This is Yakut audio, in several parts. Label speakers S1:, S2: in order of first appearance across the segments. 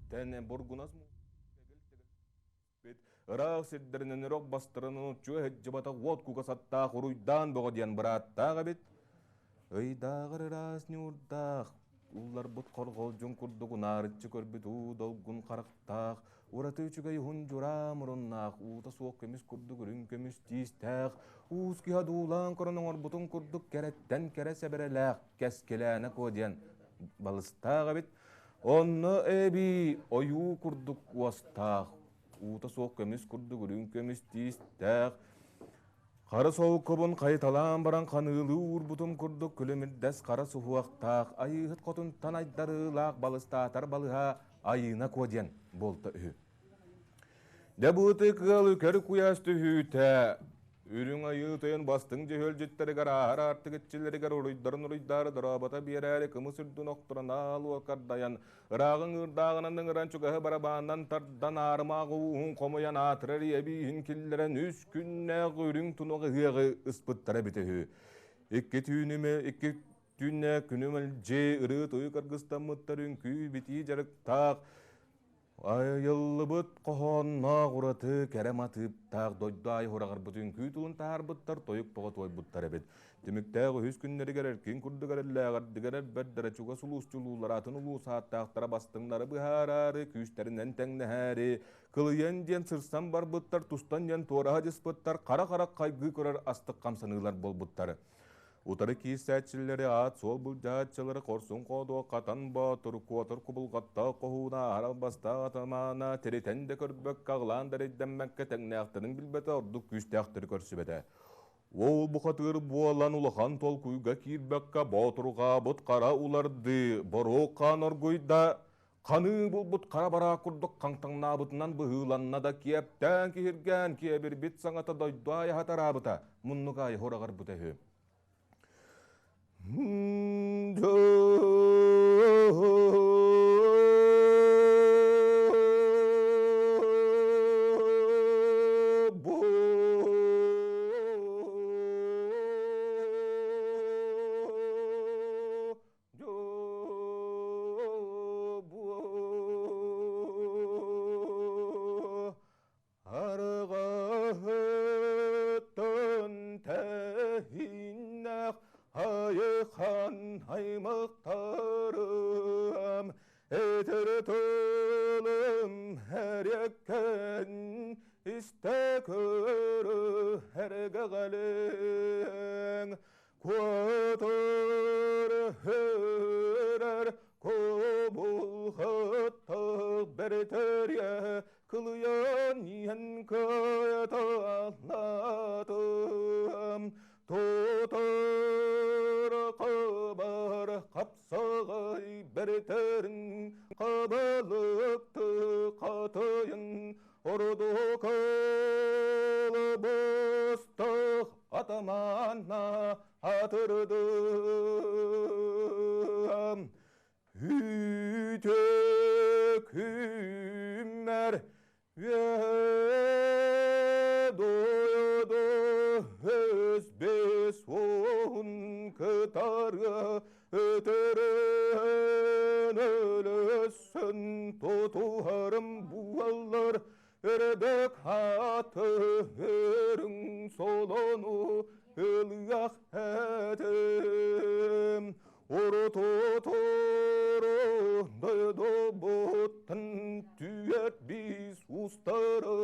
S1: истэн бургунас Ыраах сирдэринэн өрөх бастарынан уччуга сылдьыбатах уот кугас аттаах уруйдаан бөҕө диэн бырааттаах эбит. Ыйдааҕар ыраас ньуурдаах, улларбыт хорҕолдьун курдук унаарыччы көрбүт уу долгун харахтаах, ураты үчүгэй уһун дьураа муруннаах, уута суох көмүс курдук үрүҥ көмүс тиистээх, уус киһи одуулаан көрөн оҥорбутун курдук кэрэттэн кэрэ сэбэрэлээх Кэскилээнэ Куо диэн балыстаах эбит. Онно эбии ойуу курдук уостаах, уута суох көмүс курдук үрүҥ көмүс тиистээх, хара солкобун хайыталаан баран ханыылыы уурбутум курдук күлүмүрдэс хара суһуохтаах, айыыһыт хотунтан айдарыылаах балыстаатар балыһа Айыына Куо диэн буолта үһү. Дьэ бу ытык ыал үкэр куйаас түһүүтэ Үрүҥ Айыы Тойон бастыҥ дьөһүөлдьүттэригэр ааһар аартык иччилэригэр уруйдарын уруйдаары дорообото биэрээри кымыс үрдүн охторон аал уокардайан ырааҕын ыырдааҕынан ыҥыран чугаһы барабаанынан тардан аарымаах ууһун хомуйан аатырар ийэбииһин киллэрэн үс күннээх үрүҥ тунах ыһыаҕы ыспыттара эбитэ үһү. Икки түүнүмэ икки түүннэ күнү мэлдьи ырыы-туйук аргыстаммыттар үҥкүү-битии дьарыктаах Айыллыбыт хоһоонноох ураты кэрэ матыыптаах дойду аайы ураҕарбыт үҥкүү тылын таһаарбыттар, тойук тоҕо туойбуттар эбит. Түмүктээх үһүс күннэригэр эркин курдук эрэллээҕэрдигэр эрбэрдэрэ чугас улуусчулуулар атын улуус ааттаахтара бастыҥнары быһаараары, күүстэринэн тэҥнэһээри, кылыйан диэн сырсан барбыттар, тустан диэн туораһа дьыспыттар, хара-харах хайгыы көрөр астык хамсаныылар буолбуттар. Утары киирсээччилэри аат-суол былдьааччылары хорсун хоодуо Хатан Боотур, Куотар кубулҕаттаах хоһууна аһар албастаах атамаана тиритэн да көрбөккө, аҕылаан да эрэйдэммэккэ тэҥнээхтэрин билбэтэ, ордук күүстээхтэри көрсүбэтэ. Ол бухатыыр буолан улахан толкуйга киирбэккэ боотурҕаабыт хара улардыы, боруок хаан оргуйда, Ханыы булбут хара бараа курдук хаҥтаҥнаабытынан быһыыланна да киэптээн киһиргээн киэбирбит саҥата дойду аайы хатараабыта, муннук аайы хураҕарбыта үһү. Арҕаһыттан тэһииннэх айхан аймахтарым этэр тылым эриэккэн истэ көрө эргэҕэлиҥ Куотар хөрөр кобулхаттах бэртэрье кылыйан иһэн кыайталаатым тутар хабар хапсаҕай бэртэрин хабалыкты хатыйын ордук ылбыстах атаманна атырдым үтө күммэр дойду өс бес он кытары өтөрөн өлөссөн тутуһарым буоллар Өрөбөк аты өрүҥ солону ылыах этим. Урутутору дойдубуттан түөрт биис устары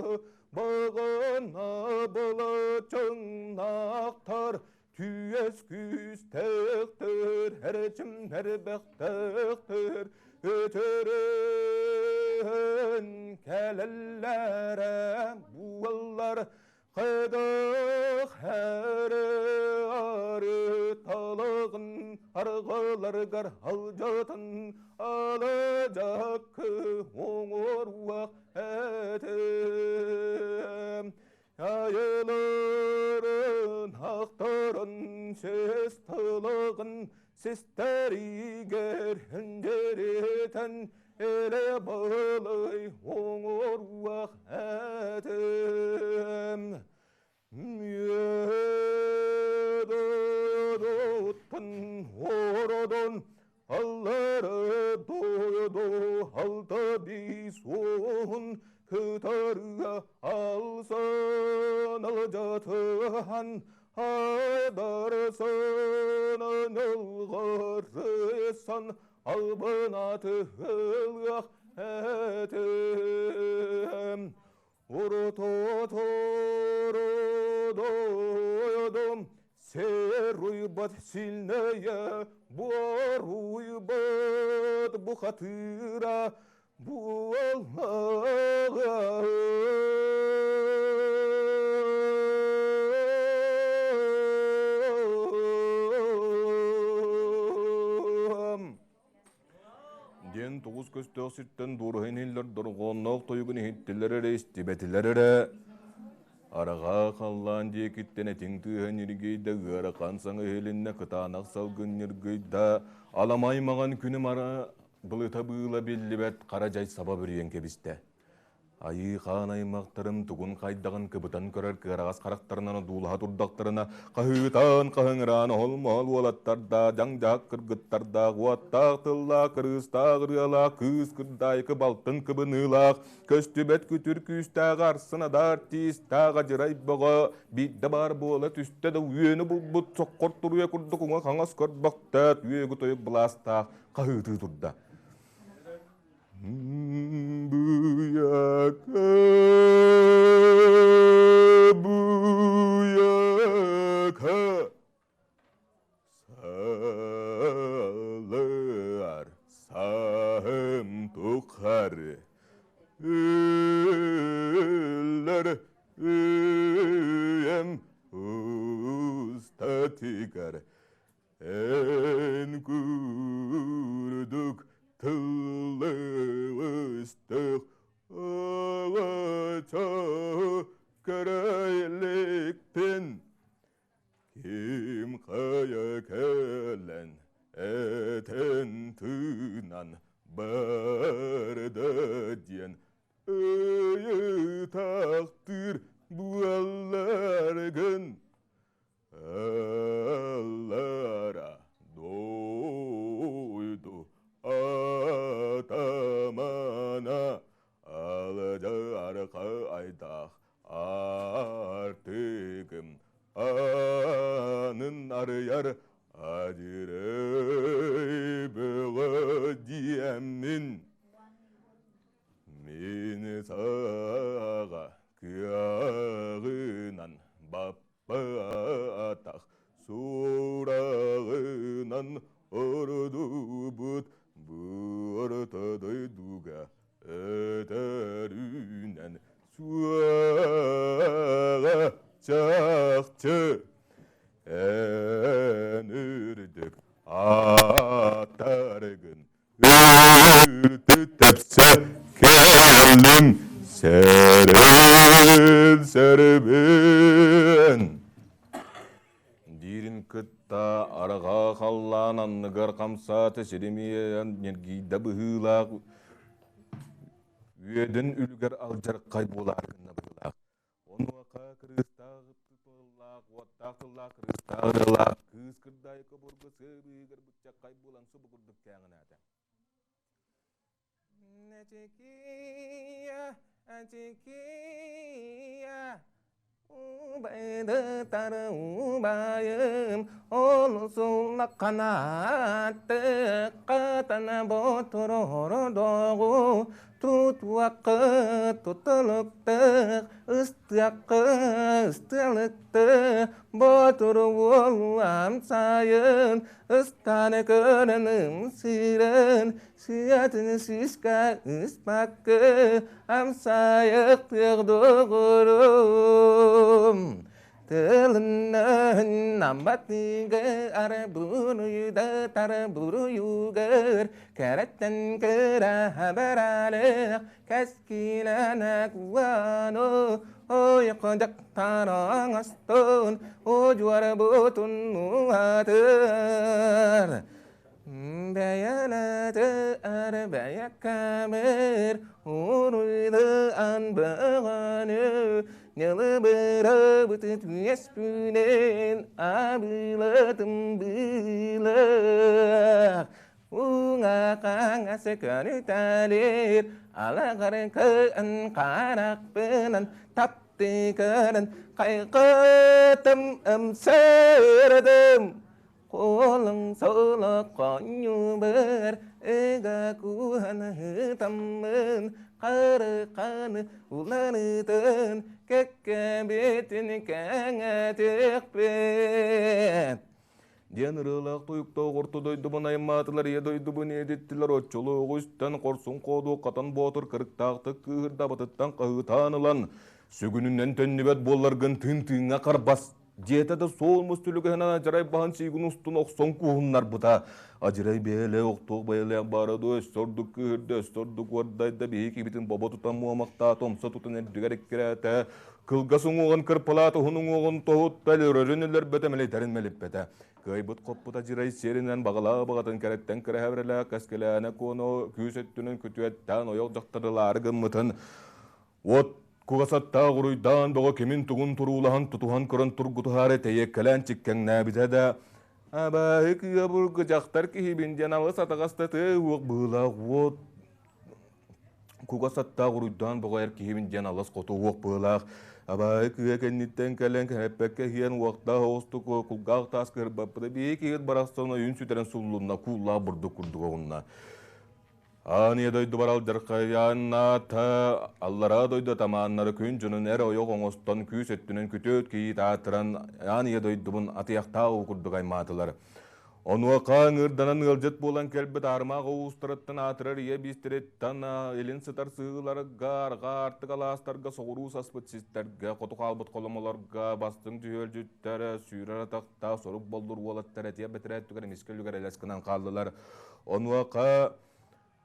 S1: бағана былачыңнақтар Түөс күүстээхтэр, эрчим эрбэхтээхтэр, өтөрөн кэлэллэрэ буоллар, хайдах эрэ арыталыгын арҕаларыгар алдьатан алажакы оҥоруох этим. Айыларын ахтарын сес тылығын систэригэр үндеритэн эле балай оҥоруах этим. Үөдүттэн ородон аллары дойду алтары. Бисуоһун кытарыга алсан алдьатыһан айдарсан ылҕарысан албынатыһылыах этим. Урутуторудойдум серуйбат сильная буоруйбат бухатыра буоллаҕа. Диэн тоҕус көстөөх сиртэн дуораһын иһиллэр дорҕоонноох тойугун иһиттилэр эрэ, истибэтилэр эрэ. Араҕаа халлаан диэкиттэн этиҥ тыаһа ньиргийдэ, ыарахан саҥа иһилиннэ, кытаанах салгын ньыргыйда, аламай маҥан күнүм ара былыта быыла биллибэт хара дьай саба бүрүйэн кэбистэ. Айыы хаан аймахтарым тугун хайдаҕын кыбытан көрөр кыараҕас харахтарынан одуулаһа турдахтарына, хаһыытаан хаһыҥыраан оһол-моһол уолаттардаах, дьаҥ-дьаһах кыргыттардаах, уоттаах тыллаах, кырыыстаах ырыалаах, кыыс кырдаайкы балтын кыбыныылаах, көстүбэт күтүр күүстээх арсын адаар тиистээх адьырай бөҕө биирдэ баар буола түстэ да үөнү булбут соххор туруйа курдук уҥа-хаҥас көрбөхтөөт үөгү тойук былаастаах хаһыытыы турда. Быйака, быйака, салар саһым тухары үллэр үйэм устатыгар Эн курдук тыллы-өстөөх ылача көрө иликпин. Ким хайа кэлэн этэн тыынан барда диэн ыйытахтыыр буолларгын. Аллара дойду атамана алдьарха айдаах аартыгым аанын арыйар адьырай бөҕө диэммин Мин саҕа кыаҕынан баппатах сураҕынан ордубут буорта дойдуга өтөрүнэн суоҕа чахчы эн үрдүк ааттаргын Үрдү тэпсэ кэллим сэрин сэрбин диирин кытта арҕаа халлаан анныгар хамсаата сиримиэн ньиргийдэ быһыылаах үөдэн үлүгэр алдьархай буолаары гынна быһыылаах. Онуоха кырыыстаах тыллаах, уоттаах тыллаах, кырыыстаах ырыалаах кыыс кырдаайыка бургу сыа быыһыгар быччаххай буолан субу курдук кээҥинээтэ. Эчикия, эчикия, Убайдытар убайым, олусулла канааты, катана ботуруордоҕу, тутуаккы тутулуктык, ыстыаккы ыстыалыкты, ботур уолуам сайын, ыстаны көрөн ымсыырын, сыатын сыыска ыспаккы, амсайыктык доҕорум. Тылыннан амбатыгар буруйдатар буруйугар кэрэттэн кыра баралык кэскилэнэ куану ойко дьахтараҥастын удьуорбутун уһатыр Бэйэлэтэр бэйэккэмир уруйдыан бөҕөнү ньылыбырабыт үөспүнэн абылатым быылах. Уҥа-хаҥас көрүтэлиир, алаҕарын кы'ын харахпынан таптыы көрөн хайҕытым ымсыырдым. Куолуҥ соло хонньубар ыга кууһан ыһытаммын харыканы уларытын кэккэбитин кэҥэтиэхпит диэн ырыалаах тойуктаах орто дойдубун аймаатылар, ийэ дойдубун иэдиттилэр, оччолооҕу истэн хорсун хоодуо Хатан Боотур кырыктаахтык кыыһырдабытыттан хаһыытаан ылан, сүгүнүнэн төннүбэт буолларгын тыын тыыҥҥа харбас диэтэ да суол мус түлүгэһинэн адьарай баһын сиигин устун охсон кууһуннарбыта. Адьырай бэйэлээх охтуох бэйэлээх баара дуо, өссө ордук кыыһырда, өссө ордук уордайда, биһиги киһибитин бобо тутан муомахтаата, умса тутан үрдүгэр эккирээтэ, кылгас уҥуоҕун кырпалаат, уһун уҥуоҕун тоһутта, өлөрөрүн өлөрбөтө, мэлитэрин мэлиппэтэ. Кыайбыт-хоппут адьырай сиэринэн баҕалаах баҕатын кэрэттэн кэрэһэбирэлээх кэскилээнэ куону күүс өттүнэн күтүөттээн ойох дьахтарылаары гыммытын Уот кугасаттаах уруйдаан бөҕө кимин-тугун туруулаһан тутуһан көрөн тургутуһаары тэйиэккэлээн чиккэҥнээбитэ да, абааһы кыа бургу дьахтар киһибин диэн алыс атаҕастатыа уох быһыылаах уот кугасаттаах уруйдаан бөҕө эр киһибин диэн алыс хоту уох быһыылаах абааһы кыа кэнниттэн кэлэн кэнэппэккэ иһиэн уохтаах оҕустук кулгаах таас кыһырбаппыта биһи киһит барахсан ойун сүтэрэн суллунна кууллаах бурдук курдук оҕунна. Аан ийэ дойдубар алдьархайааннаата, аллараа дойду атамааннары күн дьонун эр ойох оҥостон күүс өттүнэн күтүөт кийиит аатыран аан ийэ дойдубун атыйахтаах уу курдук аймаатылар. Онуоха ыҥырданан ыалдьыт буолан кэлбит аармаах уустарыттан аатырар ийэ биистэриттэн илин сытар сыһыыларга, арҕаа артык алаастарга, соҕуруу саспыт систэргэ, хоту хаалбыт холомолорго бастыҥ түһүөлдьүттэр, сүүрэр атахтаах сорук боллур уолаттар этиэх бэтэрээт түгэн эмискэ үлүгэр элэс гынан хааллылар. Онуоха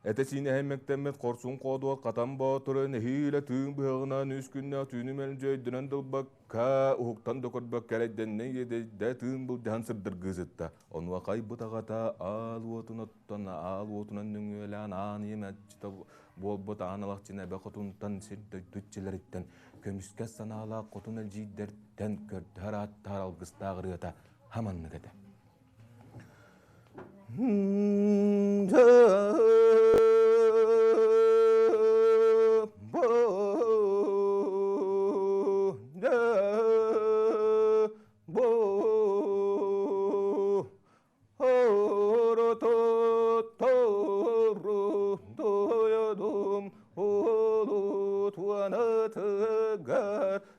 S1: этэ-сиинэ эһэммэктэммит хорсун хоодуот Хатан Боотуру нэһиилэ тыын быһаҕынан үс күннээх түүнү мэлдьи өйдөнөн да ылбакка, уһуктан да көрбөккө эрэйдэннэ иэдэйдэ тыын былдьаһан сырдыргыы сытта. Онуоха айбыт аҕата аал уотун оттон аал уотунан нөҥүөлээн аан ийэ мэлдьитэ буолбут аан алахчын эбэ хотунтан сир дойду иччилэриттэн көмүскэс санаалаах хотун эдьиийдэртэн көрдөһөр ааттаһар алгыстаах ырыата хаманнык этэ.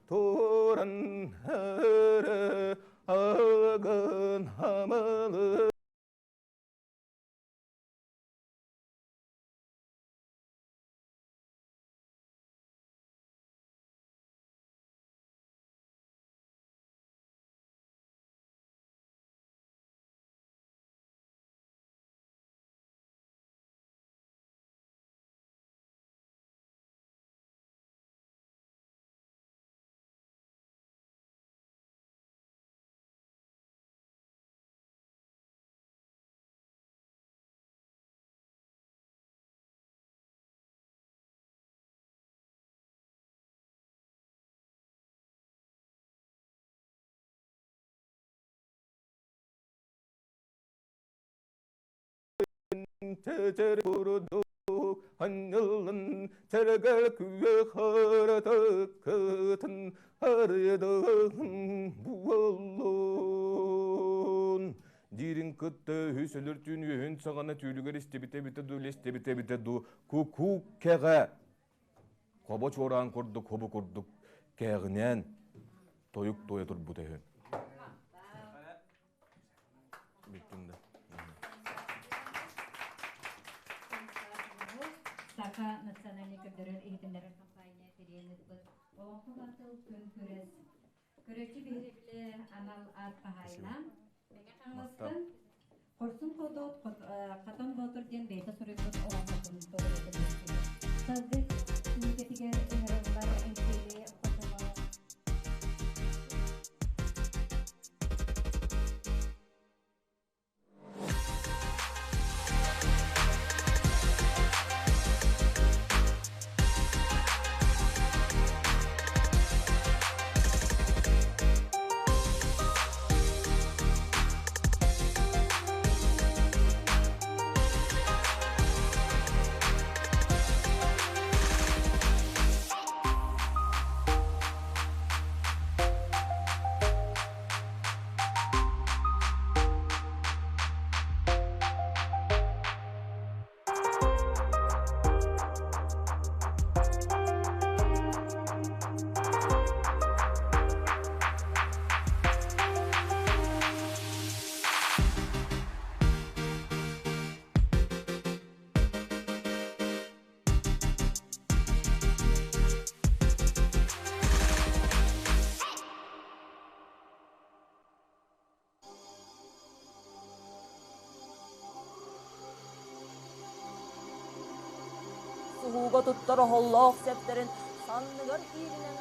S1: Туран Агын хамылы Курдук анньыллан сэргэл күөх харытыккытын арыйдыгын буоллун диирин кытта үһүс өлөр түүн үөһүн саҕана түүлүгэр истибитэ эбитэ дуу истибитэ эбитэ дуу кукуук кэҕэ хобо чуораан курдук хобу курдук кээҕинээн тойук туойа турбута үһү. Бүттүм да.
S2: Саха национальнай көрдөрөр иһитиннэрэр компания тэрийэн ыыппыт Олоҥхо батыл күн күрэс көрөөччү биһирэбилэ анал аат хаһаайына Мэҥэ Хаҥаластан Хорсун Хотоот Хатан Боотур диэн бэйэтэ суруйбут олоҥхотун толору Салгыы түмүкэтигэр ыҥырыллар Эҥсиэли хотоно
S3: туттар оһоллоох сэптэрин санныгар кииринэн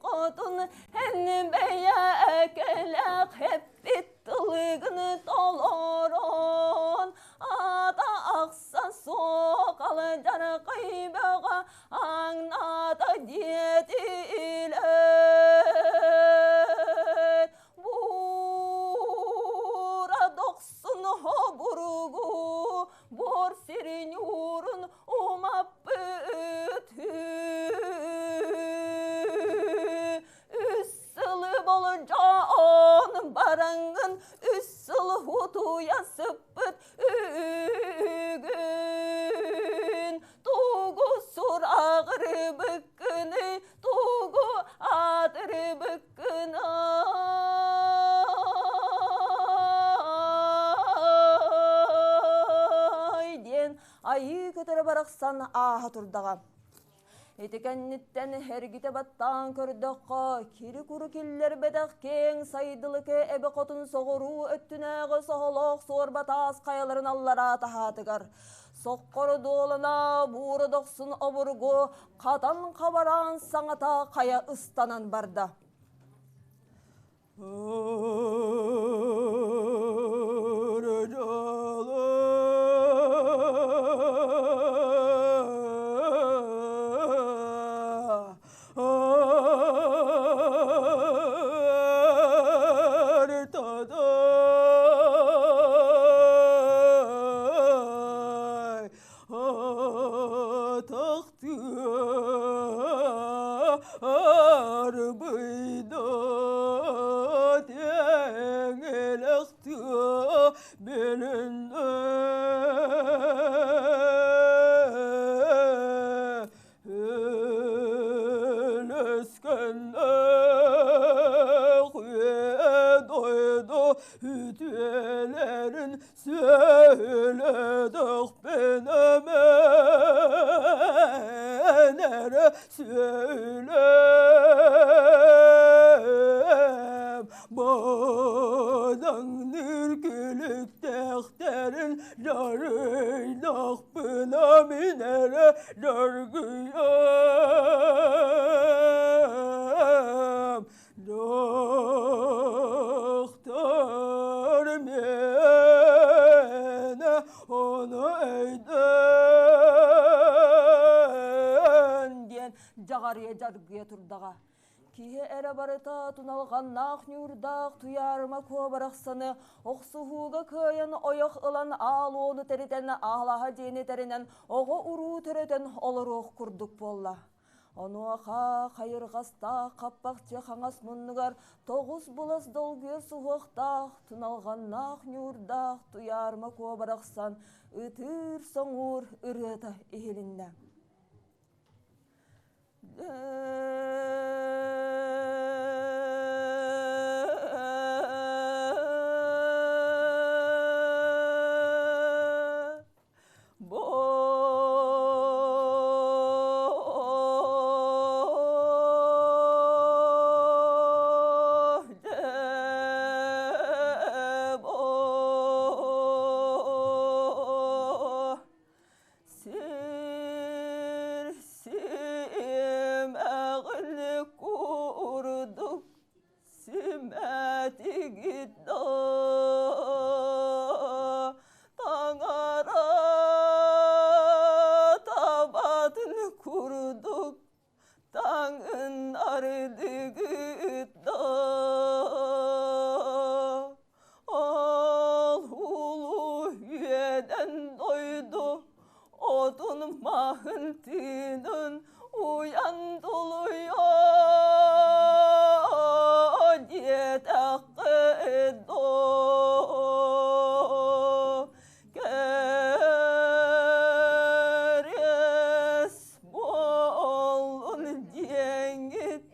S3: Хотун эн бэйэ кэлэх эппит тылыгын толорон ата ахса суох алдьархай бөҕө аҥнаата диэтилэр Буура дохсун хобуругу буор сирин уурун умаппыт Үс сылы болдьоон бараҥҥын үс сыл утуйа сыппыт үгүн тугу сураҕырбыккыный тугу аатырбыккыный диэн айыы көтөрө барахсан ааһа турдаҕа. Ити кэнниттэн эргитэ баттаан көрдөххө, кири-куру киллэрбэтэх киэҥ сайдылыкы эбэ хотун соҕуруу өттүнээҕи соһолоох суорба таас хайаларын аллараа таһаатыгар соххоро дуолана буура дохсун обургу хатан хабараан саҥата хайа ыстанан барда. Диэн дьаҕарыйа дьаргыйа турдаҕа. Киһи эрэ барыта туналҕаннаах ньуурдаах туйаарыма куобарахсаны охсуһууга кыайан ойох ылан аал-уону тэритэн аалаһа диэни тэринэн оҕо-уруу төрөтөн олоруох курдук буолла. Онуоха хайырҕастаах хаппахчы хаҥас муннугар тоҕус булас долгуйа суһуохтаах, туналҕаннаах ньуурдаах туйаарыма куобарахсан ытыыр-соҥуур ырыата иһилиннэ. Тыаһын тыынын уйан тулуйа диэтэххит дуо? Кэриэс буоллун диэҥҥит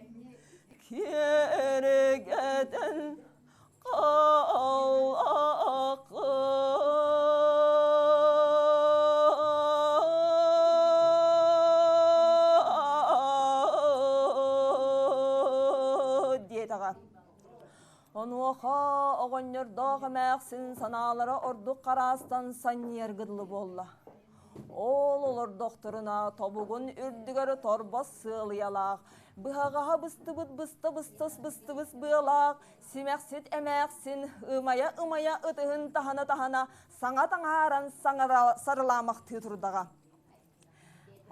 S3: киэргэтэн диэтэҕэ. Онуоха оҕонньордоох эмээхсин санаалара ордук хараастан санньыйарга дылы буолла. Ол олордохторуна тобугун үрдүгэр торбос сыалыйалаах, быһаҕаһа быстыбыт быста-быстас быстыбыс быалаах, симэхсит эмээхсин ымайа-ымайа ытыһын таһына-таһына саҥа таҥааран сарылаамахтыы турдаҕа.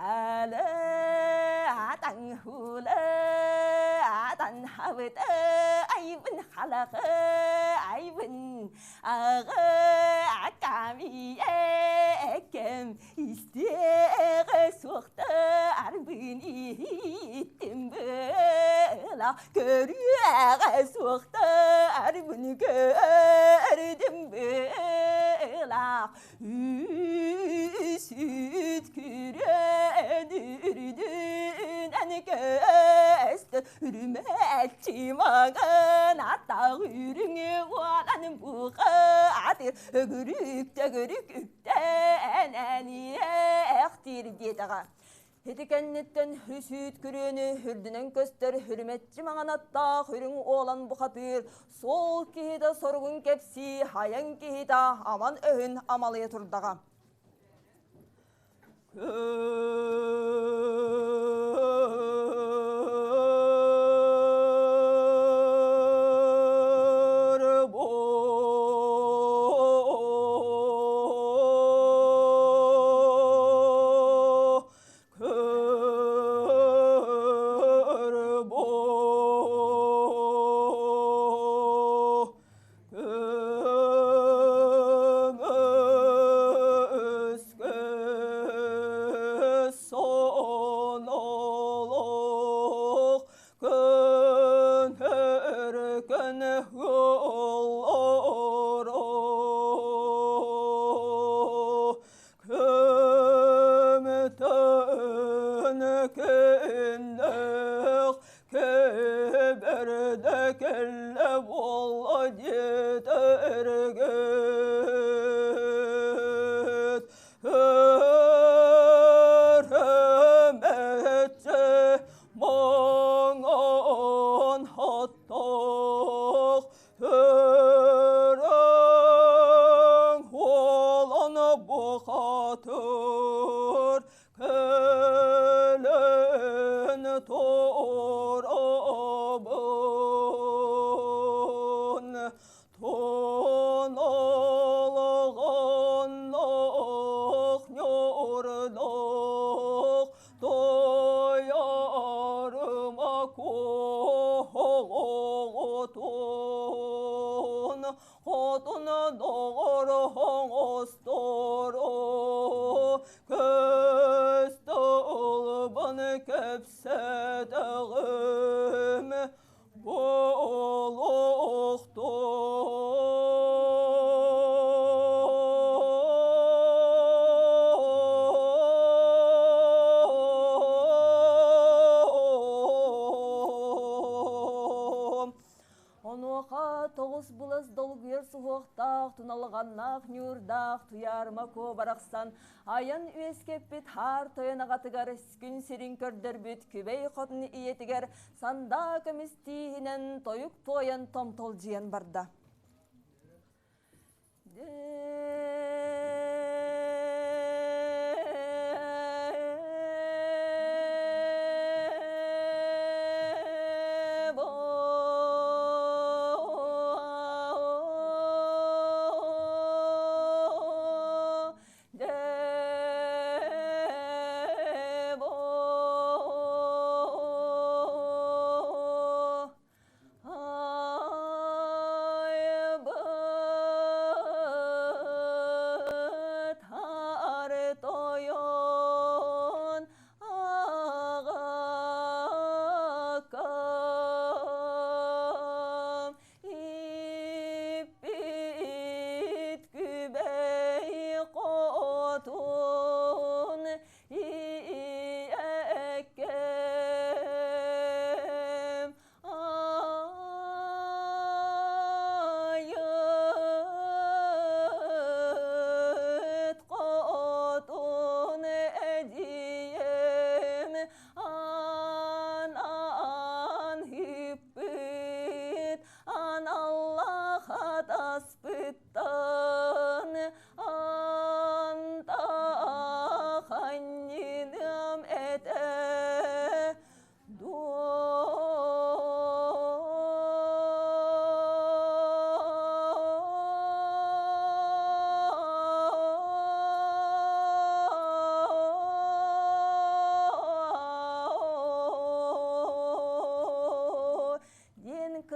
S3: Әлі атаң хулы атан хабыты айбын халақы айбын ағы аками экем истеҕэ суохтарбын иһиттим была көрүөҕэ суохтарбын көрдүм была үсүт күрэн үрдүнэн көстө үрүмэччи маҥан аттаах үрүҥ уолан бухатыр өгүрүк төгүрүк үктэнэн иэхтиир диэтэҕэ. Ити кэнниттэн үсүүт күрүөнү үрдүнэн көстөр үрүмэччи маҥан аттаах үрүҥ уолан бухатыыр суол киһитэ соругун кэпсии айан киһитэ аман өһүн амалыйа турдаҕа. Сонолох көнөр Көмөтөн көннөх көбөрдө кэллэ буолла диэтэргит Өрөмөччө моңон хоттох Өрөҥ уолан бухатыр кэлэн турабын Тоналҕаннах ньуурдах Туйаарыма куоҕутун хотун доҕор оҥосторо көстөлбөн кэпсэтэҕим Онуоха тоҕус былас долгуйар суһуохтаах, туналҕаннаах ньуурдаах Туйаарыма Куо барахсан айан үөскэппит хаар тойон аҕатыгар күн сирин көрдөрбүт Күбэй хотун ийэтигэр сандаа көмүс тииһинэн тойук туойан томтолдьуйан барда.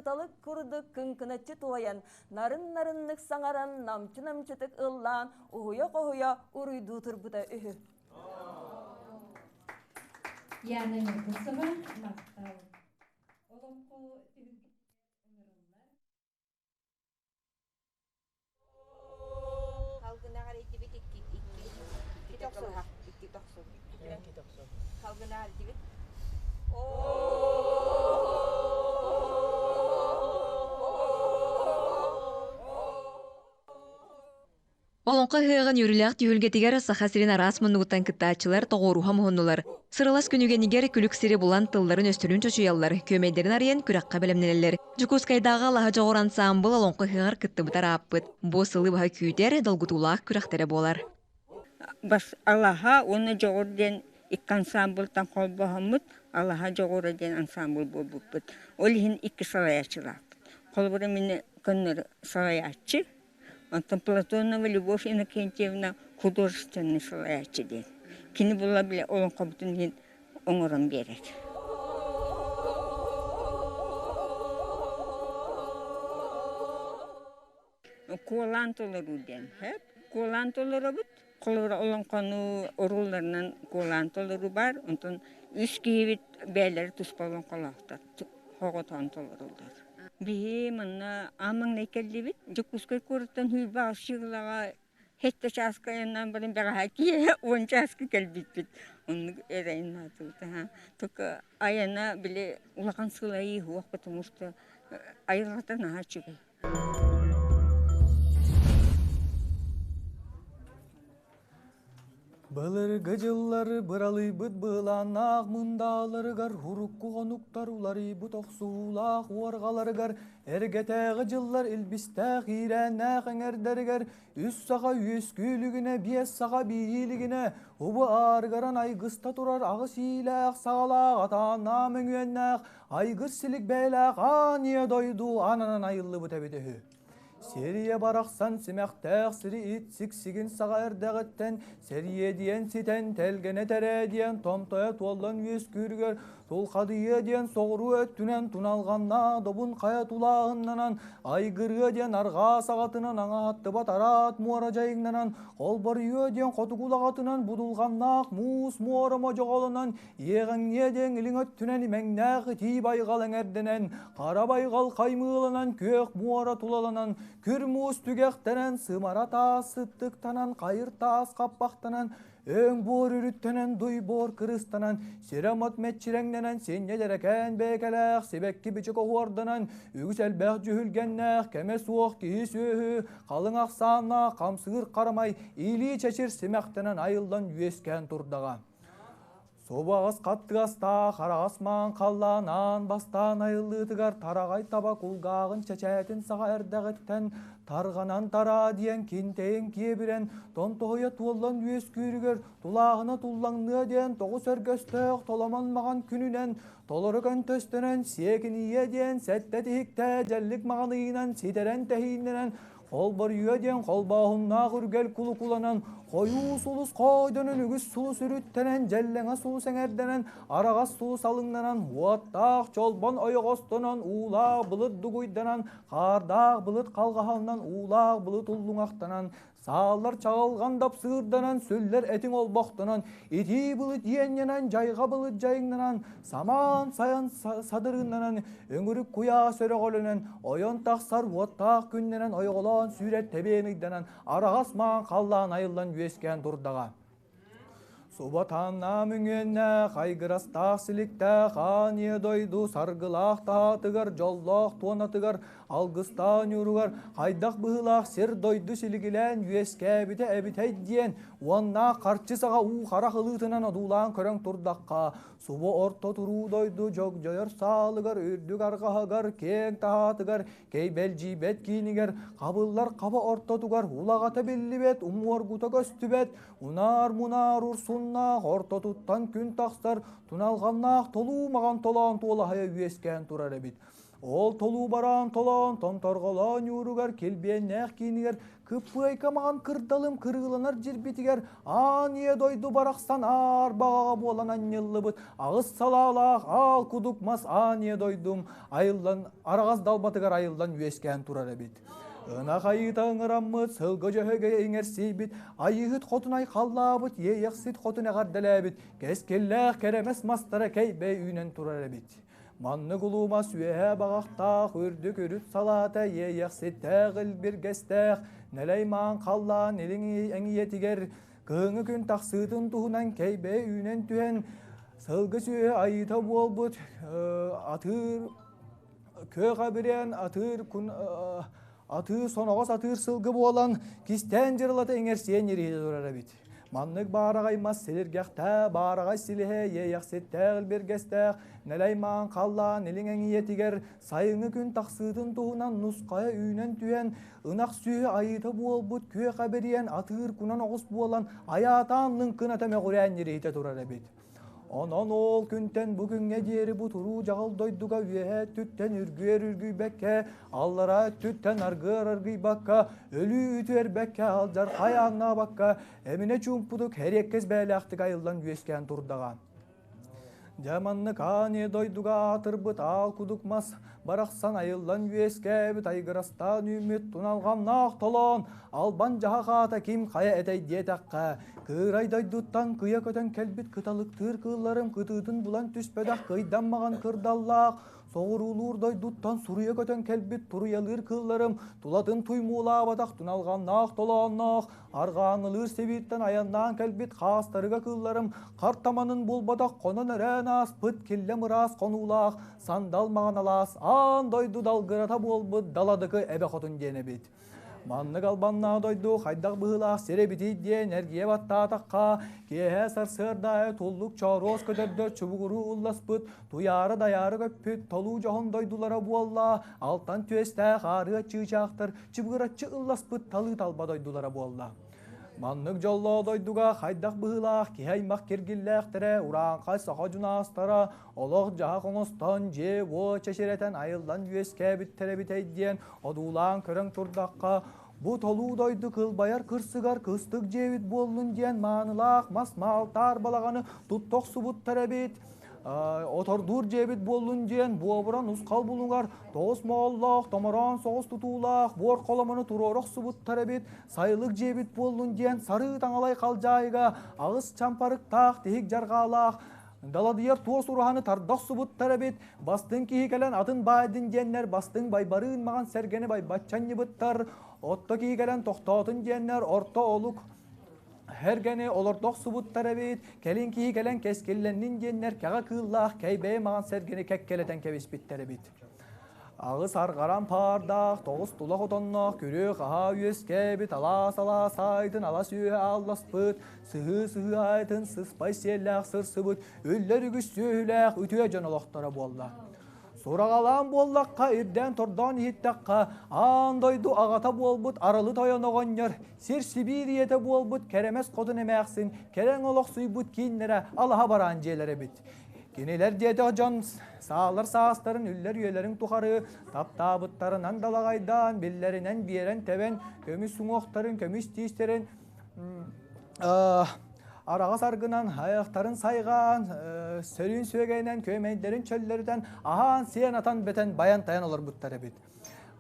S3: кыталык курдук кыҥкыначчы туойан, нарын-нарыннык саҥаран, намчы-намчытык ыллаан, уһуйа-хоһуйа уруйдуу турбута үһү.
S2: Яна Ньургусова, махтал. Олоҥхо түһүлгэтигэр ыҥырыллар.
S4: Халгынаҕар итибит икки икки икки тохсун икки тохсун икки тохсун халгынаҕар итибит
S5: Олоҥхо ыһыаҕын үөрүүлээх түһүлгэтигэр Саха сирин араас муннугуттан кыттааччылар тоҕуоруһа муһуннулар. Сыралас күнүгэнигэр күлүк сири булан тылларын-өстөрүн чочуйаллар, күөмэйдэрин арыйан күрэххэ бэлэмнэнэллэр. Дьокуускайдааҕы Алаһа дьоҕур ансаамбыл Олоҥхо ыһыаҕар кыттыбыта ырааппыт. Бу сылы быһа күүтэр, долгутуулаах күрэхтэрэ буолар.
S6: Бас Алаһа уонна Дьоҕур диэн икки ансаамбылтан холбоһоммут Алаһа Дьоҕура диэн ансаамбыл буолбуппут. Ол иһин икки салайааччылаахпыт. Холобура мин көннөрү салайааччы, Онтон Платонова Любовь Иннокентьевна художественнай салайааччы диэн. Кини була бile олоҥхобутун иһин оҥорон биэрэр. Куолаан толоруу диэн. Куолаан толоробут. Холобура олоҥхону урууларынан куолаан толоруу баар. Онтон үс киһибит бэйэлэрэ туспа олоҥхолоохтор. Хоҕотоон толоруллар. Биһи манна аан маҥнай кэллибит. Дьокуускай куораттан Һүүрбэ Шиглаҕа сэттэ чааска айаннаан баран бэҕэһээ киэһэ уон чааска кэлбиппит. Оннук эрэйин аатыбыт. Только айана били улахан сылайыы суох, потому что айылҕата наһаа үчүгэй.
S7: Былыргы дьыллар быралыйбыт быылааннаах мындааларыгар урукку хонуктар уларыйбыт охсуһуулаах уорҕаларыгар эргэтээҕи дьыллар илбистээх иирээннээх эҥэрдэригэр үс саха үөскүүлүгүнэ биэс саха бииһиилигинэ убу аарыгаран айгыста турар аҕыс иилээх саҕалаах атааннаах мөҥүөннээх айгыр силик бэйэлээх аан ийэ дойду ананан айыллыбыт эбит үһү. Сирийэ барахсан симэхтээх сири ит сиксигин саҕа эрдэҕиттэн сэриэдийэн ситэн тэлгэнэ тэрээдийэн томтойо туоллан үөскүүрүгэр тулхадыйыа диэн соҕуруу өттүнэн туналҕаннаах добун хайа тулааһыннанан айгырыа диэн арҕаа саҕатынан аҥааттыбат араат муора дьайыҥнанан холборуйуо диэн хотугу улаҕатынан будулҕаннаах муус муора модьоҕолонон Иэҕэҥниэ диэн илиҥ өттүнэн имэҥнээх итии байҕал эҥэрдэнэн, хара байҕал хаймыыланан, күөх муора тулаланан, күр муус түгэхтэнэн, сымара таас сыттыктанан, хайыр таас хаппахтанан, өҥ буор үрүттэнэн, дуй буор кырыстанан, сирэ-мот мэччирэҥнэнэн, синньэ дьэрэкээн бэйэкэлээх, сибэкки бичик оһуорданан, үгүс элбэх дьүһүлгэннээх, кэмэ суох киһи-сүөһү, халыҥ ахсааннаах хамсыыр харамай, илии чэчир симэхтэнэн айыллан үөскээн турдаҕа. Субаҕас хаттыгастаах араҕас маан халлаан аан бастаан айыллыытыгар тараҕай таба кулгааҕын чэчээтин саҕа эрдэҕиттэн тарҕанан тараа диэн кинтэйин киэбирэн томтоһуйа туоллан үөскүүрүгэр тулааһына туллаҥныа диэн тоҕус өргөстөөх толомон маҕан күнүнэн толору көнтөстөнөн сиэкинийэ диэн сэттэ тиһиктээ дьэллик маҕан ыйынан ситэрэн тэһииннэнэн Холборуйа диэн холбооһуннаах үргэл кулукуланан, хойуу сулус хоойдонон үгүс сулус үрүттэнэн, дьэллэҥэ сулус эҥэрдэнэн, араҕас сулус алыҥнанан, уоттаах чолбон ойоҕостонон, уулаах былыт дугуйданан, хаардаах былыт халҕаһалынан, уулаах былыт уллуҥахтанан, Сааллар чаҕылҕан дапсыырданан, сүллэр этиҥ олбохтонон, итии былыт иэнньэнэн, дьайҕа былыт дьайыҥнанан, самаан сайан садырыыннанан, өҥүрүк куйаас өрөҕөлөнөн, ойон тахсар уоттаах күннэнэн ойоҕолоон сүүрэр тэбиэн ыйданан, араҕас маҥан халлаан айыллан үөскээн турдаҕа. Субатааннаах мөҥүөннээх, айгырастаах силиктээх аан ийэ дойду саргылаах таһаатыгар, дьоллоох туонатыгар, алгыстаах ньууругар хайдах быһыылаах сир-дойду силигилээн үөскээбитэ эбитэй диэн уоннаах харчы саҕа уу харах ылыытынан одуулаан көрөн турдахха, субу орто туруу дойду дьогдьойор саалыгар, үрдүк арҕаһыгар, киэҥ таһаатыгар Кэйбэлдьийбэт киинигэр хабыллар хаба ортотугар улаҕата биллибэт, уҥуоргута көстүбэт, унаар-мунаар урсуннаах ортотуттан күн тахсар туналҕаннаах толуу маҕан толоон туолаһайа үөскээн турар эбит. Ол толуу бараан толоон томторҕолоон ньууругар килбиэннээх киинигэр кыппыайка маҕан кырдалым кырыыланар дьирбитигэр аан ийэ дойду барахсан аар баҕаҕа буолан анньыллыбыт аҕыс салаалаах аал кудук мас аан ийэ дойдум айыллан араҕас далбатыгар айыллан үөскээн турар эбит. Ынах айыыта ыҥыраммыт, сылгы дьөһөгөйө иҥэрсийбит, айыыһыт хотун айхаллаабыт, иэйэхсит хотун эҕэрдэлээбит, кэскиллээх кэрэмэс мастара кэйбэй үүнэн турар эбит. Маннык улуу мас үөһээ баҕахтаах, үрдүк үрүт салаата иэйэхситтээх илбиргэстээх, нэлэй маан халлаан илиҥ эҥийэтигэр кыһыҥҥы күн тахсыытын туһунан кэйбэй үүнэн түһэн, сылгы сүөһү айыыта буолбут атыыр күөх эбириэн атыыр кун атыыр соноҕос атыыр сылгы буолан кистээн дьырылата иҥэрсийэн ириһитэ турар эбит. Маннык баараҕай мас силиргэхтээх, баараҕай силиһэ иэйэхситтээх илбиргэстээх, нэлэй маан халлаан илиҥ эҥийэтигэр сайыҥҥы күн тахсыытын туһунан нусхайа үүнэн түһэн, ынах сүөһү айыыта буолбут күөх эбириэн атыыр кунан оҕус буолан айаатаан лыҥкыната мөҕүрээн ириһитэ турар эбит. Онон ол күнтэн бу күҥҥэ диэри бу туруу дьаҕыл дойдуга үөһээ өттүттэн үргүөр үргүйбэккэ, аллараа өттүттэн аргыар аргыйбакка, өлүү үтүөрбэккэ, алдьархай ааҥнаабакка, эминэ чуумпутук эриэккэс бэйэлээхтик айыллан үөскээн турдаҕа. Дьэ маннык аан ийэ дойдуга аатырбыт аал кудук мас барахсан айыллан үөскээбит айгырастаан үүммүт туналҕаннаах толоон албан дьаһах аата ким хайа этэй диэтэххэ Кыырай дойдуттан кыйа көтөн кэлбит кыталыктыыр кыылларым кытыытын булан түспэтэх кыйдаммаҕан кырдаллаах, соҕуруулуур дойдуттан суруйа көтөн кэлбит туруйалыыр кыылларым тулатын туймуулаабатах туналҕаннаах толоонноох, арҕааҥылыыр сэбииттэн айаннаан кэлбит хаастарыга кыылларым хартаманын булбатах хонон-өрөөн ааспыт киллэм ыраас хонуулаах сандал маҕан алаас аан дойду далгырата буолбут Даладыкы эбэ хотун диэн эбит. Маннык албаннаах дойду хайдах быһыылаах сир эбитий диэн эргийэ баттаатахха, киэһэ сарсыарда аайы туллук чооруос көтөрдөр чубугуруу ылласпыт, туйаара-дайаары көппүт толуу дьоһун дойдулара буолла, алтан түөстээх аарыа чыычаахтар чыбыгыраччы ылласпыт талыы талба дойдулара буолла. Маннык дьоллоох дойдуга хайдах быһыылаах киһи аймах киргиллээхтэрэ, урааҥхай саха дьунаастара олох-дьаһах оҥостон, дьиэ-уо чэчирэтэн айыллан үөскээбиттэрэ эбитэй диэн одуулаан көрөн турдахха, бу толуу дойду кылбайар кырсыгар кыстык дьиэбит буоллун диэн маанылаах мас маалтаар балаҕаны тутта охсубуттар эбит. Отордуур дьиэбит буоллун диэн буобуран усхал булуҥар тоҕус мооллоох, томороон соҕус тутуулаах буор холомону туруора охсубуттар эбит. Сайылык дьиэбит буоллун диэн сарыы таҥалай халдьаайыга аҕыс чампарыктаах тиһик дьарҕаалаах Даладыйар туос ураһаны тарда охсубуттар эбит, бастыҥ киһи кэлэн атын баайдын диэннэр бастыҥ байбарыын маҕан сэргэни байбаччанньыбыттар, отто киһи кэлэн тохтоотун диэннэр орто олук Эргэни олордо охсубуттар эбит, кэлин киһи кэлэн кэскиллэннин диэннэр кэҕэ кыыллаах кэйбэйи маҕан сэргэни кэккэлэтэн кэбиспиттэр эбит. Аҕыс арҕаран паардаах, тоҕус тула хотонноох күрүө-хаһаа үөскээбит, алаас-алаас аайтын алас үөһэ аалласпыт, сыһыы-сыһыы аайтын сыспай сиэллээх сырсыбыт, үллэр үгүс сүөһүлээх үтүө дьон олохторо буолла. Сураҕалаан буоллахха, ирдээн-тордоон иһиттэххэ, аан дойду аҕата буолбут Аралы Тойон оҕонньор, сир Сибиир ийэтэ буолбут Кэрэмэс Хотун эмээхсин кэрэҥ олохсуйбут кииннэрэ алаһа бараан дьиэлэр эбит. Кинилэр диэтэх дьон саалар саастарын үллэр үйэлэрин тухары таптаабыттарынан далаҕайдаан, биллэринэн биэрэн-тэбэн, көмүс уҥуохтарын, көмүс тиистэрин араҕас аргынан айахтарын сайҕаан, сөрүүн сүөгэйинэн күөмэйдэрин чөллөрүтэн, аһаан-сиэн атан бэтэн байан-тайан олорбуттар эбит.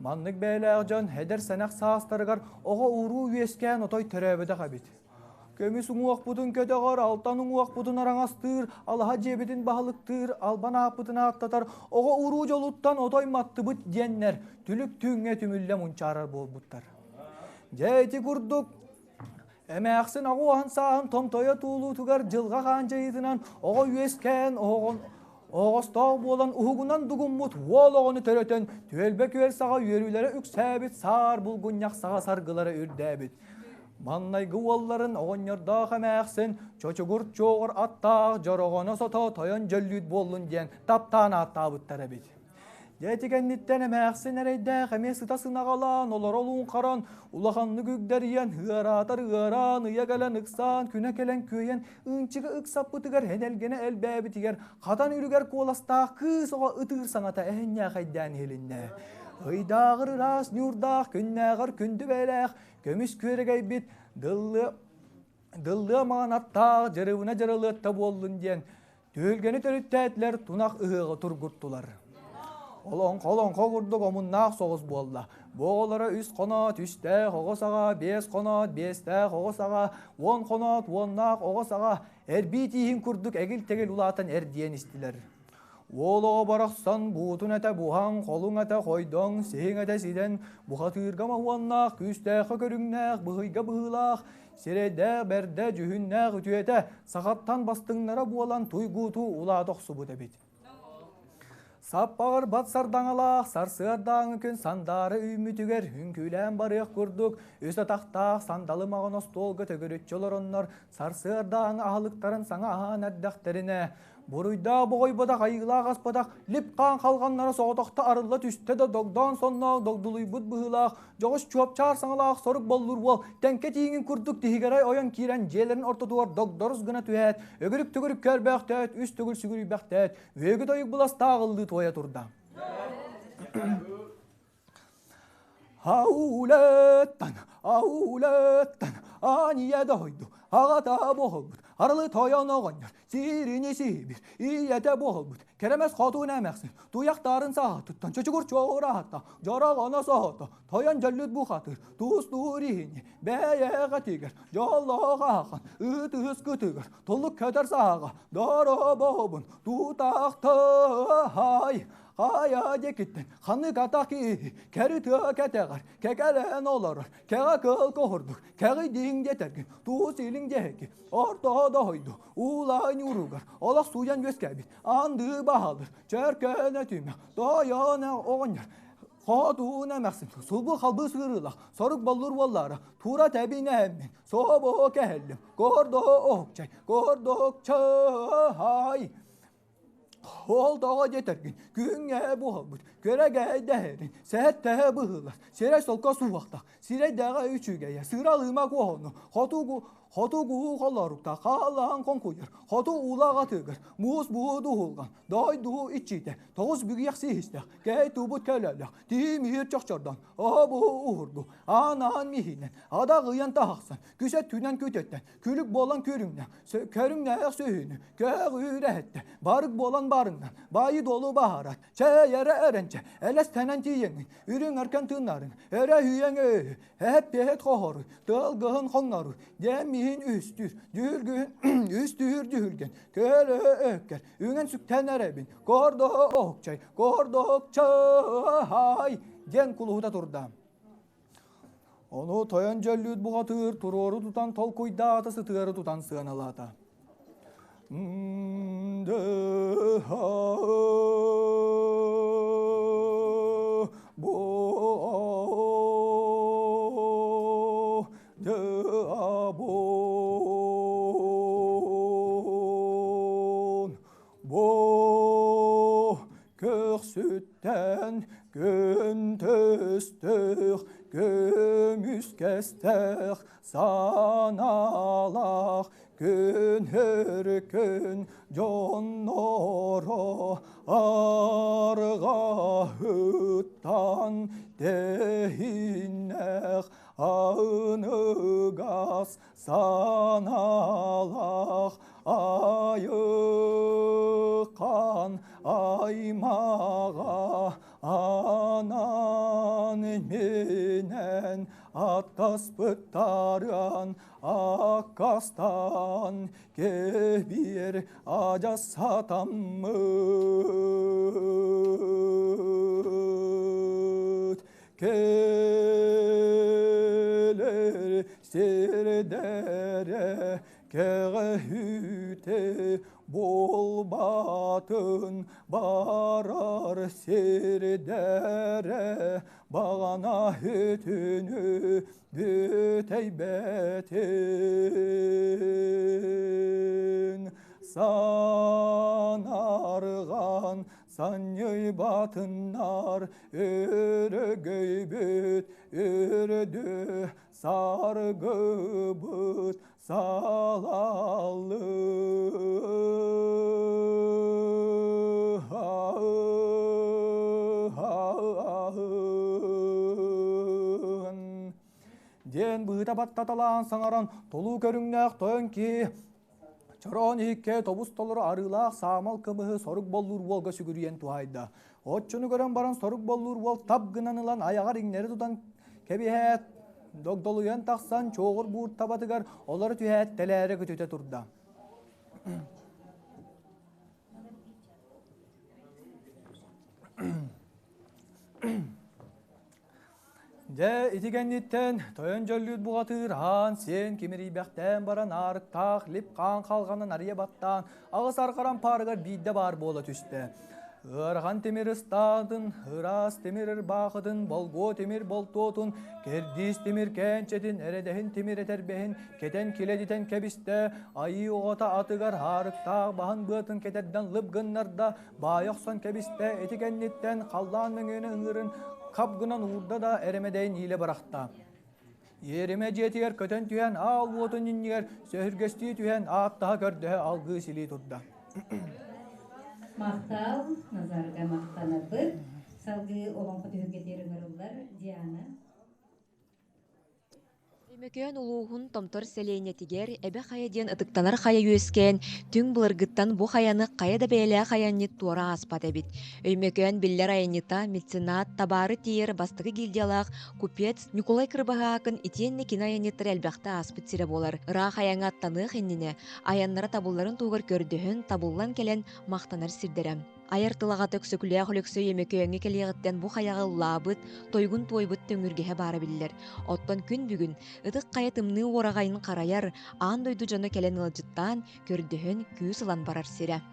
S7: Маннык бэйэлээх дьон эдэр-сэнэх саастарыгар оҕо-уруу үөскээн отой төрөөбөтөх эбит. Көмүс уҥуохпутун көтөҕөр, алтан уҥуохпутун араҥастыыр, алаһа дьиэбитин баһылыктыыр, албан ааппытын ааттатар, оҕо-уруу дьолуттан отой маттыбыт диэннэр түлүк түүҥҥэ түмүллэ мунчаарар буолбуттар. Дьэ ити курдук Эмээхсин оҕуоһун сааһын томтойо туулуутугар дьылҕа хаан дьайыытынан оҕо үөскээн оһоҕун оһоҕостоох буолан уһугунан дугуммут уол оҕону төрөтөн түөлбэ күөл саҕа үөрүүлэрэ үксээбит саар булгунньах саҕа саргылара үрдээбит. Маннайгы уолларын оҕонньордоох эмээхсин чочугур чуоҕур аттаах дьороҕоно сото тойон дьөллүүт буоллун диэн таптаан ааттаабыттар эбит. Дьэ ити кэнниттэн эмээхсин эрэйдээх эмиэ сыта сынаҕалаан, олоролуун харан, улаханнык үгдэрийэн, ыараатар ыараан, ыйа кэлэн ыксаан, күнэ кэлэн күөйэн, ыынчыга ыксаппытыгар, энэлгэнэ элбээбитигэр, хатан үлүгэр куоластаах кыыс оҕо ытыыр саҥата эһинньээхэйдээн иһилиннэ. Ыйдааҕыр ыраас ньуурдаах, күннээҕэр күндү бэйэлээх, көмүс күөрэгэйбит дыллыа дыллыа маҥан аттаах дьарыбына дьарылыатта буоллун диэн түһүлгэни төрүттээтилэр, тунах ыһыаҕы тургуттулар. Олоҥхо олоҥхо курдук омуннаах соҕус буолла. Бу оҕолоро үс хоноот үстээх оҕо саҕа, биэс хоноот биэстээх оҕо саҕа, уон хоноот уоннаах оҕо саҕа эрбии тииһин курдук эгил-тэгил улаатан эрдийэн истилэр. Уол оҕо барахсан буутун этэ буһан, холуҥ этэ хойдоҥ, сиһиҥ этэ ситэн, бухатыырга моһуоннаах, күүстээххэ көрүҥнээх, быһыйга быһыылаах, сирэйдээх бэрдэ, дьүһүннээх үтүөтэ сахаттан бастыҥнара буолан туйгуутуу улаата охсубут эбит. Саппаҕыр бат сардаҥалаах сарсыардааҥы күн сандаара үүммүтүгэр үҥкүүлээн барыах курдук үс атахтаах сандалы маҕан остуолга төгүрүччү олороннор сарсыардааҥы аһылыктарын саҥа аһаан эрдэхтэринэ Буруйдаах боҕойботох айыылаах аспатах лип-хаан халҕаннара соҕотохто арылла түстэ да догдоон сонноох догдулуйбут быһыылаах дьоҕус чуопчаар саҥалаах сорук боллур уол тэҥкэ тииҥин курдук тиһигэрэй ойон киирэн дьиэлэрин ортотугар догдорус гына түһээт өгүрүк-төгүрүк көрбөөхтөөт үс төгүл сүгүрүйбэхтээт үөгү тойук быластааҕыллыы туойа турда. Аулеттан, аулеттан, ааньыйа дойду, аҕата буолбут, арылы тойон оҕонньор, сирини сиибир, ийэтэ буолбут, кэрэмэс хотун эмээхсин, туйахтарын саатыттан, чочугур чуораатта, дьороҕоно соһото, тойон дьөллүт бухатыр, туустуур иһини, бэйэҕэтигэр, дьоллоох ахан, ыт-ыыс кытыгар, толук көтөр сааҕа, доробобун, тутахтай, Хайа диэкиттэн ханнык атах киһи кэри тыа кэтэҕэр кэкэлээн олорор кэҕэ кыыл куһурдук кэҕи дииҥ диэтэргин туус илиҥ диэки орто дойду уулаан уругар олох сууйан үөскээбит андыы баһалыр чөркөөнө түмэх тойон оҕонньор хотуун эмэхсин сулбу халбы сыырыылах сорук боллур уоллара тура тэбинээммин собо кэһэллим кордоокчай кордоокчай Ол тоҕо диэтэргин, күҥҥэ буолбут, күөрэгэйдэһэрин, сэһэттэһэ быһыылар, сирэй солко суохтах, сирэйдээҕэ үчүгэйэ, сыралыма куоһуну, хотугу хотугу холорукта хаалаан хоҥкуйар, хоту улаҕатыгар, муус буу дуһулган, дойду иччитэ, тоҕус бүгүйэх сиһистэх, кэй тубут көлөлөх, тиимиир чохчордон, обу уһургу, аан-аан миһинэн, адаҕыйан тахсан, күсэ түнэн күтөттэн, күлүк буолан көрүҥнэ, көрүҥнээх сүһүнү, көҕүрэһэттэ, барык буолан барыҥнан, байы долу баһарат, чэйэрэ эрэнчэ, элэстэнэн тиийэҥин, үрүҥ өркөн тыыннарыҥ, өрө үйэҥ өйү, эһэт хоһору, тылгыһын хоҥнору, дэмиһин үстүүр, дьүргүн үстүүр дьүһүлгэн, көлө өккер, үҥэн сүктэн эрэбин, кордоокчай, кордоокчай, диэн кулуһута турда. Ону тойон дьөллүүт бухатыыр туруору тутан толкуйдаата, сытыары тутан сыаналаата. Бу көхсүттэн күн түстүх, көмүскэстэх санаалаах күн өркөн дьонноро арҕаһыттан тэһиннэх аныгас санаалаах айыккан аймаҕа анаан минэн аттаспыттарын аккастан кэбиэр адьас сатаммыт Кэлэр сирдэрэ кэҕэһүүтэ буолбатын барар сирдэрэ баҕана үтүнү бүтэйбэтин санарҕан. Санньыйбатыннар өрөгөйбүт үрдү саргыбыт салаллы. Диэн быыта баттаталаан саҥаран толуу көрүҥнээх тойон киһи Чороон иһиккэ тобус толору арыылаах саамал кымыһы сорук боллуур уолга сүгүрүйэн туһаайда. Оччону көрөн баран сорук боллуур уол тап гынан ылан айаҕар иҥнэри тутан кэбиһээт, догдолуйан тахсан чуоҕур буур табатыгар олоро түһээт тэлээрэ көтүтэ турда. Дьэ, ити кэнниттэн тойон дьөллүүт буҕатыыр аан сиэн кимирийбэхтээн баран аарыктаах лип-хаан халҕанын арыйа баттаан аҕыс арҕаран паарыгар биирдэ баар буола түстэ. Ыарахан тимир ыстаатын, ыраас тимир ырбаахытын, болгуо тимир болтуотун, кэрдиис тимир кээнчэтин, эрэдэһин тимир этэрбэһин кэтэн килэдитэн кэбистэ, айыы оҕото атыгар аарыктаах баһын быатын кэтэрдэн лып гыннарда, баайа охсон кэбистэ, ити кэнниттэн халлаан мөҥүөнэ ыҥыырын хап гынан уурда да эрэмэдэйин иилэ бырахта. Иэримэ дьиэтигэр көтөн түһэн аал уотун иннигэр сөһүргэстии түһэн ааттаһа көрдөһө алгыы силии турда.
S2: Махтал, Назарга махтанабыт. Салгыы олоҥхо түһүлгэтигэр ыҥырыллар Диана.
S5: Өймөкөөн улууһун Томтор сэлиэнньэтигэр Эбэ Хайа диэн ытыктанар хайа үөскээн, түҥ былыргыттан бу хайаны хайа да бэйэлээх айанньыт туора ааспат эбит. Өймөкөөн биллэр айанньыта, меценат, табаары тиийэр бастакы гильдиялаах купец Ньукулай Кырбаһаакын итиэннэ кини айанньыттара элбэхтэ ааспыт сирэ буолар. Ыраах айаҥҥа аттаныах иннинэ айаннара табылларын туһугар көрдөһөн, табыллан кэлэн махтанар сирдэрэ. Айар тыл аҕата Өксөкүлээх Өлөксөй Өймөкөөҥҥө кэлиэҕиттэн бу хайаҕа ыллаабыт, тойугун туойбут төҥүргэһэ баара биллэр. Оттон күн бүгүн Ытык Хайа тымныы уораҕайын харайар, аан дойду дьоно кэлэн ыалдьыттаан, көрдөһөн, күүс ылан барар сирэ.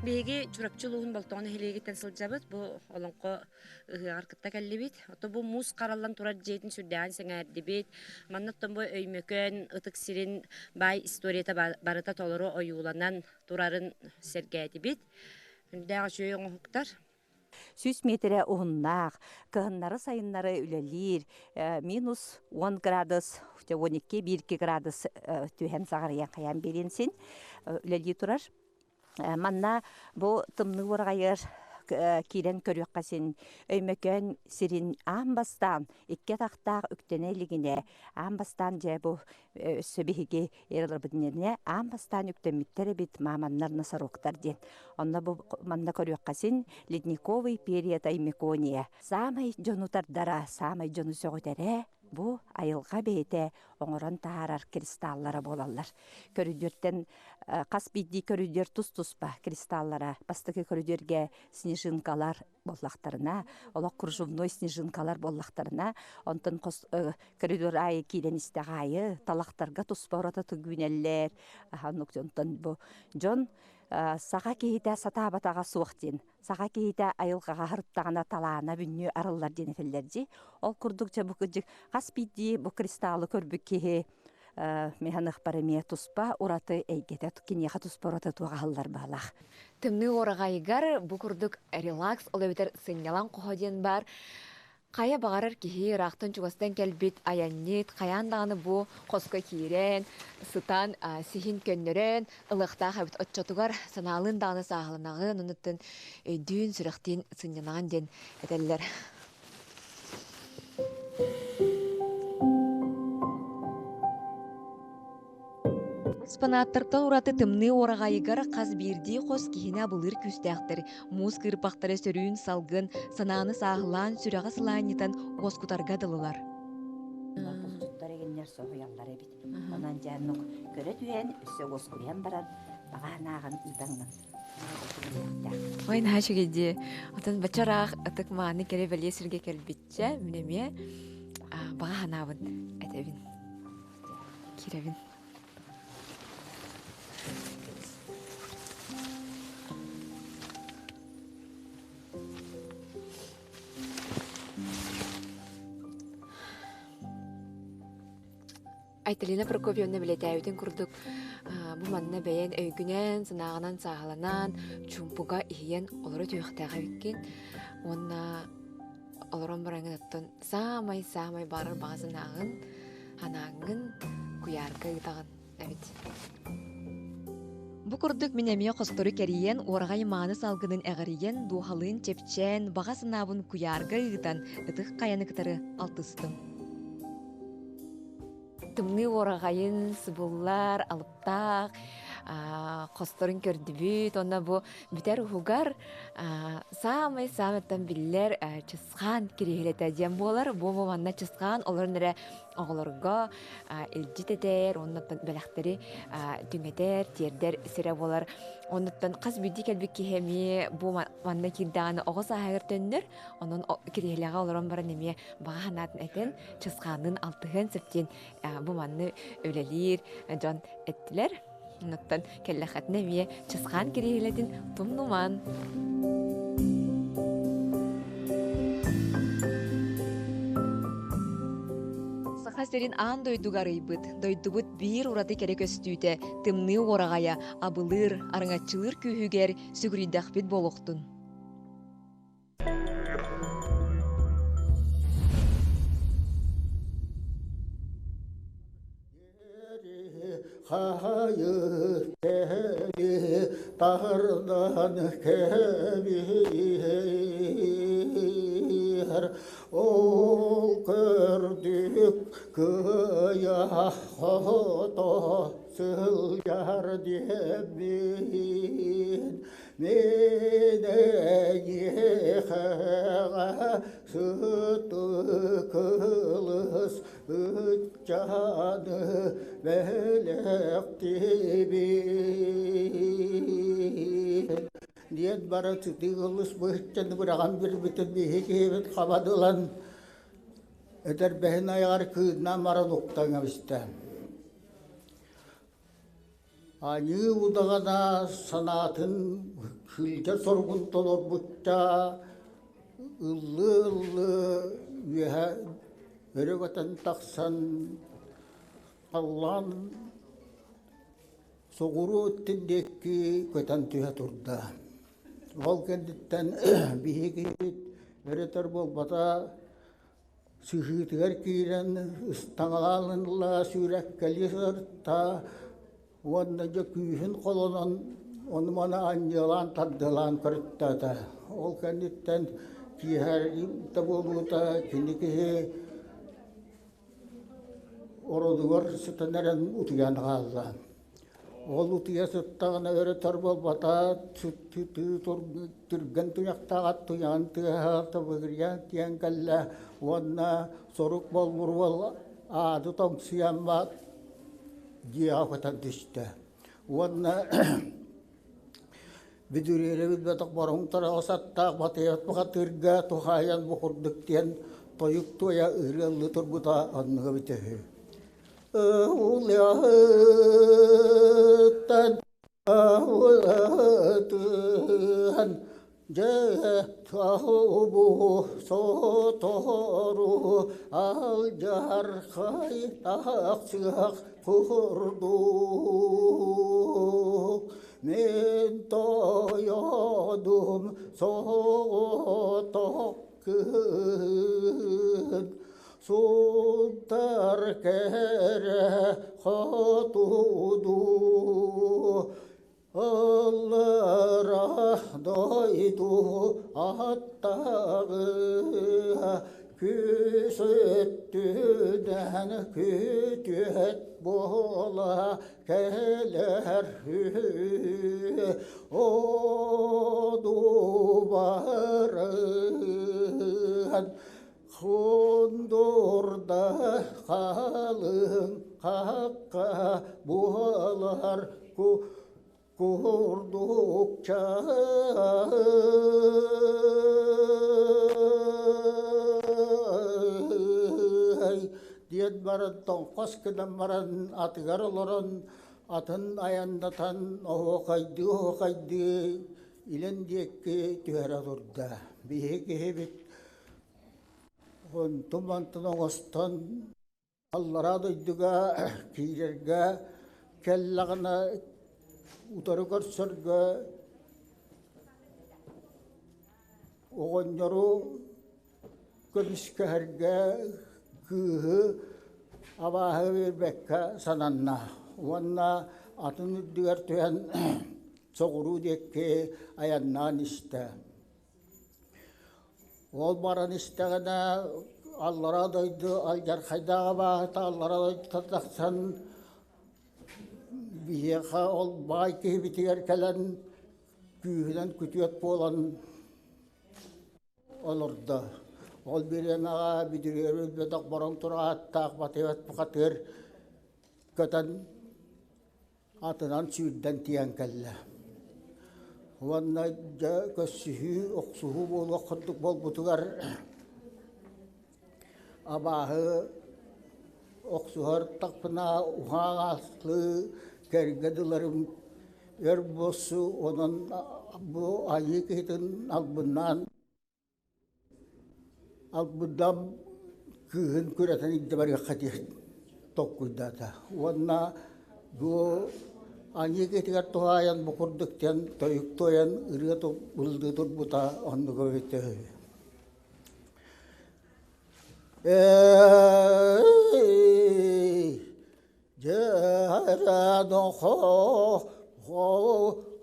S4: Биһиги Чурапчы улууһун Болтоҕо нэһилиэгиттэн сылдьабыт. Бу олоҥхо ыһыаҕар кытта кэллибит. Ото бу муус хараллан турар дьиэтин сүрдээҕин сэҥээрдибит. Манна оттон бу Өймөкөөн ытык сирин баай историята барыта толору ойууланан турарын сэргээтибит. Үрдээх үчүгэй оҥоһуктар.
S8: 100 миэтэрэ уһуннаах, кыһыннары-сайыннары үлэлиир, минус 10 градус, 12-1 градус түһэн саҕарыйан хайаан биэриэн син үлэлии турар. Манна бу тымныы уораҕайыгар киирэн көрүөххэ син Өймөкөөн сирин аан бастаан икки атахтаах үктэнэ илигинэ аан бастаан дьэ бу өссө биһиги эраларбытын аан бастаан үктэммиттэр эбит мааманнар носорогтар диэн. Онно бу манна көрүөххэ син ледниковый период Аймекония. Саамай дьону тардара, саамай дьону сөҕүтэрэ бу айылҕа бэйэтэ оҥорон таһаарар кристаллара буолаллар. Көрүдүөртэн хас биирдии көрүдүөр тус-туспа кристаллара. Бастакы көрүдүөргэ снежинкалар буоллахтарына, олох кружевной снежинкалар буоллахтарына, онтон коридор аайы киирэн истэх аайы талахтарга туспа ураты түгүүнэллэр. Онтон бу дьон саха киһитэ сатаабатаҕа суох диэн саха киһитэ айылҕаҕа сырыттаҕына талаана бүннүү арыллар диэн этэллэр дии. Ол курдук дьэ бу кырдьык хас биирдии бу кристаллы көрбүт киһи механыхпар эмиэ туспа ураты эйгэтэ киниэхэ туспа ураты туох аһыллар баалаах.
S5: Тымныы уораҕайыгар бу курдук релакс, ол эбэтэр сынньалаҥ хоһо диэн баар. Хайа баҕарар киһи ыраахтан-чугастан кэлбит айанньыт хайаан даҕаны бу хоско киирэн, сытан, сиһин көннөрөн ылыахтаах эбит. Оччотугар санаалыын даҕаны сааһыланаҕын, онуттан өйдүүн, сүрэхтиин сынньанаҕын диэн этэллэр. Экспонаттартан ураты тымныы уораҕайыгар хас биирдии хос киһини абылыыр күүстээхтэр. Муус кыырпахтара сөрүүн салгын, санааны сааһылаан, сүрэҕи сылаанньытан уоскутарга дылылар.
S8: Булчуттар игиннэр соһуйаллар эбит. Онон дьэ оннук көрө түһэн, өссө уоскуйан баран, баҕа санааҕын ыытаҥҥын
S5: Ой, наһаа үчүгэй дии. Атын бачараах ытык мааны кэрэ бэлиэ сиргэ кэлбиччэ, мин эмиэ баҕа санаабын этэбин. Киирэбин. Айталина Прокопьевна билэтээбитин курдук, Бу манна бэйэн өйгүнэн, санааҕынан сааһыланан, чуумпуга иһийэн олоро түһүөхтээх эбиккин. Уонна олорон бараҥҥын оттон саамай-саамай баҕарар баҕа санааҕын, санааҥҥын куйаарга ыытаҕын эбит. Бу курдук мин эмиэ хостору кэрийэн, уораҕай мааны салгынын эҕирийэн, дууһалыын чэпчээн, баҕа санаабын куйаарга ыытан, ытык хайаны кытары алтыстым. Тымныы уораҕайын субуллар, алыптаах хосторун көрдүбүт. Онно бу бүтэр уһугар саамай-саамайтан биллэр Чысхаан кириэһилэтэ диэн буолар. Бу манна Чысхаан олорон эрэ оҕолорго илдьит этэр, оннуттан бэлэхтэри түҥэтэр, тиэрдэр сирэ буолар. Оннуттан хас биирдии кэлбит киһи эмиэ бу манна киирдэҕинэ оҕо сааһыгар төннөр. Онон кириэһилэҕэ олорон баран эмиэ баҕа санаатын этэн, Чысхаанныын алтыһыан сөп диэн бу манны үлэлиир дьон эттилэр. Оннуттан кэллэххитинэ эмиэ Чысхаан кириэһилэтин тумнуман. Саха сирин аан дойдуга арыйбыт, дойдубут биир ураты кэрэ көстүүтэ тымныы уораҕайа абылыыр, араҥаччылыыр күүһүгэр сүгүрүйдэхпит буолуохтун.
S9: Таһырдан кэбиһэр Ол көрдүк кыйа хото сылдьар диэбин Мин эйиэхэҕэ сытыкылыс ыччаны бэлэхтибин диэн бара сытыылыс быһыччаны быраҕан билбитин биһи киһибит хабадылан этэрбэһин айаҕар кыыннаан баран уктан кэбистэ. Аньыы удаҕана санаатын күлгэ соругун толорбучча ыллыы-ыллыы үөһэ өрө көтөн тахсан халлаан соҕуруу өттүн диэки көтөн түһэ турда. Ол кэнниттэн биһиги өрөтөр буолбата Сыһыытыгар киирэн ыстаҥалаан ылла, сүүрэккэлии сырытта уонна дьэ күүһүн холонон ону-маны анньыалаан тардыалаан көрүттээтэ. Ол кэнниттэн киэһэрийбитэ буолуута кини киһи ородугар сытан эрэн утуйан хаалла. Ол утуйа сыттаҕына өрө-төр буолбата, түргэн туйахтаах ат туйаҕын тыаһа табыгырыйан тиийэн кэллэ уонна сорук боллур уол аады тоҥсуйан дьиэҕэ көтөн түстэ. Уонна бүдүрүөрэ билбэтэх бороҥ тараҕас аттаах батыйат бухатыырга туһаайан бу курдук диэн тойук туойа ырыалыы турбута оннуга эбитэ үһү. Улаһыттан улаһытыһан дьэ бу сотору алдьархай тахсыах курдук мин тойонум соҕотох кыһын Сунтар кэрэ хотуду Аллара дойду аттаҕы Күс өттүнэн күтүөт буола кэлэр үһү Одубарыан Хундурда халыҥ хахха буолар курдукча диэн баран тоҥхос гынан баран атыгар олорон атын айаннатан оһуохайдыы-оһуохайдыы илин диэки түһэрэ турда. Биһиги киһибит Онтум-мантан оҥостон аллараа дойдуга киирэргэ Кэллэҕинэ утары көрсөргө оҕонньору көмүскэһэргэ кыыһы абааһы биэрбэккэ сананна уонна атын үрдүгэр түһэн соҕуруу диэки айаннаан истэ. Ол баран истэҕинэ аллараа дойду алдьархайдаах абааһыта аллараа дойдуттан тахсан биһиэхэ ол баай киһибитигэр кэлэн күүһүнэн күтүөт буолан олордо. Ол бириэмэҕэ бүдүрүөрү өлбөтөх бороҥ турааттаах Батыйбат бухатыыр көтөн атынан сүүрдэн тиийэн кэллэ. Уонна дьэ көрсүһүү, охсуһуу буолуох курдук буолбутугар абааһы охсуһар тахпына уһаан-ааслыы кэргэ дыларым өр буолсу, онон бу айыы киһитин албыннаан Албыдам кыыһын күрэтэн илдьэ барыахха диэн толкуйдаата уонна бу аньыы киһитигэр туһаайан бу курдук диэн тойук туойан ырыа ыллыы турбута оннуга эбитэ үһү.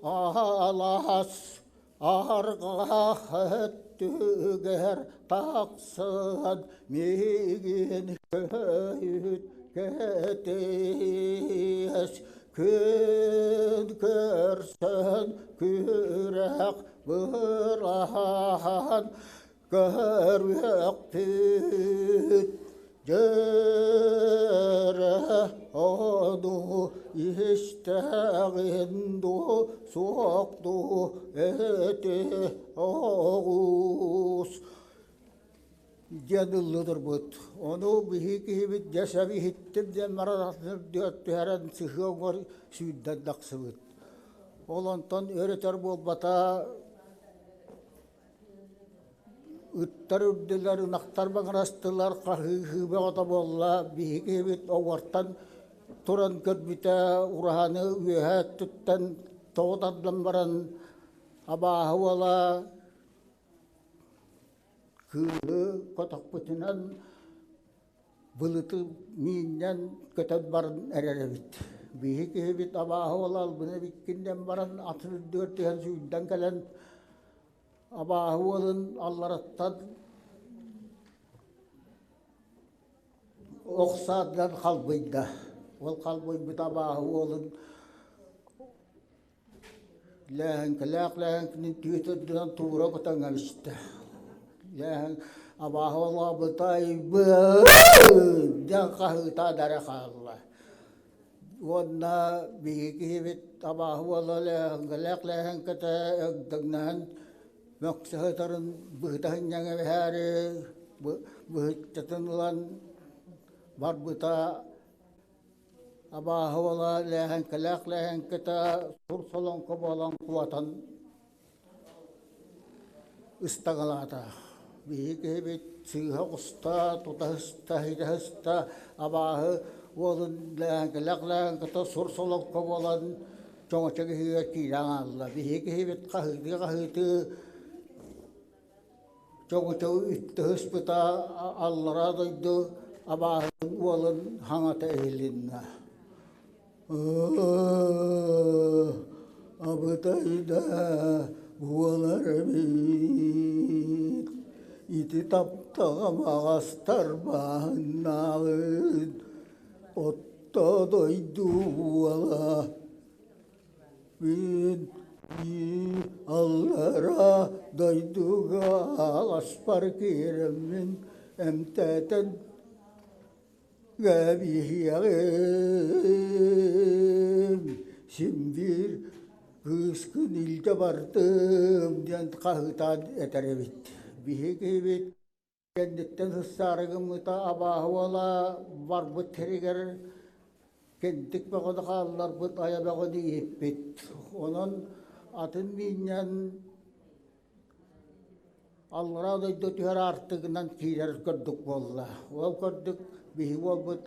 S9: Алаас арҕах өттүгэр тахсан миигин көһүт кэтиэс күн көрсөн күрэх быраһан Көрүөхпүт дьөрө ону истэҕин дуу, суох дуу эти оҕус диэн ыллыы турбут. Ону биһи киһибит дьэ сөп иһиттим диэн баран түһэрэн сыһыа оҥор сүүрдэн тахсыбыт. Ол онтон өр-өтөр буолбата Ыттар үрдүлэр, ынахтар баҥырастылар, хаһыы-ыһыы бөҕөтө буолла. Биһиги эбит оҕуортан туран көрбүтэ, ураһаны үөһэ өттүттэн тоҕу тардан баран абааһы уола кыыһы котохпутунан былыты миинньэн көтөн баран эрэр эбит. Биһи киһибит абааһы уола албына эбиккин диэн баран атын үрдүгэр түһэн сүүрдэн кэлэн Абааһы уолун аллараттан ох саатынан халбыйда. Ол халбыйбыт абааһы уолун лээһэҥкэлээх лээһэҥкинин түүт үрдүнэн туура кутан кэбистэ. Лээһэҥ абааһы уолаабыта айбыын диэн хаһыытаан эрэ хаалла. Уонна биһиги киһибит абааһы уола лээһэҥкэлээх-лээһэҥкэтэ өгдөҥнөһөн мөксө сытарын быһыта сынньан эбэһээри быһыччатын ылан барбыта абааһы уола лээһэҥкэлээх-лээһэҥкэтэ сур солоҥхо буолан куотан ыстаҥалаата. Биһиги киһибит сыыһа оҕуста, тута сыста, ситэ сыста, абааһы уолун лээҥкэлээх-лээҥкэтэ сур солоҥхо буолан чоҥочо киһигэр киирэн хаалла. Биһиги киһибит хаһыытыы-хаһыытыы чоҥочо үттэ сыспыта аллараа дойду абааһытын уолун хаҥата иһилиннэ. Абытайда буолар эбит, ити таптаҕам аҕастар бааһыннааҕын, отто дойду уола мин аллара дойдуга аҕаспар киирэммин эмтээтэн Кэбиһиэҕим, син биир кыыскын илдьэ бардым диэн хаһыытаан этэр эбит. Биһиги кэнниттэн сыссаары гыммыта абааһы уола барбыт сиригэр кэнтик бөҕөнү хаалларбыт, айа бөҕөнү иһиппит. Онон атын миинньэн Аллараа дойду түһэр аартыгынан киирэр курдук буолла. Ол курдук биһиги уолбут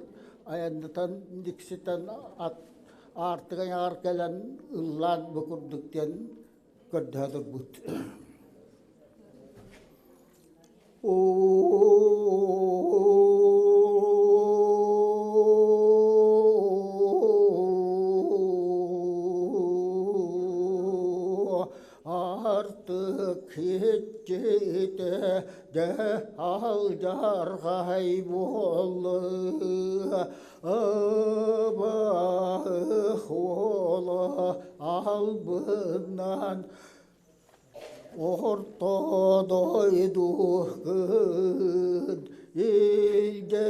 S9: айаннатан дикситэн ат Аартык айаҕар кэлэн ыллаан бу курдук диэн көрдөһө турбут. Артык иччитэ дьэ алдьархай буолла Абаах уола албыннаан Орто дойду кыһын илдьэ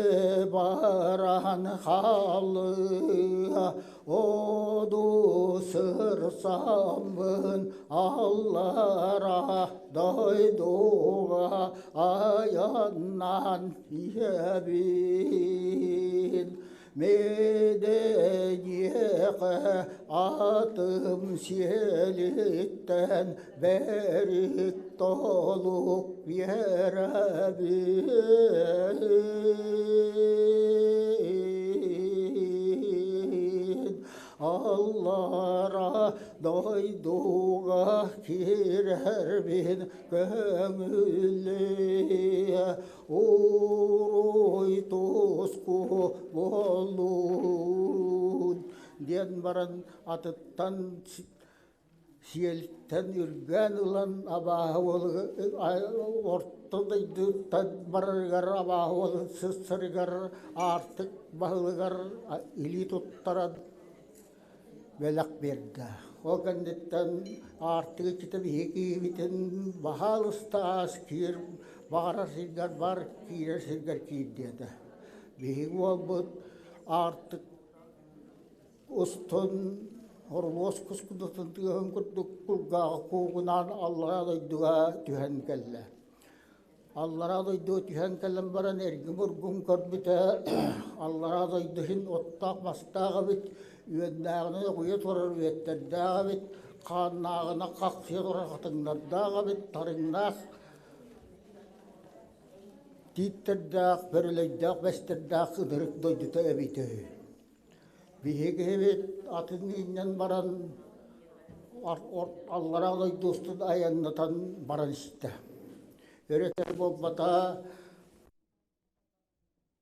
S9: баран хаалыа, Оду сырсаммын аллара дойдуга айаннаан иһэбин. Мэдэниэхэ атым сиэлиттэн бэрик толук биэрэбин. Аллара дойдуга киирэрбин көҥүллүө Уруй туску буоллун диэн баран атыттан сиэлтэн үргээн ылан абааһы уолу орто дойдуттан барарыгар абааһы уолун сыссарыгар аартык баһылыгар илии туттаран бэлэх биэрдэ. Ол кэнниттэн аартык иччитэ биһиги киһибитин баһаалыста аас киир, баҕарар сиргэр бар, киирэр сиргэр киир диэтэ. Биһиги уолбут аартык устун орулуос кускудатын тыаһын курдук кулгааҕа куугунаан аллараа дойдуга түһэн кэллэ. Аллараа дойдуга түһэн кэлэн баран эргим-ургум көрбүтэ, аллараа дойду иһин оттоох-мастаах эбит, үөннээҕинэн оҕуйа турар үөттэрдээх эбит, хааннааҕынан хахсыйа турар хатыҥнардаах эбит, тарыҥнаах тииттэрдээх, бөрөлөйдөөх бэстэрдээх ынырык дойдута эбитэ үһү. Биһиги эбит атын ииннэн баран аллараа дойду устун айаннатан баран истэ. Өрөтөр буолбата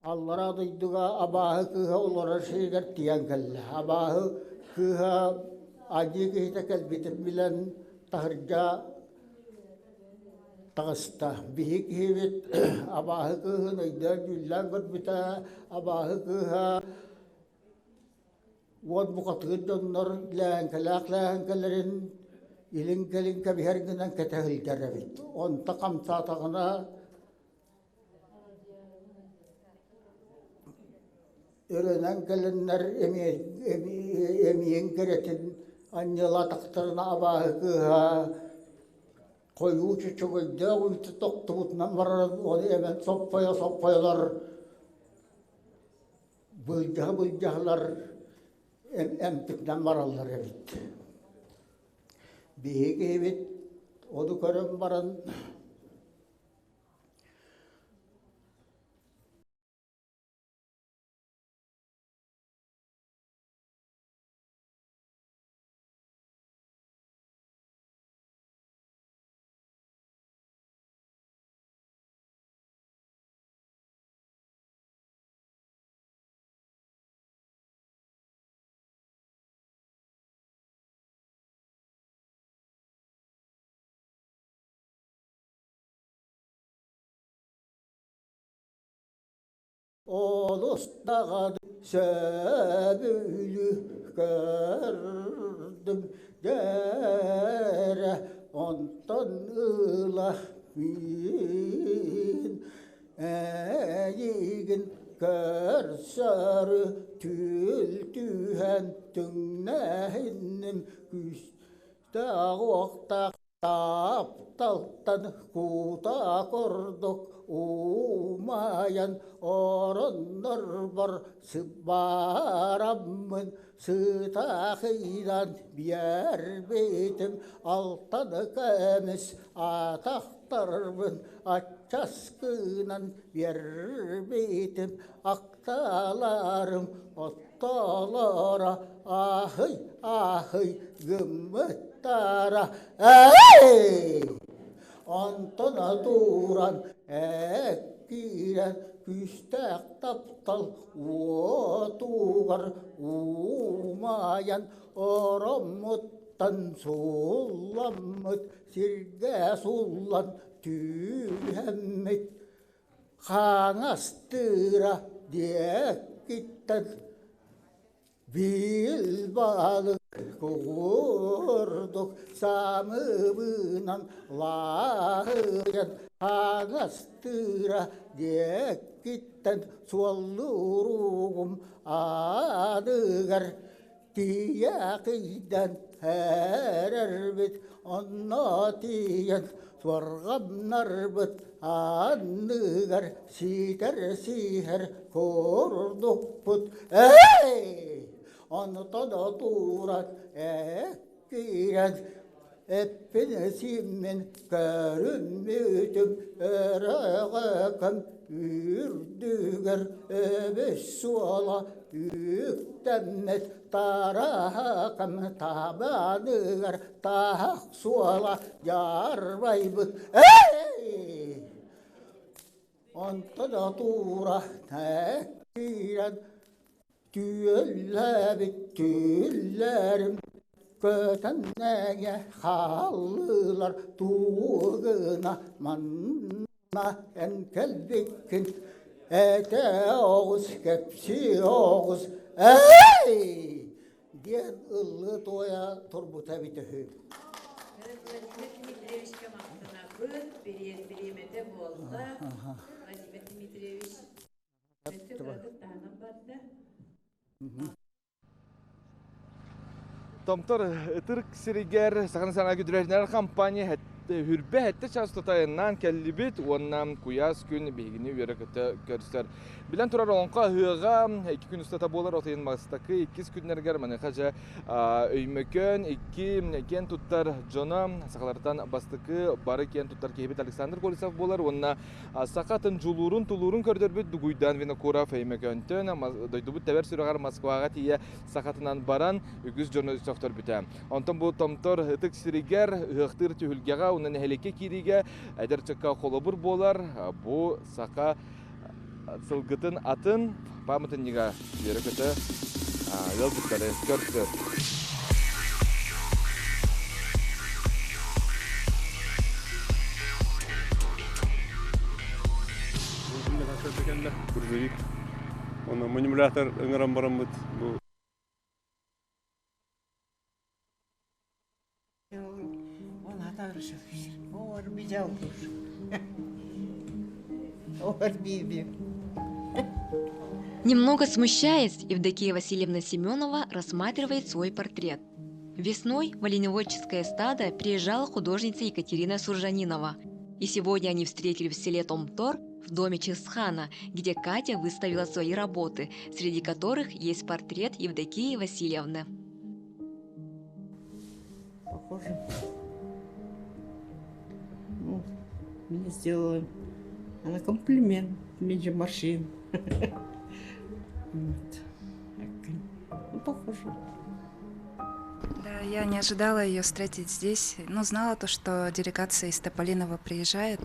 S9: аллараа дойдуга абааһы кыыһа олорор сиригэр тиийэн кэллэ. Абааһы кыыһа аньыы киһитэ кэлбитин билэн таһырдьа таҕыста. Биһи киһибит абааһы кыыһын өйдөөн-дьүүллээн көрбүтэ, абааһы кыыһа уот бухатыыр дьоннор лээҥкэлээх лээҥкэлэрин илин-кэлин кэбиһэр гынан кэтэ сылдьар эбит. Онто хамсаатаҕына өрөнөн кэлэннэр эмиийин кэрэтин анньыалаатахтарына абааһы кыыһа хойуу чөчөгөйдөөх үүтү тохтубутунан баран ону эмэн соппойо-соппойолор былдьаһа-былдьаһалар эмтикнэн бараллар эбит. Биһиги эбит ону көрөн баран Олус даҕаны сөбүлүү көрдүм дьэрэ, онтон ыла мин эйигин көрсөрү түүл түһэн түҥнэһинним күүстээх уохтаах Тапталтан куута курдук уумайан ороннорбор сыбаараммын сытаахыйдан биэрбитим алтан көмүс атахтарбын аччаскынан биэрбитим. Атталарым оттолоро аһый аһый гыммыттара эй Онтон туран киирэн күүстээх таптал уотугар уумайан ороммуттан сулламмыт сиргэ суллан түүһэммит Хаҥастыыра диэкиттэн биил балык курдук самыбынан лаһыйан хаҥастыыра диэкиттэн суоллууругум аныгар Тиийэ кыйдан эрэрбит, онно тиийэн суорҕаннарбыт анныгар сиитэр-сииһэр курдукпут. Эй! Онтон тууран киирэн эппин-сииммин көрүммүтүм өрөҕөкөм үрдүгэр өбүс суола үктэммит тараһакам табаныгар таһах суола дьаарбайбыт эй онто да туура киирэн Түөллээбит түүллэрим көтөннөҥө хааллылар тугуна манна эн кэлбиккин этэ оҕус кэпсии оҕус эй диэн ыллыы туойа турбута эбитэ үһү.
S2: Владимир Дмитриевичка махтанабыт, бириэмэтэ буолла. Владимир Дмитриевич
S10: Томтор ытырк сиригэр Саханы саҥа гидроинженер компания хүрбэ хэттэ час тутайыннаан кэллибит уонна куйаас күн биһигини үөрэ-көтө көрсөр. Билэн турар олоҥхо ыһыаҕа икки күн устата буолар от ыйын бастакы иккис күннэригэр маныаха дьэ Өймөкөөн икки киэн туттар дьоно сахалартан бастакы бары киэн туттар киһибит Александр Колесов буолар уонна Саха атын дьулуурун, тулуурун көрдөрбүт Дугуйдаан Винокуров Өймөкөөнтөн дойдубут тэбэр сүрэҕэр Москваҕа тиийэ сахатынан баран үгүс дьону сөхтөрбүтэ. Онтон бу Томтор ытык сиригэр ыһыахтыыр түһүлгэҕэ уонна нэһилиэккэ киириигэ эдэр ыччакка холобур буолар бу саха сылгытын атын пааматынньыга үөрэ-көтө ыалдьыттары көрсөр.
S11: Грузовик. Оны манипулятор ыҥыран бараммыт бу
S5: Немного смущаясь, Евдокия Васильевна Семенова рассматривает свой портрет. Весной в оленеводческое стадо приезжала художница Екатерина Суржанинова. И сегодня они встретили в селе Томтор в доме Чесхана, где Катя выставила свои работы, среди которых есть портрет Евдокии Васильевны.
S12: Похоже. Ну, мне сделала она комплимент, меньше морщин. Вот. Ну, похоже.
S13: Да, я не ожидала ее встретить здесь, но знала то, что делегация из Тополинова приезжает,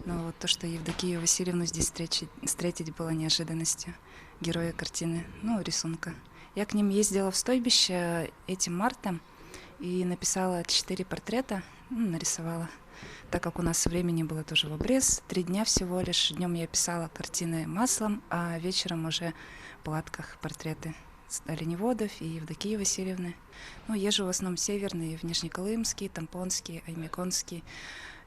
S13: но вот то, что Евдокию Васильевну здесь встретить, встретить было неожиданностью героя картины, ну, рисунка. Я к ним ездила в стойбище этим мартом и написала четыре портрета, ну, нарисовала. Так как у нас времени было тоже в обрез, три дня всего лишь. Днем я писала картины маслом, а вечером уже в палатках портреты оленеводов и Евдокии Васильевны. Ну, езжу в основном северные, Внешнеколымский, Тампонский, Аймеконский.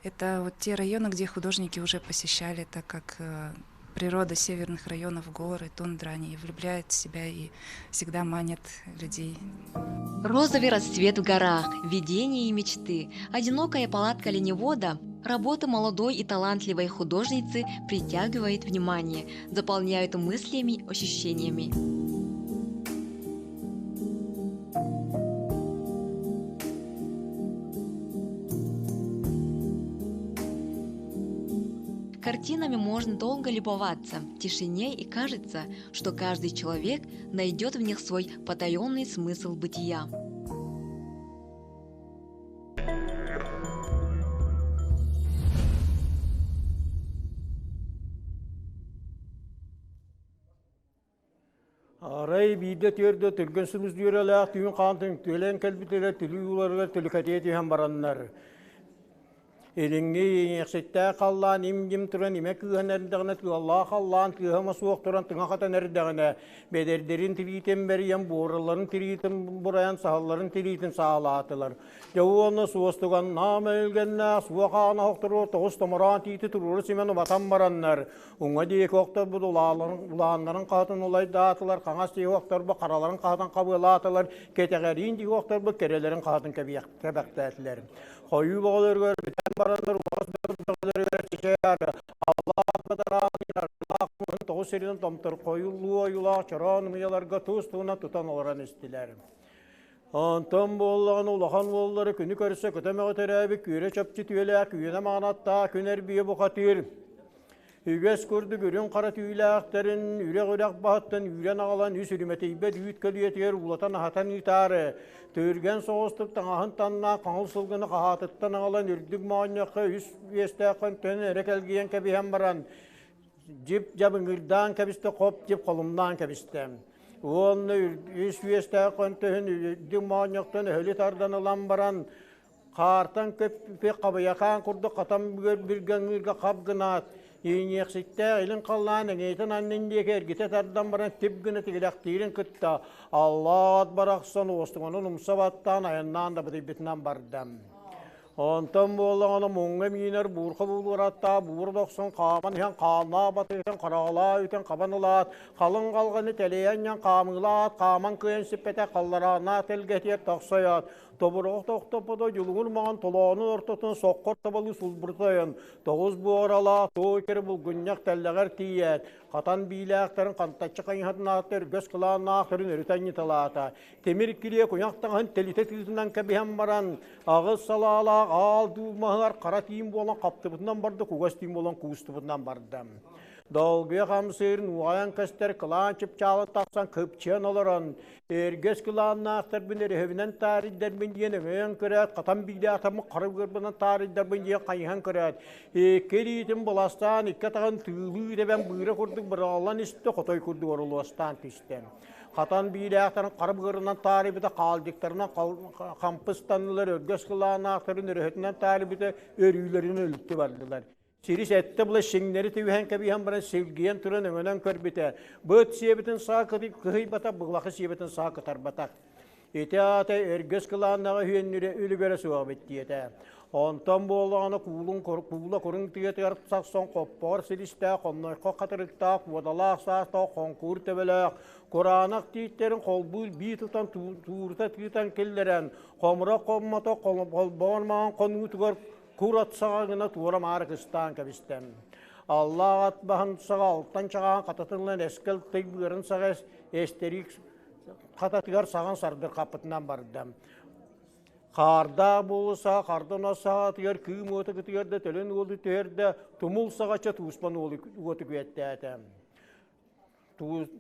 S13: Это вот те районы, где художники уже посещали, так как э, природа северных районов, горы, тундра, они влюбляют в себя и всегда манят людей.
S5: Розовый расцвет в горах, видение и мечты, одинокая палатка оленевода – Работа молодой и талантливой художницы притягивает внимание, заполняют мыслями, ощущениями. картинами можно долго любоваться в тишине и кажется, что каждый человек найдет в них свой потаенный смысл бытия.
S14: Арай биирдэ түөрдэ түргэн сулус дьүөрэлээх түүн хаан түҥтүөлээн кэлбитигэр түлүү ууларыгар түлүкэтийэ түһэн бараннар Илиҥҥи иэйиэхситтээх халлаан им-дьим туран имэ кыыһан эрдэҕинэ, тыаллаах халлаан кыыһама суох туран тыҥа хатан эрдэҕинэ, бэдэрдэрин тириитин бэрийэн, буораларын тириитин бурайан, саһылларын тириитин саалаатылар. Дьэ уонна суостуганнаах мэлгэннээх суох аана охторугар тоҕус томороон тиити туруору симэн уматан бараннар, уҥа диэки охторбут улааннарын хаһатын улайдаатылар, хаҥас диэки охторбут хараларын хаһатын хабыалаатылар, кэтэҕэриин диэки охторбут кэрэлэрин хаһатын кэбэхтээтилэр. Хойуу бөҕөлөрүгэр бүтэн бараннар уос бөҕөлөрүгэр чичээр аллаах бадараан тоҕус сиринэн томторхойуллуу ойуулаах чороон ымыйаларга туус-туһунан тутан олорон истилэр. Онтон буоллаҕына улахан уоллары күнү көрсө көтө-мөҕө төрөөбүт күөрэ чопчу түөлээх күөнэ маҕанаттаах күн эрбийэ бухатыыр Үгэс курдук үрүҥ хара түүлээхтэрин үрэх-үрэх баһыттан үүрэн аҕалан үс үрүмэтийбэт үүт көлүйэтигэр уулатан аһатан ыытаары, түргэн соҕустук таҥаһын таннаах хаҥыл сылгыны хаһаатыттан аҕалан үрдүк моонньоххо үс үөстээх хөнтөн эрэ кэлгийэн кэбиһэн баран, дьип-дьап ыҥыырдаан кэбистэ, хоп-дьип холумнаан кэбистэ. Уонна үс үөстээх хөнтөһүн үрдүк моонньохтон өһүлү тардан ылан баран, Хаартан көппүт хабыйакаан курдук хатан бүргэҥҥииргэ хап гынаат, ииниэхситтээх илин халлаан эҥиэтин аннын диэки эргитэ тардан баран тип гына тигилэхтиирин кытта аллаат барахсан уостуганын умса баттаан айаннаан да бытыйбытынан барда. Онтон буоллаҕына муҥҥа миинэр буурха буулуураттаа буур дохсун хааман иһэн хааннаа батыытын хараҕалаа үтэн хабан ылаат халыҥ халҕаны тэлэйэн хаамыылаат хааман кыайан сиппэтэх халларааннаах тэлгэтигэр тохсойоот Тобуруох тохтоппото дьулугур маҥан толоонун ортотун соххор табалыы сулбурта ойон, тоҕус буоралаах туой кэрэ булгунньах тэллэҕэр тиийээт, хатан биилээхтэрин хантаччы хайыһатынаата өргөс кылааннаахтарын өрүтэ анньыталаата. Тимир килиэ куйах таҥаһын тэлитэ тыытынан кэбиһэн баран, аҕыс салаалаах аал дуу маһыгар хара тиин буолан хаптыбытынан барда, кугас тиин буолан куустубутунан барда. Долгуйа хамсыырын уҕайан көстөр кылаан чыпчаалын тахсан кыпчыан олорон, Эргэс кылааннаахтарбын өрөһөбүнэн таарыйдарбын диэн өҥөйөн көрөөт, хатан биилээх хара быарбынан таарыйдарбын диэн хайыһан көрөөт, икки илиитин быластаан, икки атаҕын тыылыы тэбэн быыра курдук быраҕыллан истэ, хотой курдук орулуостаан түстэ. Хатан биилээхтэрин хара быарынан таарыйбыта, хаалдьыктарынан хампыстаннылар, өргөс кылааннаахтарын өрөһөтүнэн таарыйбыта, өрүүлэрин өлүктү бардылар. Сирис эттэ була сиҥнэри түһэн кэбиһэн баран силгийэн туран өҥөнөн көрбүтэ, быт сиэбитин саа кыһыйбатах, былахы сиэбитин саа кытарбатах. Ити аата өргөс кылааннаҕа үһүөннүрэ үлүгэрэ суох эбит диэтэ. Онтон буоллаҕына куулун куула куруҥ тыатыгар сахсон хоппоҕор силистээх, хоннойхо хатырыктаах, уодалаах саастаах хоҥкуур төбөлөөх, кураанах тииттэрин холбуур бии тутан туурута тыытан киллэрэн, хомура хоммото холбоҕор маҥан хонуутугар Кур ат саҕа гына туора-маары кыстаан кэбистэ. Аллаах ат баһын саҕа алтан чаҕаан хататыллан эскэл тый быарын саҕа эстерик хататыгар саҕан сардырхаппытынан барда. Хаардаах буолуса хардон ас саҕатыгар кыым уота кытыгар да төлөн уолу түһэрдэ, тумул саҕача тууспан уоту күөттээтэ.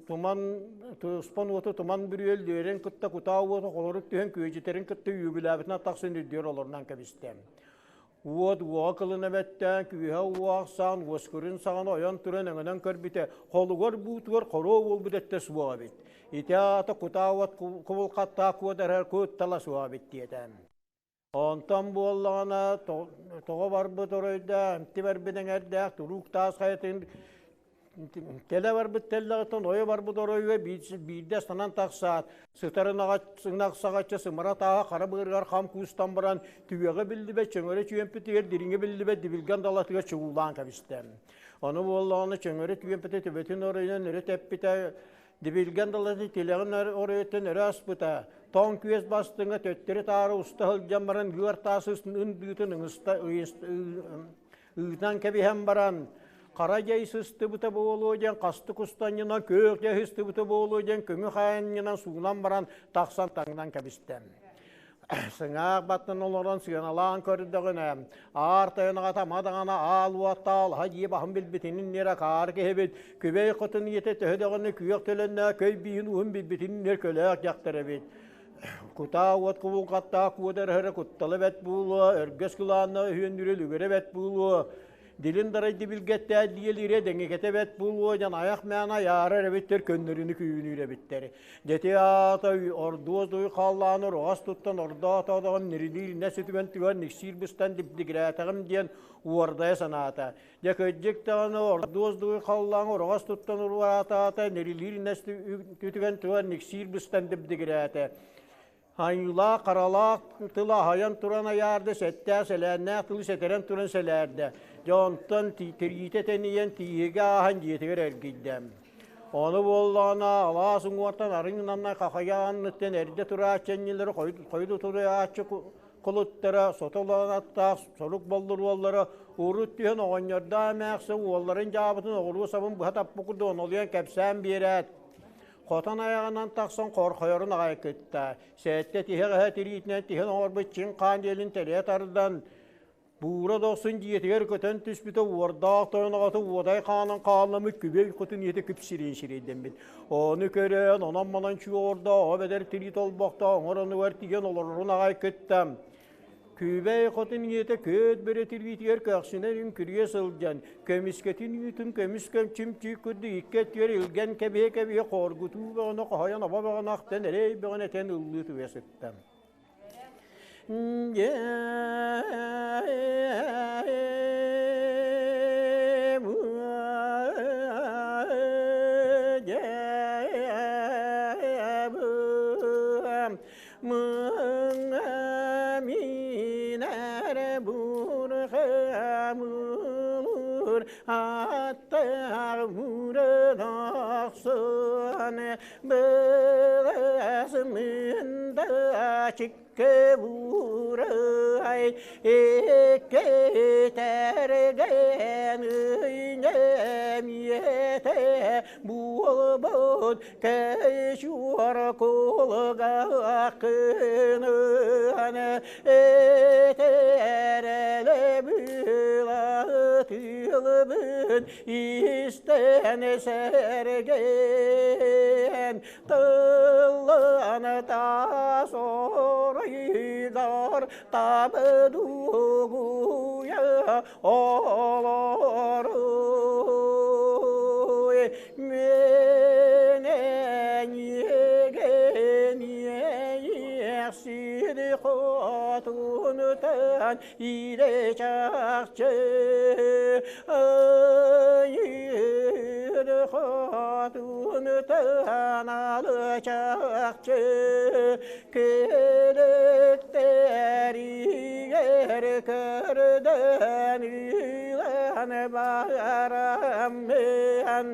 S14: Туман туспан уоту туман бүрүөл лүөрэн кытта кутаа уоту холорук түһэн күөдьүтэрин кытта үөгүлээбитинэн тахсан үрдүгэр олорунан кэбистэ. Уот уоҕа кылына бэттээн, күүһэ уоҕахсаан, уоскурун саҕана ойон туран өҥөнөн көрбүтэ, холугар буутугар хоруо буолбут өттө суох эбит. Ити аата кутаа уот кубулхаттаах куодарар куттала суох эбит диэтэ. Онтон буоллаҕына тоҕо барбыт оройдоох, эмти барбыт эҥэрдээх туруук таас хайатын кэлэ барбыт тэллэҕиттэн ойо барбыт оройуга биирдэ санан тахсаат, сытар ынах саҕачча сымара тааһа хара быарыгар хам куустан баран, түгэҕэ биллибэт чөҥөрө чүөмпүтүгэр дириҥэ биллибэт дибилгэн далатыгар чугуулаан кэбистэ. Ону буоллаҕына чөҥөрө түөмпүтэ төбөтүн оройунан өрө тэппитэ, Дибилгэн далаты тилэҕин оройуттан өрө аспыта, тоҥ күөс бастыҥа төттөрү-таары уста сылдьан баран ыар таас ындыытын ыытан кэбиһэн баран, хара дьай сыстыбыта буолуо диэн хастык устанньынан, күөх дьай сыстыбыта буолуо диэн көҥү хаанньынан суунан баран тахсан таҥнан кэбистэ. Сыҥаах баттан олорон сыаналаан көрдөҕүнэ, аар тойон аҕата ама даҕаны аал уоттаах алаһа дьиэ баһын билбитинин ньирэ акаары киһибит, күбэй хотун ийэтэ төһө даҕаны күөх төлөннөөх көй бииһин ууһун билбитин ньир көлөөх дьахтар эбит. Кутаа уот кубулҕаттаах куодарыһара куттала бэт буолуо, өргөс кылаанна өһүөннүүрэ үлүгэрэ бэт буолуо, Дилин дарайды билгэттээ диэлиирэ дэҥикэтэ бэт буолуо дьон айах мээн айаарар эбиттэр көннөрүнү күүнүүр эбиттэр. Дьэти аата ордуос дуй халлаан оруҕас туттан ордоотоодоҕун нирилиир иннэ сүтүгэн түгэн никсиир быстан дибдигирээтэҕим диэн уордайа санаата. Дьэ кырдьык даҕаны ордуос дуй халлаан оруҕас туттан уруаатаата нирилиир иннэ сүтүгэн түгэн никсиир быстан дибдигирээтэ. Айыылаах, харалаах тыла аһайан туран айаарда, сэттээх, сэлээннээх тылы сэтэрэн туран сэлээрдэ. Дьэ онтон тириитэ тэнийэн, тииһигэ ааһан дьиэтигэр эргийдэ. Ону буоллаҕына алаас уҥуортан арыҥнанна хахайа анныттан эрдэ турааччы энньилэри хойут утуруйааччы кулуттара, сотолоон аттаах сорук боллур уоллара урут түһэн оҕонньордоох эмээхсин уолларын дьаабытын оҕуруо сабын быһа таппыт курдук онолуйан кэпсээн биэрээт, Хотон айаҕынан тахсан хорхойорун аҕай кытта, сэттэ тиһэх эһэ тириитинэн тиһэн оҥорбут чиҥ хаан диэлин тэлэйэ тардан, буура дохсун дьиэтигэр көтөн түспүтэ уордаах тойон аҕата уодай хаанын хаалламмыт күбэй хотун ийэтэ күпсириин сирэйдэммит. Ону көрөн, онон-манан чуорда, бэдэр тирии толбохтоох оҥоронугар тиийэн олорорун аҕай кытта, Күбэй хотун ийэтэ күөт бөрө тирбиитигэр көхсүнэн үҥкүрүйэ сылдьан, көмүскэтин үүтүн көмүс көмчүмчүү курдук икки өттүгэр илгэн кэбиһэ-кэбиһэ хоргутуу бөҕөнү хоһойон обо бөҕөнү ахтан эрэй бөҕөнү этэн ыллыы туйа сытта. Буолбут Кэйчуор кулгааххыныан этэрэлэ быылатыылбын истэн сэргээн тыллан таас оройдор табдугуйа олоруй Хотунутан илэ чахчы айыр хотунутан алы чахчы Кэлэктэригэр көрдөн ыылан бараммын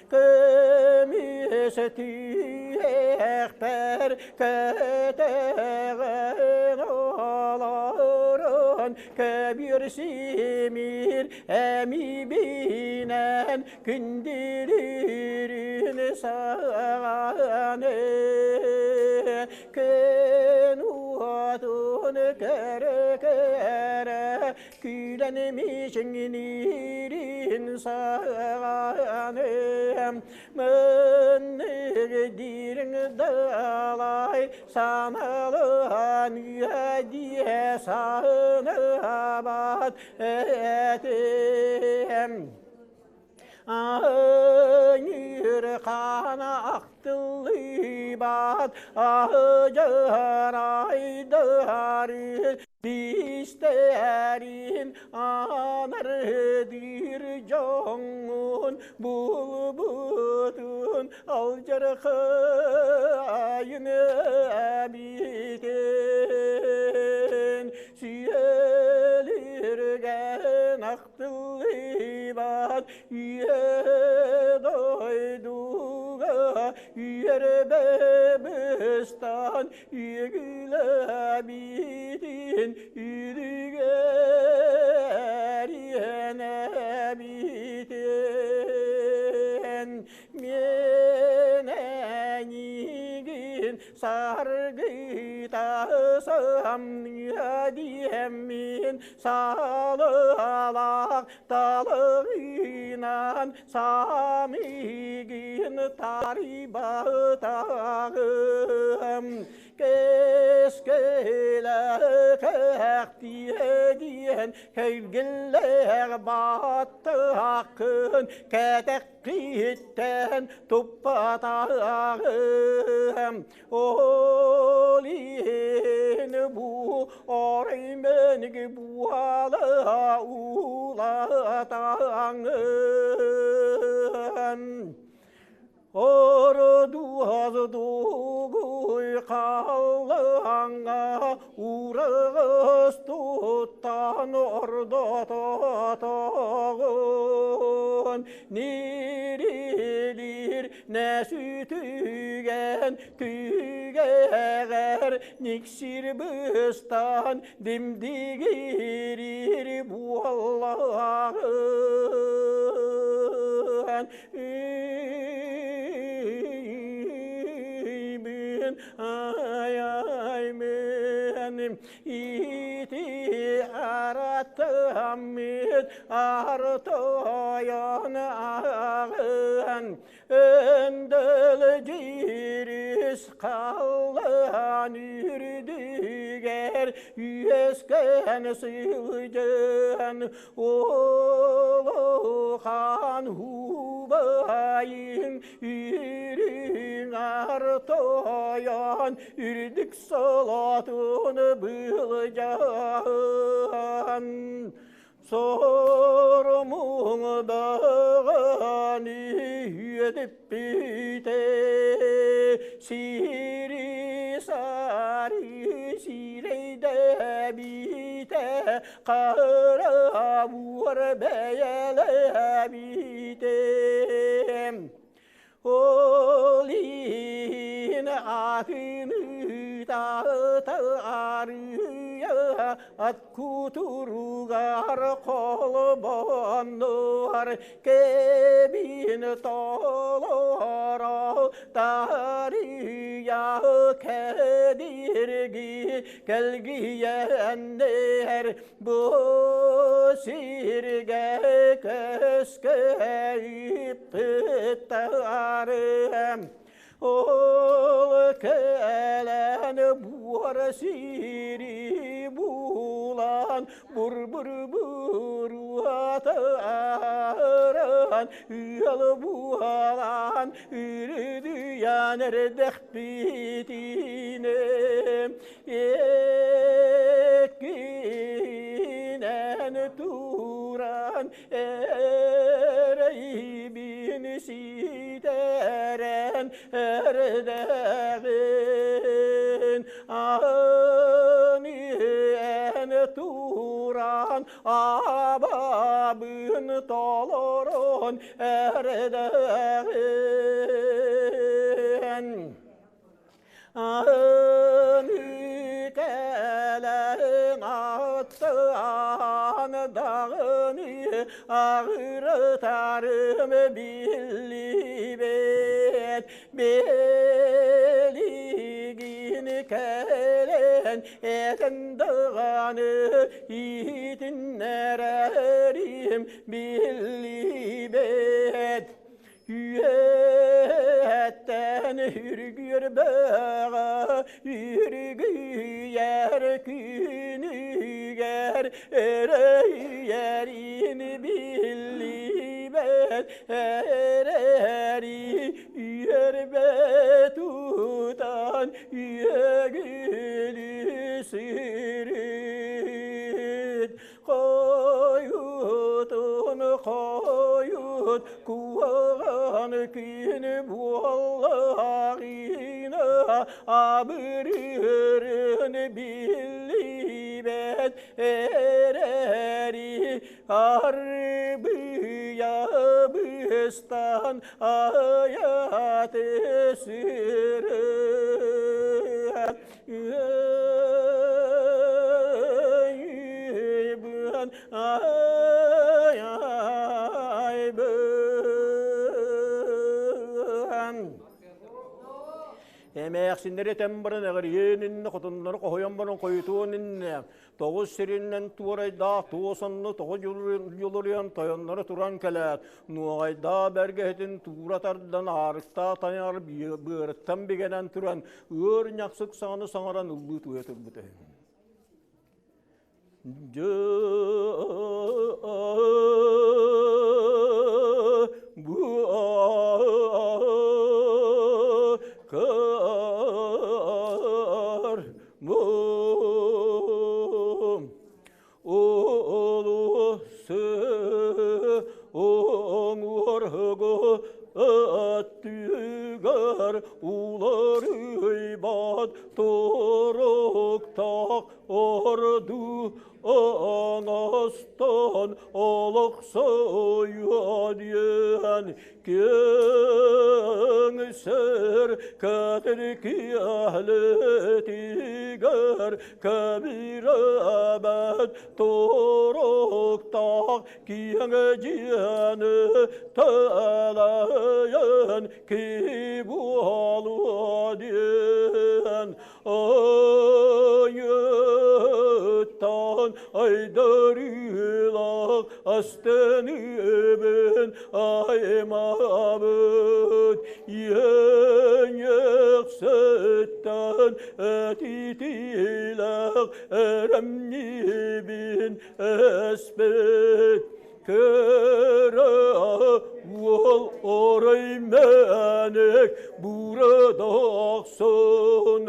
S14: көмүс түһэхпэр көтөҕөн олорон көбүөр симир эмибинэн күндүлүүрүн саҕаны күн уотун көрө-көрө күлэн мичиҥниирин саҕаны мыннык дириҥ далай саналыан үөдүйэ санаабат этим Аньыырхаана ахтыллыбат аһыдьарайдары истэрин анардыыр дьоҥҥун булбутун алдьархайын эбитин сиэлиргэн Тыллыбат үйэ дойдуга үөрбэ быстан үөгүлэбитин үлүгэр иэнэбитин мен эйигин. диэммин саргыта сыһамныа диэммин салалаах талыгынан самигин тарибатагым кескеле кэхтиэ диэн кэйгиллээх баттааккын кэтэххиттэн туппатааҕым ол иһин бу оройменги буала улатаҥын Ордуаз дугуй халлааҥҥа ураҕас туттан ордототоҕун нирилиир нэсүтүгэн түгэҕэр никсир быстан димдигирир буоллаҕын Ай-ай-мен ити аратаммыт артойон ағын өндөл дирис қаллан үрдүгэр үөскэн сылдьан Улахан убайын үрүҥ артойон үрдүк солотун былдьаан Сорумуҥ даҕаны үөдүппүтэ сири сари сирэйдэбитэ хара буор бэйэлэбитэ Ол иһин атыныта арыйа ат кутуругар холбоннуар кэбин толоро тарыйа кэдирги кэлгийэннэр Бу сиргэ көскө ыппыттарым Ол кэлэн буор сири булан бур-бур буруатаран ыал буолан үрдүйэн эрдэхпитинэ Эккинэн туран эрэйбин ситэрэн эрдэҕин аны туран абабын толорон эрдэҕин Кэлэн аттаан даҕаны аҕырытарым биллибэт билигин кэлэн этэн даҕаны иһитиннэрэрим биллибэт Үөттэн үргүөр бөҕө үргүйэр күнүгэр өрөйэрин биллибэт эрэри үөрбэ тутан үөгүлү сырыт Хойутун хойут куһаҕан күн буоллаҕына абырыырын биллибэт эрээри арбыйа быстан айаты сырыат Эмээхсиннэри этэн баран эҕирийиэн иннэ, хотуннары хоһуйан баран хойутуон иннэ, тоҕус сиринэн туорайдаах туос онно тоҕо дьулуруйан тойонноро туран кэлээт, нуоҕайдаах бэргэһэтин туура тардан аарыктаах тайаҕар быарыттан бигэнэн туран, ыар ньахсык саҥаны саҥаран ыллыы туйа турбута үһү. Аттыгар уларыйбат туруктаах Орду оҥостон олохсуйуо диэн киэҥ сир кэтиркиэлитигэр кэбирэбэт туруктаах киэҥ дьиэни тэлэйэн ки буолуо диэн Айыттан айдарыылаах астыныыбын аймаабыт Иэҥэхсэттэн этитиилээх эрэмньибин эспит Кыра уол орой мэник бурадахсын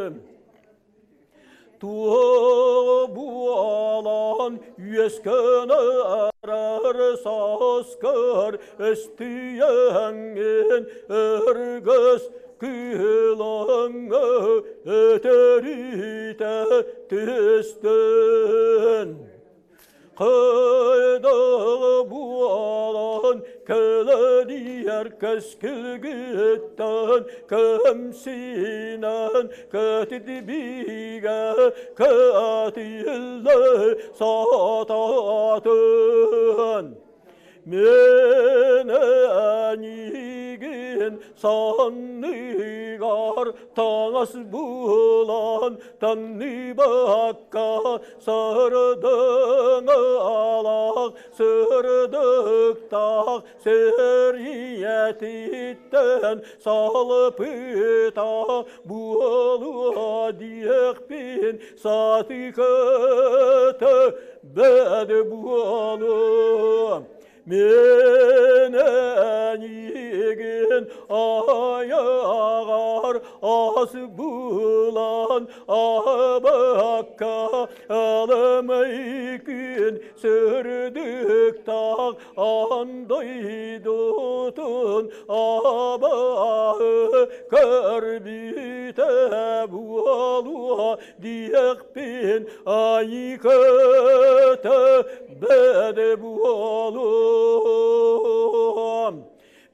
S14: Туо буолан үөскэн арар сааскар өстүйэҥҥин өргөс кыылаҥҥа өтөрүтэ түстүн. Кыйдыгы буолан кэлэдийэр кэскилгиттэн кэмсинэн кэтитибигэ кэтиллэ сатаатын. Мен эйигин санныгар таҥас булан танныбакка сырдыҥ алах сырдыктаах сэрийэтиттэн салпыта буолуо диэхпин сатыкыта бэд буолуо Мен эйигин айаҕар ас булан абакка аламайкын сырдыктаах андойдутун абаһы көрбүтэ буолуо диэхпин айыкыта бэдэ буолуом.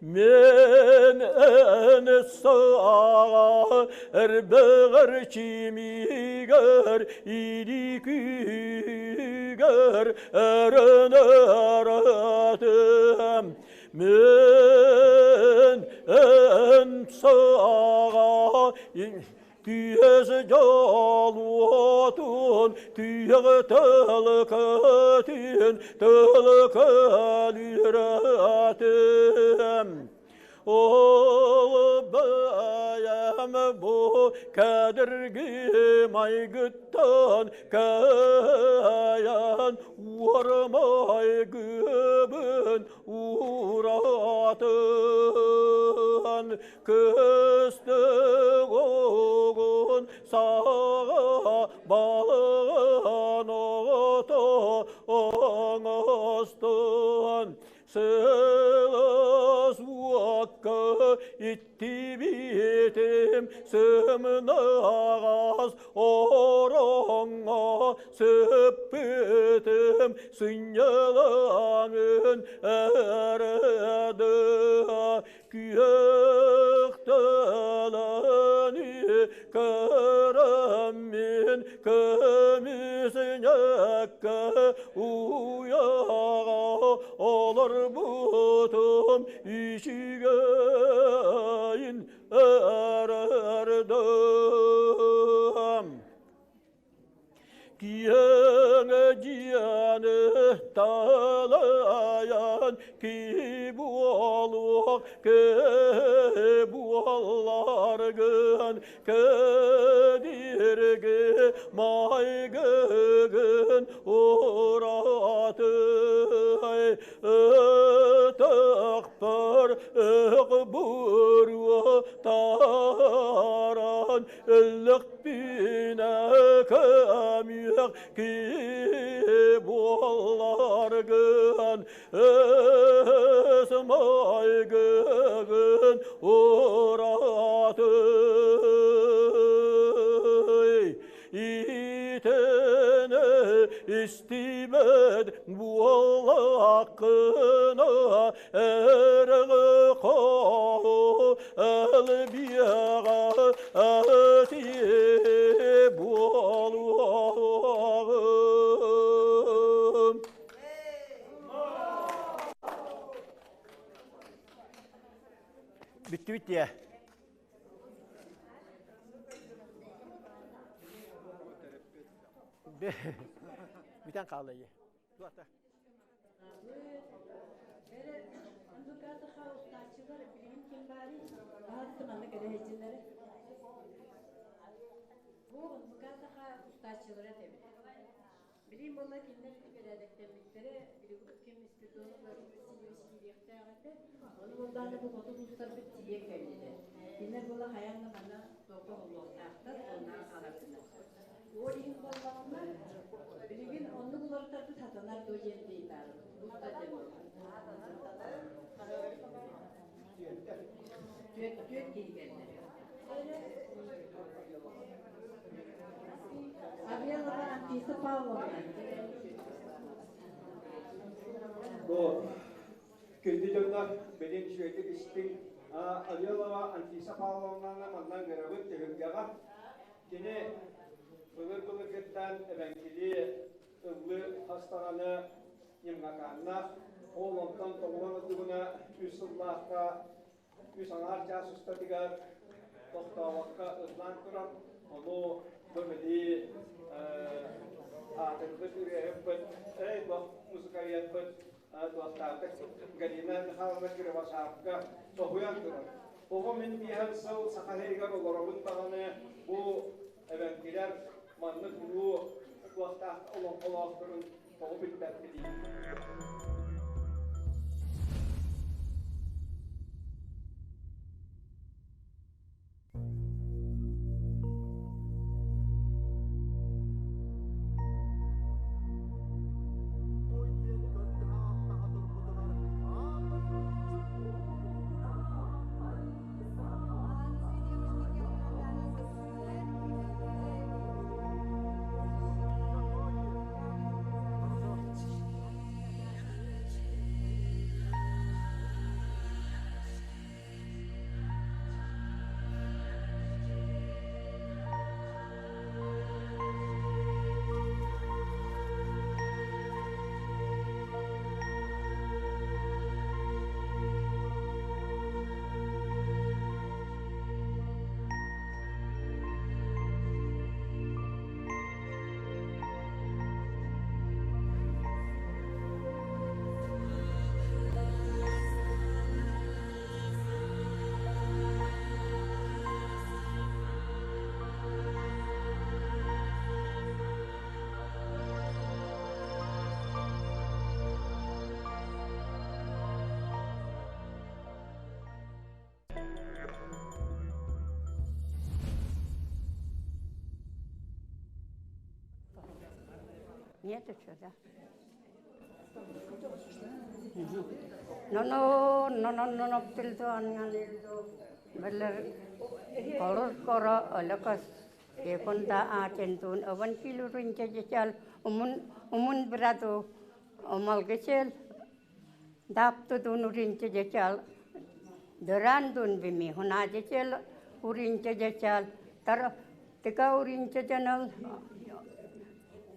S14: Мен эн саҕа эрбэҕэр чимигэр илии күүгэр эрэнэр атым. Мен эн саҕа Түйэс дьолуотун, түйэҕэ тылыкытын, тылыкалыратым. Ол бэйэм бу кэдирги майгыттан кэйэн уормайгыбын ууратын. Көстөг оҕун саҕа балыгын оҕото оҥостон сылаас уокка иттибитим сымнаҕас ороҥҥо сыппытым сынньалаҥын эрдэ Күөхтэлэни көрөммүн көмүсүнэккэ уйаҕа олорбутум үчүгэйин эрэрдэ.
S15: талайан ки буолуох кы буолларгын кэдирги майгыгын уратай ытыкпар ых буруо таран өллөхпүнэ көмүөх ки буолларгын өс майгыгын уратай итини истибэт буоллаххына эрги хоһу элбиэҕэ этии буолуоҕум.
S14: Бүттүбүт дии. Бүтэн хаалла дии.
S2: Билим буолла кинилэр ити бэрээдэктэммиттэрэ, билигин ким Спиридонов Владимир Васильевич киириэхтээх этэ. Ону буоллаҕына бу хоту улуустарбыт тиийэн кэллилэр. Кинилэр буолла хайаан да манна туохха холлуохтаахтар, оннук хаалардылар. Ол иһин буоллаҕына, билигин оннук уларытарбыт сатанар дуо диэн ыйытаарым. Уста диэн буолла. Түөрт түөрт киһи кэллэ. Авелова Анфиса Павловна.
S16: Бу күндү дьоннор, билин үчүгэйдик истиҥ. Авелова Анфиса Павловнаны манна ыҥырабыт түһүлгэҕэ. Кини былыр-былыргыттан эбэҥкилии ыллыы хас даҕаны ньымҥакааннаах. Ол онтон тоҕуһан ыллыгына үс сыллаахха үс аҥаар чаас устатыгар тохтообокко ыллаан турар. Ону бу били аатырбыт ырыаһыппыт, эй бох музыкариятпыт туохтаатык Галина Михайловна Кривошапка соһуйан турар. Оҕо мин биэһэн сыл Саха сиригэр олоробун даҕаны бу эбэҥкилэр маннык улуу туохтаах олоҥхолоохторун тоҕо билбэппитий?
S6: Нет еще, да? No no no no no Kolor koro olokos ekonda acentun ovan kilurun chechal umun umun bratu omalgechel daptu dun urin chechal doran dun bimi huna chechal urin chechal tar tika urin chechanal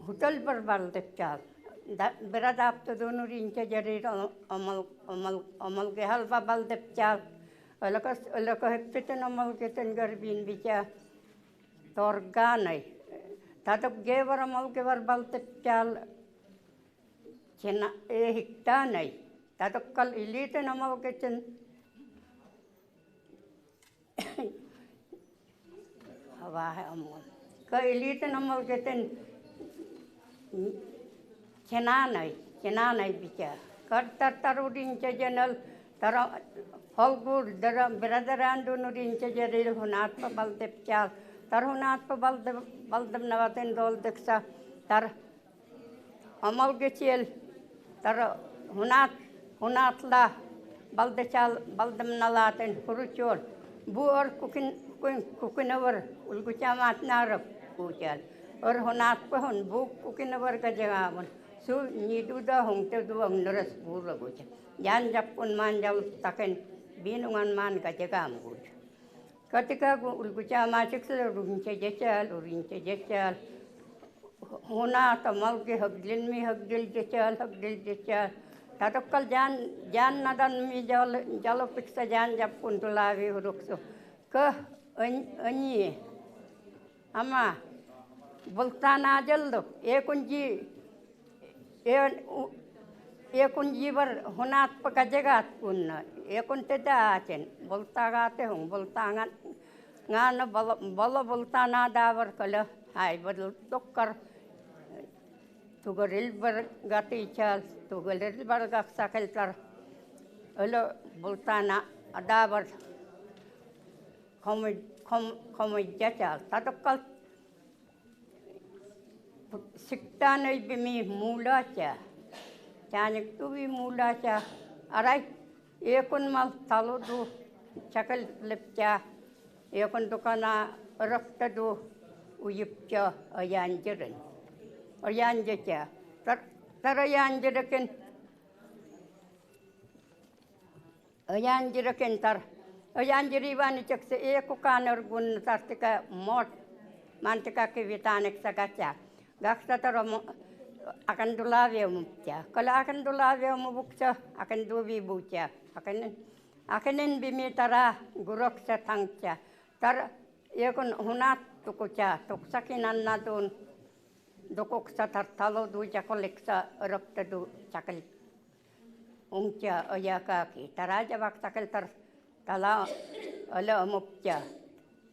S6: hutal barbal depchal beradaptu dun urin chejarir omal omal omal gehal babal depchal Олокос олокоһеппитин омолгетен көрбин бича торганай. Татык гевар омолгевар балтыпчал. Эхиктаанай татыккал илиитин амалгытын Ка илиитин амалгытын Ченаанай, ченаанай битэ. Картартаруринча дьэнэл тара холгур бирадараандунуринча дьэрил хунаатпа балдыпчаал тар хунаатпа балдымнаватын долдыкса тар Омолгичиэл тар хунаат хунаатла балдычаал балдымналаатын хуручуол бу ор кукин кукинавар улгучаамаатнаарап куучаал ор хунаатпахун бу кукинавар гажагаабун су нидуда хунгте дуаҥнарас буурагуча яан жаппун маан жал такын биин уҥан маан гажагаам гууч Катикагу улгучаамаачыксала рунча жачаал уринча жачаал хунаата малги хагдилми хагдил жачаал хагдил жачаал татоккал жаан жааннадан ми жал жалопикса жаан жаппун тулаави хуруксу ка аньи ама бултаанаажаллу экунжи экунжибар хунаатпа кажагаат кунна экунтедаатен бултаагаатехун бултаанган ngaana bala бултаанаadaавар кала хайбадыл токкар тугарил бар гатичаал тугарил бар гаксакелтар өлө бултаана адаавар комуйжачаал татоккал сиктааной бими муулаача чааник туви муулаача арай экун мал талуду чакал лепча экун дукана ырыктаду уйупча аяанжырын аяанжача тар тараяанжырыкен аяанжырыкен тар аяанжыривани чаксе экуканер гун тартика мот мантика кивитаник сагача гаксатара акандулавия муптя кала акандулавия мубукча акандуви буча аканен аканен бими тара гурокса тангча тар екун хунат тукуча туксакинаннадун дукукса тартало ду жаколекса ырыктаду чакал унгча оякаки таража вактакал тар тала ола муптя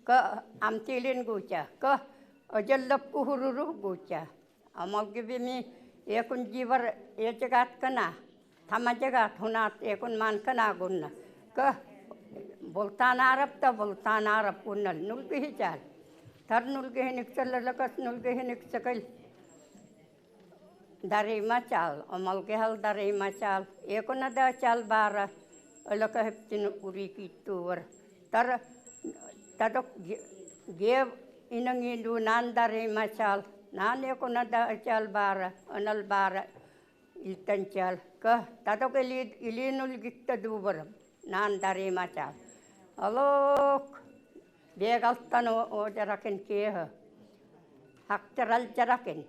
S6: ка амтилин гуча ка ожаллап кухуруру гуча амалгибими екун живар ечагаткана тамажагаат хунаат екун манкана гунна ка бултанаарапта бултанаарап гуннал нулгихичаал тар нулгихиниксаллалакас нулгихиниксакал даримачаал омалгихал даримачаал екунадачаал баара олокахыптин урикиттуувар тар тадок гев инангилу наан даримачаал наан екунадачаал баара онал баара илтанчаал ка тадок илинулгикта дуубарам наан даримачаал олок бегалтан оожаракин киэхэ хактаралжаракин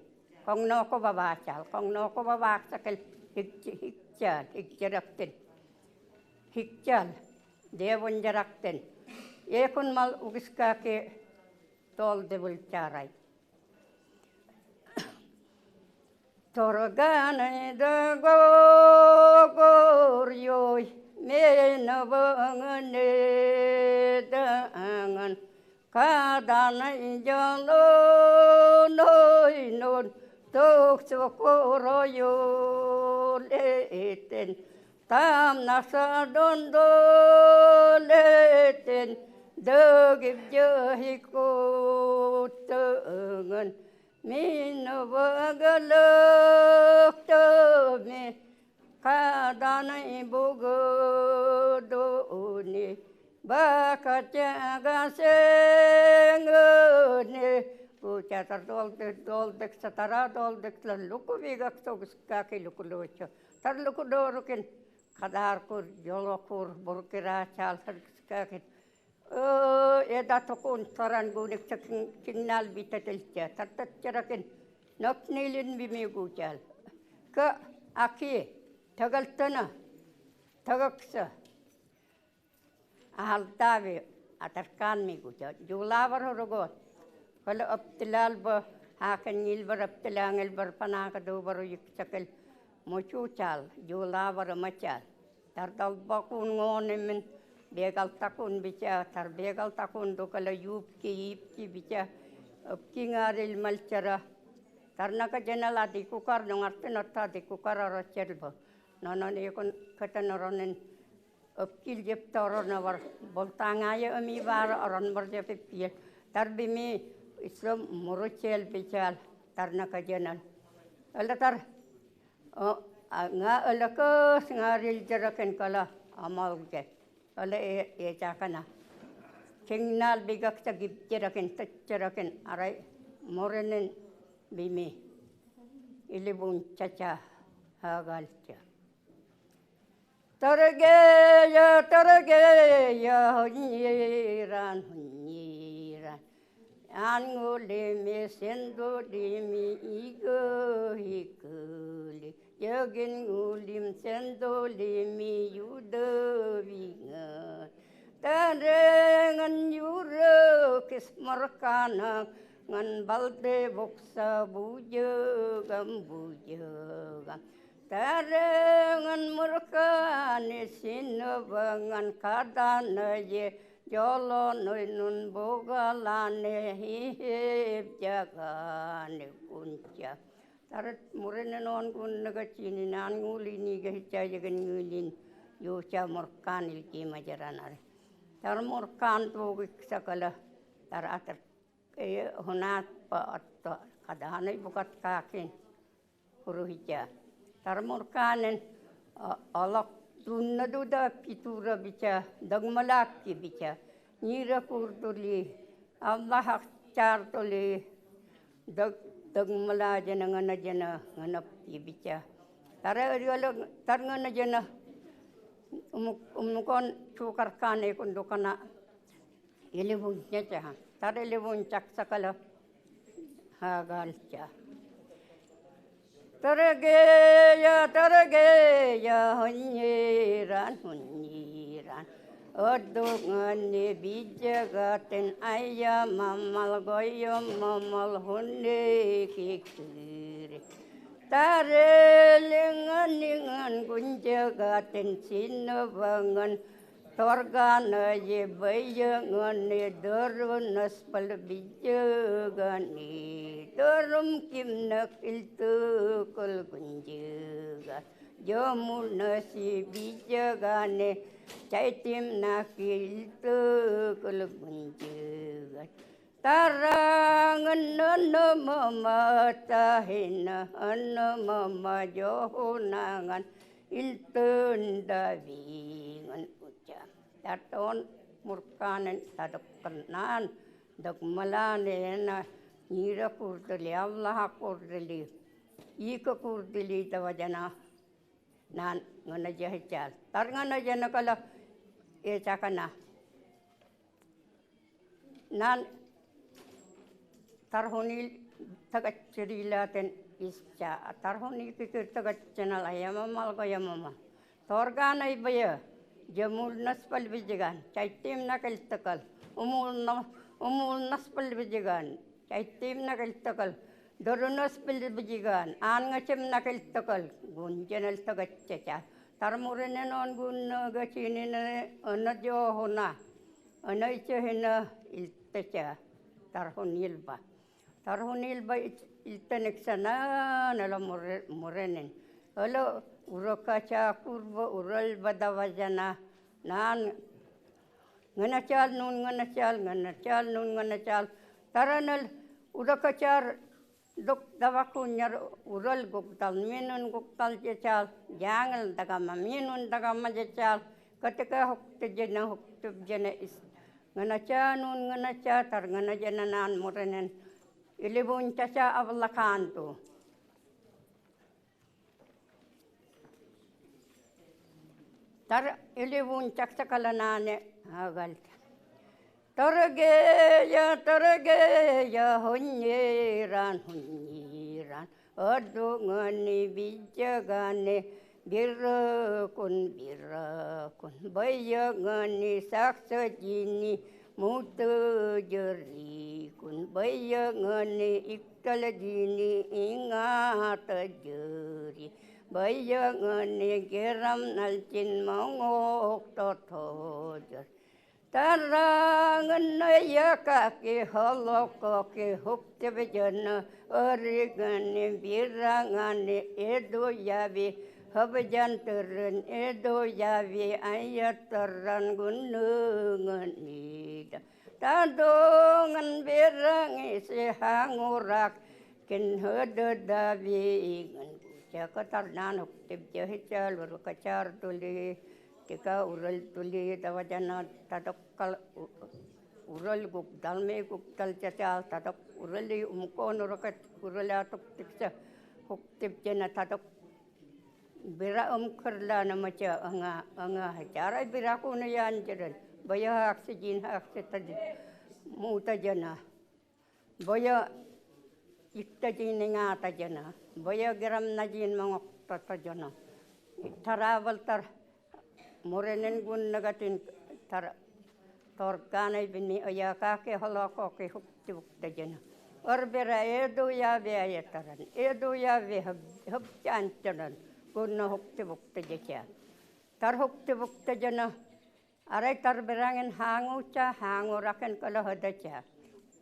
S6: коҥноoko бабаачаал коҥноoko бабааксакал хикчаал хикчарактин хикчаал девунжарактин екун мал угискааки тоолдебулчаарай Торганыдагорьой менаваңынедааңан каданай жалонойнон токсокороюлетен тамнасадондолетен дөгипжөһикуттыңын минувагалыктыми каданай бугудуни бакатягасенгыни кучатар долдык долдык сатара долдык лукувигаксогускаки лукулуучу тар лукудорукин кадаркур жолокур буркира чалсаркскакин эда токун таран гуник киннал битетелче тартатчаракин нокнилин бимигучал ка аки тагалтана тагакса ахалтави атаркан мигуча жулавар хорогот кала аптилал ба хакан нилбар аптилангел бар панака дубару юксакал Мучуучаал, дьуулаабарымачаал. Тардалбакуун бегалтакун бича, тарбегалтакун дукала юбки ипки бича, ыпкиңаарил малчара. Тарнака женала дикукар нуңартын отта дикукар орочербо. Нонон икон кытан оронен ыпкил жепте оронавар болтаңайы ыми бар орон бар жепиппиел. Тарбими ислам муручел бичал тарнака женал. Ылатар nga ылакы сыңарил жаракен кала амалге. Ыла э чакана. Кингнал бигакта гиптеракен татчаракен арай моренен бими. Илибун чача хагалча. Таргея, таргея, хуньиран, хуньиран. Ангулими, сендулими, игы, Йогин гулим, сендулими, юдовинга. Таренgan yuru kismarkana ngan balde boksa bujagam bujagam. Tarengan murkani sinubangan kadana ye jolo nun bogalane hip jagane kuncha. Tarat murene non kunnaga chini nan ngulini ga hicha jagan ngulin yucha murkan ilki majaranare. Tar murkan tuugik sakala tar atar hunat pa atto kadahana bukat kakin huruhicha. Tar murkanen alak tunnaduda pitura bicha dagmalakki bicha nira kurduli Allah chartuli dag dagmala jana ngana jana ngana bicha. Tara riolo tar ngana jana umukon chukarkane kundukana ilibun chacha. Tar ilibun chaksakala hagalcha. Targeya, targeya, hunyiran, hunyiran. Odungani bijagatin ayya mamal goyo mamal hunni kikiri. Tarelinganingan gunjagatin sinubangan torgana ye bayangani dorunas pal bijagani dorum kimnak iltukul gunjaga jomunasi bijagane chaitim nakiltukul gunjaga tarangan namatahina mama johunangan iltundavingan uca. Taton murkanen tadakkanan dagmalane nira kurduli Allah kurduli ika kurduli tawajana nan ngana jahichal tar ngana jana kala e chakana nan tarhonil tagachirilaten ischa tarhonil kikir tagachanal ayamamal goyamama torgana ibaya jamul naspal bijigan chaitim nakaltakal umul naspal bijigan chaitim nakaltakal dorunas bijigan angachim nakaltakal gunjanal tagachacha tarmurene non gunna gachinine anajohona anaichehina iltacha tarhonilba tarhonilba iltaniksana nala murenen alo urokacha kurba ural badavajana nan nganachal nun nganachal nganachal nun nganachal taranal urakachar dok davakunyar ural guktal minun guktal jechal jangal dagama minun dagama jechal katika hukte jena hukte jena is nganacha nun nganacha tar nganajana nan murenen ilibun chacha avlakantu. Tar ilibun chakchakalanane hagalta. Targeya targeya hunyiran hunyiran adungani bijagane birakun birakun bayangani saksajini mutujerikun bayangani iktalajini ingatajeri. Bayangani geram nalcin mongok totojar. Tarangan kaki holokoki huktibjana origani birangani edu yavi habjantaran edu yavi ayataran gununganida. Tadungan birangi si hangurak kin davi Chakatarnan huktibjahichal urukachar tuli tika ural tuli tawajana tatokkal ural gukdal me gukdal chachal tatok urali umkon urakat urala tok tiksa huktibjana tatok bira umkarla namacha anga anga hachara bira kuna yan jiran baya oxygen oxygen muta jana baya ikta jin ngata jana baya geram na jin mangok tata jana tarawal tar murenen gunnagatin tar torkanai binni ayaka ke holoko ke hukti bukta jana Orbera edu ya ve ayataran edu ya ve hub chancharan gunna hukti bukta jacha tar hukti bukta jana arai tar berangin hangucha hanguraken kala hadacha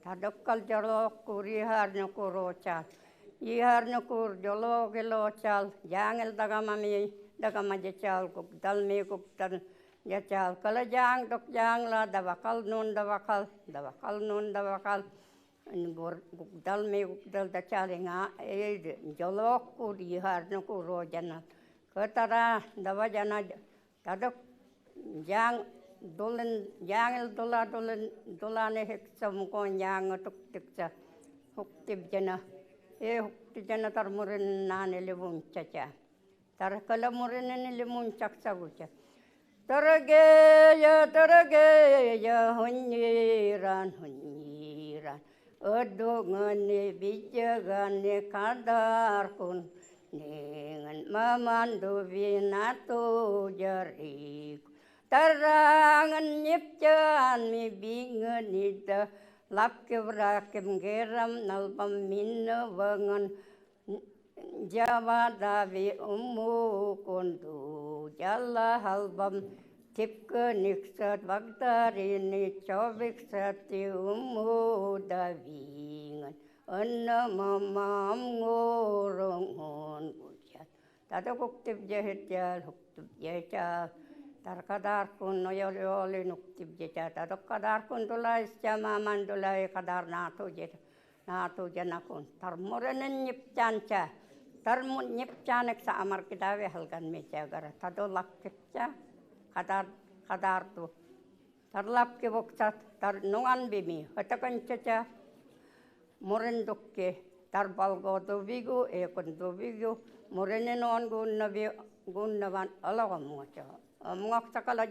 S6: tadokkal jolo kurihar nukurocha ihar nukur jolo gelo chal jangel dagamami dagama jachal kukdal me kukdal jachal kala jang dok jang la davakal nun davakal davakal nun davakal bor kukdal me kukdal dachal nga e jolo kurihar nukuro jana katara davajana tadok jang dolen jangel dola dolen dolane heksa mukon jang tuk tiksa huktib jana e hukti jana tar murin nane lebun chacha tar kala murin ne lemun chaksa gucha targeya targeya hunyiran hunyiran odungane bijagane kadarkun dengan memandu binatu jariku tarangan nyipchan mi binganida lapkivrakim geram nalpam minna vangan Jawa davi ummu kundu jalla halbam tipka niksat bagdarini choviksati ummu davingan anna mamam ngorongon gujat tata kuktib jehetjal huktib jehchal tarkadar kun noyol nuktib jecha tata kadar kun dulai chama mandulai kadar natu jet natu janakun tarmurenen nyipchancha tarmu nyipchanek sa amar kidawe halgan me chagara tado lakkipcha kadar kadar tu tarlap ke boksat tar nungan bimi hatakanchacha muren dukke tar balgo do vigu ekon do vigu murenen on gunna vi gunnavan alagam muacha muak sakala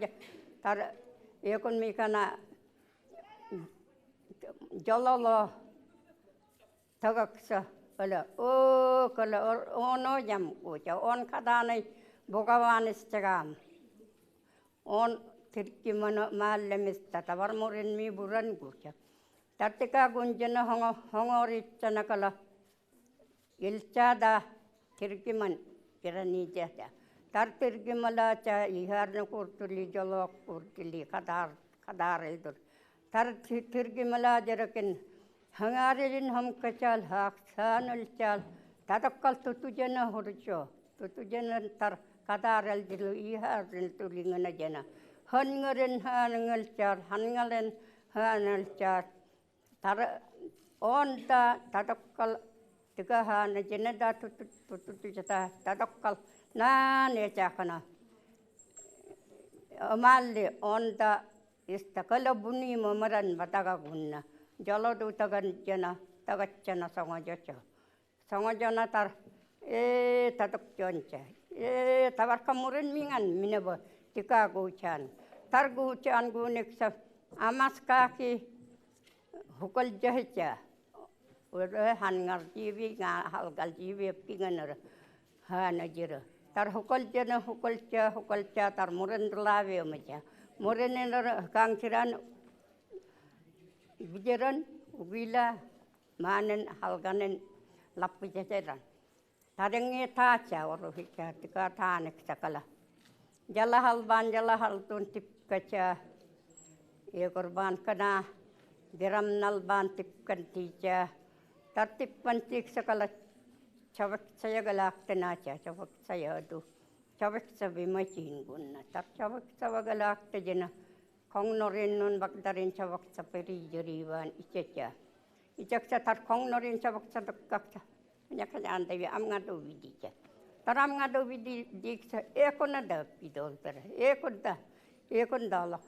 S6: tar ekon mikana jololo tagaksa ala o kala ono jam ucha on kadanai bhagawan istigam on tirkimana mallemista tavar murin mi buran gucha tartika gunjana hongo hongorichana kala ilchada tirkiman kirani jahta tar tirkimala cha iharna kurtuli jolok kurtuli kadar kadar eldur tar tirkimala jerakin hangarilin hum kachal haksanul chal tadakkal tutujana hurcho tutujana tar kadar eldilu iharil tulingana jana hangaren hangal char hangalen hanal char tar onta tadakkal tigahana jenada tutu tutu jata tadakkal naane chakana amalli onta istakala buni mamaran bataga gunna jalodu tagan jana tagachana songojocho songojona tar e tatok joncha e tabarka murin mingan minebo tika guchan tar guchan guniksa amaskaki hukal jahicha ure hangar jivi nga halgal jivi pinganar hana jira tar hukal jana hukal cha hukal cha tar murin lave macha murin kangkiran bijaran ubila manen halganen lappi jajaran Taringi taacha oruhicha tika taanik sakala. Jalahal ban jalahal tun tipkacha Ekorban kana diramnal ban tipkan ticha tartippan tik sakala chavak sayagalaakta chavak sayadu chavak sabimachin gunna tar chavak savagalaakta jena kongnorin bakdarin chavak saperi jeriwan ichacha ichaksa tar kongnorin chavak sadukkaksa nyakajantavi amngado vidicha tar amngado vidi diksa ekona da pidoltara ekonda ekonda alak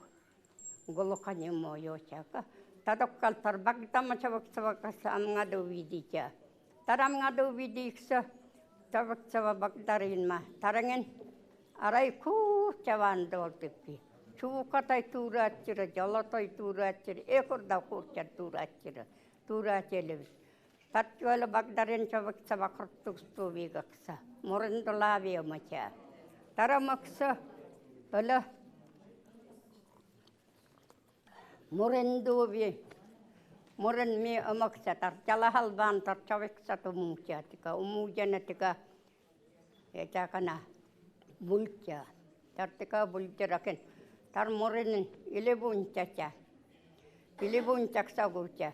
S6: golokani moyo chaka tadokkal tar bagdama chavak savakasa amngado vidicha tar amngado vidiksa chavak sava bagdarinma tarangen arai ku chavan doltippi chuukatai tuuraatjira jalatai tuuraatjira ekorda kuurcha tuuraatjira tuuraatjelevi Tatjuela bagdarin chavak savakortukstuviigaksa murindulaaviumacha taramaksa ola murinduuvi murin mi amaksa tar jalahalvaan tar chaviksa tumuutjaatika umuujanatika etakana bultja tartika bultjarakin tar murinin ilibunchacha ilibunchaksagucha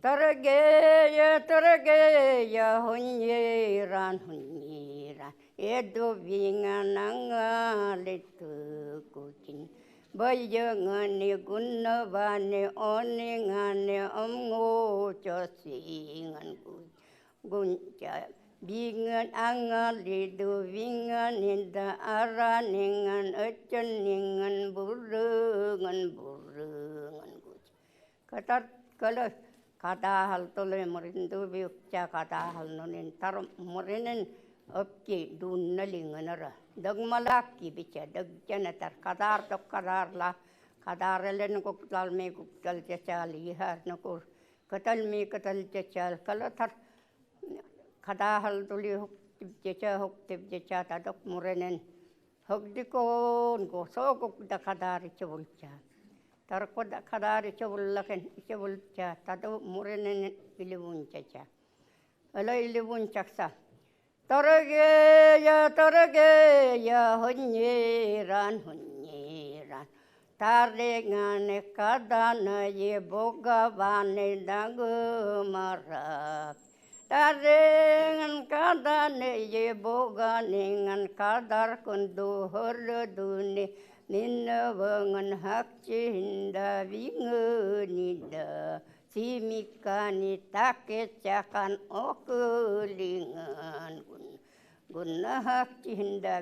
S6: Targeya targeya hunyiran hunyiran edu vinganangalitu kucing bayangani gunavani oningani omngu chosingan guncha bingan angalidu vinganinda araningan echeningan burungan burungan katar kalau kadahal tole murindu biukcha kadahal nunin tar murinin opki dunnalinganara dagmalakki bicha dagjana tar kadar tok kadar la kadarelen kuktal me kuktal chachal ihar nukur katal me katal chachal kala tar kadahal tuli huk chacha huk tip chacha tadok murinin hokdikon go so kuk da kadari chubulcha tar koda kadari chubullaken chubulcha tadu murinin ilibunchacha ala ilibunchaksa targeya targeya hunyiran hunyiran tarengane kadana ye bhagavane dagumara tarengan kadane ye bhoganingan kadar kundu hordune ninnavangan hakchinda vingunida simikani takecakan okulingan gun gunna hakchinda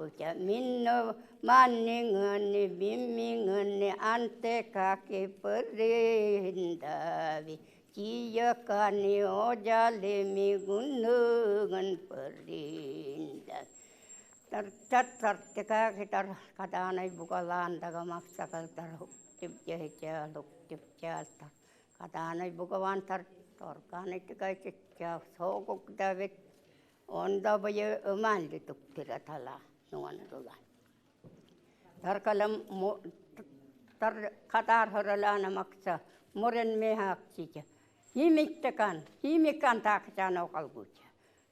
S6: uca minno maningani bimmingani ante kaki perindavi ciyakani ojalemi gunungan perinda tar tar tar tika kitar kadanai bukalan daga maksakal tar huktip jehicha luktip tar kadanai bukawan tar torkanai tika chicha soguk davit onda baye umanli tuktira thala nuan dula tar kalam tar kadar horalana maksa muren meha chicha himiktakan himikan takchano kalgucha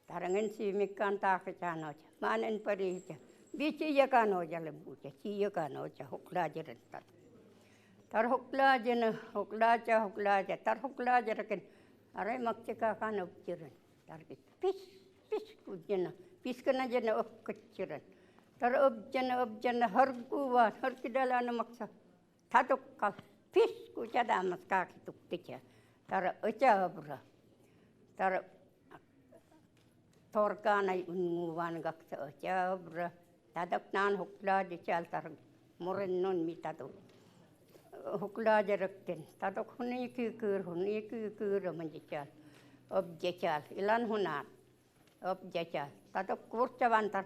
S6: tarangan simikkan takchano manen paricha bichiyakan ojalembucha chiyakan oja huklajiran tar tar huklajana huklaja huklaja tar huklajarakin aray makchika kan upchiran tar pis pis kujana piskana jana upkachiran tar upjana upjana harguwa harkidalana maksa tatukka pis kujada maska tukticha tar ucha abra tar torkanai unguwan gaksa ucha abra tadaknan hukla dichal tar murennun mi taduk hukla jarakten taduk huni kür huni kür manjichal objechal ilan hunat objechal taduk kurchavan tar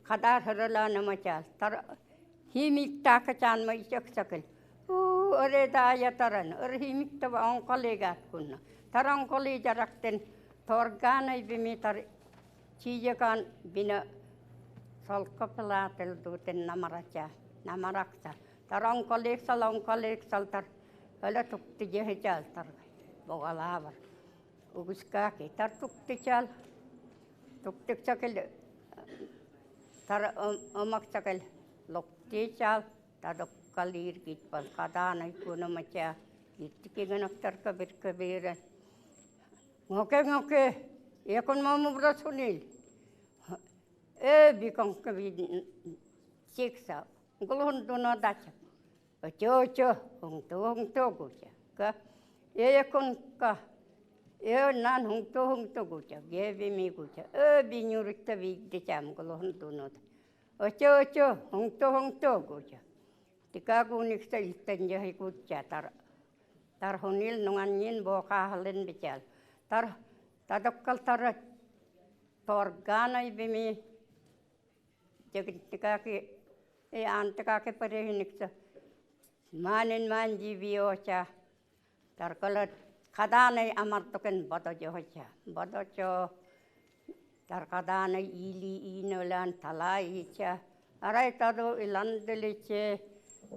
S6: kadar harala namachal tar himik takachan ma ichak sakal u are daya taran ar himik tawa onkolegat kunna tar onkoli jarakten torganai bimi tar chiyakan bina solkopelaatel tuuten namaracha namaraksa tar onkoleeksal onkoleeksal tar öle tukti jehechal tar bogalavar uguskaki tar tukti chal. Туктиксакел тар омаксакел локтичал тадоккалиир гитпан хадаанай кунамача иттикигеноктарка биркебире Ngoke ngoke ekon mamu brasunil. Э бикон каби сикса. Гулун дуно дача. Очо хунг то гуча. Ка екон ка э нан хунг то гуча. Геби ми гуча. Э би нюрикта би дичам гулун дуно. Очо очо хунг то гуча. Тикагуникса илтен кутча тар. Тархунил нунганнин бокахалын бичал. Тар тадоккал тара торгана бими тикаки э антикаки парехиникса манин ман живиоча таркала каданай амартокен бодожохоча бодочо тар каданай или инолан талаича арай таду иланделиче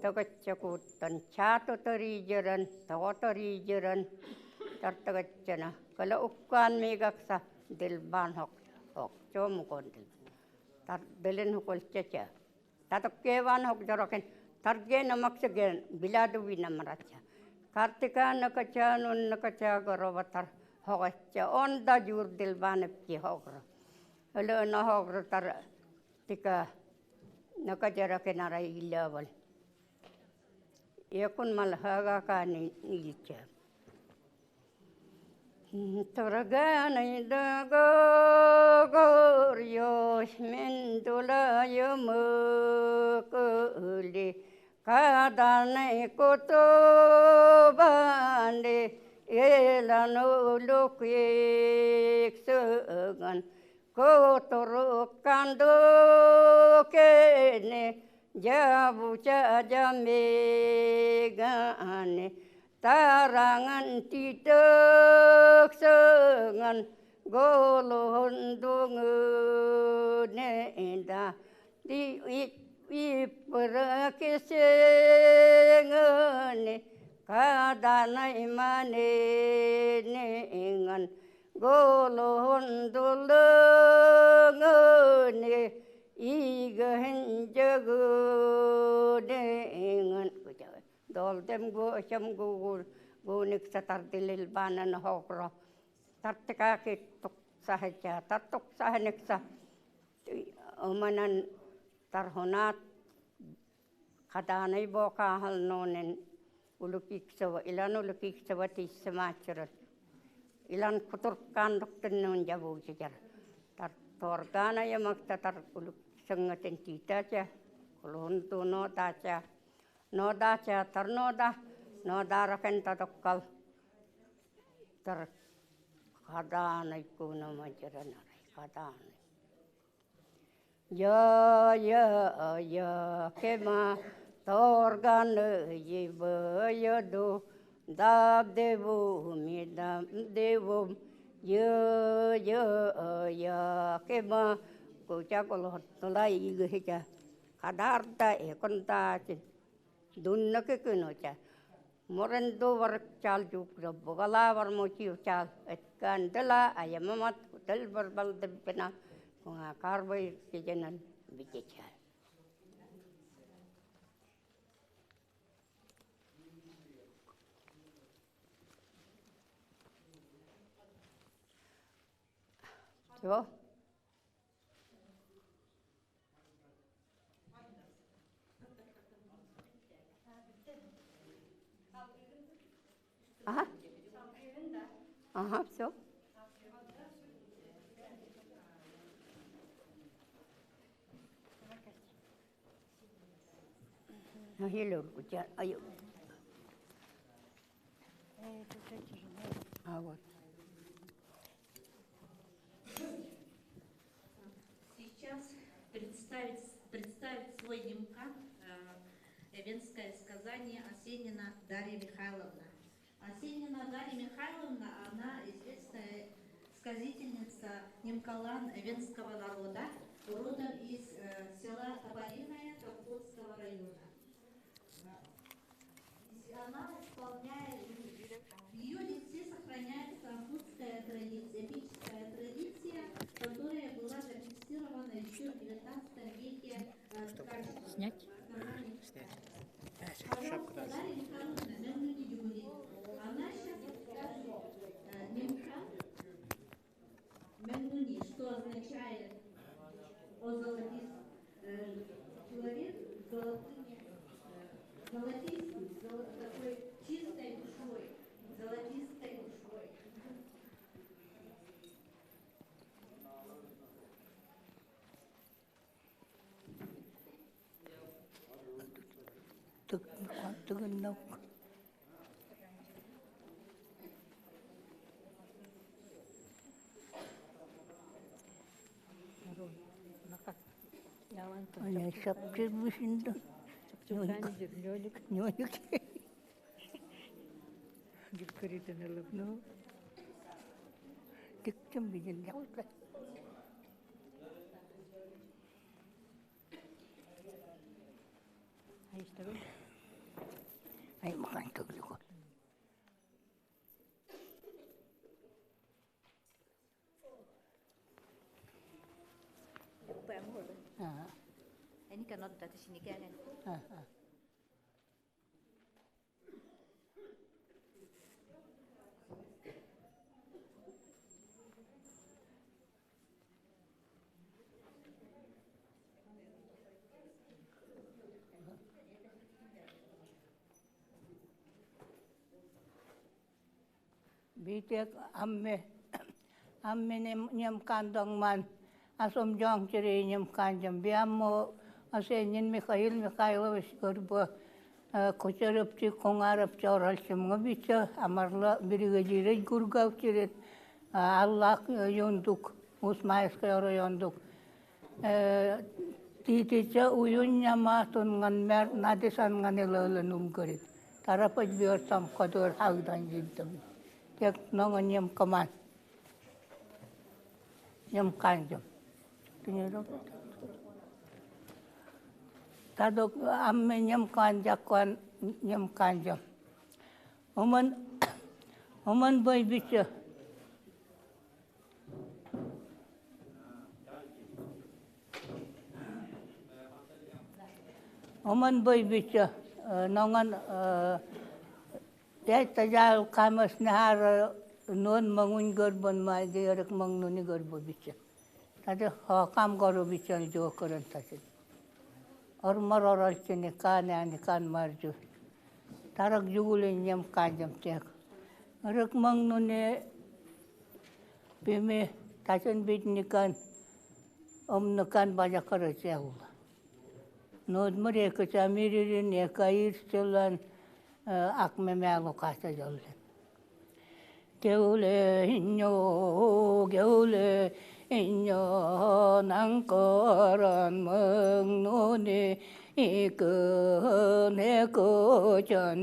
S6: тоготчакуттан чаату торижеран тоготорижеран тартагатчана кала уккаан мигакса дилбан хок хок чомукон дил тар делен хуколчача татоккеван хок жорокен тарге намаксаген биладуви намрача картика накача нуннакача гороватар хогачча онда жур дилбанепки хогро өлө на хогро тар тика накажаракен ара иллавал Якун малхага нилча. Торганай дагорьёс мендулайымыкыли каданай кутобанди эланулукиксыган которуккандукене жабуча жамегане таранgan titeksengan golohondungune da di iprakisengane kadana imane nengan golohondulungane igahenjagunengan долдем гу шам гу гу никса тардилил банан хокро тартикаки туксахача тартуксаханикса оманан тархунат каданай бокахал нонен улукиксава илан улукиксава тиссамаачерат илан кутуркааннуктаннун жабуусижар тар торгаана ямакта тар улуксангатен титача кулунтуно тача нода тарнода нодаракен татоккал тар каданай кунамажаранарай каданай я я я кема торган ебаяду даб деву ми дам деву я я я кема куча колхоттула игыхича кадарта эконтачин дуннаке кыноча моренду варчал жукра бугала вармочи чал эткандала аямамат утел барбал деббена кунга карбай киженан бичечал. Все? Ага. Ага, все. А вот.
S17: Сейчас представит свой дневник Эвенское сказание Осенина Дарья Михайловна. Осенина Дарья Михайловна, она известная сказительница Немкалан эвенского народа, родом из села Тополиное Тавхотского района. Она исполняет, в ее лице сохраняется амхутская традиция, эпическая традиция, которая была
S18: Тыгыннок. Биитек амме амме нем кандоңман асом жоң чире нем канжам биаммо асенин Михаил Михайлович көрбө кочерепчи коңарапчы оралчымга биче амарла бригадире гургав чирет Аллах юндук Усмайский райондук титиче уюньяма тунган мер надисанган илылын умгөрит тарапыт биорсам кодор хагдан жиддым тек ноңо нем коман нем канжым тадок амме нем канжаккан нем канжым оман оман бой биче оман бой биче ноңан тажал камас нахар нон маңун горбон ма дерек маңнуни горбо биче тade хакам гору биче жо көрөн тасин ормар оралчыны кан ани кан маржу тарак жугулен нем канжам тек рык маңнуни биме тасин битникан омнукан бажакара чагула нодмар эка чамиририн эка ирчелан акмемялу каса жоллен геуле иньо геуле иньо нанкоран мыңнуни икыне кочантинир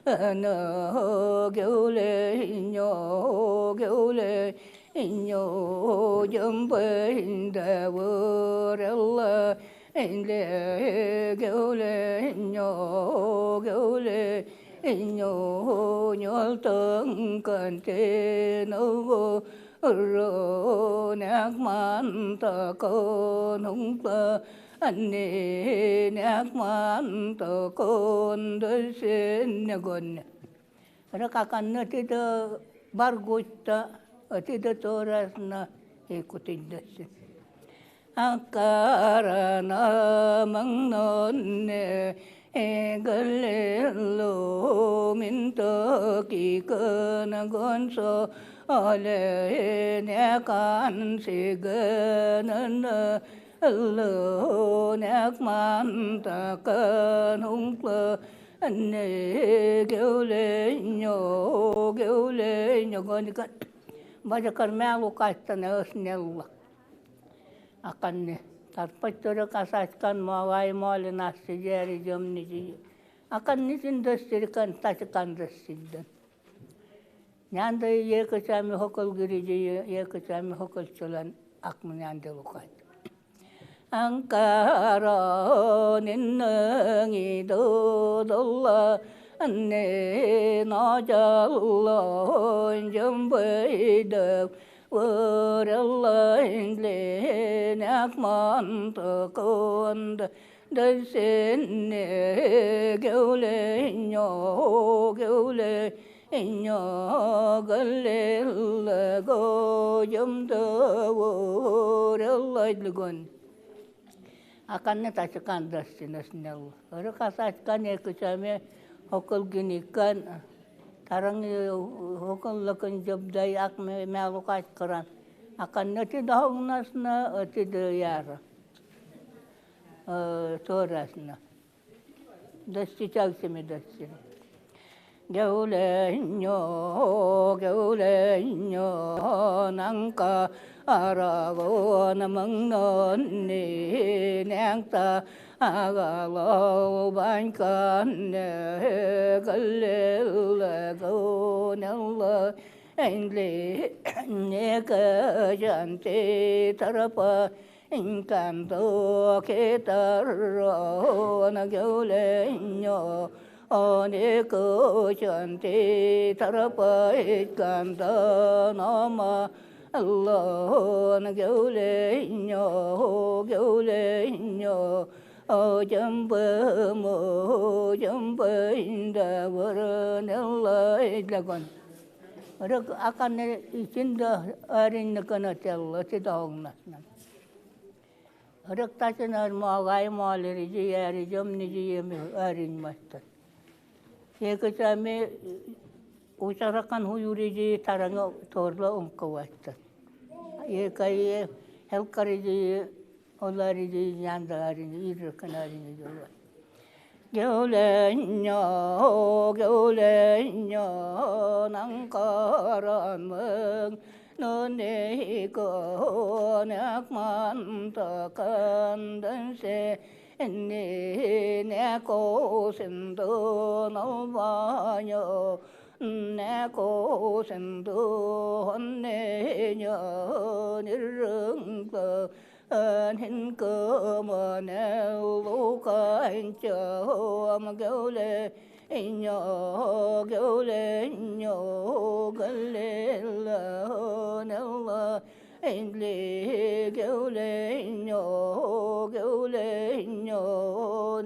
S18: ана геуле иньо геуле иньо жамбында выралла инле геуле иньо геуле иньо ньолтон канте ного ро нạc man ta con hung ta anne нạc man ta con đôi sen gon ракаканна тида баргутта тида торасна экутиндасин акарана маңнонне эгэлло минто кикана гонсо оле някан сиганана ло няк ман та кан hung la анне геуле ньо геуле ньо гоника бажакар мялу каттана өснелла аканне тарпаттора касаткан мавай моли насси жери жомни жи аканни синдоссирикан тачкан доссиддан нянда екачами хокол гири екачами хокол чолан акмы нянда лукат анкара ниннанги додолла анне нажалла жамбайда варалла инле някман таконд дасенне геуле ньо геуле ньо галле го жамда варалла лгон аканне тачкан дастинас нел рыкасачкан экучаме хокол гиникан таранг хокол лакын жабдай акме мялукат каран аканне ти дагнасна ти яра торасна. Достичалсими дастин. Геуленьо, геуленьо, нанка араго намангнон ни нянта агало банкан галле го нелла энли не жанте тарапа инканто кетарро на геуленьо оне кучанте тарапа инканто нама алло на геуленьо геуленьо о жамбы мо жамбы инда варнелла лагон Рык аканы içinde öğrenni kanatella tidağınlasın. Rık taşın mağay maleri yeri cemni yemi öğrenmezdir. Екісәме учаракан хуюрижи таранга торла умкаваттар. Екайе хелкарижи оларижи яндарижи ирканарижи жолва. Геуленьо, геуленьо, нанкарамың, нонеко, някман такандансе, не няко синду наванyo, няко синду honneño, nirrungpa, hin cơ mà nêu lũ can chờ mà kêu lê nhỏ kêu lê nhỏ cái lê là nêu là anh lê kêu lê nhỏ kêu lê nhỏ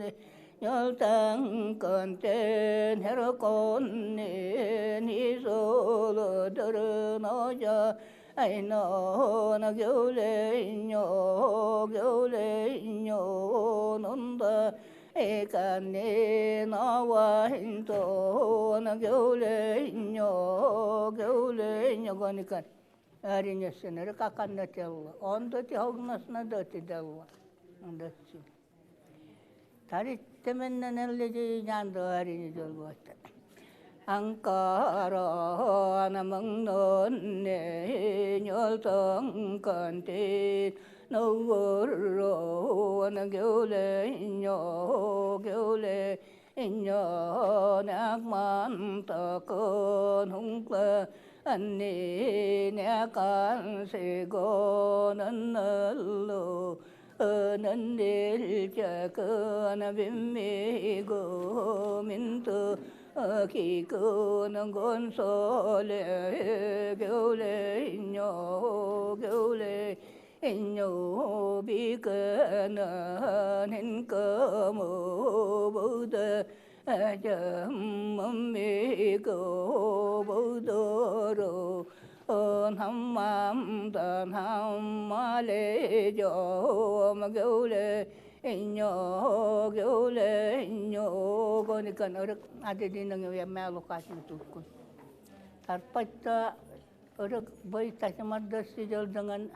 S18: nhớ tăng còn tên her con nè ni số lơ đơ nó cho ai nó nó kêu lê nhỏ kêu lê nhỏ nón ta e ca nê nó wa hin to nó kêu lê nhỏ kêu lê nhỏ con cái Аринесен рыкаканна телла. Он до ти хогнасна до ти делла. Ондачи. Тари теменнен жандо арини жолбота. Анкара намангнонне нёлтон канте новоро нагёле нё гёле нё накман такон хункла анни някан сего нанналло наннил чакана биммиго минту 기끄는 건설에 겨울에 인요 겨울에 인요 비끄는 행꺼모보다 점미고 보도로 한맘단 한말에 좀 겨울에 인요 겨울에 인요 그러니까 어르 아들이 왜 매로 가시면 듣고 тарпатта ырык байтасымардасы жылдыңын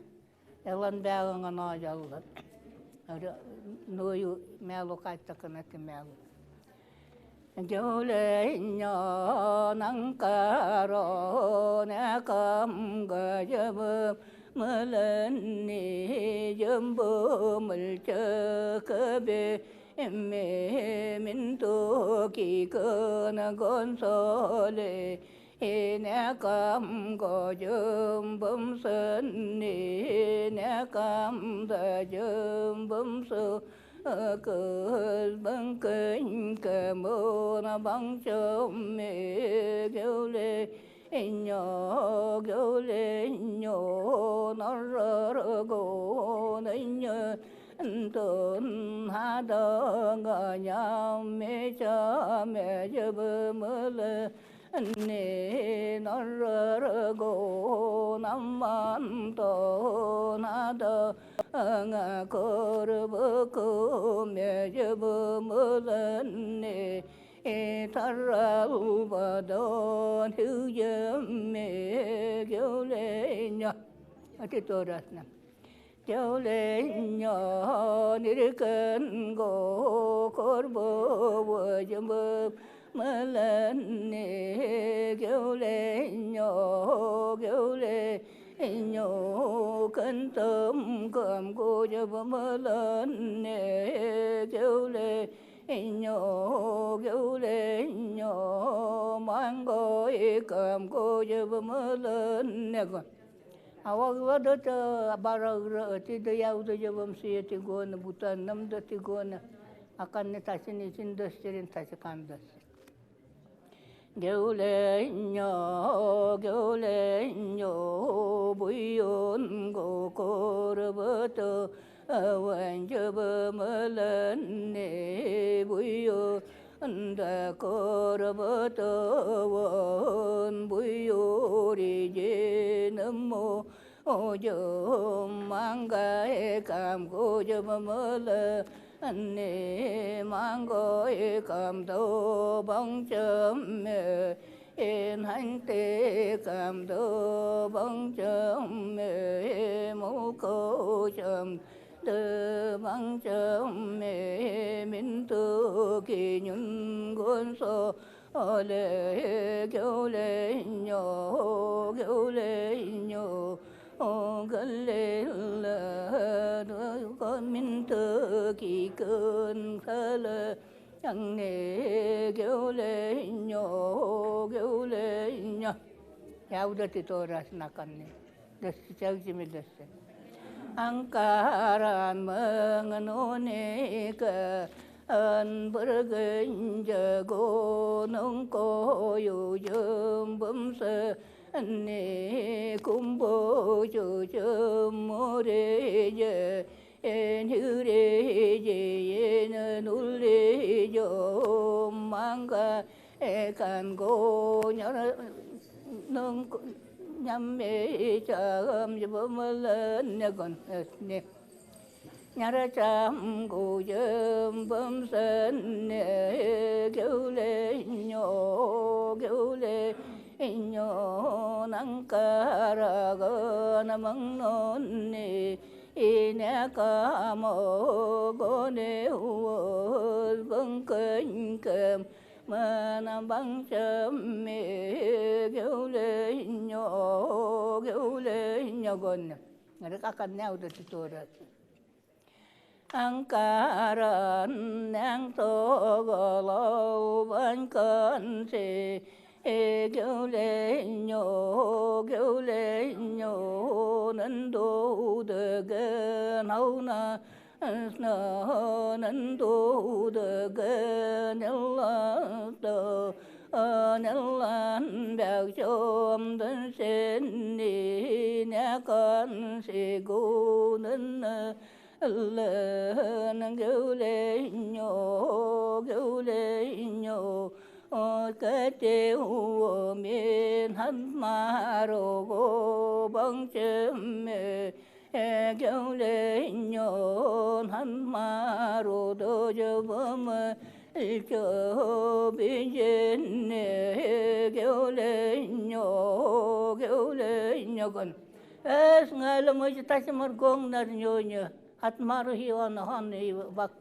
S18: элан бягыңын ажаллар. Ною мялу кайтакына тимялу. Жоле нанкаро накамга жабы мылынни жамбы мылчакабе эмме минту кикына гонсоле нэ-кам го жым бым сын ни нэ-кам да жым бым сы cơ băng kinh cơ mô na băng chôm mê kêu lê nhỏ kêu lê nhỏ nó rơ rơ go nấy nhớ tôn ha đơ ngờ nhà mê cha mê chơ bơ mơ lê nê nó rơ rơ go nam man tô na đơ ngà cô rơ bơ cô mê chơ bơ mơ lê nê ta ra u ba đô hữu dơ mê kêu lê nhọ. Ở trên tôi ra nè. Kéo lên nhỏ nir cân gỗ cor bơ vơ chấm bơ mơ lên nè kéo lên nhỏ kéo lên nhỏ cân tâm cầm cô cho bơ mơ lên nè kéo lên nhỏ kéo lên nhỏ mang gói cầm cô cho bơ mơ lên nè con. Awag bara ti de yaw de jabam si ti gona butan nam da ti gona akan ne tasin için dösterin tası kandas. Gevle nyo gevle nyo buyon go korbato awan jabamalan ne buyo da korbato wan buyo ri je namo ô jo mang gai cam go jo mơ lơ nê mang goi cam do băng chấm mê yên hành tế cam do băng chấm mê mô cô chấm đơ băng chấm mê minh tư kỳ nhân quân so lê kêu lê nhỏ kêu lê nhỏ gần lê lơ có minh tư kỳ cơn khơ lơ chẳng nề kêu lê nhỏ kêu lê nhỏ Yaudati toras nakanne das chagji das angkaran mengenone ke an bergenja go nong ko yu jem bum se ne kum bo chu chum mo re je en hu re je en nu le jo mang ka e kan go nhớ nông nhắm mê chậm cho mơ lên nè còn nè nhà ra chăm cô chấm bấm sân nè kêu lên nhỏ kêu lên nhỏ nắng ca ra gơ na măng non nè nè ca mô cô nè vâng kênh kèm mà nam băng chấm mê kêu lên nhỏ kêu lên nhỏ gần người ta cần nhau được tôi rồi angkaran nang to go lo ban con se kêu lên nhỏ kêu lên nhỏ nên đồ de ge nau na nan do de ge nella do nella bèo chôm đơn sen ni nè con si gu nên lơ kêu lên nhỏ kêu lên nhỏ cái chiều miền hắn mà rô gô băng chim mê kêu lên nhỏ hắn mà rô đô cho bơ mơ cho bi trên kêu lên nhỏ kêu lên nhỏ con es ngay là mới ta sẽ mất gong nар nhô nhơ hat mar hi on han hi vak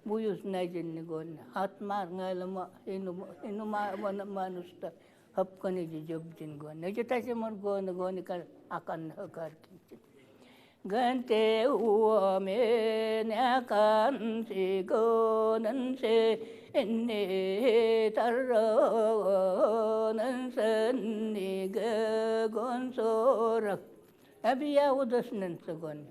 S18: buyus najin gon hat mar ngay là ma inu inu ma wan manusta hap kani job jin gon ne ta sẽ mất gon gon kar akan hakar kinchit gante uo me na kan si go nan se ne tar ro nan sen ni ge gon so ra abiya udas nan se gon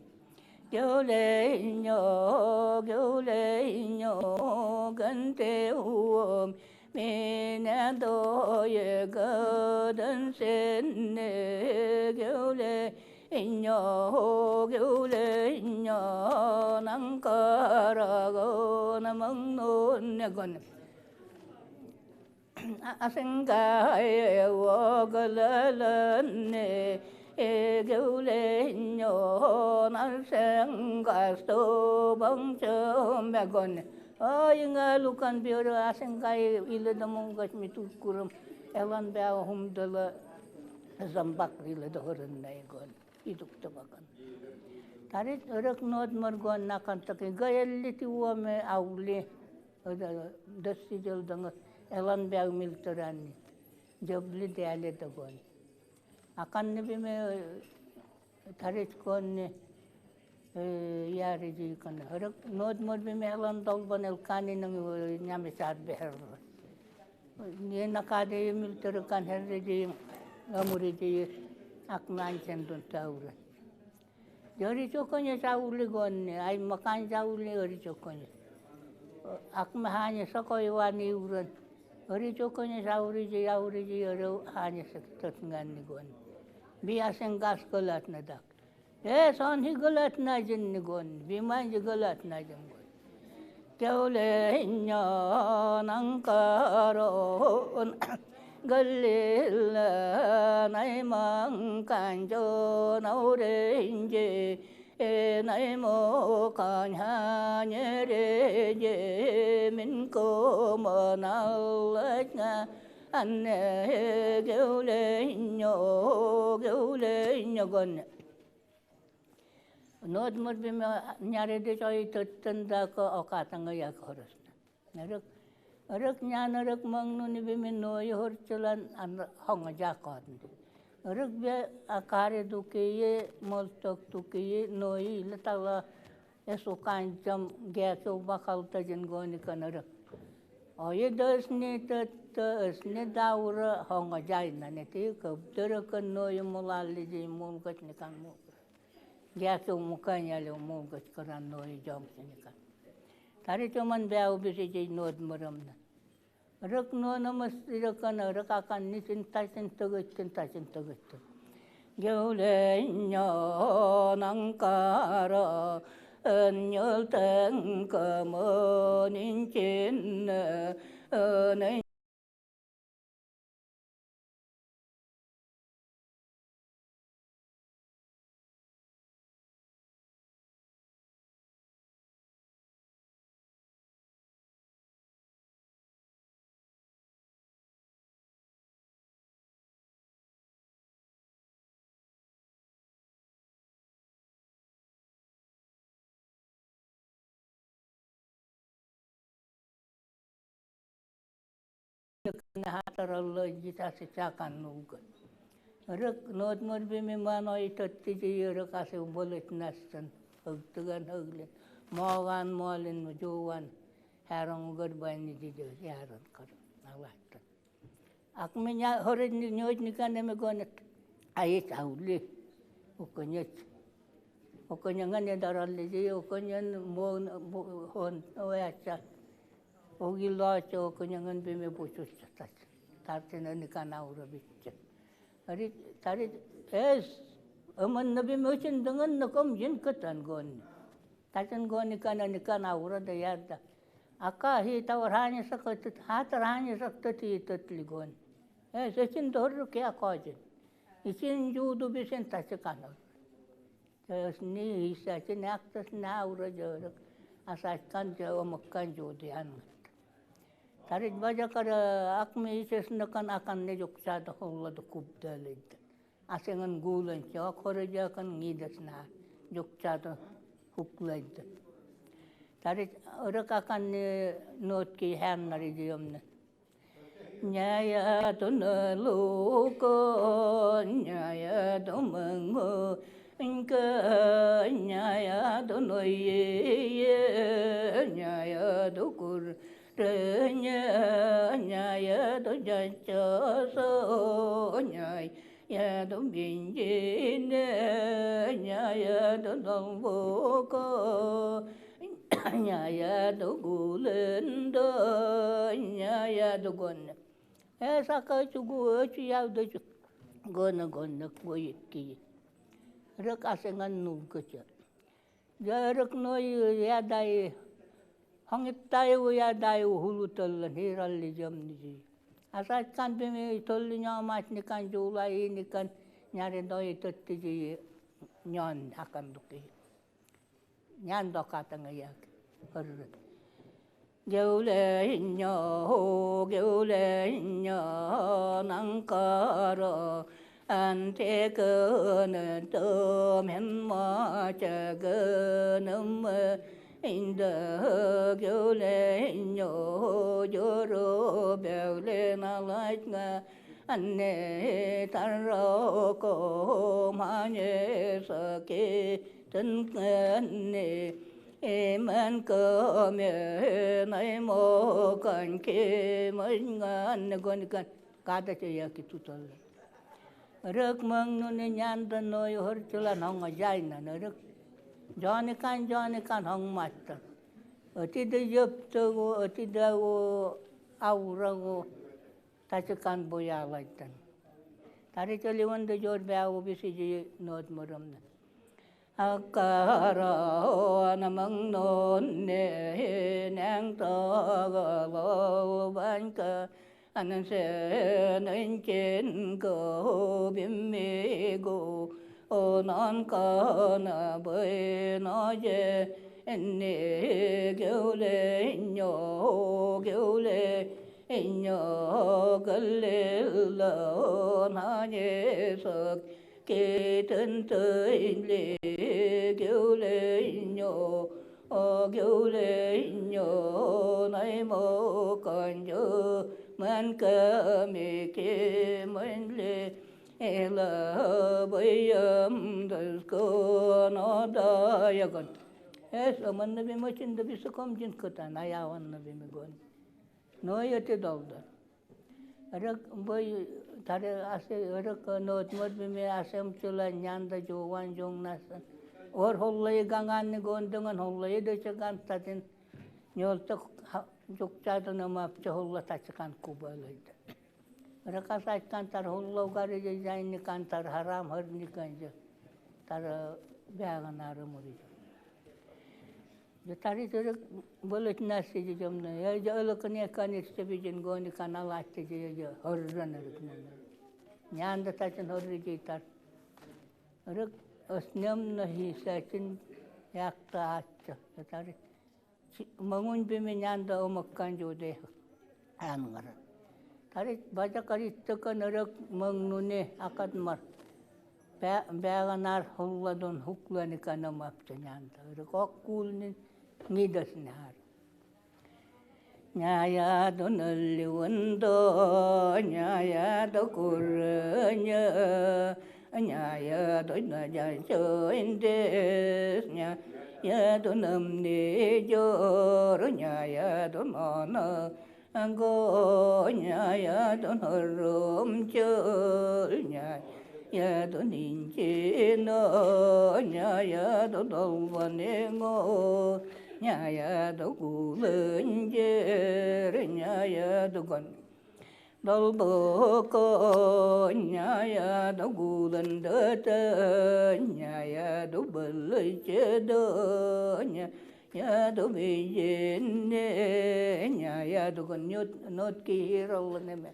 S18: kêu lê nhỏ kêu lê nhỏ gante uo me na do ye ge dan sen ne kêu lê nhỏ kêu lê nhỏ nắng cơ ra go na măng nôn nè con asengay wo gơ lơ nè kêu lê nhỏ nắng sang ga sto băng chơ mẹ con ơi nga lukan bioro asengay ile damong gas mi tu kurum elan bea hum dala zambak ile dohorun nay gon iduk tabakan. Tarit örök nod morgon nakantaki gayelliti uome auli dössi jıldanı elan bäg miltoranni jobli däle dagon. Akanni bime tarit konni yari kan örök nod mor bime elan dolban elkani nang nyamisar beher. Ne nakade miltoran herreji amuriji akman chendun taura. Yori chokonye sauli gonne, ay makan sauli yori chokonye. Akma hanye sokoi wani uran. Yori chokonye sauri ji yauri ji yori hanye saktatnganni gonne. Bi asen gas golat na dak. E son hi golat na jinni gonne, bi manji golat na jin gonne. Teule inyo nangkaron galil nai mang kan jo nau re je nai mo kan ha nye re je min ko mo nau lach nga an ne geu le nyo geu le nyo gon. Nod mur bi me nyare de choi tuttan da ko okatanga ya khoros. Naruk Rök nyan rök mangnu ni bi me noi hor chalan an honga ja kon. Rök be akare duke ye moltok tuke ye noi latala eso kancham gyaso bakal tajin goni kan rök. Oye das ne tat as ne daura honga jai na ne te kab kan noi mulalli ji mulgat ne kan mu. Gyaso mukanya le mulgat karan noi jong ne kan. Tari choman byaw bisi ji nod maramna. Rök no namas rökan rökakan nisin tasin tăgăttin tasin tăgăttin. Gheule nyo nangkara nyol teng kamo ninchin ne hatarallo jitasi chakan nuga. Rök nod mor bimi manoi tatti ji rök ase bolet nastan hugtugan huglen mogan molin juwan harong gurbani ji jo yaran kar nawatan. Akme nya horid ni nyoj nikane me gonet ayet auli ukonyet. Okonyangan daralle ji okonyan mo hon oyacha. Ogilacha okonyangan bime buchucha tach. Tartena nikana ura bitcha. Ari tari es aman nabi mochin dangan nakom jin katan gon. Tachan gon nikana nikana ura da yarda. Aka hi tawar hani sakat hatar hani saktati tatli gon. Es echin dorru kya kajin. Ichin judu bisen tachakana. Ni isachin aktas na ura jorak asackan jo makkan judu yan. Tarit bajakar akme isesnakan akan ne joksa da holla da kubdalid. Asengan gulan cha khoraja kan ngidasna joksa da huklaid. Tarit orak akan ne not ki ham nari jiyomna. Nyaya tun loko nyaya dumango inka nyaya dunoye nyaya dukur nyaya du jacha so nyaya du binji nyaya du dongbo ko nyaya du gulen do nyaya du gon. Esa ka chu gu chu ya du chu gon gon ko yikki. Rök asengan nu ko cha. Ja rök no ya dai hangittai ya dai hulu tollan hiralli jamni ji. Asa kan bime tolli nyamat nikan julai nikan nyare doi totti ji nyan akan duki. Nyan dokatanga yak. Hurr. Geule nyo geule nyo nangkaro ante cơ nơ tơ men ma cha cơ nơ mơ inda gyô lê nhô gyô rô bèo lê na lách nga anne tan rô cô ma nhê sơ kê thân nê men cơ mê nay mô kan kê mê ngan gon kan kada che ya ki tutol rök mong nu ne nyan da no yo hor chula nong a jai na na rök jani kan jani kan hong mat ati de yop to go ati da go aura go ta che kan boya laitan tare chali wan de jor ba go bisi ji not moram na akara namang non ne nang to go lo ban ka anan se nen chen go bim me go o nan ka na bai na je en ne gyo le nyo gyo le nyo ga le la na ye sa ke tân tới lê kêu lê nhô ô kêu lê nhô nay mô còn nhớ man cơ mê kê mân lê e la bây âm đờ cơ nó da ya con es aman nabi mo chin dabi sukom jin kota na ya wan nabi me gon no ya te dal da rak boy tare ase rak not mod me asem chula nyanda jo wan jong nasan or hollay gangan ni gondangan hollay de chagan tatin nyol ta jukcha na map cha holla ta chakan kubalay raka kan tar hollo gare je jain ni kan tar haram har ni kan je tar byagan muri je tari tere bolet nasi je jamna ya je alakani kan istebijin goni kan alatte je je horran rukna nyanda tachin horri je tar rak osnyam nahi sachin yakta accha tari mangun bime nyanda omakkan jo de angar tari baja kari taka narak mangnune akatmar bäganar hulladon huklani kanam apcha nyanda rak okkulni ngidasnahar ನ್ಯಾಯದೊನಲ್ಲಿ ಒಂದು ನ್ಯಾಯದ ಕುರನ್ಯ ನ್ಯಾಯದ ನಮ್ನೆ ಜೋರು ನ್ಯಾಯದ ಮನ ಗೋ ನ್ಯಾಯದ ನರೋಂ ನ್ಯಾಯದ ನಿಂಚೇನ ನ್ಯಾಯದ ದೌವನೆ ngô ನ್ಯಾಯದ ಕೂಲಂಜೇರ ನ್ಯಾಯದ ಗನ್ ದಲ್ಬೋಕ ನ್ಯಾಯದ ಗೂಲಂದತ ನ್ಯಾಯದ ಬಲ್ಲಚದ ನ್ಯಾಯದ ಬಿಜೆನ್ನೆ ನ್ಯಾಯದ ಗನ್ಯೋತ್ ನೋತ್ ಕಿ ಹಿರಲ್ಲ ನೆಮೆ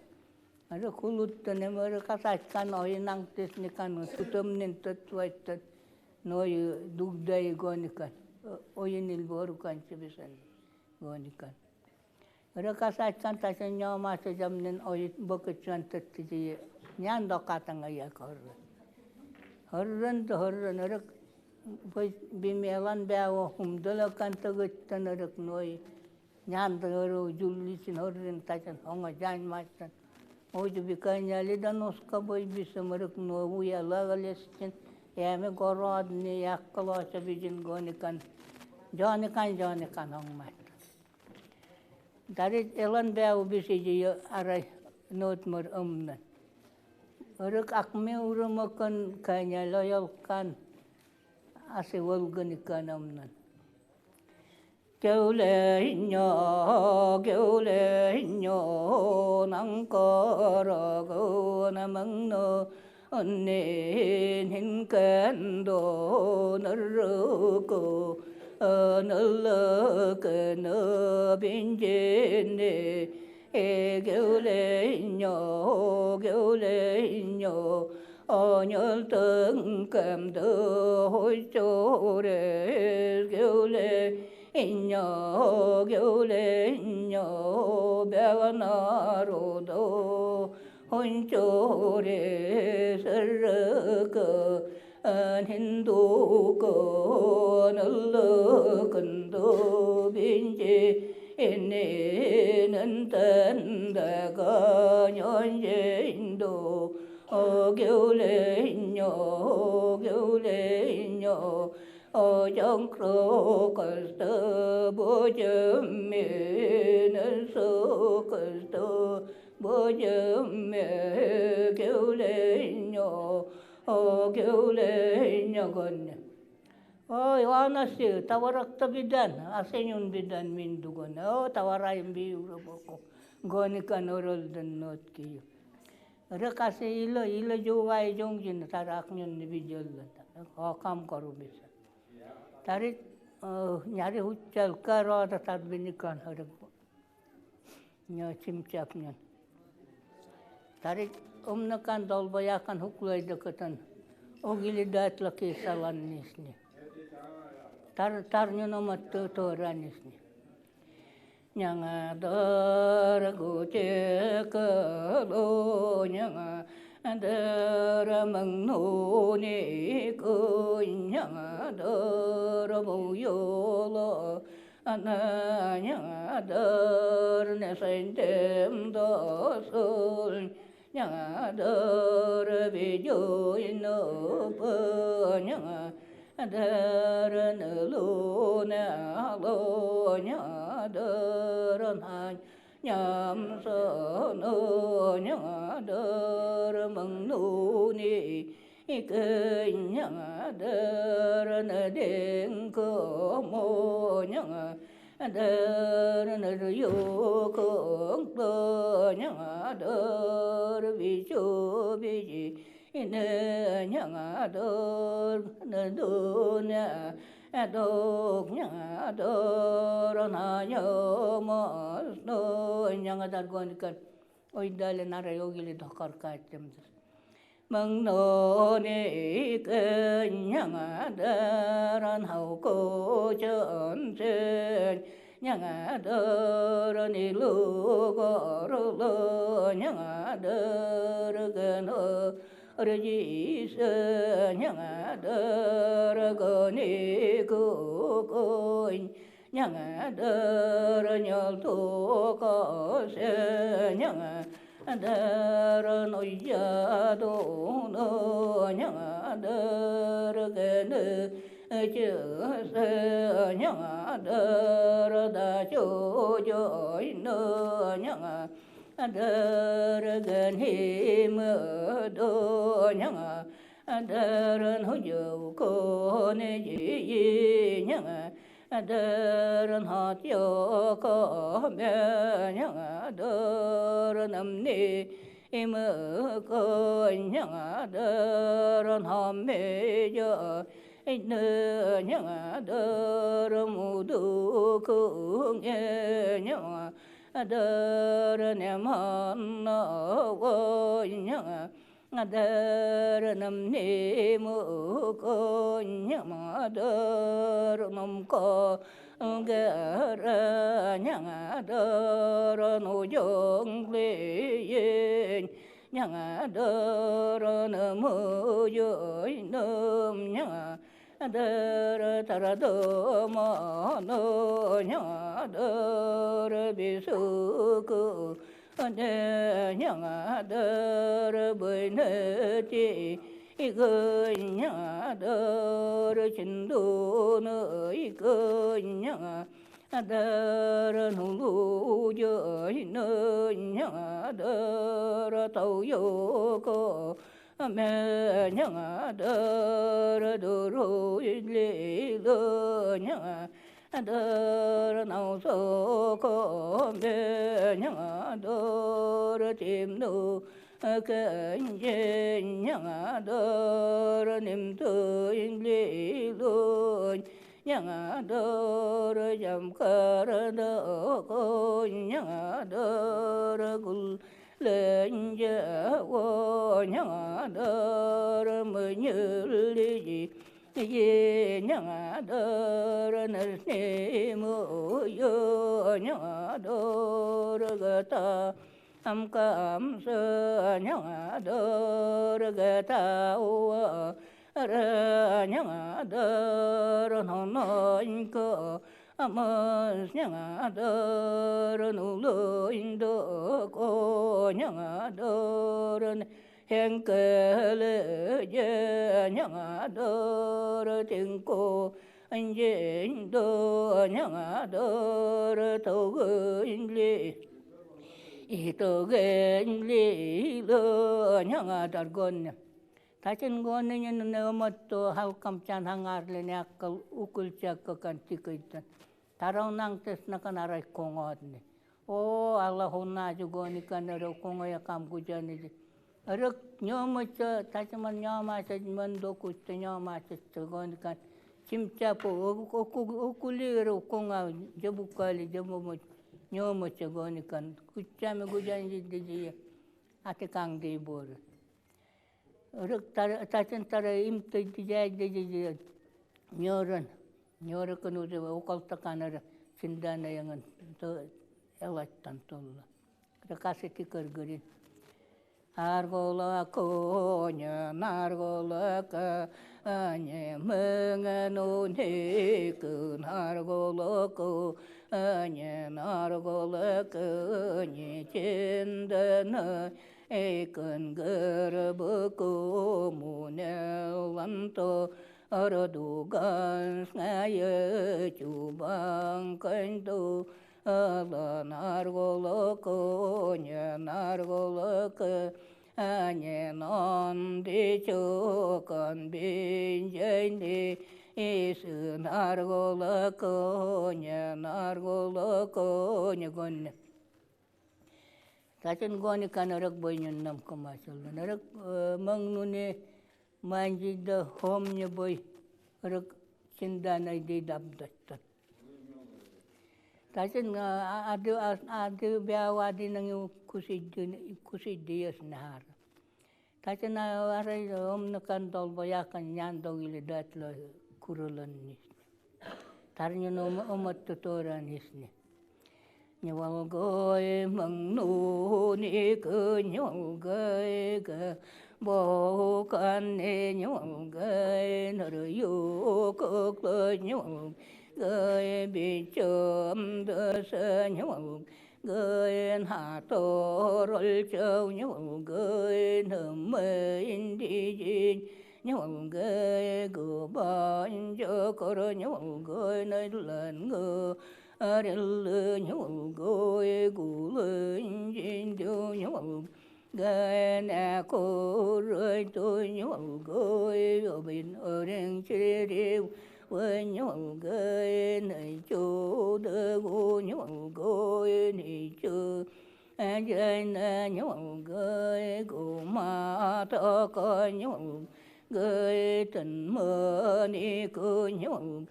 S18: ಅರೆ ಕುಲುತ್ತ ನೆಮೆ ಕಸಾಚ್ಕನ್ ಒಯ್ ನಂಗ್ತಿಸ್ ನಿಕನ್ ತುತಮ್ ನಿನ್ ತತ್ವೈತ ನೋಯ್ ದುಗ್ದೈ ಗೋನಿಕನ್ oyunil boru kanchi bisan gonikan. Rakasachan tashan nyoma sa jamnin oy bokachan tattiji nyan dokatanga ya korra. Horran to horran rak bimelan byawo humdala kantaguttan rak noi nyan doro jullisin horran tashan honga jan mastan. Oju bikanyali danoska boy bisamarak no uya lagalestin yame gorodni yakkalocha bijin gonikan jonikan jonikan hongmat. Dari elan bäu bisiji aray notmur umnan. Uruk akme urumakan kanya loyalkan ase wolganikan umnan. 겨울에 인여 겨울에 인여 난거라고 나먹노 언니 hinkan도 너르고 너르고 너 빈진네 겨울에 인여 겨울에 인여 어녀등감도 호조래 겨울에 인여 겨울에 인여 배가나로도 혼조레 서르거 힌두거 널러건도 빈제 인내는 딴다가 년제인도 겨울에뇨 겨울에뇨 어정크로커스터 보점메는 소커스터 보점메 겨울에뇨 겨울에뇨 건네 Ой, anasi, tawarakta bidan, asenyun bidan mindugon. O, tawarayım bi uroboko. Gonikan oroldan not kiyo. Rakase ilo, ilo jogay jongjin taraknyon ni bijoldan. Hakam karu bisa. Tari, nyari huchal karada tadbinikan harap. Nya chimchapnyan. Tari, umnakan dolbayakan huklayda katan. Ogili datlaki salan nisni. Tar tarnyonomat toranisni. Nyanga dar go che ka lo nyanga dar mang no ni ko nyanga dar mo yo lo ana nyanga dar ne sen tem do sul nyanga dar bi jo no pa nyanga dar ne lo ne lo nya dar na nham sơ nô nya dar măng nô ni cơ nya dar na đen cơ mô nya dar na yo cơ cơ nya dar vi chu vi ji nơ nya dar na do na đô nya dar na yo mo no nya dar gon kan oi dale nara yogili dhokar kaitem măng nô ni cơ nya dar hậu cô chơn chân nya dar ni lu go ru lo nya dar ge no rji se nya dar go ni ku ko nya dar nyal tu ko se nya dar no ya do no nya dar ge ne chư se nya dar da chu jo no nya dar gan hi mơ do nya dar no yo ko ne ji nya dar ha tyo ko me nya dar nam ni mơ ko nya dar ha me yo nơ nya dar mu du ku nya dar ne ma na wo nya dar nam ni mu ko nya ma dar nam ko ge ra nya dar no jong le yin nya dar na mu yo nam nya dar tar do ma no nya dar bi su ku ne nya dar bu ne ti ge nya dar chin do ne ge nya dar nu lu jo ne nya dar tau yo ko me nya dar do ru le lo nya dar nau so ko me nya dar tim nu ke ye nya dar nim tu in le lo nya dar jam kar do ko nya dar gul lên giờ wo nya dar mơ như li ye nya dar na ni mu yo nya dar ga ta Am sơ nhang đơ rơ ta u rơ nhang đơ rơ nó nó cơ am nhang đơ rơ nu lơ đơ cô nhang đơ rơ hẹn cơ lơ ye nhang đơ rơ tiếng cô anh dên đơ nhang đơ rơ thâu gơ lê itogenli lo nyanga targon tachin gon ni ne omatto halkam chan hangar le nakal ukul chakka kan tikaitan tarang nang tes nakan arai kongodne o Allah honna jugoni kan ro kongo ya kam gujani arak nyomacha tachiman nyoma cha man doku cha nyoma cha gon kan chimcha po okuli ro konga jabukali jamu nyomacha goni kan kuchame gujani diji ate kang de bor rak tar tachin tar im te dijai diji nyoran nyora kanu de okalta kanara sindana yangan to elattan tulla rakasiti kargarin Argola konya nargola ka anye menge no ne kun argola ko anye nargola ka nye chindana e kun garbu ko mu ne lanto ardugan ngaye chu bang kan tu ala nargola ko nye nargola ka anye non di chu kan bin jen di isu nargola ko nye nargola ko nye gon tachin goni kan rak boy nyun nam kamasal narak mang nune manji da hom nye boy rak chinda nai di dab dattat tachin adu adu biawadi nang kusiddi kusiddi yas nahar tachin aray om nakan dol boyakan nyan dogili datla kurulan nisne tarnyo no omatto toran hisne Nyawalgoy mang nu ni cơ nyawalgoy cơ bo kan ni nyawalgoy nơ yu cơ cơ nyawalgoy bi chấm đơ sơ nyawalgoy hà tô rol châu nyawalgoy nơ mê in đi jin nyawalgoy cơ ba cho cơ nyawalgoy nơi lần ngơ aril nyawalgoy gu lơ jin du nyawalgoy na ko rơi tôi nyawalgoy ở bên ở đằng chế điêu với nyawalgoy này chú đơ gu nyawalgoy này chú anh na nyawalgoy gu ma to ko nyawalgoy tình mơ ni cô nyawalgoy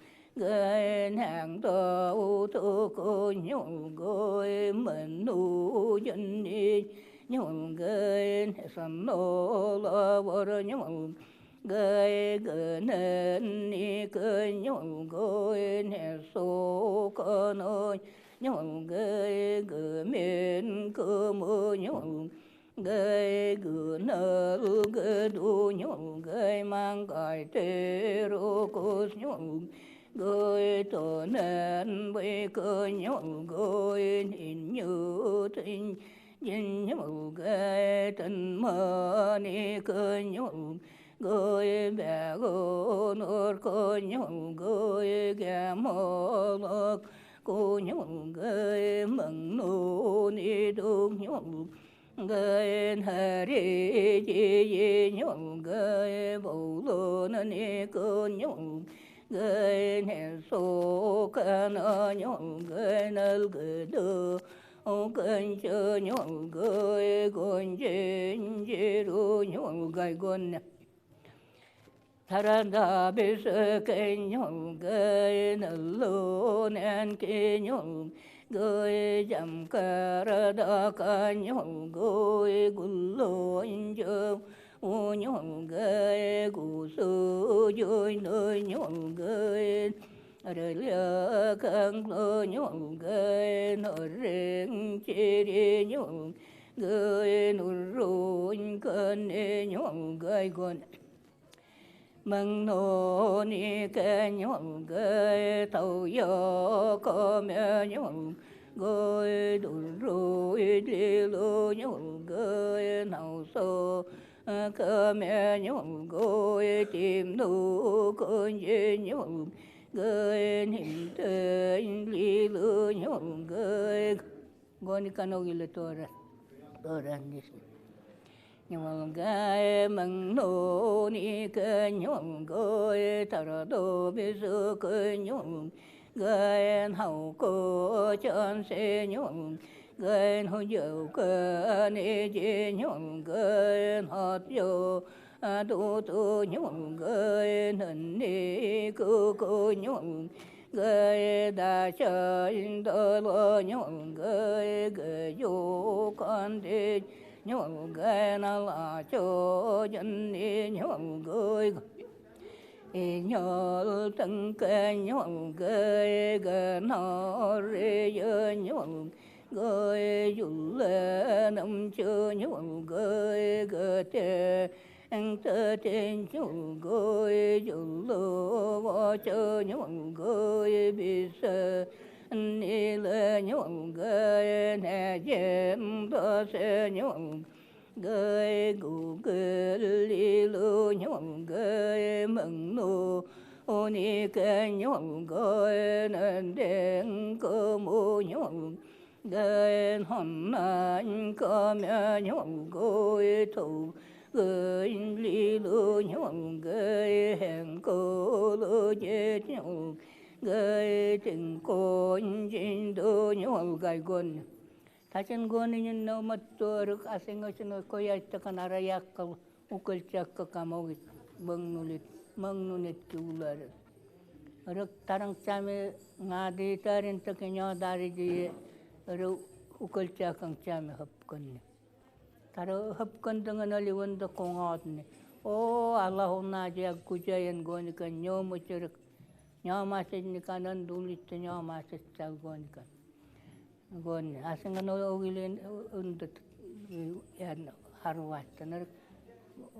S18: nàng tô tô cô nyawalgoy mình nu dân ni nyawalgoy san nô la vơ nyawalgoy gơ nên ni cơ nyawalgoy nè số cơ nô nyawalgoy gơ miên cơ mơ nyawalgoy gơ nơ gơ du nyawalgoy mang cài tê rô cô nyawalgoy tổ nên bê cơ nyawalgoy nhìn như tình nhìn nyawalgoy tình mơ ni cơ nyawalgoy bè gô nô cơ nyawalgoy gà mô lô cô nyawalgoy mừng nô ni đô nyawalgoy hari chi nyawalgoy bầu lô ni cơ nyawalgoy nè số ca nơ nyawalgoy nơ gơ đơ ô cơn chơ nyawalgoy con chên chê ru nyawalgoy con taranda bê sơ kê nyawalgoy nơ lô nén kê nyawalgoy jam ca ra da ca nyawalgoy gu lô chơ ô nyawalgoy gu sư vui nơi nyawalgoy rời lơ căng lô nyawalgoy nô rừng chê đi nyawalgoy 蒙诺尼个牛个头哟个咩牛个嘟噜一滴噜牛个脑索个咩牛个点噜个耶牛个nim的里噜牛个，我你看那个了多了，多了你。牛蒙诺尼个牛个塔拉多比苏个牛个好个江西牛个好有个尼吉牛个好有多多牛个能尼个个牛个大小多罗牛个个有关的。牛个那拉就人的牛个，牛登个牛个个那日有牛个有了那就牛个个的，的的牛个有了我就牛个比赛。你了牛个那见多是牛个古个里路牛个蒙路，你个牛个能点个木牛个汉南个面牛个头个里路牛个汉个路街牛。个真con jin do nyo gai gon ta chen gon ni no mat to ru aseng chen ko ya ta kan ara yak ka ukal chak ka kamo bang nulit mang nulit ki ular ru tarang chame nga di tarin ta ke nyo dari ji ru ukal chak ang chame hap kon ni taro hap kon dang na li won da ko ngat ni o allah na ja kujayan gon ka nyo mo chur ñaamaasitnikanan tuulitta ñaamaasitsaguanikan gon asingano ogilen undat yan harvattanar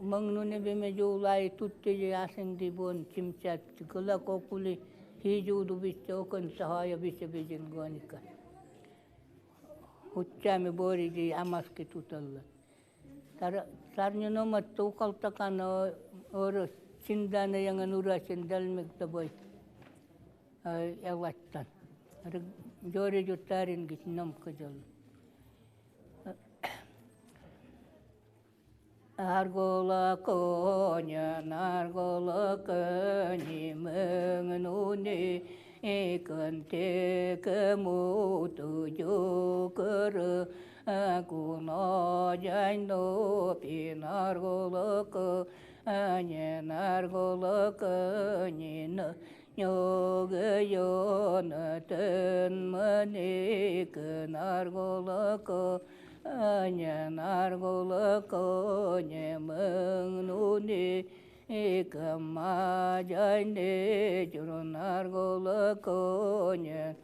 S18: mangnune bime juulai tutte asing dibon chimchat gula kokuli hijuudu bitte okon sahaya bitte bijin gonika hutsami boriji amaski tutalla tar tarñuno mattu ukaltakan oro chindana yangan urasin dalmik taboy яваттан. Жори жуттарин гит ном кыжыл. Аргола коня, наргола кони, мыңнуни, икын тек муту жукыры, куно жайно пи наргола коня, наргола кони, нёгы ёны тын мыны наргола коня, наргола коня, мыңнуни, икама жайны журу наргола коня,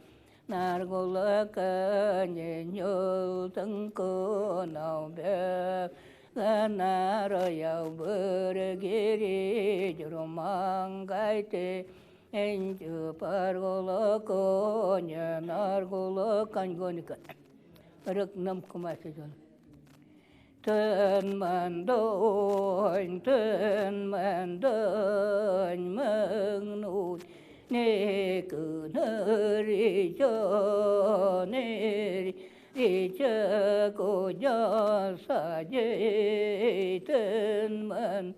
S18: наргола коня, нёлтын конау бэ, нара яу быргири журу мангайте, энчу паргола коня, наргола каньгоника. Рык нам кумасыжон. Тын мандонь, тын мандонь, мыңнун, не кыныри жонери, иче кожа саже, тын мандонь,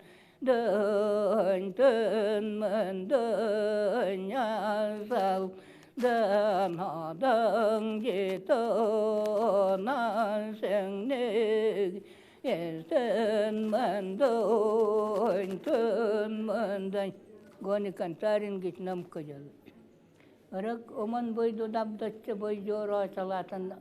S18: тын мандонь, асал, đàn họ đăng gì tô na sinh ni tên man đôi tên man đành goni kantarin git nam kajal rak oman boy do dab dacce boy joro chalatan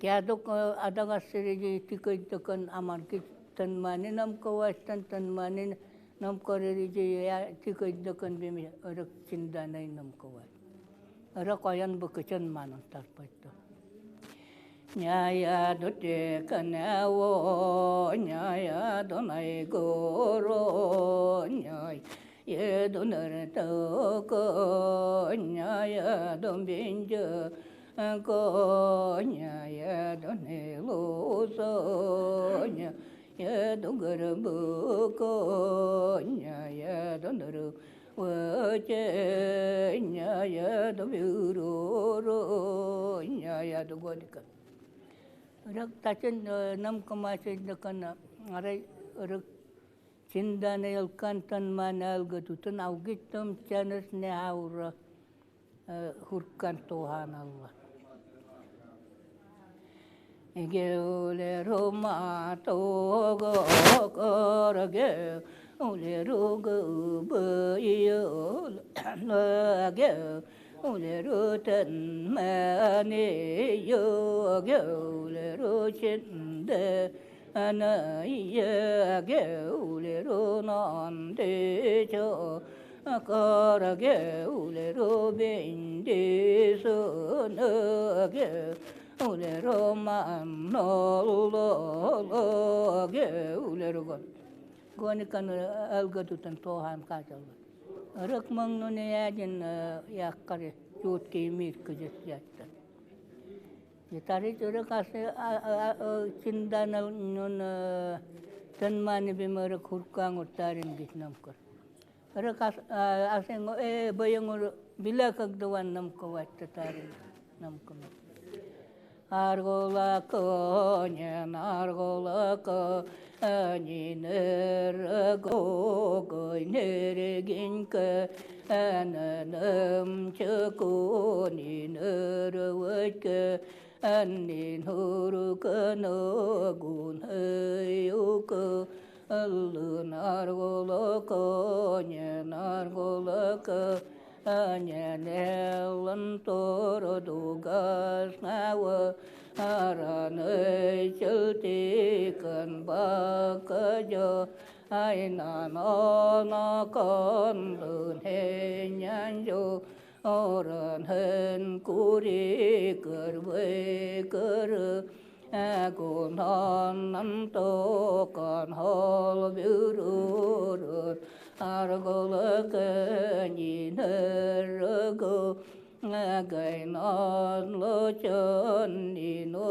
S18: kya dok adaga siriji tikay takan amar ki tan mani nam kawastan tan mani nam koreriji ya tikay dakan bimi rak chindanay nam kawas rak ayan bukachan manan tarpayto. Nyaya dute kana wo nyaya donai goro nyaya ye donar to ko nyaya don binjo ko nyaya done lo so nyaya don garbu ko nyaya don ru wa che nyaya don ru ru nyaya do gonika. Rak tachin nam kamache dakana aray rak cindana yalkantan manal gatutun awgittum chanas ne aura hurkan tohan Allah. Geule roma to go korge ule ru go bu yo la ge ule ru tan ma ne yo ge ule ru chin de ana ye ge ule ru nan de cho kara ge ule ru bin de so na ge ule ru ma no lo lo ge ule ru go goni kan algatutan tohan kachal rak mangno ne yajin yakkare chot ke mir kujit yatta ye tari chora kase cindana non tanmani bimara khurkang utarin gitnam kar rak asengo e bayangor bilakak dawan nam ko watta tarin nam ko Argola konya argola ko ani ner go go ner gin ke ananam chako ni ner ke ani nuru ka no gun yo ko allu argola konya argola ko anya nelan toro dugas nawa aranay chulti kan ba ka jo ai na no no con lun he nhan jo oran hen kuri kar ve kar a cô non nam to con hol biu ru ru ar go la ka ni nơ rơ go gai non lo chon ni no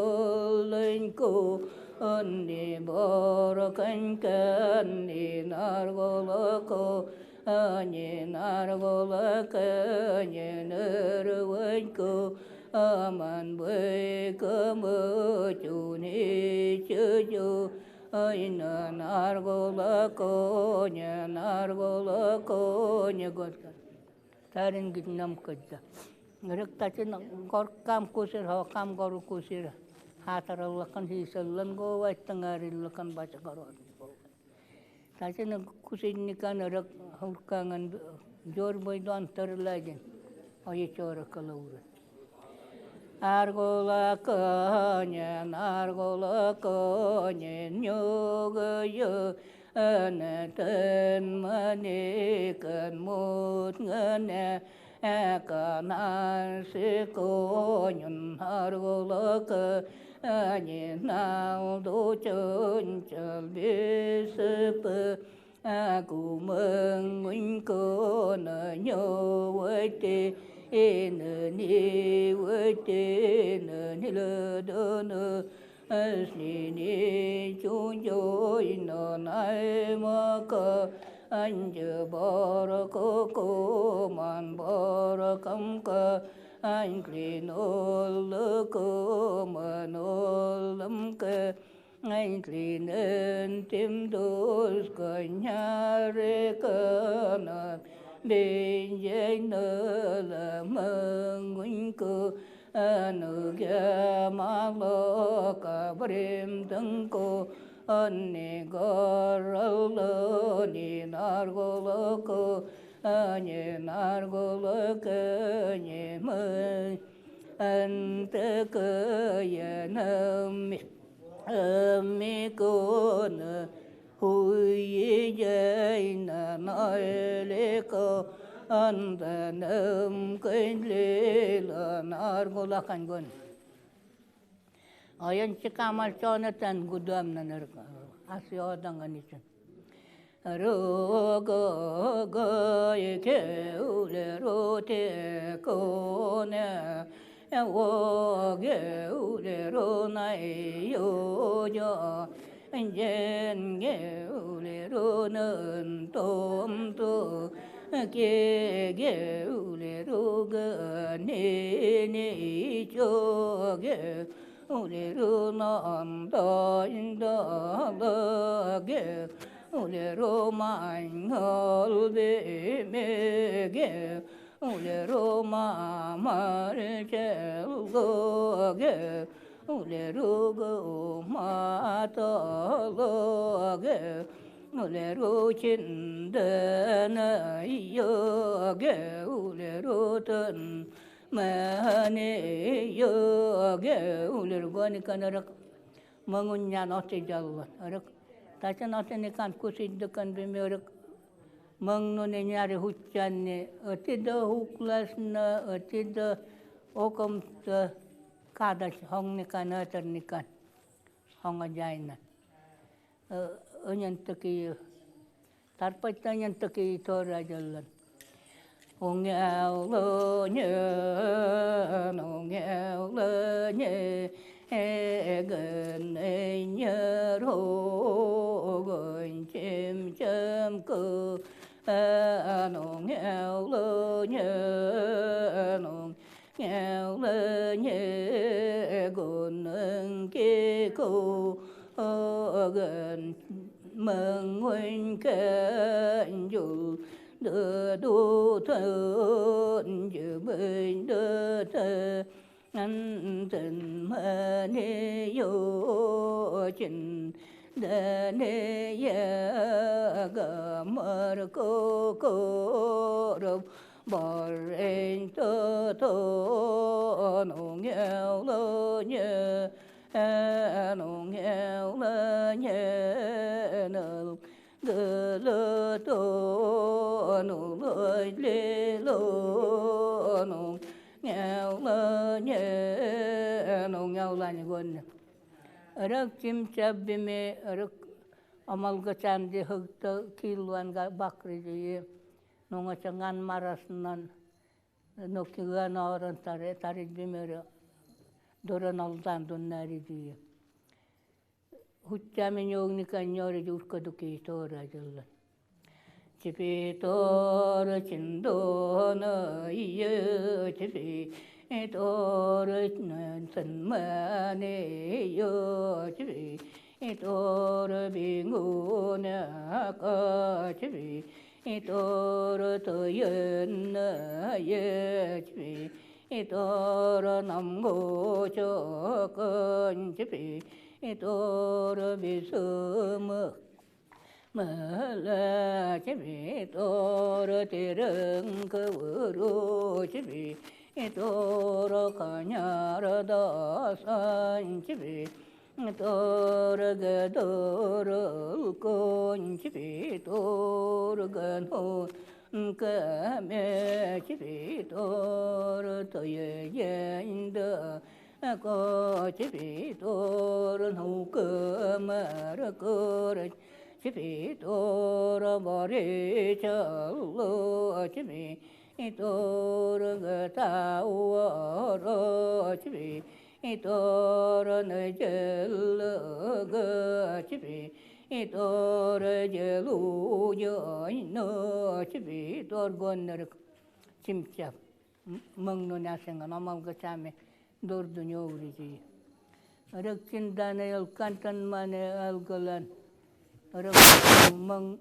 S18: lên cô ân ni bo ro kan kan ni nar go lo ko ni nar go la ka ni nơ rơ vân cô man bê cơ mơ chu ni chư chu ơi na nar go la ko nya nar go la ko nya go tarin git nam kajja rak ta chen gor kam kusir ho kam goru kusir hataralakan hisallan go waitangaриllakan baca goro ta chen kusir nikan rak hurkangan jor boy don tarlajin oye chora kalaura Argola konya, argola konya, nyoga yo, ana tân mani kan mut ngana, ka na si ko nyun argola ka, ani na do chön chal bi se pa, a ku meng nguyên ko na nyo với tê ni wo te ni le do no as ni ni chu yo no nai ma ka an je bo ro ko ko man bo ro kam ka an kli no lo ko ma no lam ka anh kli nên tim đô ka nhà re ka na bên dây nơ là mơ nguyên cơ nơ gà ma lo ca brim tân cô ân ni gò rơ lơ ni nar gò lơ cô ni nar gò lơ cơ ni mơ ân tơ cơ ya nơ mi mi cô nơ hui ye na na le ko an da nam kein le la nar go la kan gon. Ayan chikamal chonatan gudam na asyodangan için. Ro go go ye ke u le ro te ko ne wo ge u le ro na yo yo jen ge u le ro nan tom to ke ge u le ro ga ne ne cho ge u le ro nan da da la ge u le ro ma ngol be me ge u le ro ma ma re che go ge u le ro go ma to lo ge u le ro chin de na yo ge u le ro tân ma ne yo ge u le ro go ni ka na ra mangunya no te jalwa ra ta cha no te ni kan ku si de kan be me ra mangno ne nyari huchanne atida huklasna atida okom ta kadas hong ni kan atar ni kan hong ajaina anyan taki tarpaita anyan taki tora jallan ong lo nye ong lo nye gần nhớ rô gần chim chim cơ nong nghèo lơ nhớ nong nghèo lơ nhớ gần kia cô gần mừng nguyên kênh dù đưa đu thân dù bên đưa thân anh tình mơ nê yo chinh đê nê ye gơ mơ rơ cô cô rơ bò rên tơ tơ nô nghèo lơ nhẹ nô nghèo lơ nhẹ nô gơ lơ tô nô lơ lê lô nô nghèo lơ nhẹ nô nghèo là như quân Ырык чимчап биме ырык амалга чамди хыгты килуанга бакры жии нуңа чаңан марасынан нокиган орон таре тари бимери дорон алдан дуннари жии хутчами ньогника ньори журкадуки тора жыллан чипи тора чиндона ие чипи тора сынмане ё чипи тора бингуна ка чипи тора тоён 예 чипи тора намго чокон чипи тора бисумы мала чипи тора тирың кывыру чипи тора каняра дасан чипи тора гадора кон чипи тора гано каме чипи тора тое yenда ко чипи тора нау кама кора чипи тора бари чало чипи тора гата уара чипи тора нежел га чипи тора желу но чипи тор гоннер чимчап мыңну нясенга намалга чаме дорду ньоурiji Рыкчиндане элкантан мане алгалан рык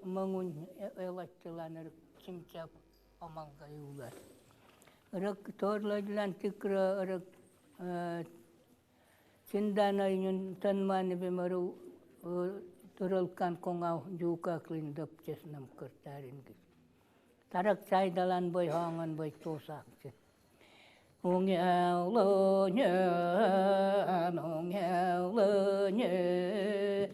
S18: мыңун элаттылан рык чимчап амалга юлар. Рык торладылан тикра рык чиндана юн танмане бемару туралкан коңау жукаклин дапчеснам кыртарин. Тарак чайдалан бой хаңан бой тосакчы. Ong lo nhớ ong lo nhớ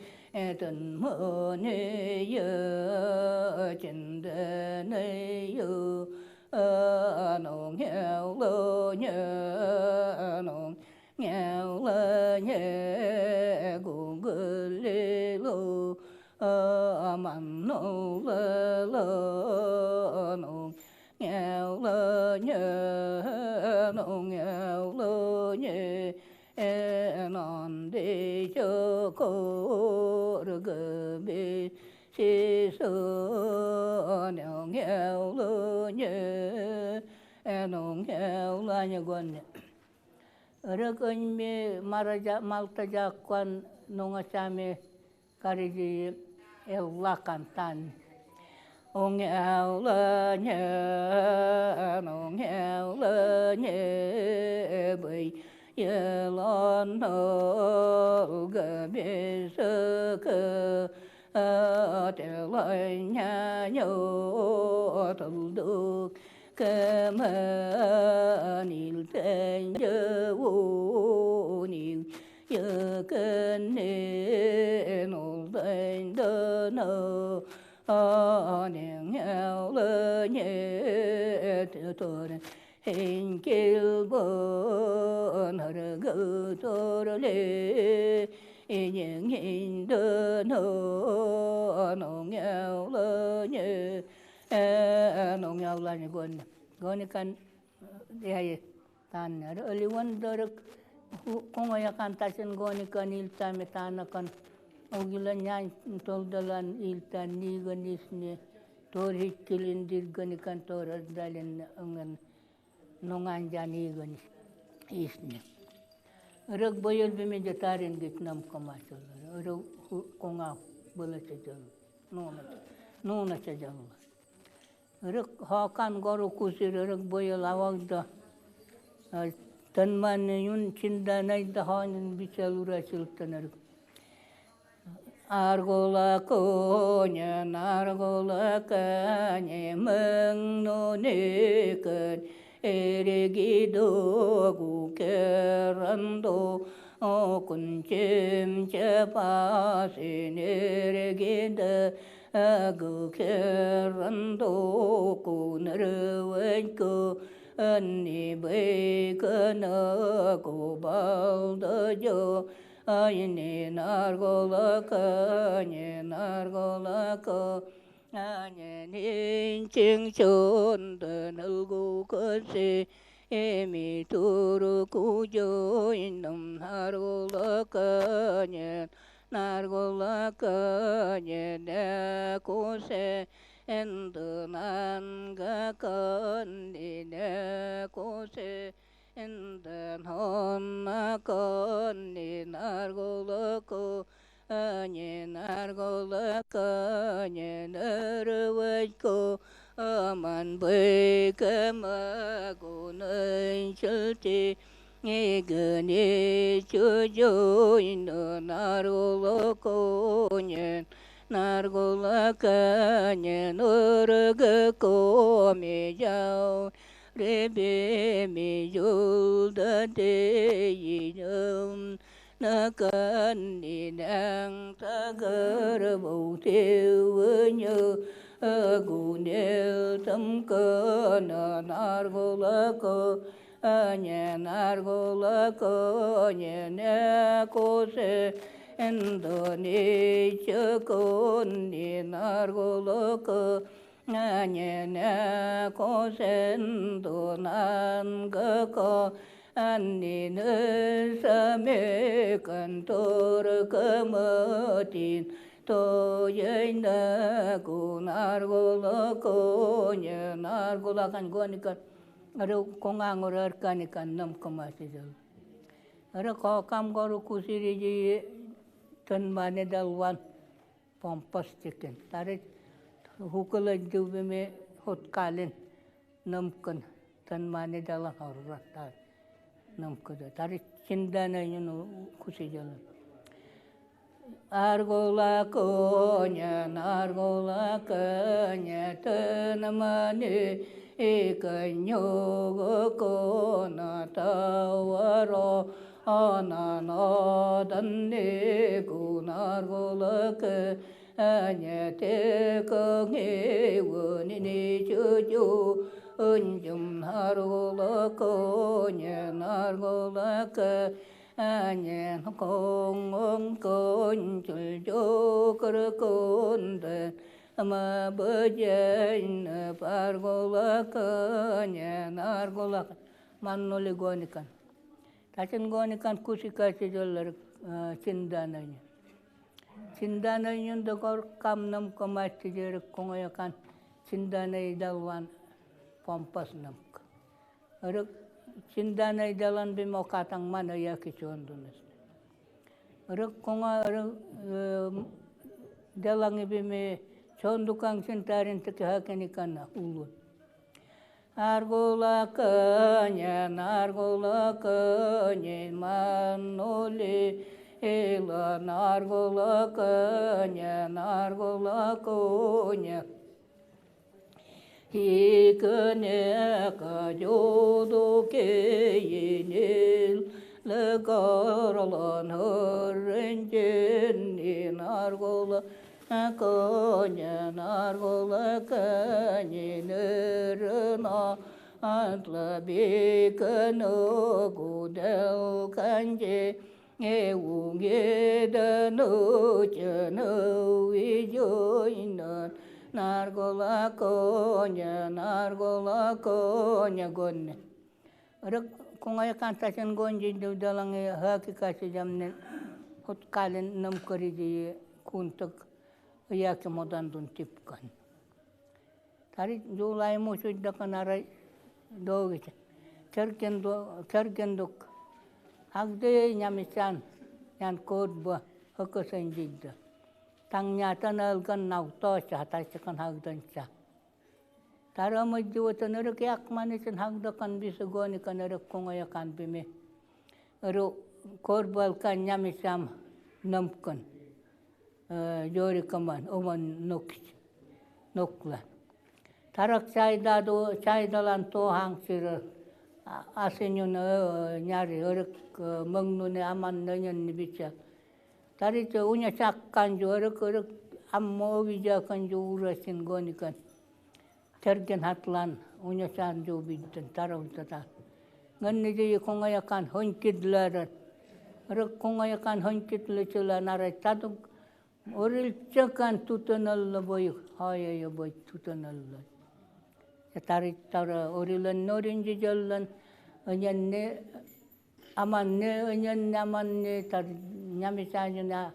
S18: tình mơ nê yơ chân đê nê yơ nong lo nhớ nong nghèo nhẹ gu gu lê lô man nô lơ lơ nô nghèo lơ nhẹ nô nghèo lơ nhẹ non đi cho cô rơ bê chi sơ nghèo nghèo lơ nhẹ nô nghèo la nhẹ quan Rökönmi maraja maltaja quan nunga chame kariji ella kantan. Ong nghèo lơ nhẹ nong nghèo lơ nhẹ bầy ye lon nô gơ bê sơ cơ te lai nhà nhô thầu đô cơ mơ níl tên nhớ vô níl nhớ cơn nê nô tên đơ nô nè nghèo lơ nhẹ tơ hình kêu bơn hờ gơ tơ lê những hình đơ nô nô nghèo lơ nhẹ nô nghèo là những quân goni kan ya tan oliwan dorok kongoya kan tasin goni kan ilta me tanakan ogila nyan toldalan ilta nigan isne tor hikkilin dirgani kan tor dalin angan nongan jani isne rag boyol bime jatarin git nam kamasol rag konga bala chajal nona nona chajal rag hakan goru kusir rag boyol awagda tanman yun chinda naida hanin bichalura chiltanar Argola konya nargola kanye meng no ne kan eregi do gu kerando o kun chem che pa se neregi da gu kerando ku ner wen ku ni bei ke na ku bao da jo ai ni nargola ka ni nargola ka ni ni ching chun de nul gu ke se e mi tu ru ku jo in nam nargola ka ni nargola ka ni ne ku se en de nan ga ka ni ne ku se en de hon na ka ni nargola ko ni nargola ka ni ner wa ko man bê ke ma ko nên chư chi nghe ge ni chu jo in nargola ko ni nargola ka ni nur ge ko mi jiao re be mi yu da de yi nhum na kan ni nang ta gơ rơ bầu tiêu như gu nêu tâm cơ na nar go la ko nhẹ nar go la ko nhẹ nè ko se en do ni chơ ko ni nar go la ko nhẹ nè ko sen do nan ga ko an ni nơ sa mê kan tô rơ cơ mơ tin tô ye na gu nar go la ko nye nar go la kan go ni kan aro ko nga ngor ar kan ni kan nam ko ma se jal aro ko kam go ru ku si ri ji tan ma ne dal wan pompas chicken tare hukala ju be me hot kalen nam kan tan ma ne dal hor ra tar nam ko da tare chinda na yun ku si jal Argola konya, nargola kanya, tanamane, ekanyo kona tawaro, anana danne gunargola kanya, te kange wani ni chu chu, Ынжым наргула коне наргула кане конгон кончул жокыр конды ма бөжен паргула кане наргула маннули гоникан. Тачын гоникан кусикачы жоллар чинданайны. Чинданайнын догор камнам комачы жерик коңоякан чинданай далван помпас намк. Өрөк чинданай далан бим окатаң мана яки чондунас. Өрөк коңа өрөк далаңы биме чондукаң чинтарин тики хакеникана улун. Аргула кыня, наргула кыня, манули, ила, наргула кыня, наргула куня. Икыне кадюду кейинил, лыгарлан хырынчинни, наргула кыня, наргула кыня, нырына, антла бикыны гудел канче, наргула коня, наргула коня гонне. Рык коңай кантасын гонжи далаңы хакикасы жамны хот калин нам кориди кунтык яки модандун типкан. Тари жулай мусуддакан арай догича. Кергендук хагде нямисан ян кодба хакасан жидда. Таңнятан алган наутооча хатачыкан хагданча. Тарамыджуотан өрөк якманысын хагдакан бисугоникан өрөк коңоякан биме. Өрө корбалкан нямисам намкан. Жорикаман оман нукс нукла. Тарак чайдаду чайдалан тохан сыры асынюн няри өрөк мөңнүне аман нөнөн бича. Тарите уня чакканжу өрөк өрөк аммо вижаканжу урасын гоникан. Терген хатлан уня чанжу бидден таравтата. Гэнниди коңаякан хонкидлерен. Өрөк коңаякан хонкидлечилен арай тадук орилчакан тутаналла бой хаяя бой тутаналла. Тариттара орилен норинжи жоллан ынянне аманне ынянне аманне тар нямисанюна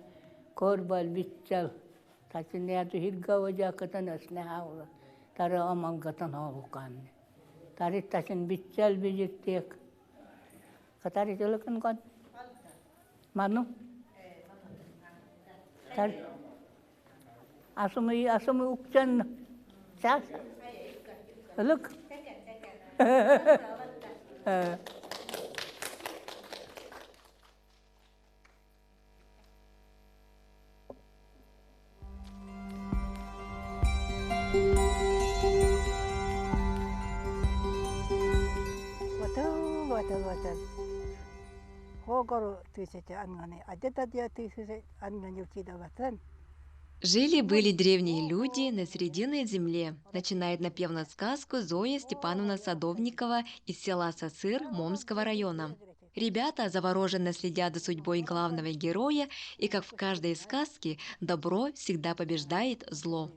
S18: корбал битчал тачине ату хиргава жакатан асне хаула тара амангатан хауканне. Тариттасын битчал бижиттек. Катари жолокан кон. Ману? Тар Асумы асумы укчан часа. Look.
S19: Отыл, отыл, отыл. Хогору тысяча анганы, адета тысяча анганы учидаватын.
S5: Жили-были древние люди на Срединной земле. Начинает напевно сказку Зоя Степановна Садовникова из села Сасыр Момского района. Ребята завороженно следят за судьбой главного героя, и, как в каждой сказке, добро всегда побеждает зло.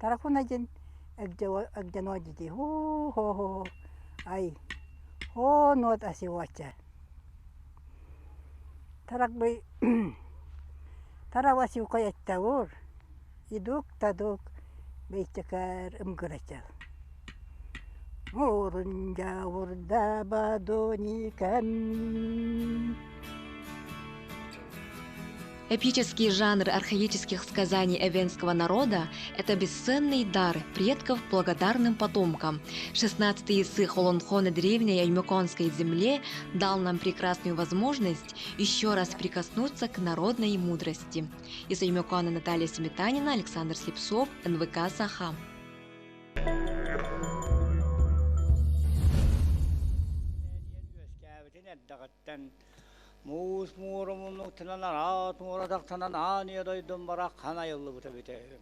S19: Тарахунажин эгденодиди ху хо хо ай хо нот асиуача. Тарак бы тараваси укаяттаур идук тадук бейтекар ымгырачал. Мурунжа урда бадоникан.
S5: Эпический жанр архаических сказаний эвенского народа – это бесценный дар предков благодарным потомкам. 16-й язык Олонхо на древней Аймеконской земле дал нам прекрасную возможность еще раз прикоснуться к народной мудрости. Из Аймекона Наталья Сметанина, Александр Слепцов, НВК «Саха».
S20: эрдэҕиттэн муус муора муннуктанан араат муора тахтанан аан ийэ дойдум бараххан айыллыбыта эбитэ үһү.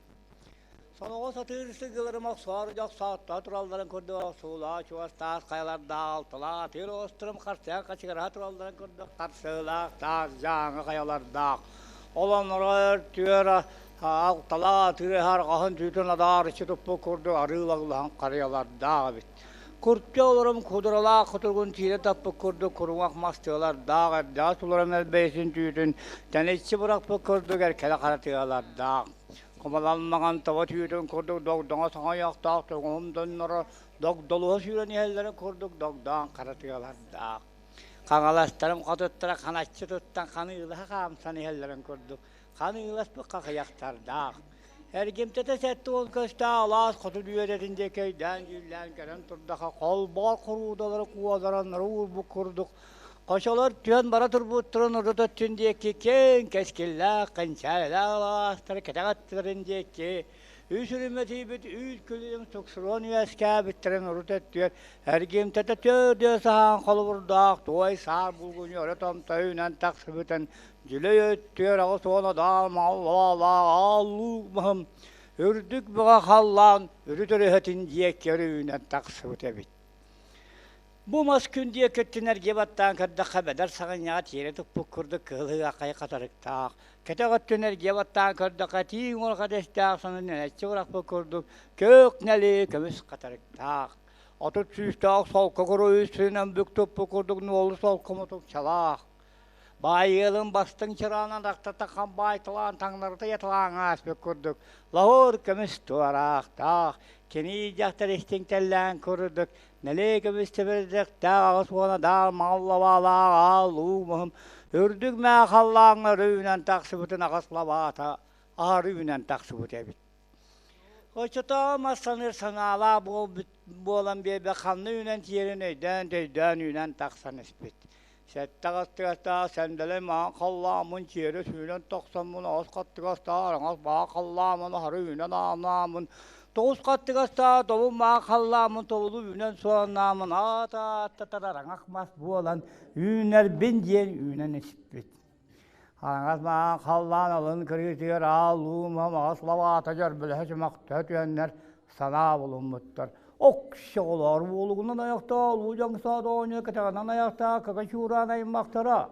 S20: Соноҕос атыыр сылгыларым охсоору дьохсоотто туралларын курдук охсуулаах чугас таас хайалардаах алталаах атыыр оҕустарым харсыан хачыгыраһа туралларын курдук харсыылаах таас дьааҥы хайалардаах олонноро өртүөр алталаах атыыр арҕаһын түүтүн адаарыччы туппут курдук арыылагылаһан харыйалардаах эбит. Куртуйа олорон кудуралаах кутуругун тиирэ таппыт курдук куруҥах мас тыалардаах, эрдэҕэс уларан элбэйсин түүтүн тэниччи бырахпыт курдук эркэлэ хара тыалардаах. Кумалалмаҕан тоҕо түүтүн курдук догдоҥо соҥойохтоох тоҥуһум донноро догдолуһа сүүрэн иһэллэрин курдук догдоон хара тыалардаах. Хаҥаластарым хотуттара ханаччы туттан ханыылаһа хаамсан иһэллэрин курдук ханыыласпыт хахыйахтардаах. Эргимтэтэ 70 көстөөх алаас хоту дүөдэтин диэки өйдөөн-дьүүллээн көрөн турдаха холбоор хоруудалары куодараннары уурбут курдук хочолор түөн бара турбуттарын урут өттүн диэки киэҥ кэскиллээх кэнчээрилээх алаастары кэтэх өттүлэрин диэки үс үрүмэ тиийбит үүт күлүм суксуруон үөскээбиттэрин урут өттүгэр эргимтэтэ төрдүө саһаан холобурдаах туой саар булгунньу өрө томтойунан тахсыбытын Дьүлэй өттүгэр 80 адаал мааллаалаах ааллуук маһым үрдүк бөҕө халлаан үрүт өрүһэтин диэки өрүүнэн тахсыбыт эбит. Бу мас күн диэкиттэн эргийэ баттаан көрдөххө бэдэр саҕынньаҕа тиэрэ туппут курдук кыһыл ыһыаххай хатарыктаах, кэтэх өттүн эргийэ баттаан көрдөххө тииҥ уорҕа дэстээх сонун нэлэччи бырахпыт курдук көк нэли көмүс хатарыктаах, 30 сүүстээх солко куруйу сүүнэн бүк туппут курдук нуолу солко мутукчалаах, Баай ыалын бастыҥ чыраанан ахтата хамбаайталаан таҥнарыта яталаан ааспыт курдук лаһыр көмүс туораахтаах, кини дьахтар истиҥ тэллээн курдук нэлээ көмүс тэбэрдэхтээх 80 даал мааллабаалаах аал уу муһум үрдүк мээ халлааҥҥа өрүүнэн тахсыбытын аҕыс лабаата аһары үүнэн тахсыбыт эбит. Оччотооҕу мас саныыр санаалаах буолан биэрбэ ханна үүнэн тиийэрин өйдөөн-төйдөөн үүнэн тахсан испит. Сэттэ хаттыгастаах сэндэлэй маҥан халлааммын чиэрэ сүүнэн тохсоммун, 8 хаттыгастаах араҥас баа халлааммын аһары үүнэн аанааммын, 9 хаттыгастаах тобул маа халлааммын тобулу үүнэн суоннааммын, аата-ааттатар араҥах мас буолан үүнэрбин диэн үүнэн испит. Араҥас маҥан халлаан алын кырыытыгар аал уу маҕас лабаата дьөрбөлөһө чөмөхтөһө түһэннэр санаа булуммуттар. Оксоҕолоор буолугунан айахтаа, улуу дьоҥсоот оонньуу кэтэҕинэн айахтаа, кыка чуураан аймахтара.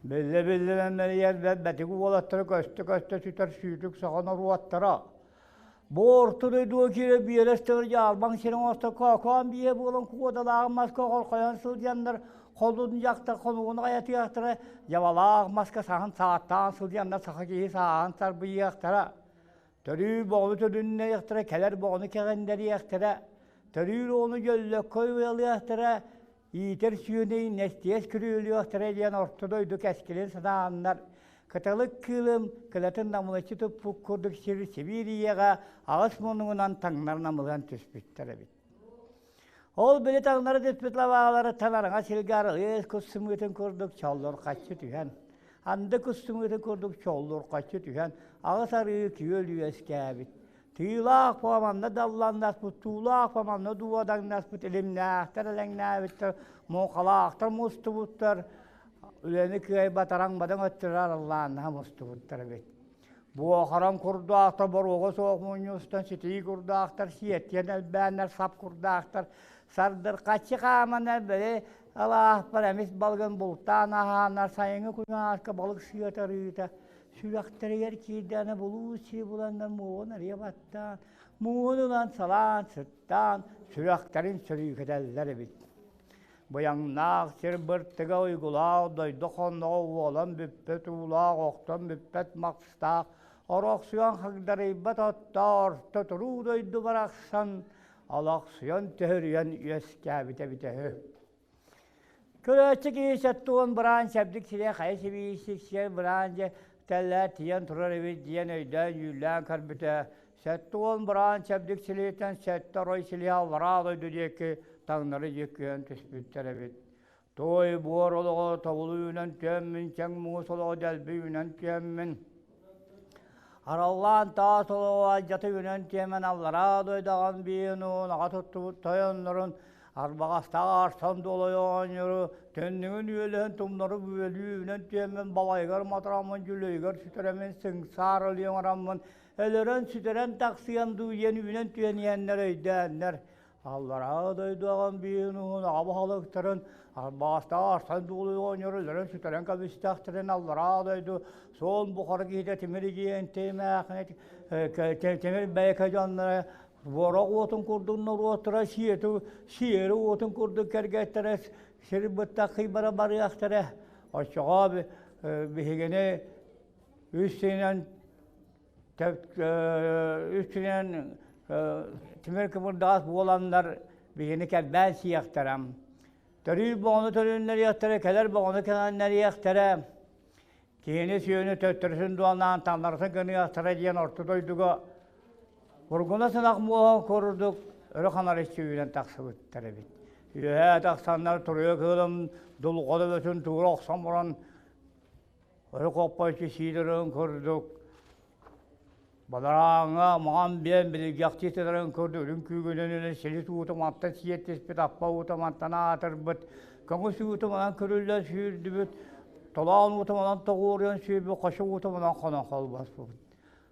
S20: Биллэ-биллинэн мэлийэр бэтик уолаттара көстө-көстө сүтэр сүүтүк саха норуоттара. Бу орто дойдуга киирэ биэрэс тыгыр дьаарбаҥ сирин оҥосто коокоон биэ буолан куодалааҕын маска оҕорхойон сылдьаннар холун дьахтар хонугун хайатыахтара дьабалаах маска саһын сааттаан сылдьаннар саха киһи сааһын сарбыйыахтара. Төрүүр боҕону төлүннэриэхтэрэ, кэлэр боҕону кэҕиннэриэхтэрэ, төрүүр оҕону дьөллөккө уйалыахтара, иитэр сүөнэй нэстиэс күрүөлүөхтэрэ диэн орто дойду кэскилин санааннар, кыталык кыылым кылатын намылыччы туппут курдук сир Сибиирийэҕэ аҕыс муннугунан таҥнар намылыан түспүттэр эбит. Ол били таҥнары түспүт лабааларыттан араҥа сиргэ арылыыс кус сымыытын курдук чоллурхаччы түһэн, анды кус сымыытын курдук чоллурхаччы түһэн, аҕыс арыы күөл үөскээбит. Тыылаах манна далланнаспыт, туулаах манна дуодаҥнаспыт, илимнээхтэр элэҥнээбиттэр, муҥхалаахтар мустубуттар, үлэни кыайбат араҥ-бадаҥ өттүлэр араллааннаһа мустубуттар эбит. Буохаран курдаахтар, боруога суох мунньустан, ситии курдаахтар, сиэттиэн элбээннэр, сап курдаахтар, сардырхаччы хааманнар, били алааспар эмис балыгын бултаан аһааннар, сайыҥҥы күн ааска балык сыата-арыыта, сүрэхтэригэр киирдэҕинэ булуу сии буланнар муоҕун арыйа баттаан, мууһун ылан салаан, сыттаан, сүрэхтэрин сөрүүкэтэллэр эбит. Быйаҥнаах сир быртыга уйгулаах дойду хонноҕо уолан бүппэт уулаах, охтон бүппэт махстаах, орохсуйан хагдарыйбат оттоох орто туруу дойду барахсан олохсуйан төһөрүйэн үөскээбитэ эбитэ үһү. Көрөөччү киһи 70 быраан чэбдик сирэ хайа сибиисик сиэр быраан дьэ тэллээ тиийэн турар эбит диэн өйдөөн-дьүүллээн көрбүтэ 70 быраан чэбдик силиһиттэн сэттэ орой силиһэ аллараа дойду диэки таҥнары дьүккүйэн түспүттэр эбит. Туой буор олоҕо тобулу үүнэн түөммүн, чэҥ муус олоҕо дэлби үүнэн түөммүн. Араллаан таас олоҕо алдьата үүнэн тиэмэн аллараа дойдаҕан биин уун аҕа туттубут тойоннорун.
S21: Арбаҕастаах аарсан дуолай оҕонньору түннүгүн үөлэһин тумнары бүөлүү үнэн түөммүн балайыгар матараммын дьүлэйигэр сүтэрэммин сыҥсаар ылыаҥ араммын өлөрөн сүтэрэн тахсыам дуу диэн үүнэн түһэн иһэннэр өйдөөннөр аллараа дойду аҕам биин уһун аҕа баһылыктарын арбаҕастаах аарсан дуолай оҕонньору өлөрөн сүтэрэн кэбистэхтэрин аллараа дойду суон бухара киһитэ тимир игиэн тимээхин тимир бэйэкэ дьонноро Буорах уотун курдук норуоттара сиэту сиэри уотун курдук кэргэттэрэ сир быттаххыйбара барыахтара. Оччоҕо биһигини үс синэн үс синэн тимир кыбырдаас буоланнар биһигини кэрбээн сиэхтэрэ. Төрүүр боҕону төрүннэриэхтэрэ, кэлэр боҕону кэҥэннэриэхтэрэ. Киһини сүөһүнү төттөрүтүн дуолнаан таҥнарытын гыныахтара диэн орто дойдуга Бургуна сынах муоһун курдук өрө ханарыччы үүнэн тахсыбыттар эбит. Үөһээ тахсаннар туруйа кыылым дулҕа төбөтүн туура охсон баран өрө хоппойчу сиидэрин курдук Бадарааҥҥа маҥан биэн билиргэхтии сытарын курдук үрүҥ күүгүнэн силис уута мантан сиэттиспит, аппа уута мантан аатырбыт, көҥүс уута манан көрүллэн сүүрдүбүт, толоон уута манан тоҕуоруйан сүүрбүт, хочо уута манан хонон холбоспут.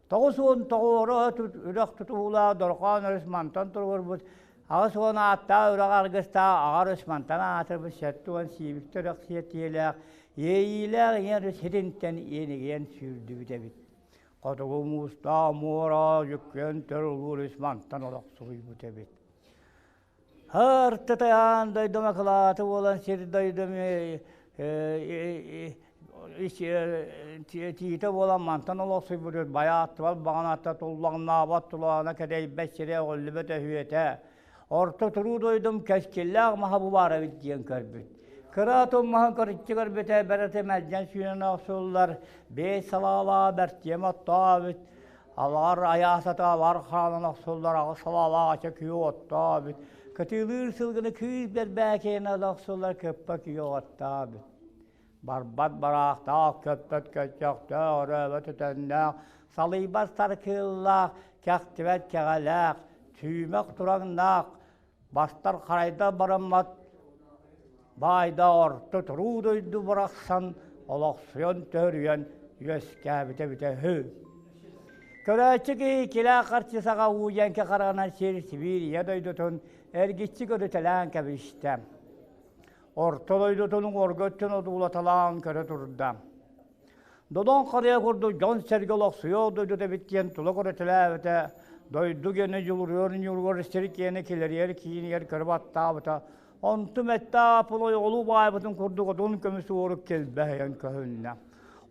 S21: 90 тоҕуоруһа үрэх тутуулаах Дорҕоон өрүс мантан туруорбут, 80 ааттаах үрэх аргыстаах Аҕа өрүс мантан аатырбыт, 70 сиибиктэ үрэх сиэтиэлээх, иэйиилээх ийэ өрүс сиринтэн иэнигийэн сүүрдүбүт эбит. Хотугу муустаах муора дьүккүөн төр улуу өрүс мантан олохсуйбут эбит. Һыртытайаан дойдум акылааты буолан сир дойдум тиитэ буолан мантан олохсуйбут байааттыбал баҕаната туллаҥнаабат тулаана кэдэйбэт сирэ өҕүллүбэт өһүөтэ орто туруу дойдум кэскиллээх маһа бу баар эбит диэн көрбүт. Кыра отун маһын көрүччү көрбүтэ бэрэтэ мэлдьэн сүүнэн охсуллар, бэйэ салаалаа бэртиэм оттоо эбит. Алар айаасата алар хаанан охсуллар аҕыс салаалаах ача күйэ оттоо эбит. Кытыылыыр сылгыны кыыс бэрбээкэйин охсуллар кыппа күйэ оттоо эбит. Барбат бараахтаах, көппөт көччөхтөөх, өрөөбөт өтөннөөх, салыйбат саркыыллаах, кэхтибэт кэҕэлээх, сүүмэх тураҥнаах, бастар харайдар бараммат баайда орто туруу дойду барахсан олохсуйан төрүйэн үөскээбитэ эбитэ үһү. Көрөөччү киһи килээ харчы саҕа уу дьэҥкэ хараҕынан сир Сибиир ийэ дойдутун эргиччи көрүтэлээн кэбистэ. Орто дойдутун уҥуорга өттүн одуулаталаан көрө турда. Додон харыйа курдук дьон-сэргэ олохсуйуох дойдута эбит диэн тула көрөтөлөөбүтэ, дойду гиэнэ дьулуруйар ньууругар сир киэнэ килэрийэр киинигэр көрө баттаабыта, онтум эттээх ойоҕолуу баайбытын курдук одун көмүс уорук килбэһийэн көһүннэ.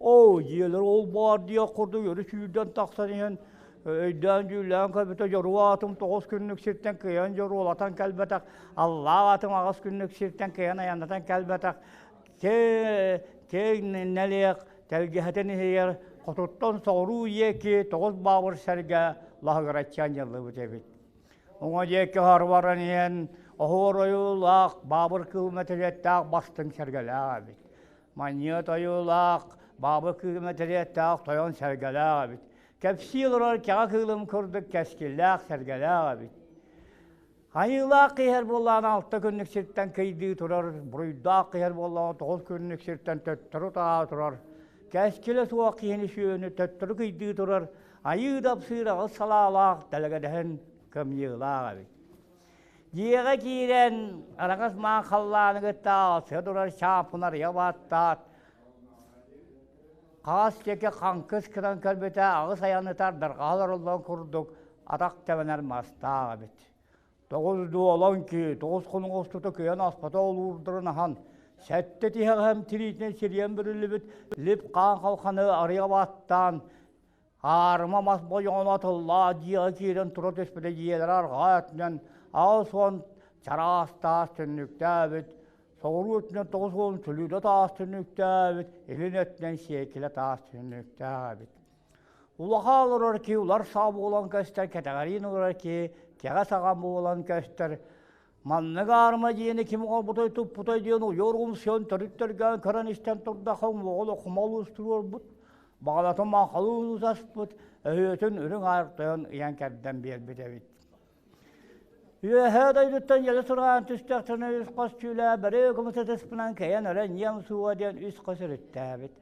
S21: Оо, дьиэлэр ол баар диэх курдук өрүс сүүрдэн тахсан иһэн өйдөөн-дьүүллээн көрбүтэ дьоруо аатым 9 күннүк сиртэн кыайан дьоруолатан кэлбэтэх, аллаах аатым 8 күннүк сиртэн кыайан айаннатан кэлбэтэх, киэҥ нэлиэх тэлгэһэтин иһигэр хотуттан соҕуруу диэки 9 баабыр сэргэ лаһыгыраччы анньыллыбыт эбит. Уҥа диэки харбаран иһэн оһуор ойуулаах баабыр кыыл мэтириэттээх бастыҥ сэргэлээх эбит. Манньыат ойуулаах баабыр кыыл мэтириэттээх тойон сэргэлээх эбит. Кэпсии олорор кэҕэ кыылым курдук кэскиллээх сэргэлээх эбит. Айыылаах иһэр буоллаҕына 6 күннүк сиртэн кыйдыы турар, буруйдаах иһэр буоллаҕына 9 күннүк сиртэн төттөрү таа турар, кэскилэ суох киһини сүөһүнү төттөрү кыйдыы турар, айыы дапсыыр аҕыс салаалаах дэлэгэдэһин кымньыылаах эбит. Дьиэҕэ киирэн араҥас маан халлааны кытта аалсыга турар чаапын арыйа баттаат, хаас диэки хаҥкыс гынан көрбүтэ аҕыс айанытар дарҕаһалар оллон курдук атах тэбэнэр мастаах эбит. 9 дуолан ки, 9 хонук устута кыйан аспата олуурдарын аһан, сэттэ тиһэҕэһим тириитинэн сирийэн бүрүллүбүт лип хаан халханы арыйа баттаан, аарыма мас бойоҕоно атыллаа дьиэҕэ киирэн тура түспүтэ дьиэлэрэ арҕаа өттүнэн 80 чараас таас түннүктээбит, соҕуруу өттүнэн 90 сүлүүдэ таас түннүктээбит, илин өттүнэн сиэкилэ таас түннүктээбит. Улаха олорор киһи улар саа буолан көстөр, кэтэҕэриин олорор киһи кэҕэ саҕа буолан көстөр. Маннык аарыма дьиэни ким оҥорбутай туппутай диэн уйуор умсуйан төрүттэргээн көрөн истэн турдахха уҥуоҕун окумал устуруорбут, баҕалатын маҥхалыы ууспут, өһүөтүн үрүҥ аар тойон ыйан кэрдэн биэрбит эбит. Үөһээ дойдуттан дьөлө сурҕаан түстэхтэринэ үс хос түүлээ бары көмүс ытыспынан кэйэн өлөн ийэм суоҕа диэн үс хос өрүттээбит.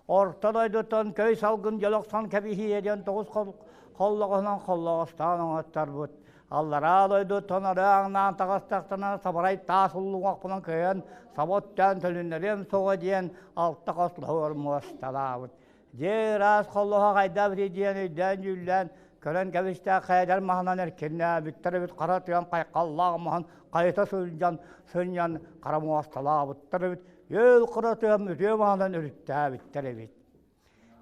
S21: Орто дойдуттан көй салгын дьөлө охсон кэбиһиэ диэн тоҕус холлоҕоһунан холлоҕостоон оҥотторбут. Аллараа дойдуттан арыаҥнаан таҕыстахтарына сабарай таас уллуҥахпынан кыайан саба өттөөн төлүннэриэм суоҕа диэн алта хос лоһуор муосталаабыт. Дьиэ ыраас холлоһо хайдах диэн өйдөөн-дьүүллээн көрөн кэбистээх хайдар маһынан эркиннээбиттэр эбит хара тыам хайхаллаах маһын хайыта сылдьан сынньан хара муосталаабыттар эбит үөл хара тыам үтүө маһынан өрүттээбиттэр эбит.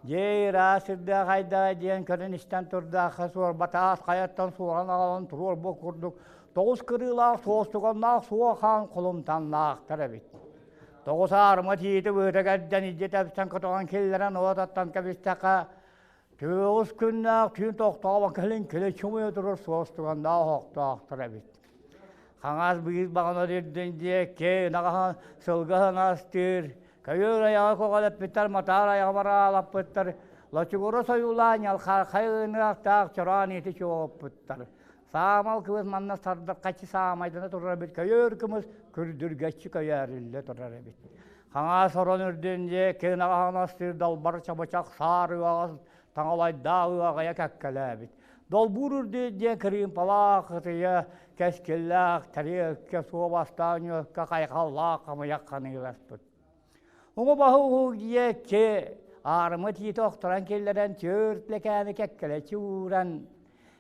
S21: Дьиэ ыраас сирдээх хайдаҕа диэн көрөн истэн турдаахха суорба таас хайаттан суоран аҕалан туруорбут курдук тоҕус кырыылаах суостуганнаах суо хаан холумтаннаахтар эбит. Тоҕус аарыма тиити быыта кэрдэн илдьи тэпсэн көтөҕөн киллэрэн уотаттан кэбистэххэ, түөҕүс күннээх түүн тохтообон кэлин кэлэ чумуйа турар суостуганнаах оһохтоохтор эбит. Хаҥас быыс баҕана үрдүн диэки ынаҕаһа сылгы хаҥастыыр, көйүүр айаҕа көҕүлэппиттэр, матаар айаҕа бараалаппыттар, лочугура сойуулаан ньалхархай ыныахтаах чороон ити чуолуппуттар. Саамал кыбыс манна сардырхаччы саамайдана турар эбит, көйөр кымыс күрдүргэччи көйөөрүллэ турар эбит. Хаҥас орон үрдүн диэки ынаҕаһаҥастыыр далбар чабычах саар ыаҕас таҥалайдаах ыаҕайа кэккэлээбит. Долбуур үрдүн диэн кырыымпалаах ытыйа кэскиллээх тэриэлкэ суобастаах ньүөккэ хайҕаллаах хамыйах ханыыласпыт. Уҥа баһы уһук диэки аарыма тиити охторон киллэрэн түөрт лэкээни кэккэлэччи ууран,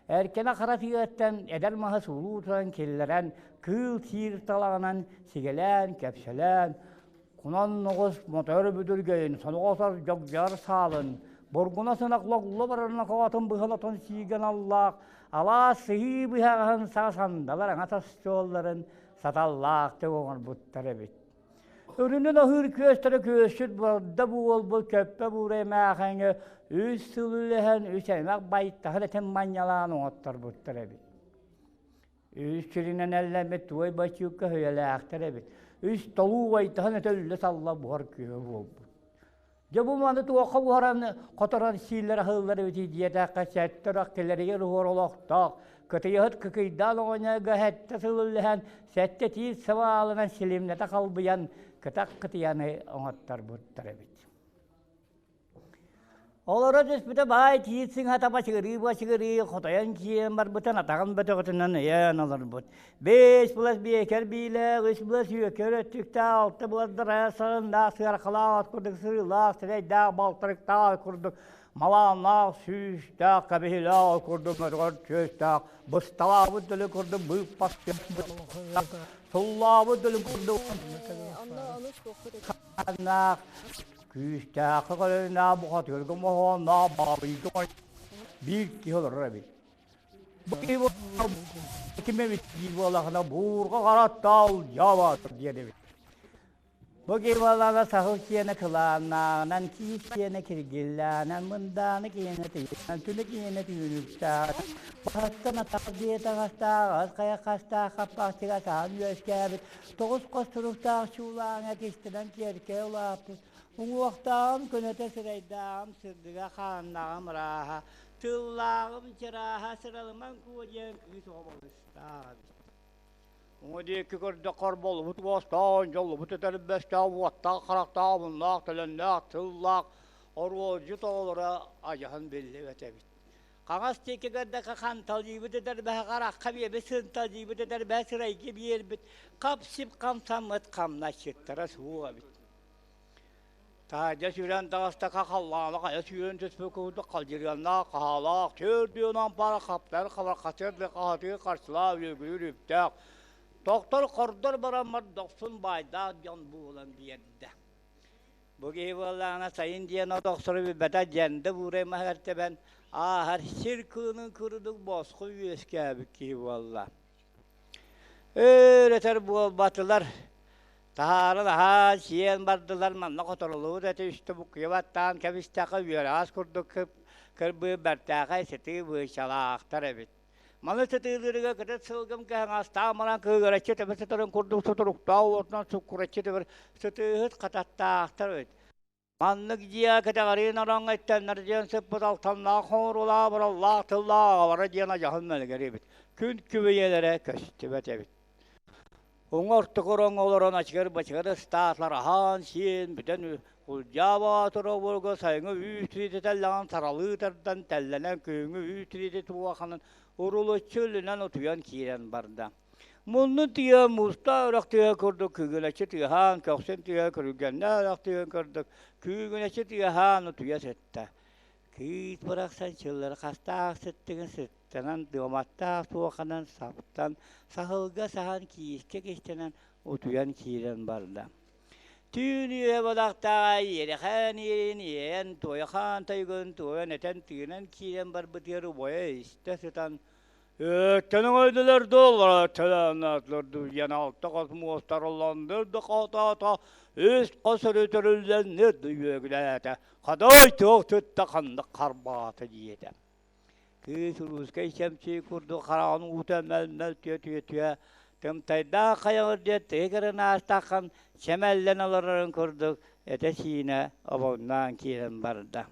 S21: эркинэ хара тыаттан эдэр маһы суулуу туран киллэрэн, кыыл сиир талаҕынан сигэлээн, кэпсэлээн, кунан оҕус мотор бүдүргэйин, соноҕосор дьогдьоор саалын, бургуна сынах логло барарына коҕотун быһалатон сиигэн аллаах, алаас сыһыы быһаҕаһын саҕа сандалар аҥатас суолларын саталлаахтык оҥорбуттар эбит. Өрүнүн аһыыр күөстэрэ күөсчүт барда буолбут көппө буура эмээхиҥҥэ үс сыл үлэһэн үс эмэх байтаһын этин манньалаан оҥотторбуттар эбит. Үс сиринэн эллэммит туой бачыыкка өйөлээхтэр эбит. Үс толуу байтаһын этэ үллэ салла буһар күөһэ буолбут. Дьэ бу маны туохха буһаран хоторон сииллэр аһыыллар эбитий диэтэххэ сэттэ үрэх кэлэригэр уһуор олохтоох кытыйаһыт кыкыйдаан оҕонньорго сэттэ сыл үллэһэн сэттэ тиит сабаалынан силимнэтэ халбыйан кытах кытыйаны оҥотторбуттар эбит. Олоро түспүтэ баай тиит сыҥата бачыгырыы-бачыгырыы хотойон киирэн барбытын атаҕын бөтөҕөтүнэн өйөөн олорбут. Бэс былас биэкэр биилээх, үс былас үөкэр өттүктээх, алта былас дарайа сарыннаах, сыархалаах от курдук сырыылаах, сирэйдээх, балтарыктаах курдук малааннаах, сүүстээх, кэбиһилээх курдук мөтөҕөр түөстээх, бысталаабыт дөлү курдук быыппас суллаабыт дөлү курдук күүстээххэ көлөннөөх бухатыырга моһуоннаах баабыйга биир киһи олорор эбит. Бу киһи ким эбит дии буоллахына буурга хараттаал дьаабаатыр диэн эбит. Бу киһи буоллаҕына саһыл киэнэ кылааннааҕынан, киис киэнэ киргиллээнэн, мындааны киэнэ тыйынан, түнэ киэнэ түүнүктээҕинэн, баһыттан атах дьиэ таҥастаах, ас хайа хастаах хаппахчыга саһан үөскээбит, тоҕус хос туруктаах чуулааҥа кистэнэн киэркэй улааппыт, уҥуохтааҕым көнөтө сирэйдээҕим сырдыга хааннааҕым ырааһа, тыллааҕым чырааһа сыралыман куо диэн кыыс оҕо балыстаах эбит. Уҥа диэки көрдөххө болубут уостаах, дьоллубут этэрбэстээх, уоттаах харахтаах, омуннаах, төлөннөөх, тыллаах оруолдьут оҕолоро адьаһын биллибэт эбит. Хаҥас диэки көрдөххө ханталыыбыт этэрбэһэ харахха биэрбит, сынталыыбыт этэрбэһэ сырайга биэрбит, хап-сип хамсаммыт хамначчыттара суох эбит. Таһырдьа сүүрэн таҕыстахха халлаана хайа сүүрэн түспүт курдук халдьырыаннаах, хаһаалаах, түөрдүөн ампаара хаптар хабархатыар да хаһатыыр харчылаах үөгүлүүр үптээх, тохтор хордор бараммар дохсун баайдаах дьон буолан биэрдэ. Бу киһи буоллаҕына сайын диэн от охсору билбэтэ дьэндэ буурай маһыгар тэбэн ааһар сир кыынын курдук босхо үөскээбит киһи буолла. Өр өтөр буолбатылар Таһааран аһаан сиэн бардылар, манна хоторуллубут этэ үстэ буккуйа баттаан кэбистэххэ үөрэҕэс курдук кырбыы бэртээхэй сытыы быычалаахтар эбит. Маны сытыылыырыгар кытыт сылгым кыһаҥастаах баран кыыгыраччы төбө сытарын курдук сутуруктаах уотунан суккураччы төбөр сытыыһыт хататтаахтар эбит. Маннык дьиэ кэтэҕэриин ороҥҥо иттэннэр диэн сыппыт алтаннаах хоҥоруулаах бараллаах тыллаах абара диэн адьаһын мэлигэр эбит. Күн күбэйэлэрэ көстүбэт эбит. Уҥа ортоку ороҥҥо олорон ачыгыр-бачыгыр ыстаатылар аһаан-сиэн бүтэн Улдьаа Боотур обургу сайыҥҥы үүт тириитэ тэллэҕин саралыы тардан тэллэнэн күһүҥҥү үүт тириитэ туоханын урулуччу үлүнэн утуйан киирэн барда. Муннун тыа муустаах үрэх тыаһа курдук күүгүнэччи тыаһаан, көхсүн тыаһа күрүлгэннээх үрэх тыаһын курдук күүгүнэччи тыаһаан утуйа сытта. Кыыс барахсан чыллырҕастаах сыттыгын сыттанан, дуоматтаах суоханан саптан, саһылга саһан киискэ кистэнэн утуйан киирэн барда. Түүн үөһэ бодахтааҕа иэрэхэн иэрин иэйэн, туойахаан тойугун туойан этэн-тыынан киирэн барбытыгар убайа истэ сытан Өттөн өҥөйдүлэр дуоллара төлөөнөөтүлэр диэн алта хос муостарылланныр да хотоото үс хос өрүтөрүллэннир да үөгүлээтэ хадой туох тутта ханнык харбаата диэтэ. Кыыс русскай чэмчи курдук хараҕын уута мөл-мөл түө-түө-түө тымтайдаах хайаҕыр диэн тыгырын аастаххын чэмэллэн олорорун курдук этэ-сиинэ обоҥноон киирэн барда.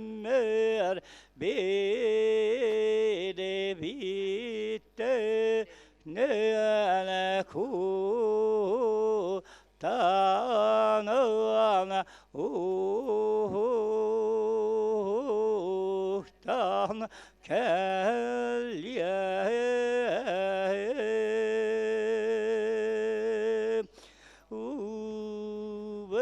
S21: Түммэр биде битте нөне ку Таҥаҥа уһуктан кэллиэм Убайдытыр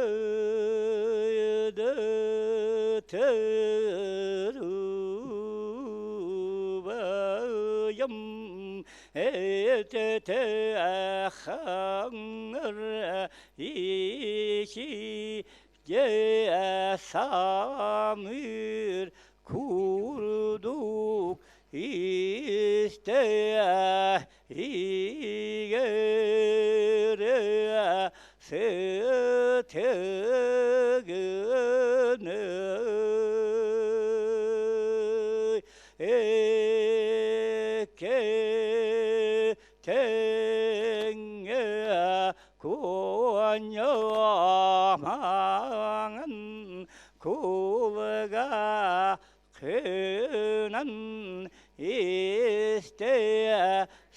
S21: убайым Этэ-хаҥыр ичи самыр курдук истэ игэрэ сытыгыны Эке тэҥҥэ куонньамаҥын кулга кынан истэ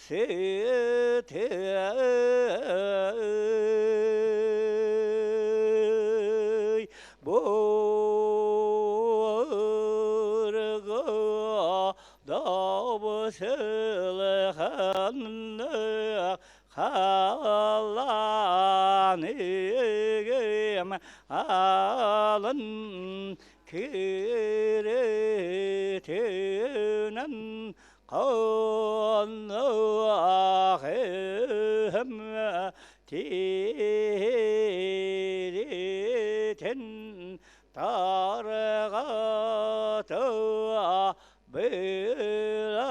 S21: сытый Бурга дабысылыханны халланыгым алын киритинэн Хонноох тиэритин тарҕата бырахпыт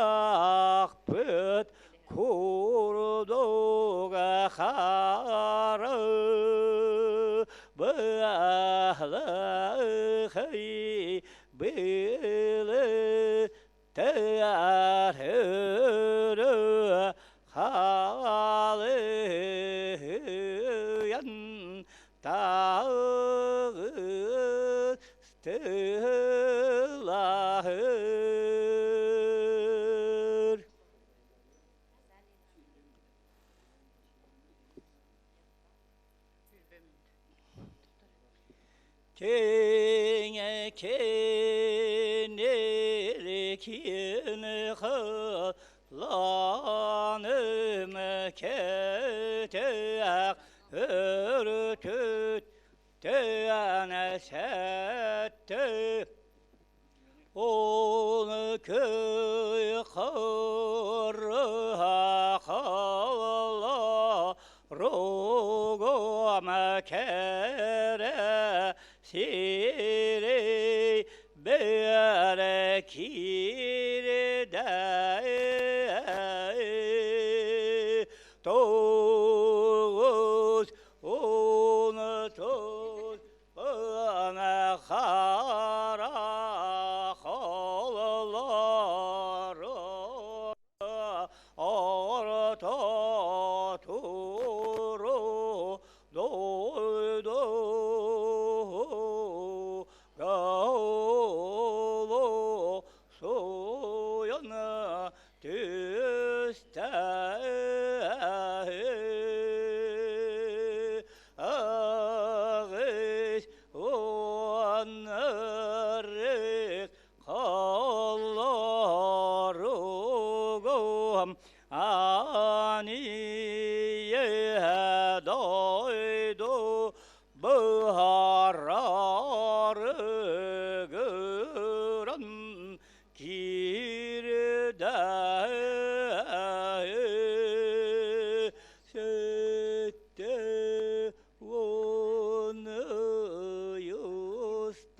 S21: курдуга хары быалахай былы Тыаһыры халыйан таҕыстылаһыр. Киҥэ киниликин кыланым кэтэх өрүтүт тыаны сэтти Он көй Кэрэ сирэй бэрэ киирдэ Тоҕус унутун хара холлору орто туру дойду гаолу суйун түстэ Ағыс онырық Коллоругум ание дойду быһаарарыгыран киирдэ Сэттэ уон ый устата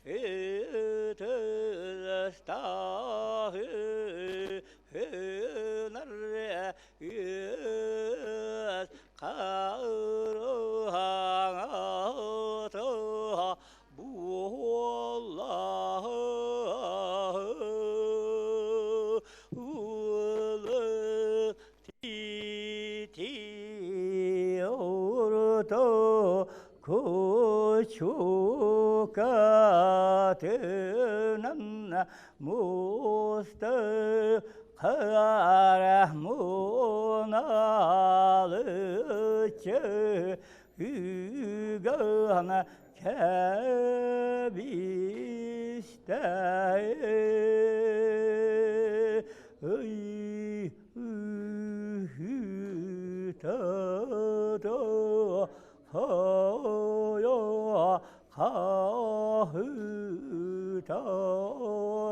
S21: ытыстаһынар үөс хараҥата буолла. Кучукатынан мусты қара муналычы үгана кэбистэ ый та та ха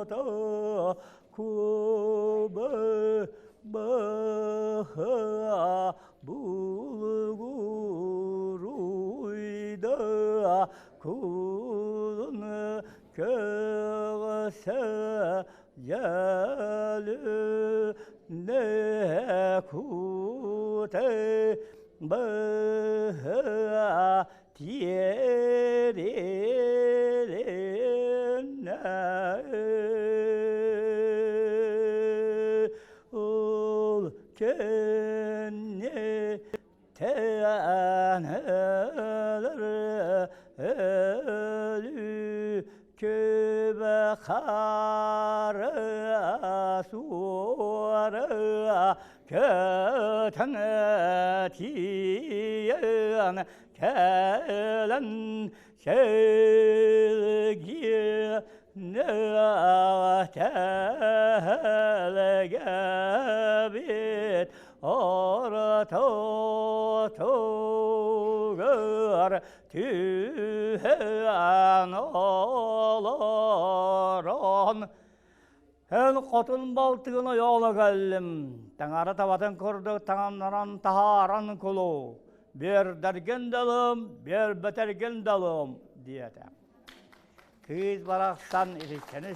S21: та ку ба ба булгуруйда кулун көҕөсө дьөлү куте быһа тиэрилиннэ ол кэнне тээнэлэр өлүү көбө хара суора көтөн тиен кэлэн сэлгиэ тэлгэбит ортотугар түһэн олорон Эн хотун балтыгын ойоҕуна кэллим, таҥара табатын курдук таҥаннаран таһааран кулу, биэрдэргин да ылым, биэрбэтэргин да ылым, диэтэ. Кыыс барахсан итиччэни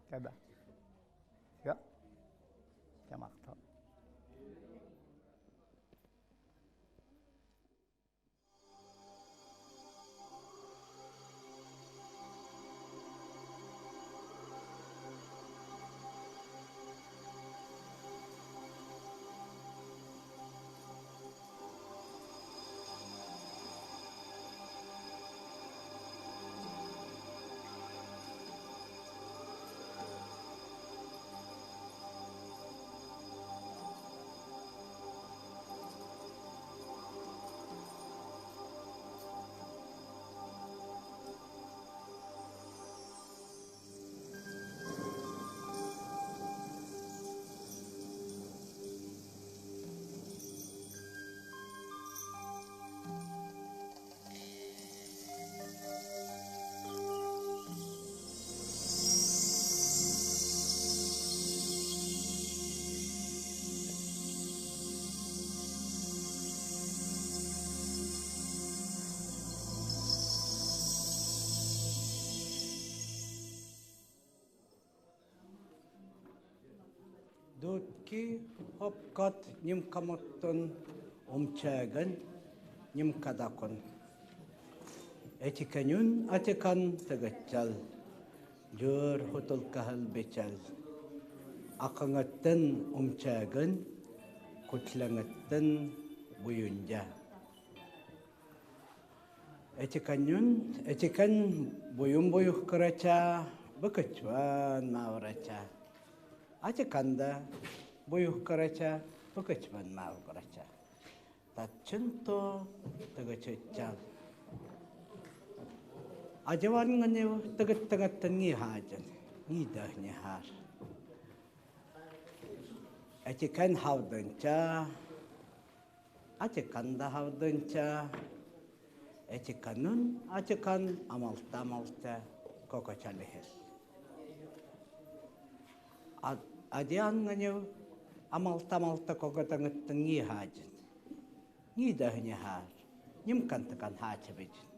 S21: Кэбэ. Махтал.
S1: Дутки хопкот нимкамоттон умчааган нимкадакон. Этикэнүн атикан тыгыччал, дьөр хутулкаһыл бичэл. Акаҥаттан умчааган, кутлаҥаттан буйунда. Этиканньун, этикан буйун буйух кырача, быкычван мааврача. Атиканда буйух кырача, быкычван мааврача. Татчын то тыгычыччал. Ажаванганы тыгыттыгаттан ниһаажан, нидаһни хаар. Этикан хавдынча, Атикан да хавдынча, Этиканын атикан амалта-амалта кокочалихел. Адианганев амалта-амалта кокотаңыттын ниһаажын. Нидаһыни хаар, нимкантыкан хаачабыжын.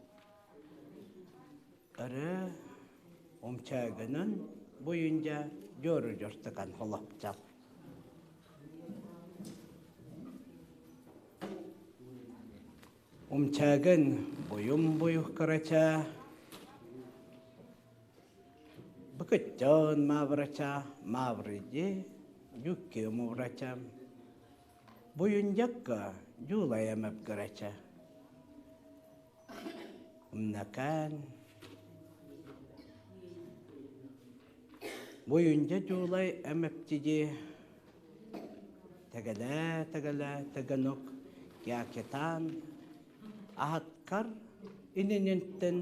S1: Ыры умчаагынын буйунжа жору жортыкан холопчал. Умчаагын буйум буйух кырача, Быкытчон маврача, маврыди, юкке муврача. Буйунжакка жуулая мөпкырача. Умнакаан Буйунжа жуулай эмэптиди тэгэлээ-тэгэлээ тыгынук киакитаан аһаткар инининтэн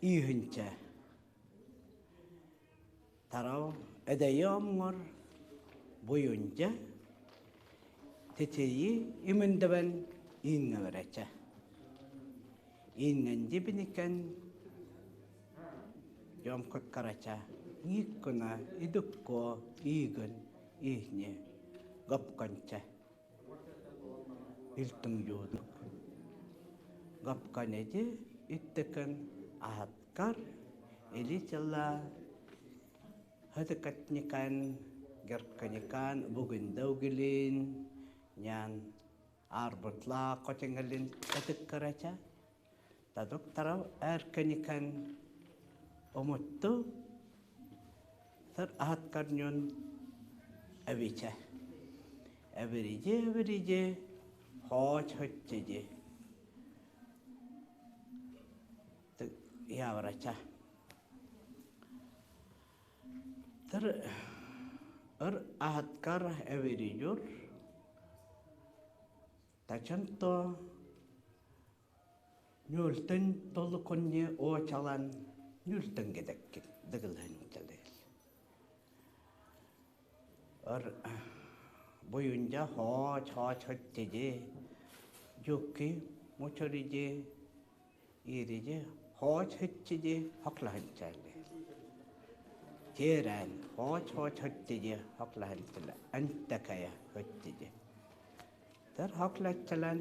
S1: ииһинчэ Тарау эдэйи омҥор буйунжа титийи иминдэбэн ииҥҥэбэрэчэ. Ииҥҥэнди биникэн дьом кыккарача нииккуна идукко иигын иihни гопконча илтүҥ юудук. Гопконеди иттыкын аһаткар иличала хытыкатникан герканикан бугундаугилин нян арбытла котенгалин татыккарача тадук тарав эрканикан омутту тар аһаткарньон эбичэ эбириже эбириже хооч хөччеже яврача Тыр ыр аһаткар эвирижур тачанто ньүлтэн толукунни оочалан ньүлтэн гедеккин дыгылыһын чалыыл. Ыр буйунжа хооч хооч хөттиди жукки мучориди Ириди хооч хөччиди хоклаһынчаалли. Тиэрээн хооч-хооч хөттиди хоклаһынчала антакая хөттиди. Тар хоклаччалан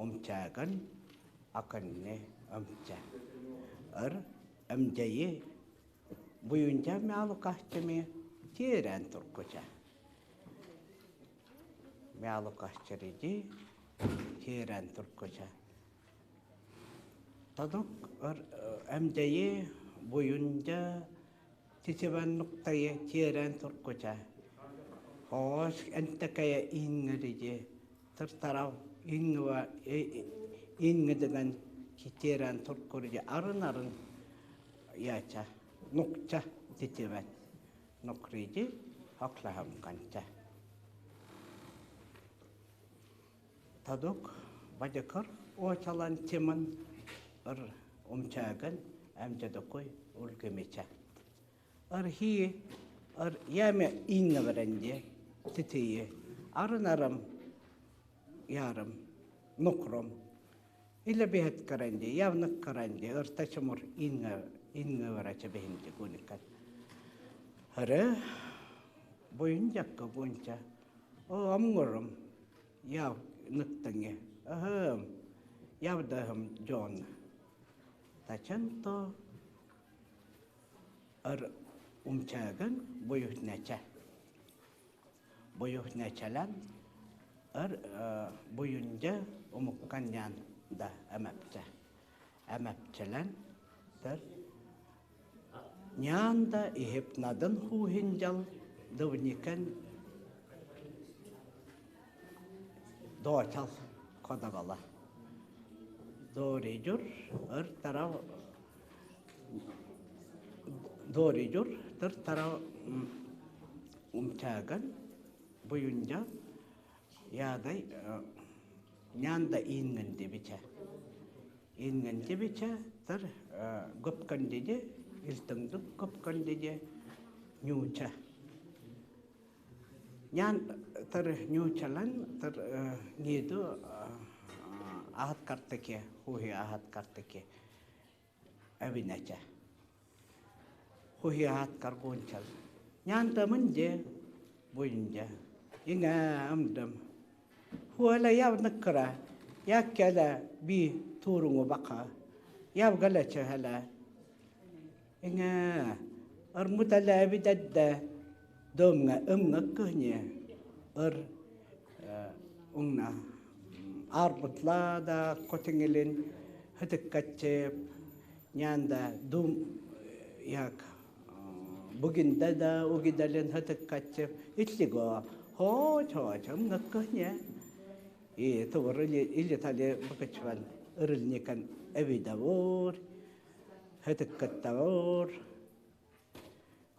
S1: умчааган аканне ымча. Ыр ымдьайы буйунча мялукахчами тиэрээн туркуча. Мялукахчариди тиэрээн туркуча. Тадок эмдэйи буйунда титибаннуктайы тиэрэн туркуча. Хоос энтэкэйэ иингэрiji тыртарав ингва ингидиган китиэрэн туркурiji арын-арын яча нукча титибэн нукрiji хоклахам канча. Тадук бадьакар уочалан тиман ыр умчааган амжадокой улгэмича. Ыр хи ыр яме ингаваранде титие арын арам ярым нукром иле бихет каранде явнык каранде ыр тачымур инга ингаварача бихинде гуникат. Хары буйун жакка гунча о амгором яв ныктыңы ыһым явдаһым дьон тачанто ыр Умчааган буйуһнэчэ. Буйуһнэчэлэн ыр буйунжа умуккан ян да эмэпчэ. Эмэпчэлэн тыр Нян да иһипнадын хуухиндьал дывникэн доочал кодабала. Доридюр ыр тарав Доридюр тыр тарав умчааган буюнжа яадай нянда иингэн дебичэ. Ингэнтибичэ тар гопкандиде илтыңдык гопкандиде ньууча. Нян тар ньуучалан тар ниду ахат картаке хуhi ахат картаке абинача. Хуhi ахат каргончал. Нян тамын де буйунжа. Инга амдам. Хуала явнаккара яккала би турунгу бака явгала чахала инга армутала бидадда домга ымга кыхне ыр уңна арбутла да котиңилин хытыккатчеп нянда дум як бугинда да угидалин хытыккатчеп итлиго хо чо чым ngakкыхне и товар или тали бакачван ырылникан эбидавор хытыккаттавор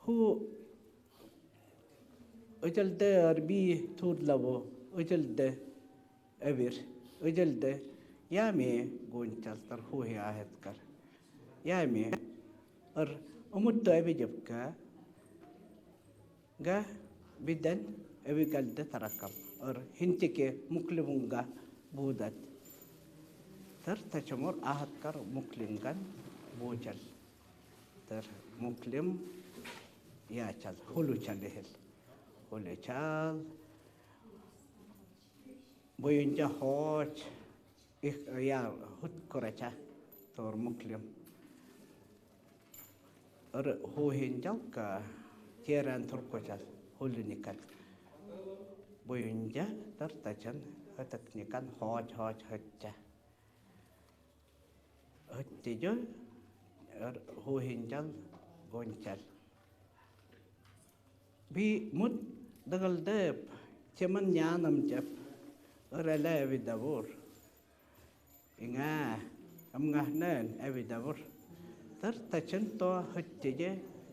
S1: ху өтөлдө арби турлабо өтөлдө эбир өтөлдө ями гунчалтар хуhi ахеткар ями ыр умутто эби жепка га биден эби галде таракам ыр хинтике муклибунга буудат тыр тачомор ахаткар муклинган буучал тыр муклим яачал хулучал ихил хулучал буюнжа хооч их я хут корача тор муклим ыр хуухинжалка теран туркочал хулуникат буюнжа тартачан хытыкникан хооч хооч хытча хыттижо ыр хуухинжал гончал би мут дыгылдып теман яным жап ырала эбидабур инга амгахнан эбидабур тар тачын то хыттиже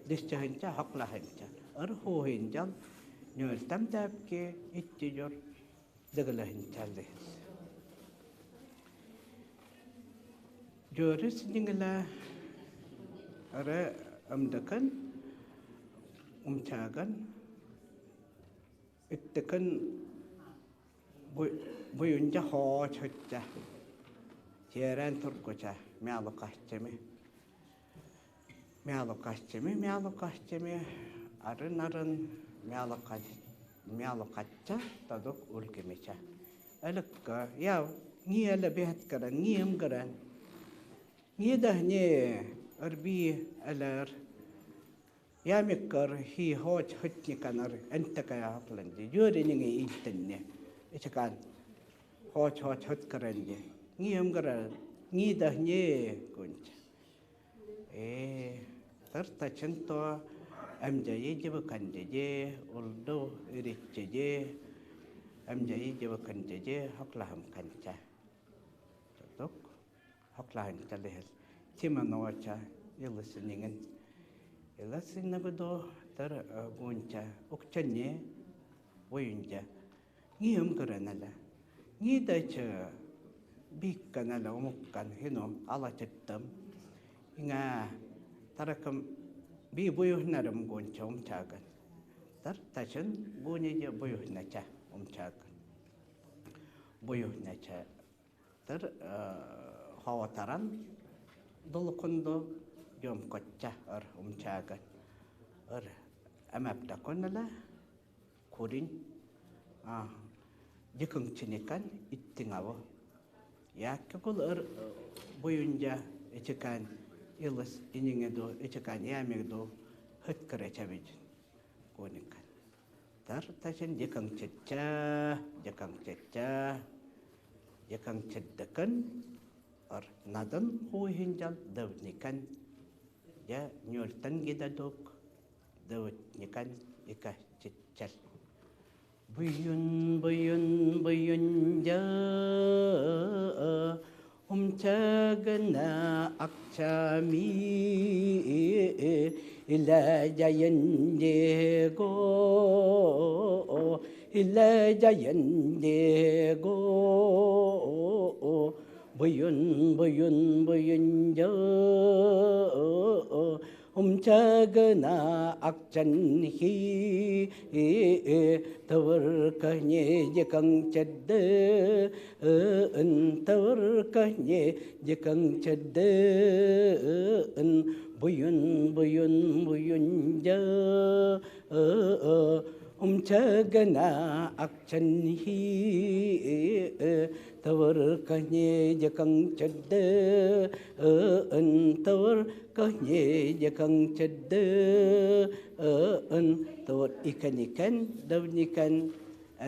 S1: дисчахынча хаклахынча ыр хуухинжал нөлтам тапке иттижор дыгылахынчаллы Жөрүс диңгела ара амдакан умчааган иттекэн буюнжа хооч хытча тиэрэн туркуча мялукахчами мялукахчами мялукахчами арын арын мялукатча тадук улкимича өлөккө яв ниэлэ бихэткэрэн ниэмгэрэн ниэдэхне арби алар ямиккар хи хооч хытниканар энтакаяхакланди юорининги иттэнне ичакан хооч хооч хыткаранди ниэмгэрэн нидэхне гунча э тартачын то амжайи жибаканжеже улду иритчеже амжайи жибаканжеже хоклахам канча ток хоклаханчалихэл тимануача илысинигин иласиннагудо тар гунча укчанне буюнжа ниым кыранала нидача бикканала умуккан хино алачыттым инга таракам би буюхнарым гунча умчааган тар тачын гунеже буюхнача умчааган буюхнача тар хаватаран долукунду жомкотча ыр умчааган ыр эмэптаконала курин а дикыңчиникан иттиңабы яаккакул ыр буюнжа ичикан илыс иниңеду ичикан ямигду Хыт кырачабыт коникан. Тар тачын декаҥчачча, декаҥчачча, декаҥчаддакан ар надан хуухинжал давникан я ньуолтан гидадок давникан ика чиччал. Буйун буйун буйун дьа умчагына акчами илэ дьайын диэго илэ дьайын диэго буйун буйун буйун дьа умчагына акчанхи тывыркане декаҥчадды тывыркане декаҥчадды буйун буйун буйун дьа умчагына акчанхи тывыркане декаҥчадды тывыр тывыр икэникэн давникэн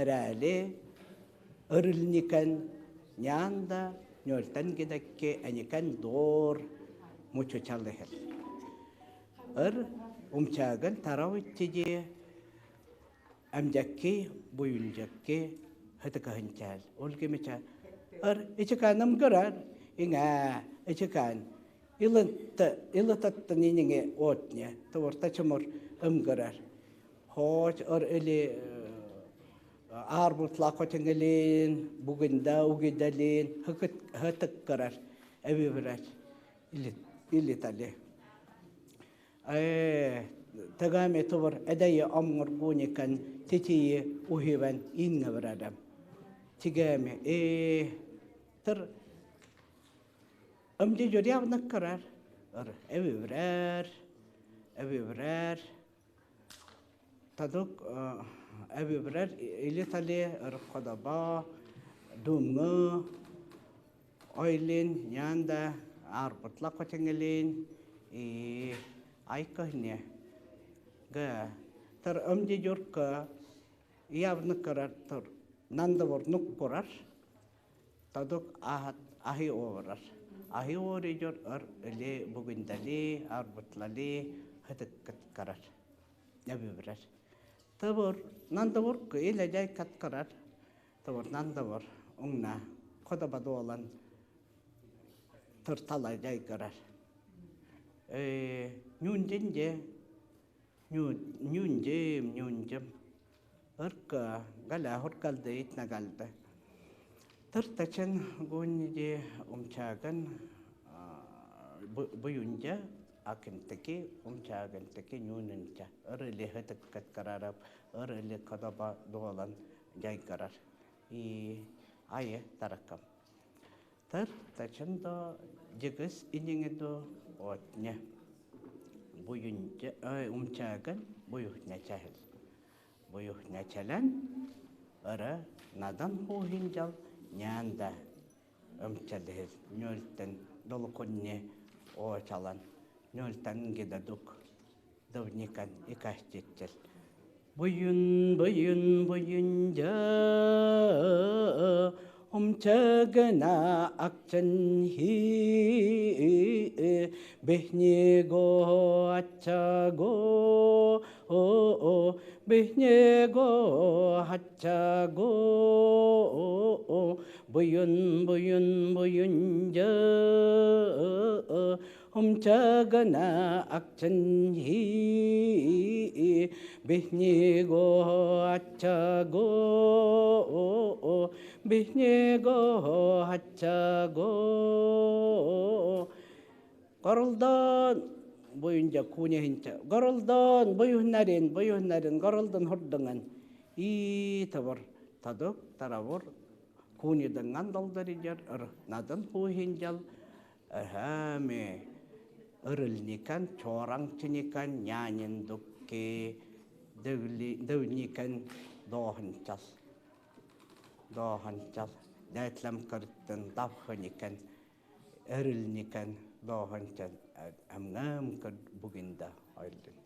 S1: эрээли ырылникэн ньаанда ньуолтан гидакки эникэн доор мучучалыхэл ыр умчаагын тарау иччиди эмдьэкки буйундьэкки хытыкаһынчаал ол кемеча ыр ичикааным көрөр иҥээ ичикаан илытта илытаттан иниҥи отне товорта чомор ымгырар хоч ыр или аарбутла котиҥилин бугунда угидалин хытыккырар эбибирэр илитали Э, тагаме товар эдайы омҥоргуникан титии уһиван иннаврадам. Тигаме э тыр ымди журявнак карар. Ыр эвиврэр, эвиврэр. Тадук эвиврэр илитали ыр ходаба думҥы ойлин нянда арбытла котиңелин и айкахне га тар ымди журка явны карар тар нандавор нук корар тадук ахат ахи оорар ахи оори жор ар эле бугундали арбытлали хытыккат карар нәбибирер табор нандавор иле жай кат карар табор нандавор уңна кодаба дуолан тырталай жай карар нюндинде нюндем нюндем ырка галя хоркалды итнагалды тыртачын гунниди умчааган буюнжа акинтеки умчаагантеки нюнунча ыр или хытыккат карарап ыр или кадаба дуолан жайгарар и айы тараккам тыр тачын до жыгыс иниңи до отне буюнча умчааган буюхнячахил буюхнячалан ыры надан хуухинжал няанда ымчалыхил ньөлтен долукунне оочалан ньөлтен гидадук давникан икаститчел буюн буюн буюнжа умчагына акчанхи бихнего ачаго бихнего хачаго буюн буюн буюнжа умчагына акчанхи бихнего ачаго бихнего хачаго горолдон буюнжа кунехинча горолдон буюхнарин буюхнарин горолдон хордонган и табар тадок таравор куниданган долдарижар ыр надан хуухинжал ахаме ырылникан чораңчыникан нянин дукки дөвникан доохынчал доохынчал дээтлэм кырттын давхыникан эрилникан доохынчал амгаам кыр бугинда ойлун.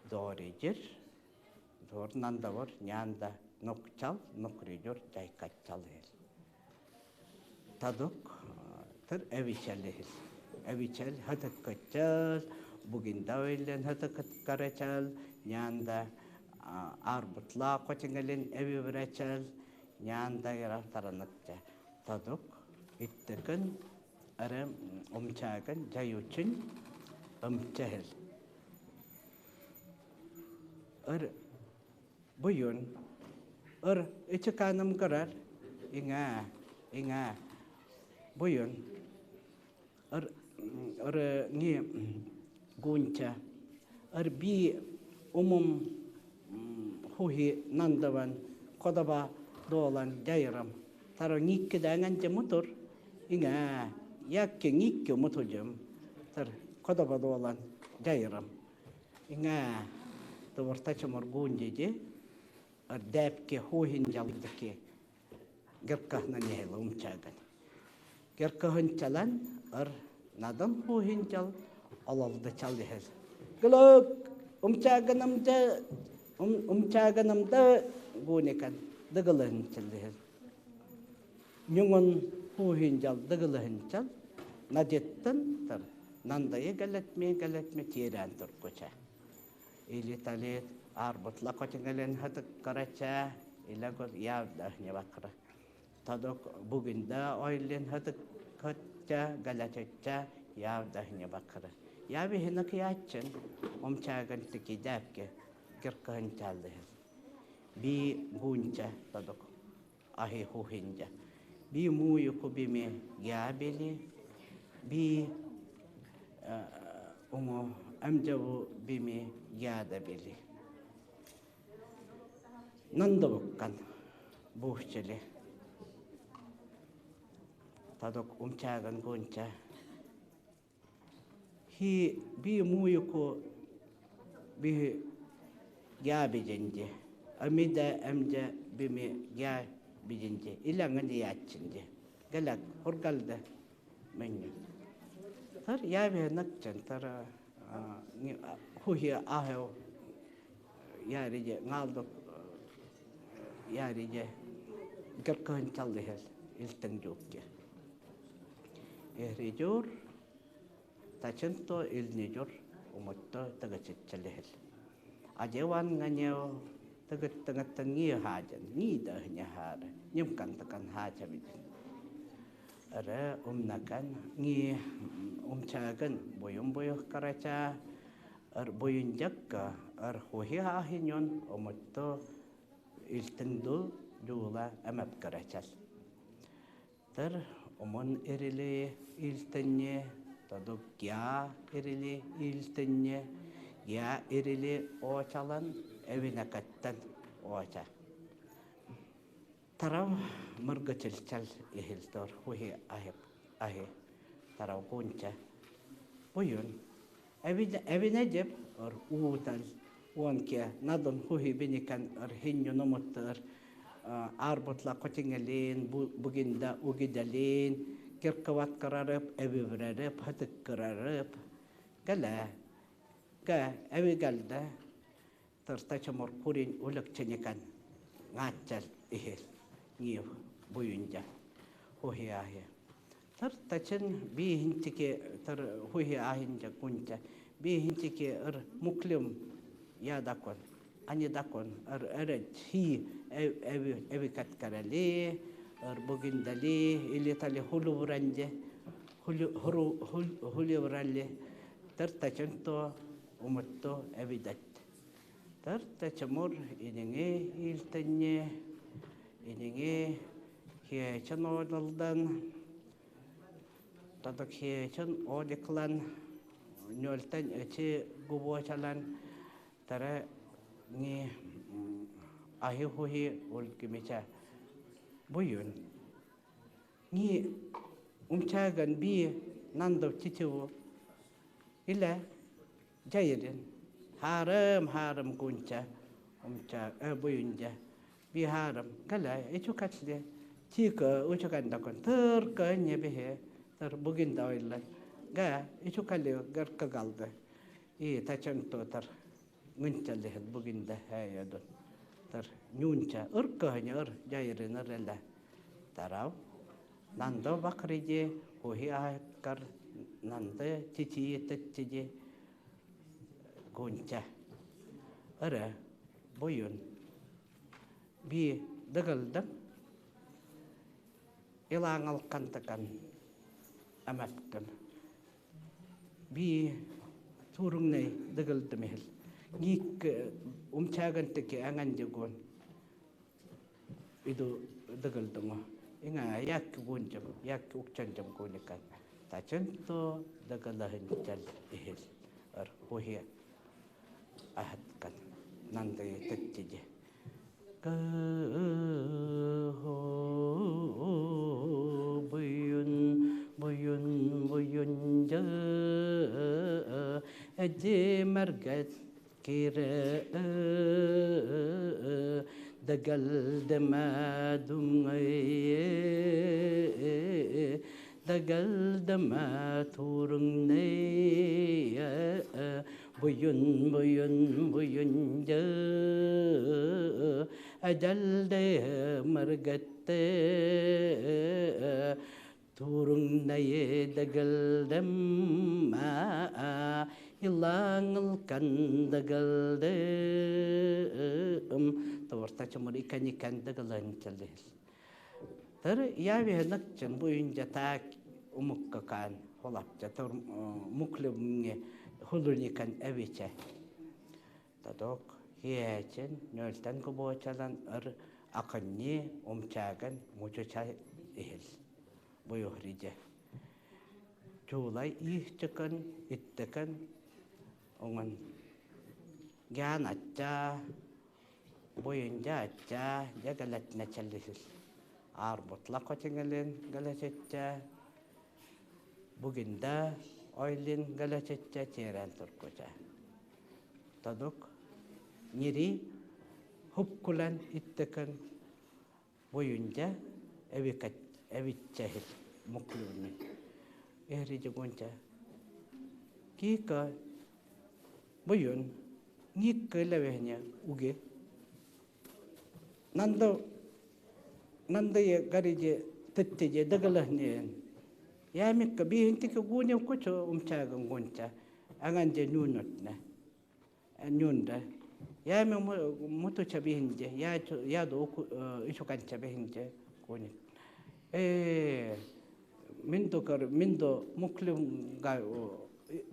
S1: Доридир, дор нандавор нянда нукчал нукридюр дайкаччал ил. Тадук тыр эвичел ихил. Эвичел хатыккаччал, бугинда ойлен хатыккарачал, нянда арбутла котиңелин эвибрачал, нянда яра тараныкча. Тадук иттекин ары умчагын жайучин ымчахил. Ыр буйун ыр ичиканым көрөр иңа иңа буйун ыр ыр ни гунча ыр би умум хухи нандаван кодаба долан жайрам таро ngikki dangan mutur inga yakki ngikki mutujum tar кодаба долан жайрам inga товортача моргунжеже ыр дәпке хухин жалдыки геркахна нехела умчаган геркахын чалан ыр надан хухин жал ололды чал дехел гылык умчаганамда умчаганамда гунекан дыгылын чалдехел нюңун хухин жал дыгылын чал надеттен тар нандайы галатме галатме тиран туркуча или талет арбутла котиңелен хатык карача ила гол явда небакра тадок бугинда ойлен хатык котча галачача явда небакра яби хинак ячын омчаган тики дәпке киркаһын чалды би гунча тадок ахи хухинджа би мую кубиме гябели би умо амжабу биме гядабели нандабуккан буухчели тадок умчаган гунча хи би муюку би гябиженже амида амжа биме гя bijinje ilangani yatchinje galak hurgalda menyu tar yabe nakchan tar huhi aheo yarije ngaldo yarije garkahan chaldihel iltang jukke ehrijur tachanto ilnijur umotto tagachitchalihel ajewan nganyeo тагаттангаттан хааjan нgi хаар ним кантакан хаачабижин ара умнакан ngi умчааган буйун буйух карача ар буйунжакка ар хухи хаахиньон омотто илтеңду жуула эмэп карачал тар омон эрили илтенне тадук гя эрили илтенне гя эрили оочалан эвинакаттан ооча тарав мыргачылчал ихилтор хухи ахип ахи тарав гунча буйун эвине деп ор уутал уонке надон хухи биникан ор хинню номоттор арбутла котиңелин бугинда угидалин киркават карарып эбибререп хатык галә га эби галда тыртача моркурин улыкченекан ngaatчал ихил нgiив буюнжа хухи ахи тар тачын биихинтики тар хухи ахинжа кунча биихинтики ыр муклюм ядакон анидакон ыр эрет хи эби эби каткарали ыр бугиндали или тали хулубуранже хулу хулубуралли тар тачын то умутто эбидат тар тачамур инеңе илтенне инеңе хиэчен одалдан тадак хиэчен одиклан нөлтен эчи губуачалан тара ни ахи хухи улкимича буюн ни умчаган би нандов титиву иле жайырын харым харым гунча умча буюнжа би харым гала эчукатле тика учукандакон тырка небехе тыр бугинда ойлан га эчукали гарка галды и тачан тотар Ngынчалыһыл бугинда хәйодун. Тар нюнча ыр кыһыны ыр жайрыныр эле. Тарау. Нандо бакриди хухи ахкар нанды титии теттиди гунча. Ыры буюн би дыгылдым илааңалкантакан аматтым. Би туруңнай дыгылдым ихил. Ник умчаагантаки аңанжагон иду дыгылдыңо. Инга як гунжам, як укчанжам гуникан. Тачынто дыгылахынчал ихил. Ар хухи ахаткан нандай таттиди. Буюн, буюн, буюн эдимэргэт кире дагалдама думгай дагалдама турungнай буюн буюн буюн әдәлде мәргәтте турungнай дагалдама илаңыл кандагалдым товорта чымыр икан икан дагалын чалдыхил. Тар яви накчан буюн жата умуккакан холапча тор муклымне хулуникан эвиче. Тадок хиэчен нөлтен кубочалан ыр акынни умчаган мучуча ихил. Буюхриже. Чуулай ихчыкын иттекен оңон гян атча буюнжа атча жагалатна чаллисил. Арбутла котиңелин галачетча бугинда ойлин галачетча терен туркуча. Тадук нири хупкулан иттекен буюнжа эбикат эбитчахил муклуни. Эхриже гонча. Кика буюн никкэлэвэхне уге. Нандо нандая гариже тэттеже дагалахнен. Ямикка биһинтики гуня кучо умчааган гонча. Аганже нюнотна. Нюнда. Ями мутуча бихинже я яду ишуканча бихинже гуни. Э миндо кар миндо муклюм га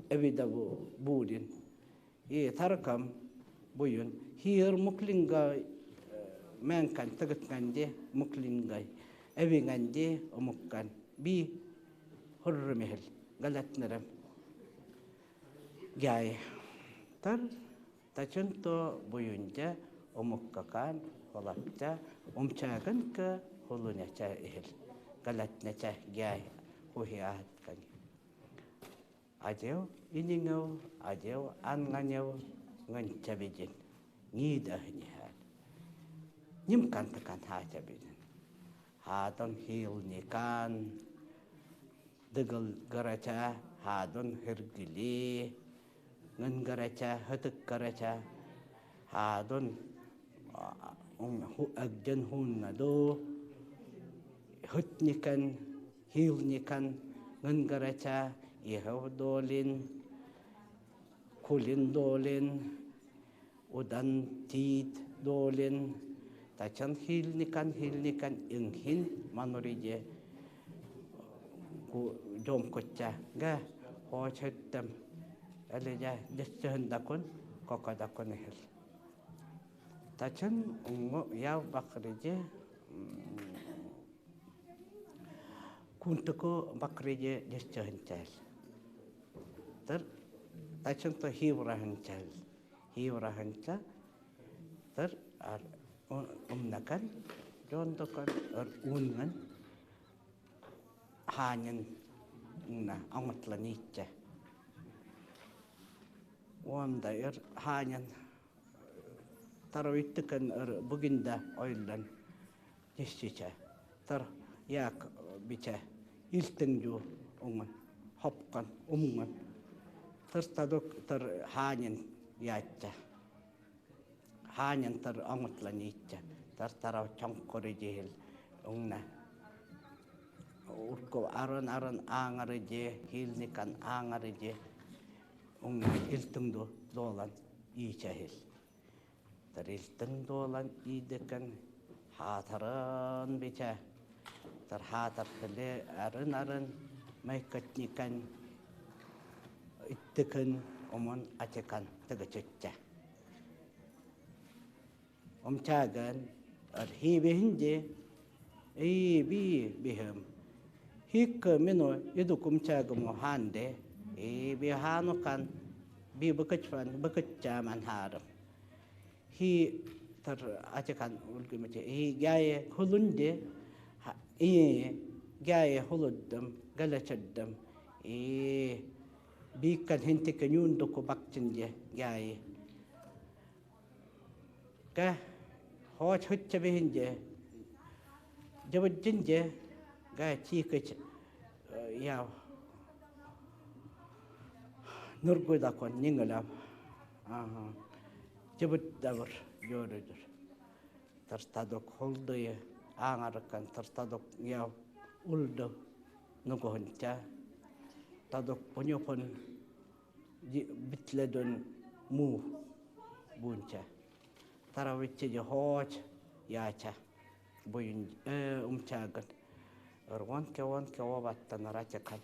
S1: эвидабу буурин. И таркам буюн хиер муклинга мэнкан тагытканде муклингай эвинганде омуккан би хуррумихил галатнарам гяй тар тачынто буюнжа омуккакан холапча умчаагынка хулунача ихил галатнача гяй хухиаткан ажев иниңев ажев анганев ngынчабижин ниидахнихан ним кантакан хаачабижин хаадон хилникан дыгыл гарача хаадон хиргили ngын гарача хытык гарача хаадон агден хуннадо хытникан хилникан ngын гарача ихав долин кулин долин удан тиит долин тачан хилникан хилникан иңхин мануриже ку дом котча га хоочеттем элеja десчэхэндакун кокодакун ихил тачан уңгу яв бакриже кунтуку бакриже десчэхэнчээл тар тачан то хивраханчээл хивраханча тар ар умнакан жондокон ар унган хаанин уна аңатланичча уонда эр хаанин таравиттыкан эр бугинда ойлан десчича тар яак бича илтең унган хопкан умган тар тадок тар хаанин яатча. Хааньантар оҥутлан ииччэ тар тарау чоҥкору дьиһил уҥна урку арын арын ааҥары дьиэ хиилникан ааҥары дьиэ уҥна илтиҥ дуолан иичэһил тар илтиҥ дуолан иидекэн хаатарын бичэ тар хаатар хиле арын арын майкатникан иттикин омон атикан тыгычычча Умчааган архиибиһин ии биһым хикка мино идук умчаагыму хаанде и бихаанукан би быкычфан быкыччааман хаарым хи тар атикан улгумите и гае хулунде и гае хулуддum галачаддам и бииккан хинтика ньуундуку бакчинде гае Ка хоч хытча биһинде дьабыддинде га тиикыч яв нургуйдакон ниңылам ага дьыбыт дабыр дьуоруйдур тартадок холдуйу ааҥарыккан тартадок яв улду нугуһунча тадок пуньопун битледун муу буунча таравиччи хооч яача буйун умчаагын ыргон кеон кео баттан арачакан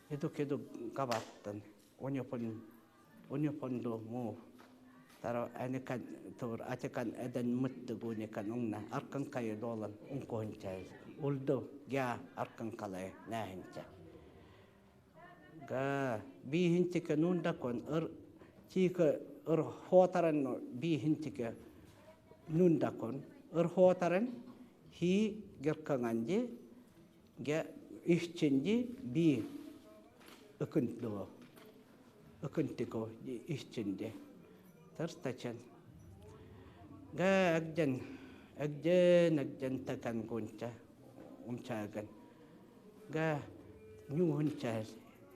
S1: иду кеду габаттан оньопон оньопонду муу тара аникан тур атикан эден мыттыгуникан уңна аркан кайы долан ункохунча улду гя аркан калай нахинча га биихинтике нундакон ыр тика ыр хотаран биихинтике нундакон ыр хотаран хи герканганди ге ихчинди би ыкынтлуо ыкынтико ихчинди тартачан га эгден эгден эгден такан гунча умчааган га нюхунчаал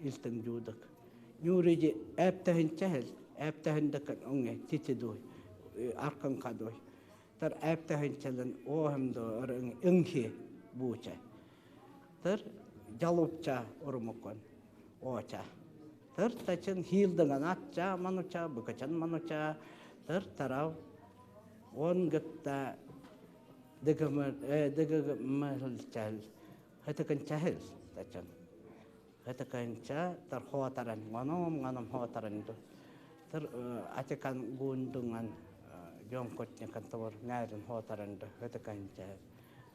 S1: илтэн жуудак нюрiji ээптэхинчэхэл ээптэхиндакан онге титидуй аркан кадуй тар ээптэхинчэлэн оохэмдо ыр ыңхи бууча тар жалупча урумуккон ооча тар тачын хиилдыңан атча мануча быкачан мануча тар тарав он гытта дыгымыр дыгымылчал хытыкынчахыл тачын хытыкынча тар хоотаран ngonom ngonom хоотаран тар атикан гуундунган жомкотникан тавар ngaarin хоотаран хытыкынча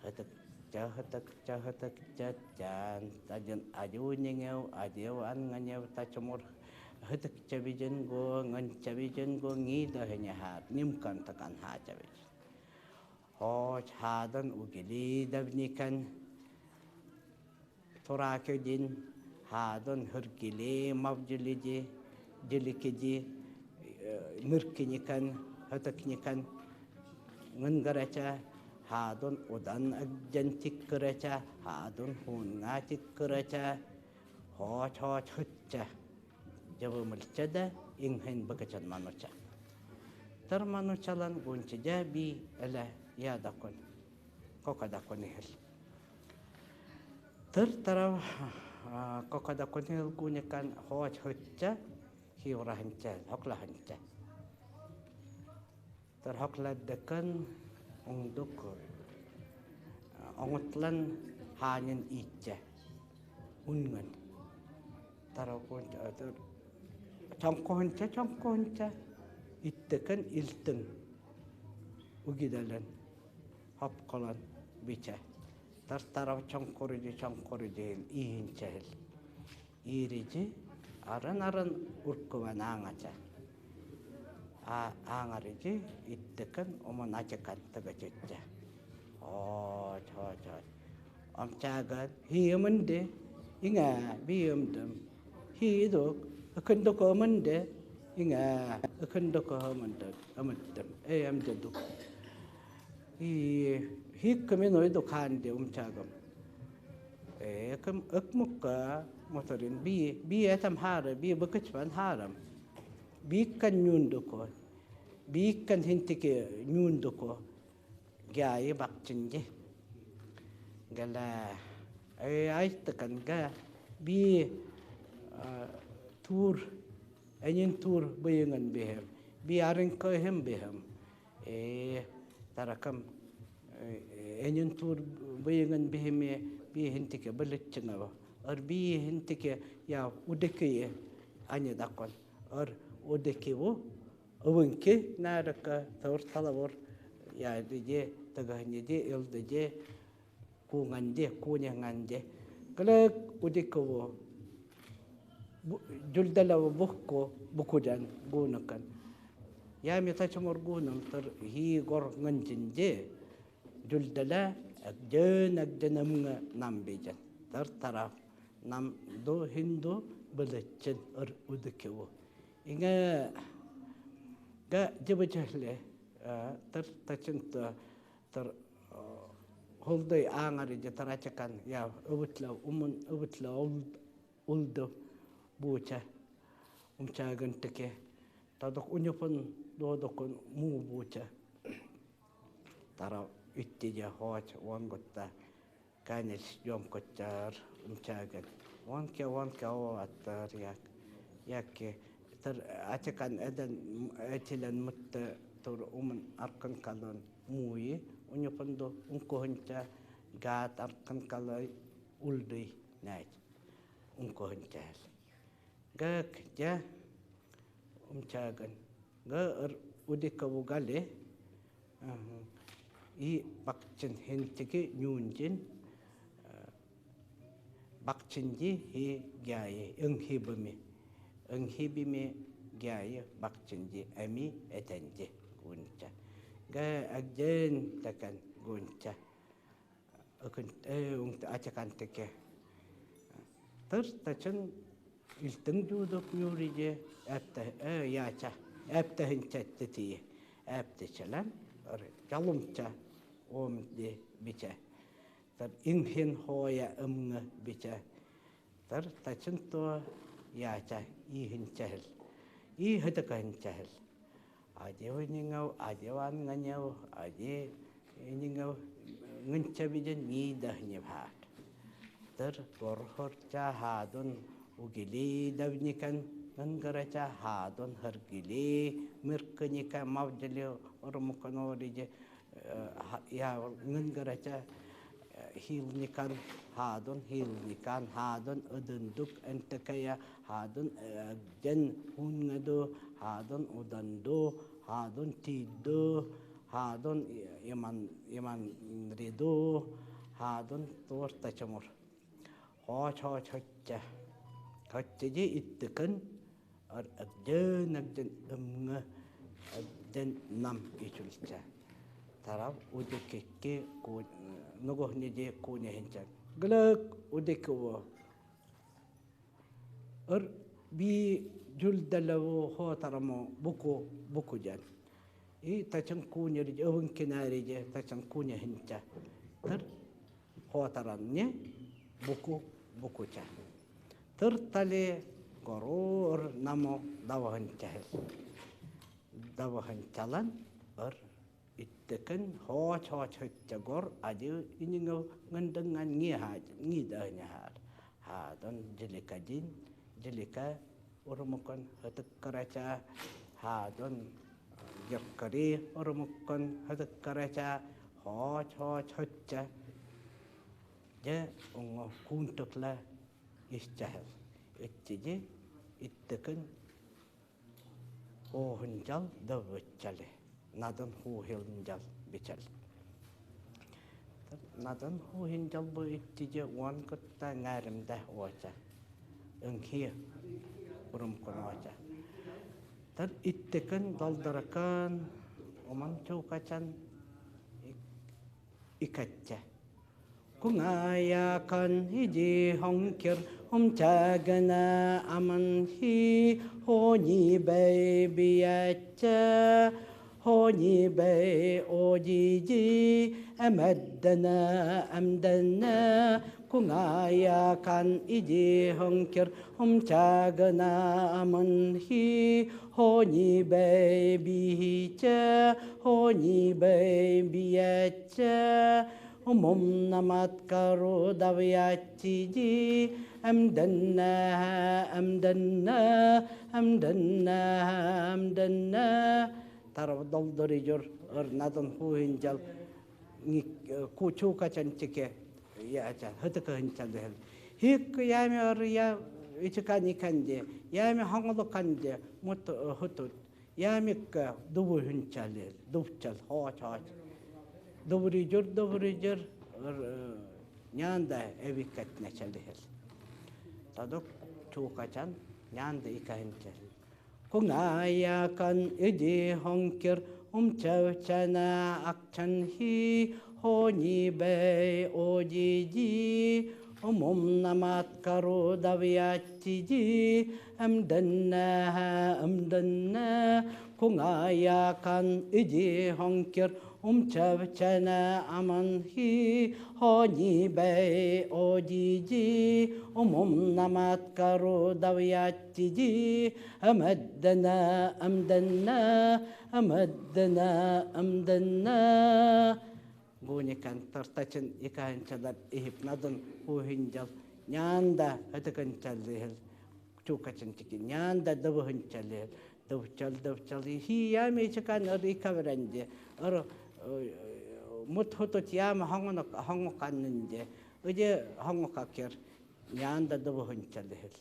S1: хытык чахытык чахытык чачан тажын адиуниңеу адиу анганеу тачымур хытык чабижен го ngан чабижен го ngi да хене хаар нимкан такан хаа чабижен хоч хаадан угили давникан туракедин хаадон хыргили мавдилиди диликиди ныркиникан хытыкникан ngынгарача хаадон удан агджан тиккырача хаадон хууннаа тиккырача хооч хооч хытча жабымылча да иңхэн быкачан мануча тар манучалан гунча би эле ядакон кокадакон ихэл тыр тарав кокадакон ихэл гуникан хооч хытча хиурахынча хоклахынча тар хокладдакан оңдук оңутлан хаанин иитчэ унган таракун чоҥкоһунча чоҥкоһунча иттекэн илтиҥ угидалан хопколон бичэ тартарав чоҥкоруди чоҥкорудиил ииһинчэһил иирiji арын арын уркубан ааҥача ааҥарiji иттекэн омон ачыкан тыгачычча оч оч оч амчааган хиэмэнде иҥа биэмдэм хиидук ыкындокомэнде иҥа ыкындокомэнде амыттым ээмдэдук и хиккамин ойду хаанде умчаагам экым ыкмукка моторин би би этам хаара би быкычван хаарам бииккан нюндуко Бииккэн хинтики ньуундуку гяайы бакчинди. Гэлээ айтыкан га би тур энин тур быйыҥын биһим. Би арынкыһым биһим. Ээ таракам энин тур быйыҥын биһими биһинтике былытчынаба. Ар биһинтике я удекие ани дакон. Ар удекиву ывынки наарака таур талавор я диде тагахниде илдеде куҥанде куняҥанде кылык удиково дюлдалава бухко букудан гунакан я метачморгунам тар хи гор ngынжинде дюлдала агден агденамга намбижан тар тараф нам до хинду былытчын ыр удыкево инга га дебычахле тар тачынта тар холдой ааҥари дьэ тарачакан я ыбытла умун ыбытла улду бууча умчаагын теке тадок уньупун дуодокун муу бууча тара үттиде хооч уон гутта канис жом коттар умчаагын уон ке уон ке о аттар як якки тар ачакан эден этилен мутта тур умун аркын калын мууи уньупунду ункуһунча гаат аркын калай улдуй нääт ункуһунчаал гак дя умчааган га ыр удикавугали и бакчын хентики нюнжин бакчинди хи гяйи ыңхибими ыңхибими гяйи бакчинди эми этенди гунча га агден такан гунча ыкын э ачакантеке тыр тачын илтиң дуудук нюриде әпте э яча әптехинчэттити әптечелен жалумча омди биче тар иңхин хоя ымҥы биче тар тачын туо яча иихинчэхил иихытыкахинчэхил адевниҥав адеванҥанев ади иниҥав ҥынчабиден ниидахневхаат тыр горхорча хаадун угили давникан нангарача хаадун хыргили мыркыника мавдели ормуканориде я нангарача хилникан хаадун хилникан хаадун ыдындук энтекая хаадун ден хунгаду хаадун уданду хаадун тиидду хаадун яман яманриду хаадун туортачамур хооч хооч хочча хоччеди иттыкын ар агден агден ымҥа агден нам ичулча тарав удиккикки нугухниди куунехинча гылык удикуво ыр би дюлдалаву хотарамо буку букуджан и тачан куунерij ывынкинаарije тачан куунехинча тыр хотаранне буку букуча тыр тали горур намо давахынчахыл давахынчалан ыр иттекен хооч хооч хөттөгөр ади иниңев ngындыңан ни ни даһняхар хаадон диликадин дилика урумукон хытыккарача хаадон геркари урумуккон хытыккарача хооч хооч хөтча дьэ оҥо куунтукла исчахыл итчиди иттекин Оһунжал дабыччали. Надан хуухилнжал бичал. Надан хуухинжал бу иттиже уан кытта ңааримда уоча. Ыңхи урумкун уоча. Тар иттекен далдаракан оман чуукачан икатча. Куҥаайаакан иди хоҥкир умчаагына аман хи хони бэйбиячча Хони бэй одиди эмэддэнэ эмдэнэ куҥая кан иди хонкер умчагына амын хи хони бэй бихичэ хони бэй бияччэ умумнамат кару давьяччиди эмдэннэ эмдэннэ эмдэннэ эмдэннэ тарабдолдорижор ырнадан хуһинжал кучука чанчике яача хытыка хинчалдыхэл хик ями ырыя ичикани канде ями хаңоло канде мут хутут ямикка дубу хинчалел дубчал хоч хоч дубрижор дубрижор нянда эбиккатначалдыхэл тадок чуукачан нянда икахинчал Куҥаайакан иди хоҥкир умчавчана акчан хи хони бэй одиди умумнамат кару давьяччиди эмдэннэ эмдэннэ куҥаайакан иди хоҥкир умчавчана аман хи хони бэй одиди умумнамат кару давьяччиди أمدنا أمدنا أمدنا أمدنا гуни кан тартачын икаһынчалар иһипнадын хуһинжал нянда хытыкынчаллыһыл чукачынчики нянда дыбыһынчалыһыл дывчал дывчал хиями чыкан ыр икаверенде ыр мут хутут яма хоңоно хоңоканнынде ыде хоңокакер нянда дыбыһынчалыһыл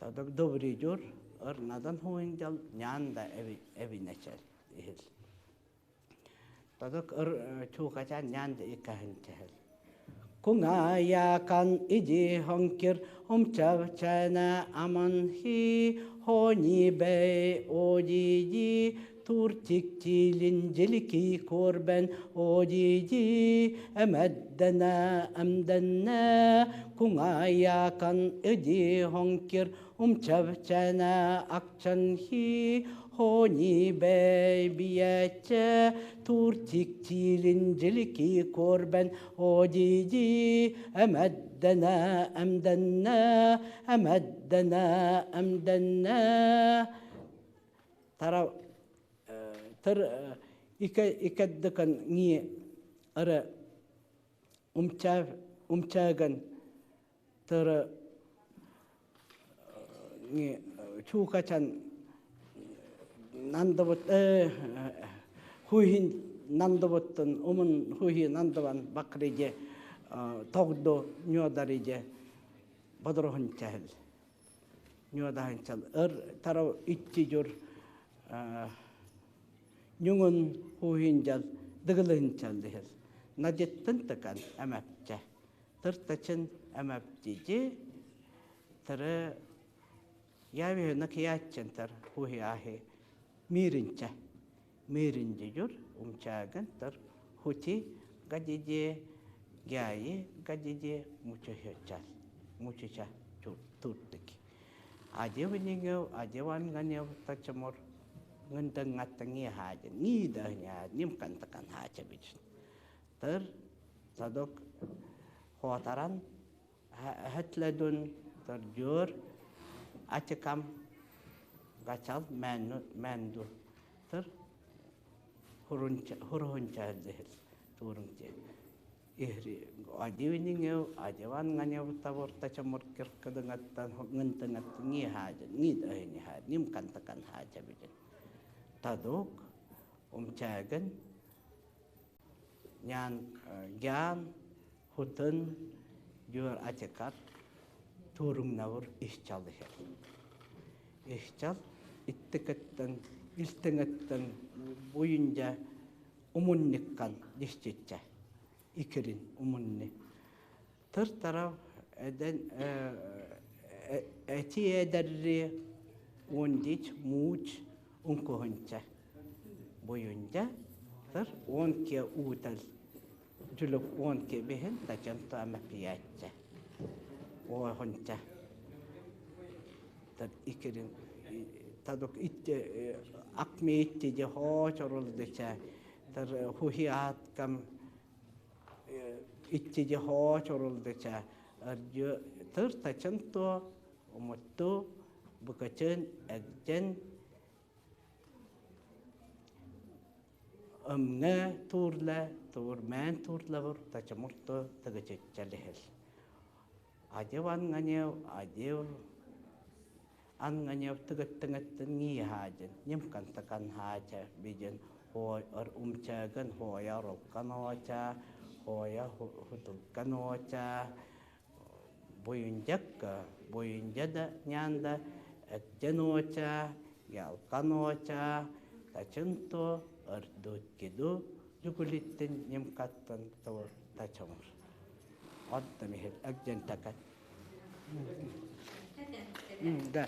S1: Тадак добрый жор ыр надан хуинжал нянда эбинечел ихил. Тадак ыр чуукачан нянда икахинчахэл. Куҥаайакан иди хоҥкир умчавчана аман хи хони бэй одиди туртиктилин джилики корбен одиди эмэддэнэ эмдэннэ куҥаайакан иди хоҥкир умчавчана акчан хи хони бэй бияччэ туртиктилин джилики корбен одиди эмэддэнэ эмдэннэ эмэддэнэ эмдэннэ тара тыр икэддыкан ни ара умча умчаган тыр ни чуукачан нандыбыт хуйхин нандыбыттын умун хуйхи нандыбан бакриже тогдо ньодариже бодорохунчахыл ньодахынчал ыр тарав итти жур ньуҥун хуйхинжал дыгылыһынчал дихил надеттын тыкан эмэпчэ тыртачын эмэптиджи тыры яви накияччантар хуйхи ахи миринчэ миринджи умчааган тыр хути гадиди гяйи гадиди мучухючал мучуча туртыки адевнингев адеванганев тачамор ngындыңаттаңи хаажа ни да ним кантакан хаача бичин тыр садок хуатаран хэтлэдун тыр жор ачыкам гачал мэнду тыр хурунча дехэл туурунча ихри адивнингев адеванганев табор тачамор киркадыңаттан ngындыңаттаңи хаажа ни да хаа ним кантакан хаача бичин тадук умчааган нян гян хутын жуар ачакар туруҥнавыр исчал ихэл исчал иттикэттэн илтиҥэттэн буйунжа умунниккан дисчитчэ икирин умунни тыр тарав эден эти эдерри ундич мууч ункуһунча буйунжа тыр уон ке уутал жүлүк уон ке биһин тачан таама пиячча оохунча тыр икирин Тадук итте акми итте де хо чорулдыча тар хухи ааткам итте де хо чорулдыча тыр тачын то умутту букачын эгден ымҥа туурла туурмээн туурла тачамурту тыгычыччалихил адев анганев адев анганев тыгыттыҥыттын ҥииһаадьын нимкантакан хаача бидин ор умчааган хоя ролкан ооча хоя хутулкан ооча буйунжакка буйунжа да нянда эктен ооча ялкан ооча тачынто ырдуткиду жүгүлиттин нимкаттан тор тачамур Отта михил экден такат. Да.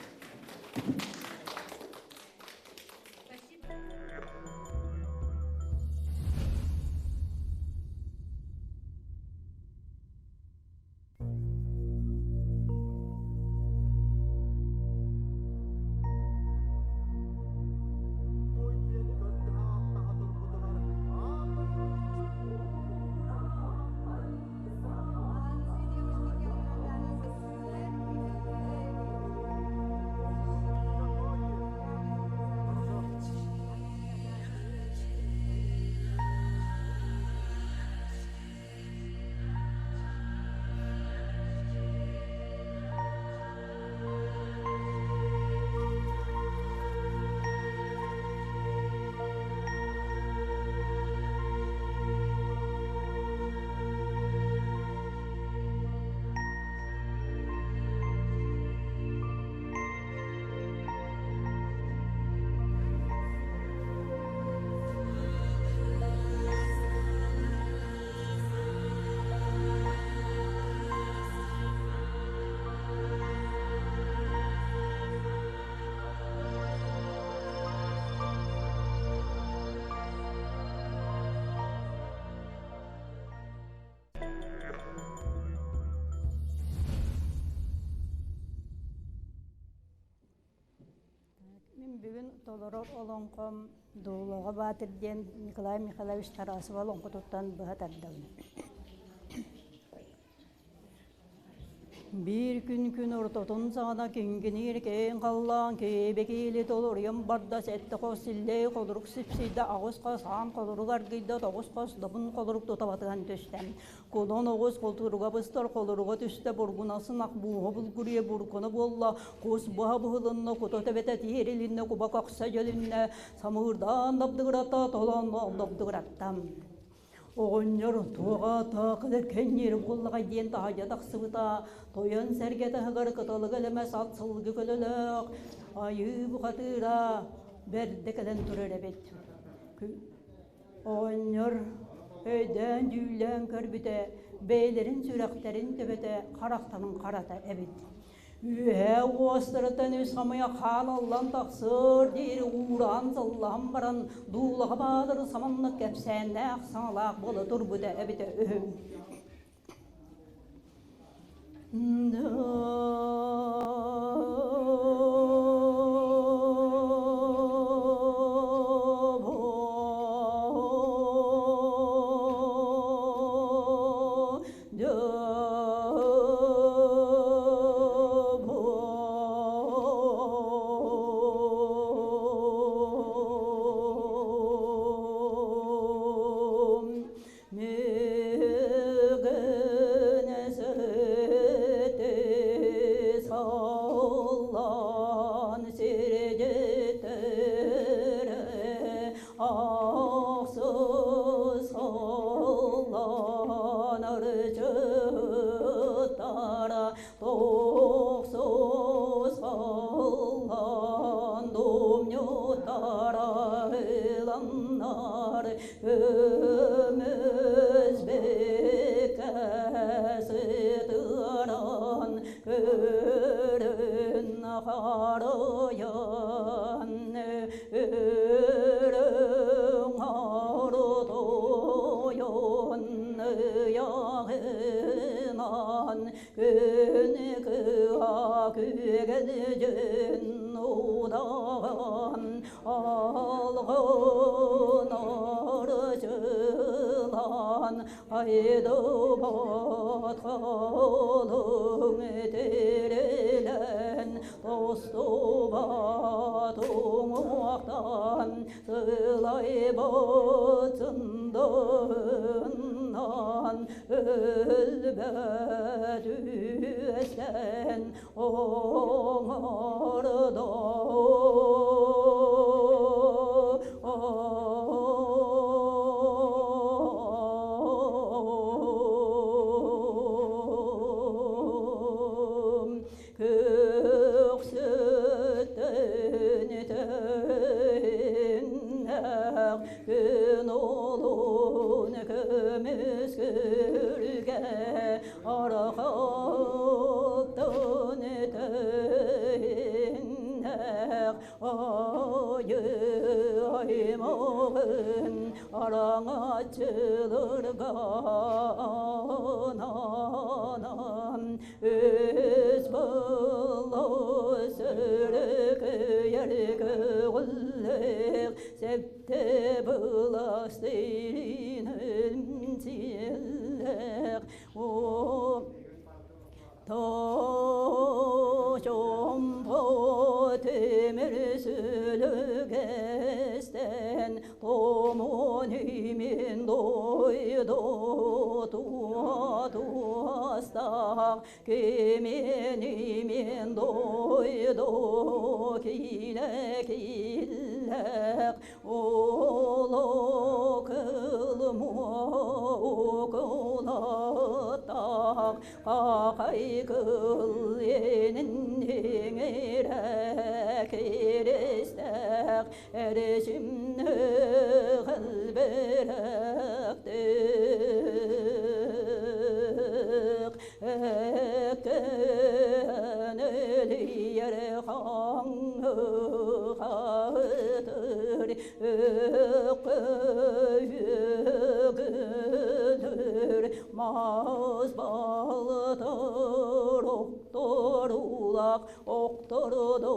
S3: Мин бүгүн толорор олоҥхом Дуулаҕа Баатыр диэн Николай Михайлович Тарасов олоҥхотуттан быһа тардабын. Биир күн күн ортотун саҕана киҥкиниир киэҥ халлаан киэбэ-киили толоруйан барда, сэттэ хос силлэй холорук сипсийдэ, аҕыс хос аан холорук аргыйда, тоҕус хос добун холорук тута батыһан түстэ. Кулун оҕус култууруга быстар холоруга түстэ, бургунасын ах бууһа булгуруйа буркуна буолла, кус быһа быһылынна, кута төбөтө тиэрилиннэ, куба көхсө дьөлүннэ, самыырдаан дабдыгыратта, толоонноон дабдыгыратта. Оҕонньор туоҕа таакылар кэнниэр буоллаҕай диэн таһырдьа тахсыбыта, тойон сэргэ таһыгар кыталык элэмэс ат сылгы көлөлөөх, айыы бухатыыра бэрдэ кэлэн турар эбит. Оҕонньор өйдөөн-дьүүллээн көрбүтэ, бэйэлэрин сүрэхтэрин төбөтө харахтарын харата эбит. Үөһээ уостарыттан үс хамыйа хаан аллан тахсыар диэри уураан-сыллаһан баран, дуулаҕа баадыры саманнык кэпсээннээх саҥалаах буола турбута эбитэ үһү. удаҕан алгын арчылаан айдыбат халыҥ тирилэн тостубат уҥуохтан сылайбыт сындыынан өлбөт үөстэн оҥордо. Көксөттөн төннөх күн олун көмүс көргө арахаттан төннөх айы аймағын араҥаччыларга ананан Өс былас өрөкөйөр көҕүллэх септе былас сиэллэх Тошомпо темир сүлүгэстен томун имен дойду туастақ кемен имен дойду киле киллек оло кылму кулаттақ қақай кыл енин еңірек керестек эречимни кылбырактык эккен өлүйер хаҥы хатыр өккөйөгүлүр мас балтыр окторулак октордук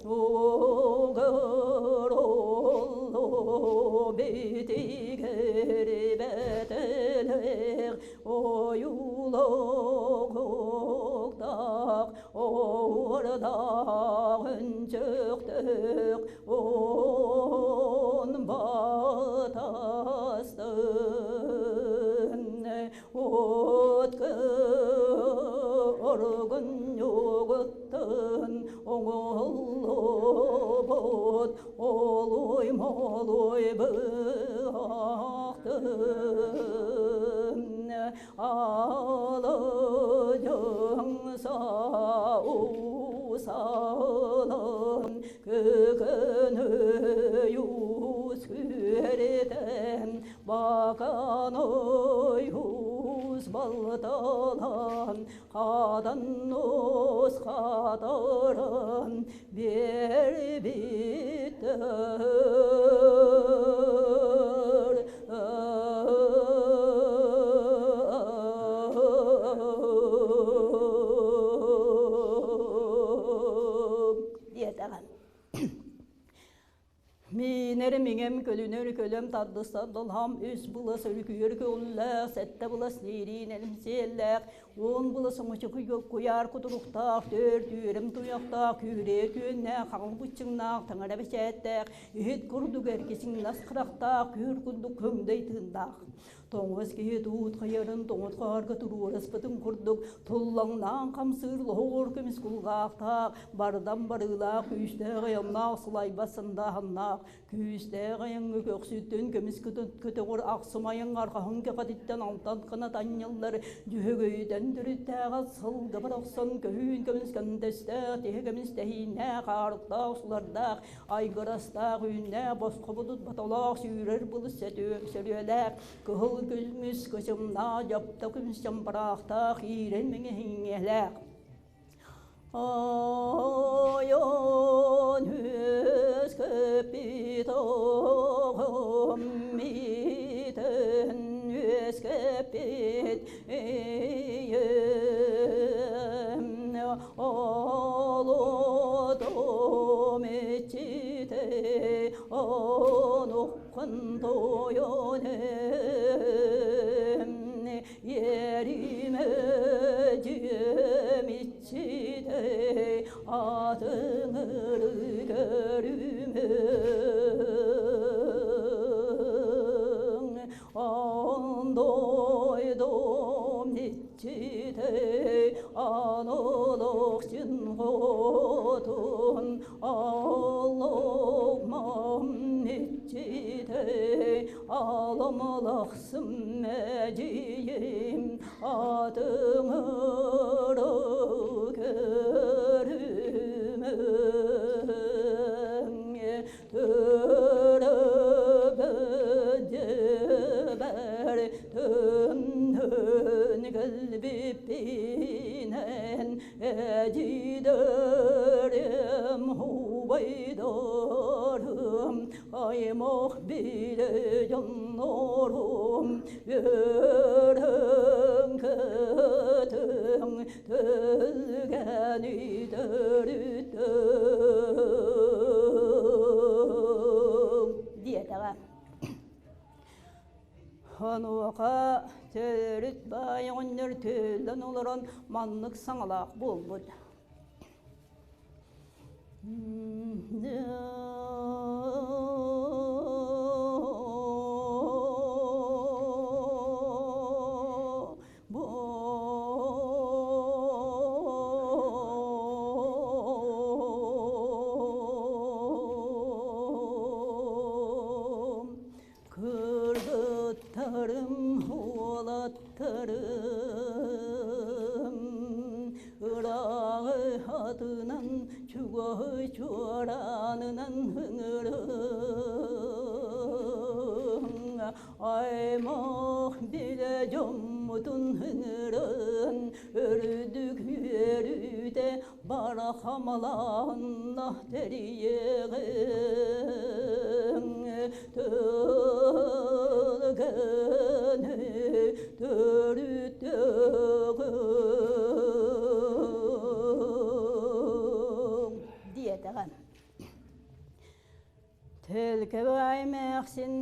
S3: угар оллу битигер бетелек ойулук уктак ордак үнчөктөк он батастын от оргун югуттун оңоллубут олуй молуй быактын алы усалын көкөнө юз баканой уз балталан хадан ус хатырын бербиттер. Диэтэҕин. Миинэр миҥэм көлүнэр көлөм тардыстар долһам үс былас өрүкүйэр көҕүллээх, сэттэ былас ниириин элимсиэллээх, уон былас оҥочоку куйаар кутуруктаах, түөрт үөрэм туйахтаах, күүрээ түөннээх, хаҥыл быччыҥнаах, таҥара бэчээттээх, иһит курдук эргисиҥ нас харахтаах, күр курдук көҥдөй тыындаах. Тоҥус киһи туут хайарын тоҥот хаарга туруораспытын курдук туллаҥнаан хамсыыр лоһугур көмүс кулгаахтаах, бардам барыылаах күүстээх айаннаах сылайбат сандааһыннаах, күүстээх айаҥҥа көхсүттэн көмүс көтөҕөр ахсым айаҥ арҕаһын кэҕэтиттэн алтан кынат анньыллар дьүһөгөйтөн төрүттээҕэ сылга барахсан көһүүн көмүс көндөстээх, тиһэ көмүс тэһииннээх, аарыктаах сулардаах, айгырастаах үүннээх, босхо будут батолоох, сүүрэр былыс сөрүөлээх, кыһыл күлмүс кычымнаах, дьапта көмүс чампараахтаах, иирэн мэҥэһиҥҥэлээх. Айон үөскэппит оҕом митин үөскэппит ийэм. Барахан тойон Ериме дьиэм иччитэ атыҥыры көрүмэҥ Андойдом иччитэ анолохчин хотун Аллоғмам иччитэ аламалахсым эдьиийим атыҥыры көрүмэҥ Төрөбөдьөбөр төннөн кэлбиппинэн Эдьиийдэрим убайдарым аймах билэ дьоннорум үөрэн көтөҥ төлгөни төрүттүҥ диэтэҕэ. Онуоха төрүт баай оҕонньор түүллэн олорон маннык саҥалаах буолбут. Кыргыттарым, уолаттарым, ырааҕы атынан, чугаһы чуораанынан ыҥырыҥ. Аймах билэ дьоммутун ыҥырын, үрдүк үөрүүтэ барахамалаанна тэрийиэҕиҥ Тылгыны төрүттүөҕүҥ диэтэҕэ. Төлкөбай эмээхсин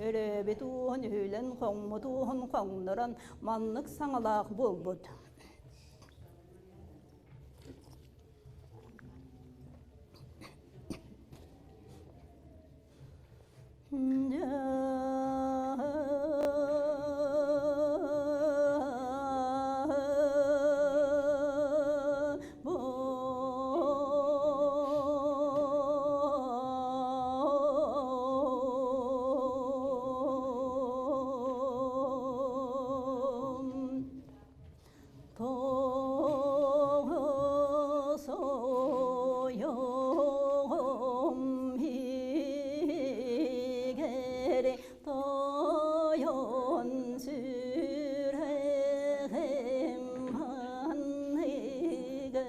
S3: өрөөбүт ууһун үһүлэн хоҥмут ууһун хоҥнорон маннык саҥалаах буолбут. Тойон сүрэҕим анныгар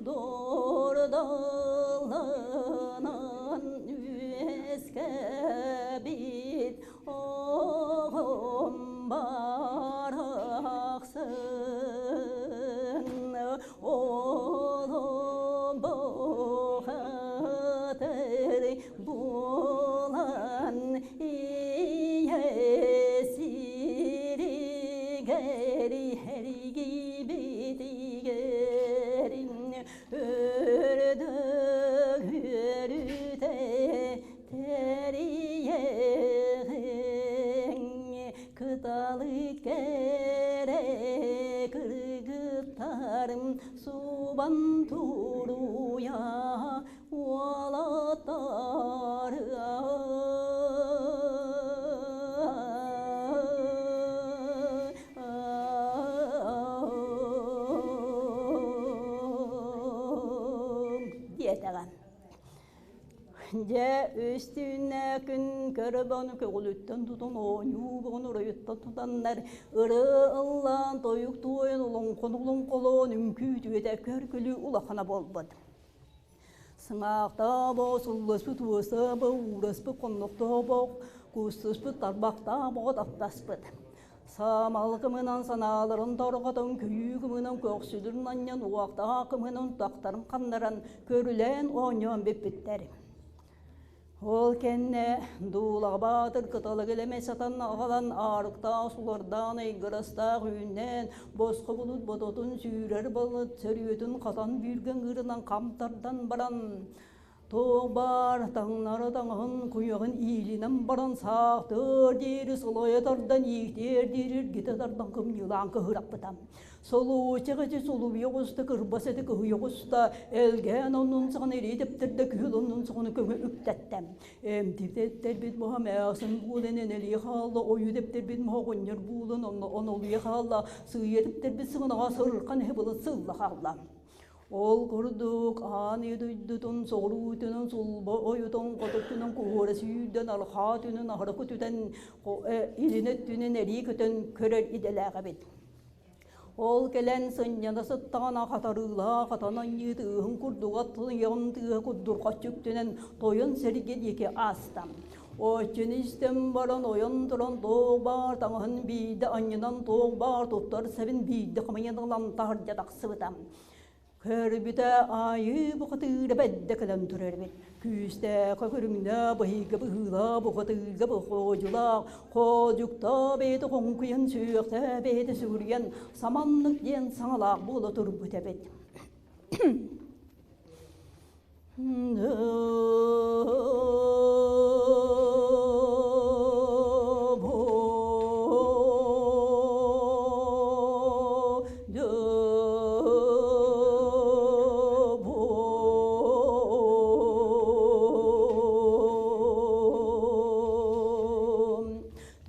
S3: дордолонон үөскэбит оҕом барахсан олом бухатыр буолан ийэ сиригэр эргибитигэр өрдөк үөрүтэ Тэрийэҕиҥ кыталык кэрэ кыргыттарым субан туруйа уолаттарым диэтэҕэ. Дьэ, үстүүнэ күн көрөбөн көҕүлүттэн тутан оонньуу оройуттан тутаннар ырыа ыллаан тойук туойан олоҥхону олоҥхолоон үҥкүү түөтэ көр-күлүү улахана буолбут. Сыҥаахтаабо, сылласпыт уостаабо, уураспыт хоннохтообо, кустуспут тарбахтаабо таптаспыт. Саамал кымынан санааларын торҕотон, күйүү кымынан көхсүлүрүн анньан, уохтаах кымынан утахтарын ханнаран, көрүлээн оонньоон бүппүттэр. Ол кэннэ Дуулаҕа Баатыр кыталык илэмэ сатан аҕалан аарыктаах сулардаан айгырастаах үүннээн босхо булут бототун сүүрэр балыт сөрүөтүн хатан бүүргэн ыырынан хам тардан баран туох баар таҥнары таҥаһын куйаҕын иилинэн баран саахтыар диэри сылайа тардан ииктиэр диэри эргитэ тардан кымньыылаан кыһыраппыта. Солуочах эти сулуйа оҕуста, кырбас эти кыһыйа оҕуста, элгээн оннун саҕана илии тэптэрдэ, күһүл оннун саҕана көҥө үктэттэ. Эмтип тэптэрбит моһо мээхсин буолан энэлии хаалла, ойуу тэптэрбит моһо оҕонньор буолан онно онолуйа хаалла, сыыйа тэптэрбит сыгынаҕа сырырхан эһэ былыт сылла хаалла. Ол курдук аан ийэ дойдутун соҕуруу өттүнэн сулба ойутун хоту өттүнэн куһуора сүүрдэн арҕаа өттүнэн аһара көтүтэн илин өттүнэн эрии көтөн көрөр идэлээх эбит. Ол кэлэн сынньана сыттаҕына хатарыылаах хатан анньыы тыаһын курдук аттыйаҕын тыаһа курдурҕаччы үктэнэн тойон сэргэ диэки ааста. Оччону истэн баран ойон туран туох баар таҥаһын биирдэ анньынан туох баар туттар сэбин биирдэ хамыйан ылан таһырдьа тахсыбыта. Көрбүтэ аайы бухатыыра бэддэ кэлэн турар эбит. Күүстээххэ көрүҥнэ быһыыга быһыылаах бухатыырга бохуодьулаах, хоодьуктаа бэйэтэ хоҥкуйан сүөхтээ бэйэтэ сүгүрүйэн саманнык диэн саҥалаах буола турбут эбит.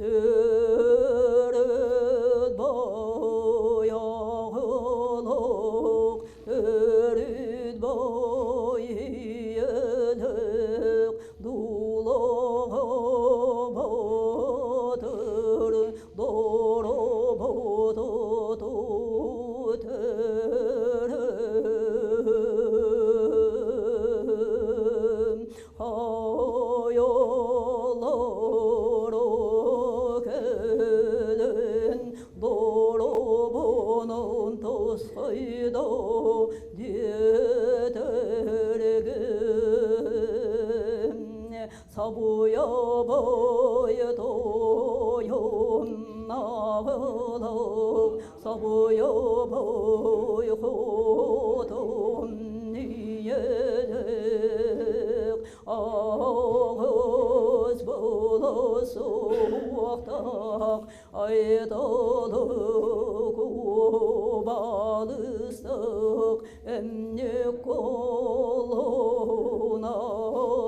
S3: Төрөт бойоҕолоох Төрүт бой үйэлээх дуулаҕа батыр доробото төрөм хайалары кэлэн Доробонун тосхойдо диэтэргин Сабуйа бой тойон нағылық Сабуйа бой хотун ниелек Ағыз болысуақтақ Айтолук убалыстык эмне колун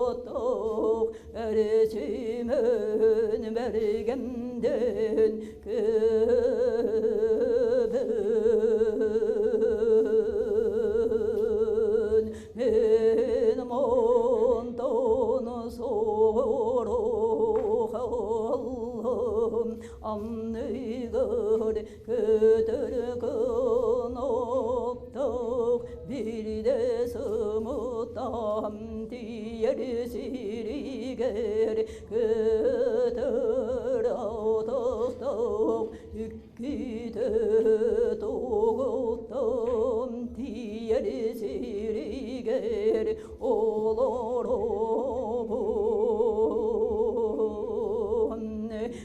S3: аттык эрчимин бергемден көбүн мен монтон сорохалым Анныгар көтөр кыноптук бирде сымытам тиер сиригер көтөр атықтық икките тоғыттым тиер сиригер олоробун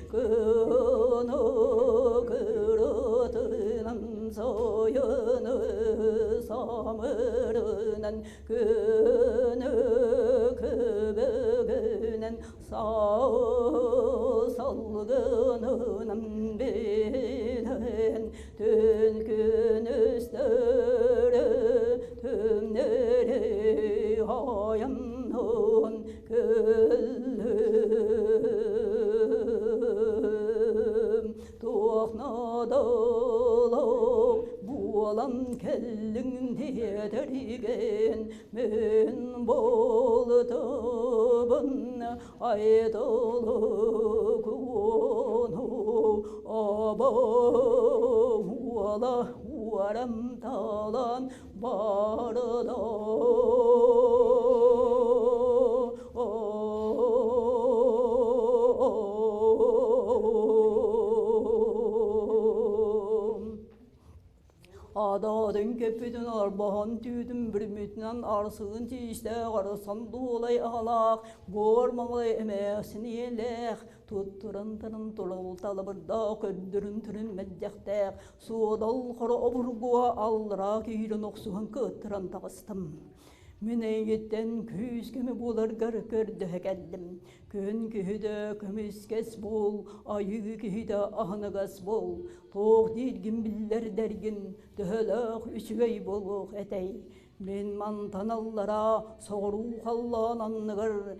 S3: Кыны кырытынан сайыны самырынан күнү күбүгүнэн салгынынан билэн түн күнүстөрү түмнэри айаннын күллүм туох наадалаах буолан кэллиҥ диэтэригин мин буолтубун айтылык уону аба уола уоран талан барда. Атын көппүтүн арбаһан түүтүн бүрүммүтүнэн арсыын тиистээх арсан дуолай аҕалаах, буор маҥалай эмээхсин ийэлээх, туттуран туран турал талабырдаах көрдөрүн түрүн мэлдьэхтээх, суодал хоро обургуга аллараа киирэн охсуһан кыаттаран таҕыстым. Мин эйигиттэн күүс-көмө буоларгар көрдөһө кэллим. Күн киһитэ көмүскэс буол, айыы киһитэ аһыныгас буол. Туох дииргин биллэрдэргин, төһөлөөх үчүгэй буолуох этэй. Мин мантан аллараа соҕуруу халлаан анныгар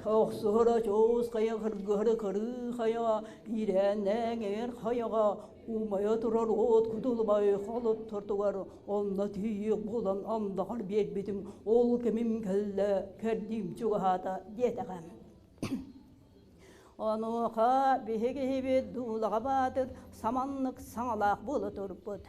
S3: охсуһара чуос хайа кыргыһары кырыы хайа иирээннээн эр хайаҕа умайа турар уот кутулубай холоттортугар онно тиийиэх буолан андаҕар биэрбитим ол кэмим кэллэ кэрдиим чугаһаата диэтэҕэ. Онуоха биһиги дуулаҕа баатыр саманнык саҥалаах буола турбут.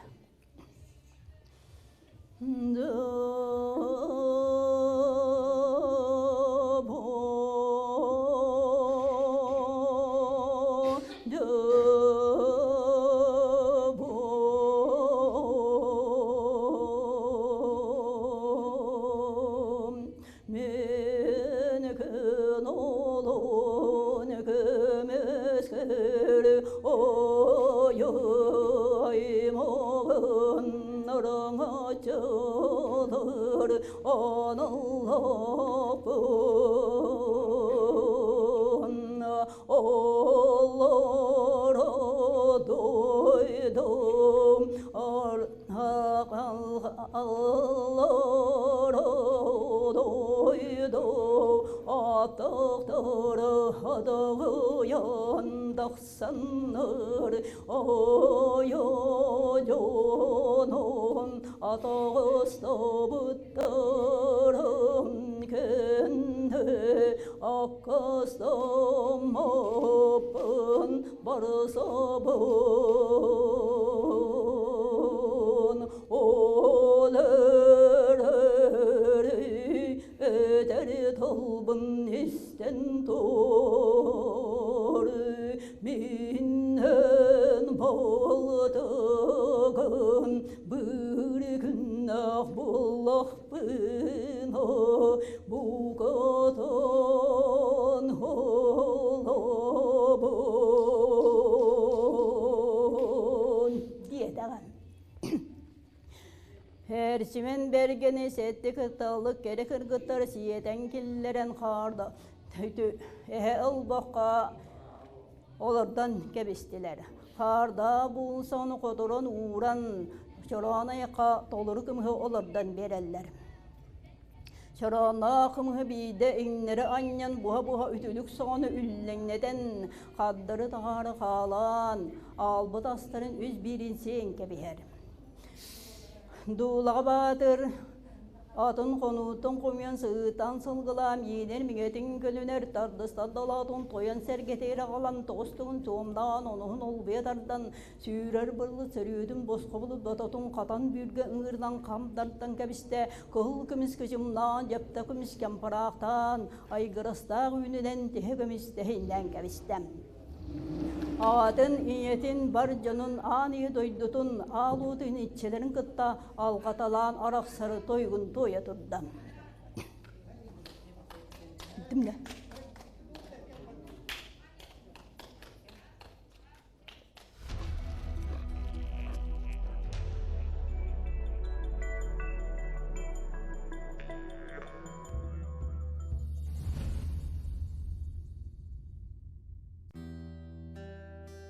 S3: Эрчимэн бэргэни сэтти кыталык кэрэ кыргыттар сиэтэн киллэрэн хаарда эһэ ылбакка олордон кэбистилэр. Хаарда буулсаны хоторон ууран чороон айахха толору кымыһы олордон биэрэллэр. Чороонноох кымыһы биирдэ иҥнэри анньан буһа-буһа үтүлүк соҕону үллэҥнэтэн хардары таһаары хаалаан, аалбыт астарын үс биирин сиэн кэбиһэр. Дуулаҕа Баатыр атын хонууттан хомуйан сыытан сылгылаан иинэр миҥэтин көлүнэр тардыстар далаатын тойон сэргэтигэр аҕалан тоҕустугун туомнаан онуһун олбуйа тардан сүүрэр бырлыт сөрүөтүн босхо булут бототун хатан бүүргэ ыҥыырынан хам тардан кэбистэ кыһыл көмүс кычымнаан дьэптэ көмүс кэмпараахтаан айгырастаах үүнүнэн тиһэ көмүс тэһиннээн кэбистэ. Аҕатын, ийэтин, бар дьонун, аан ийэ дойдутун, аал уотун иччилэрин кытта алҕаталаан арахсары тойгун туойа турда.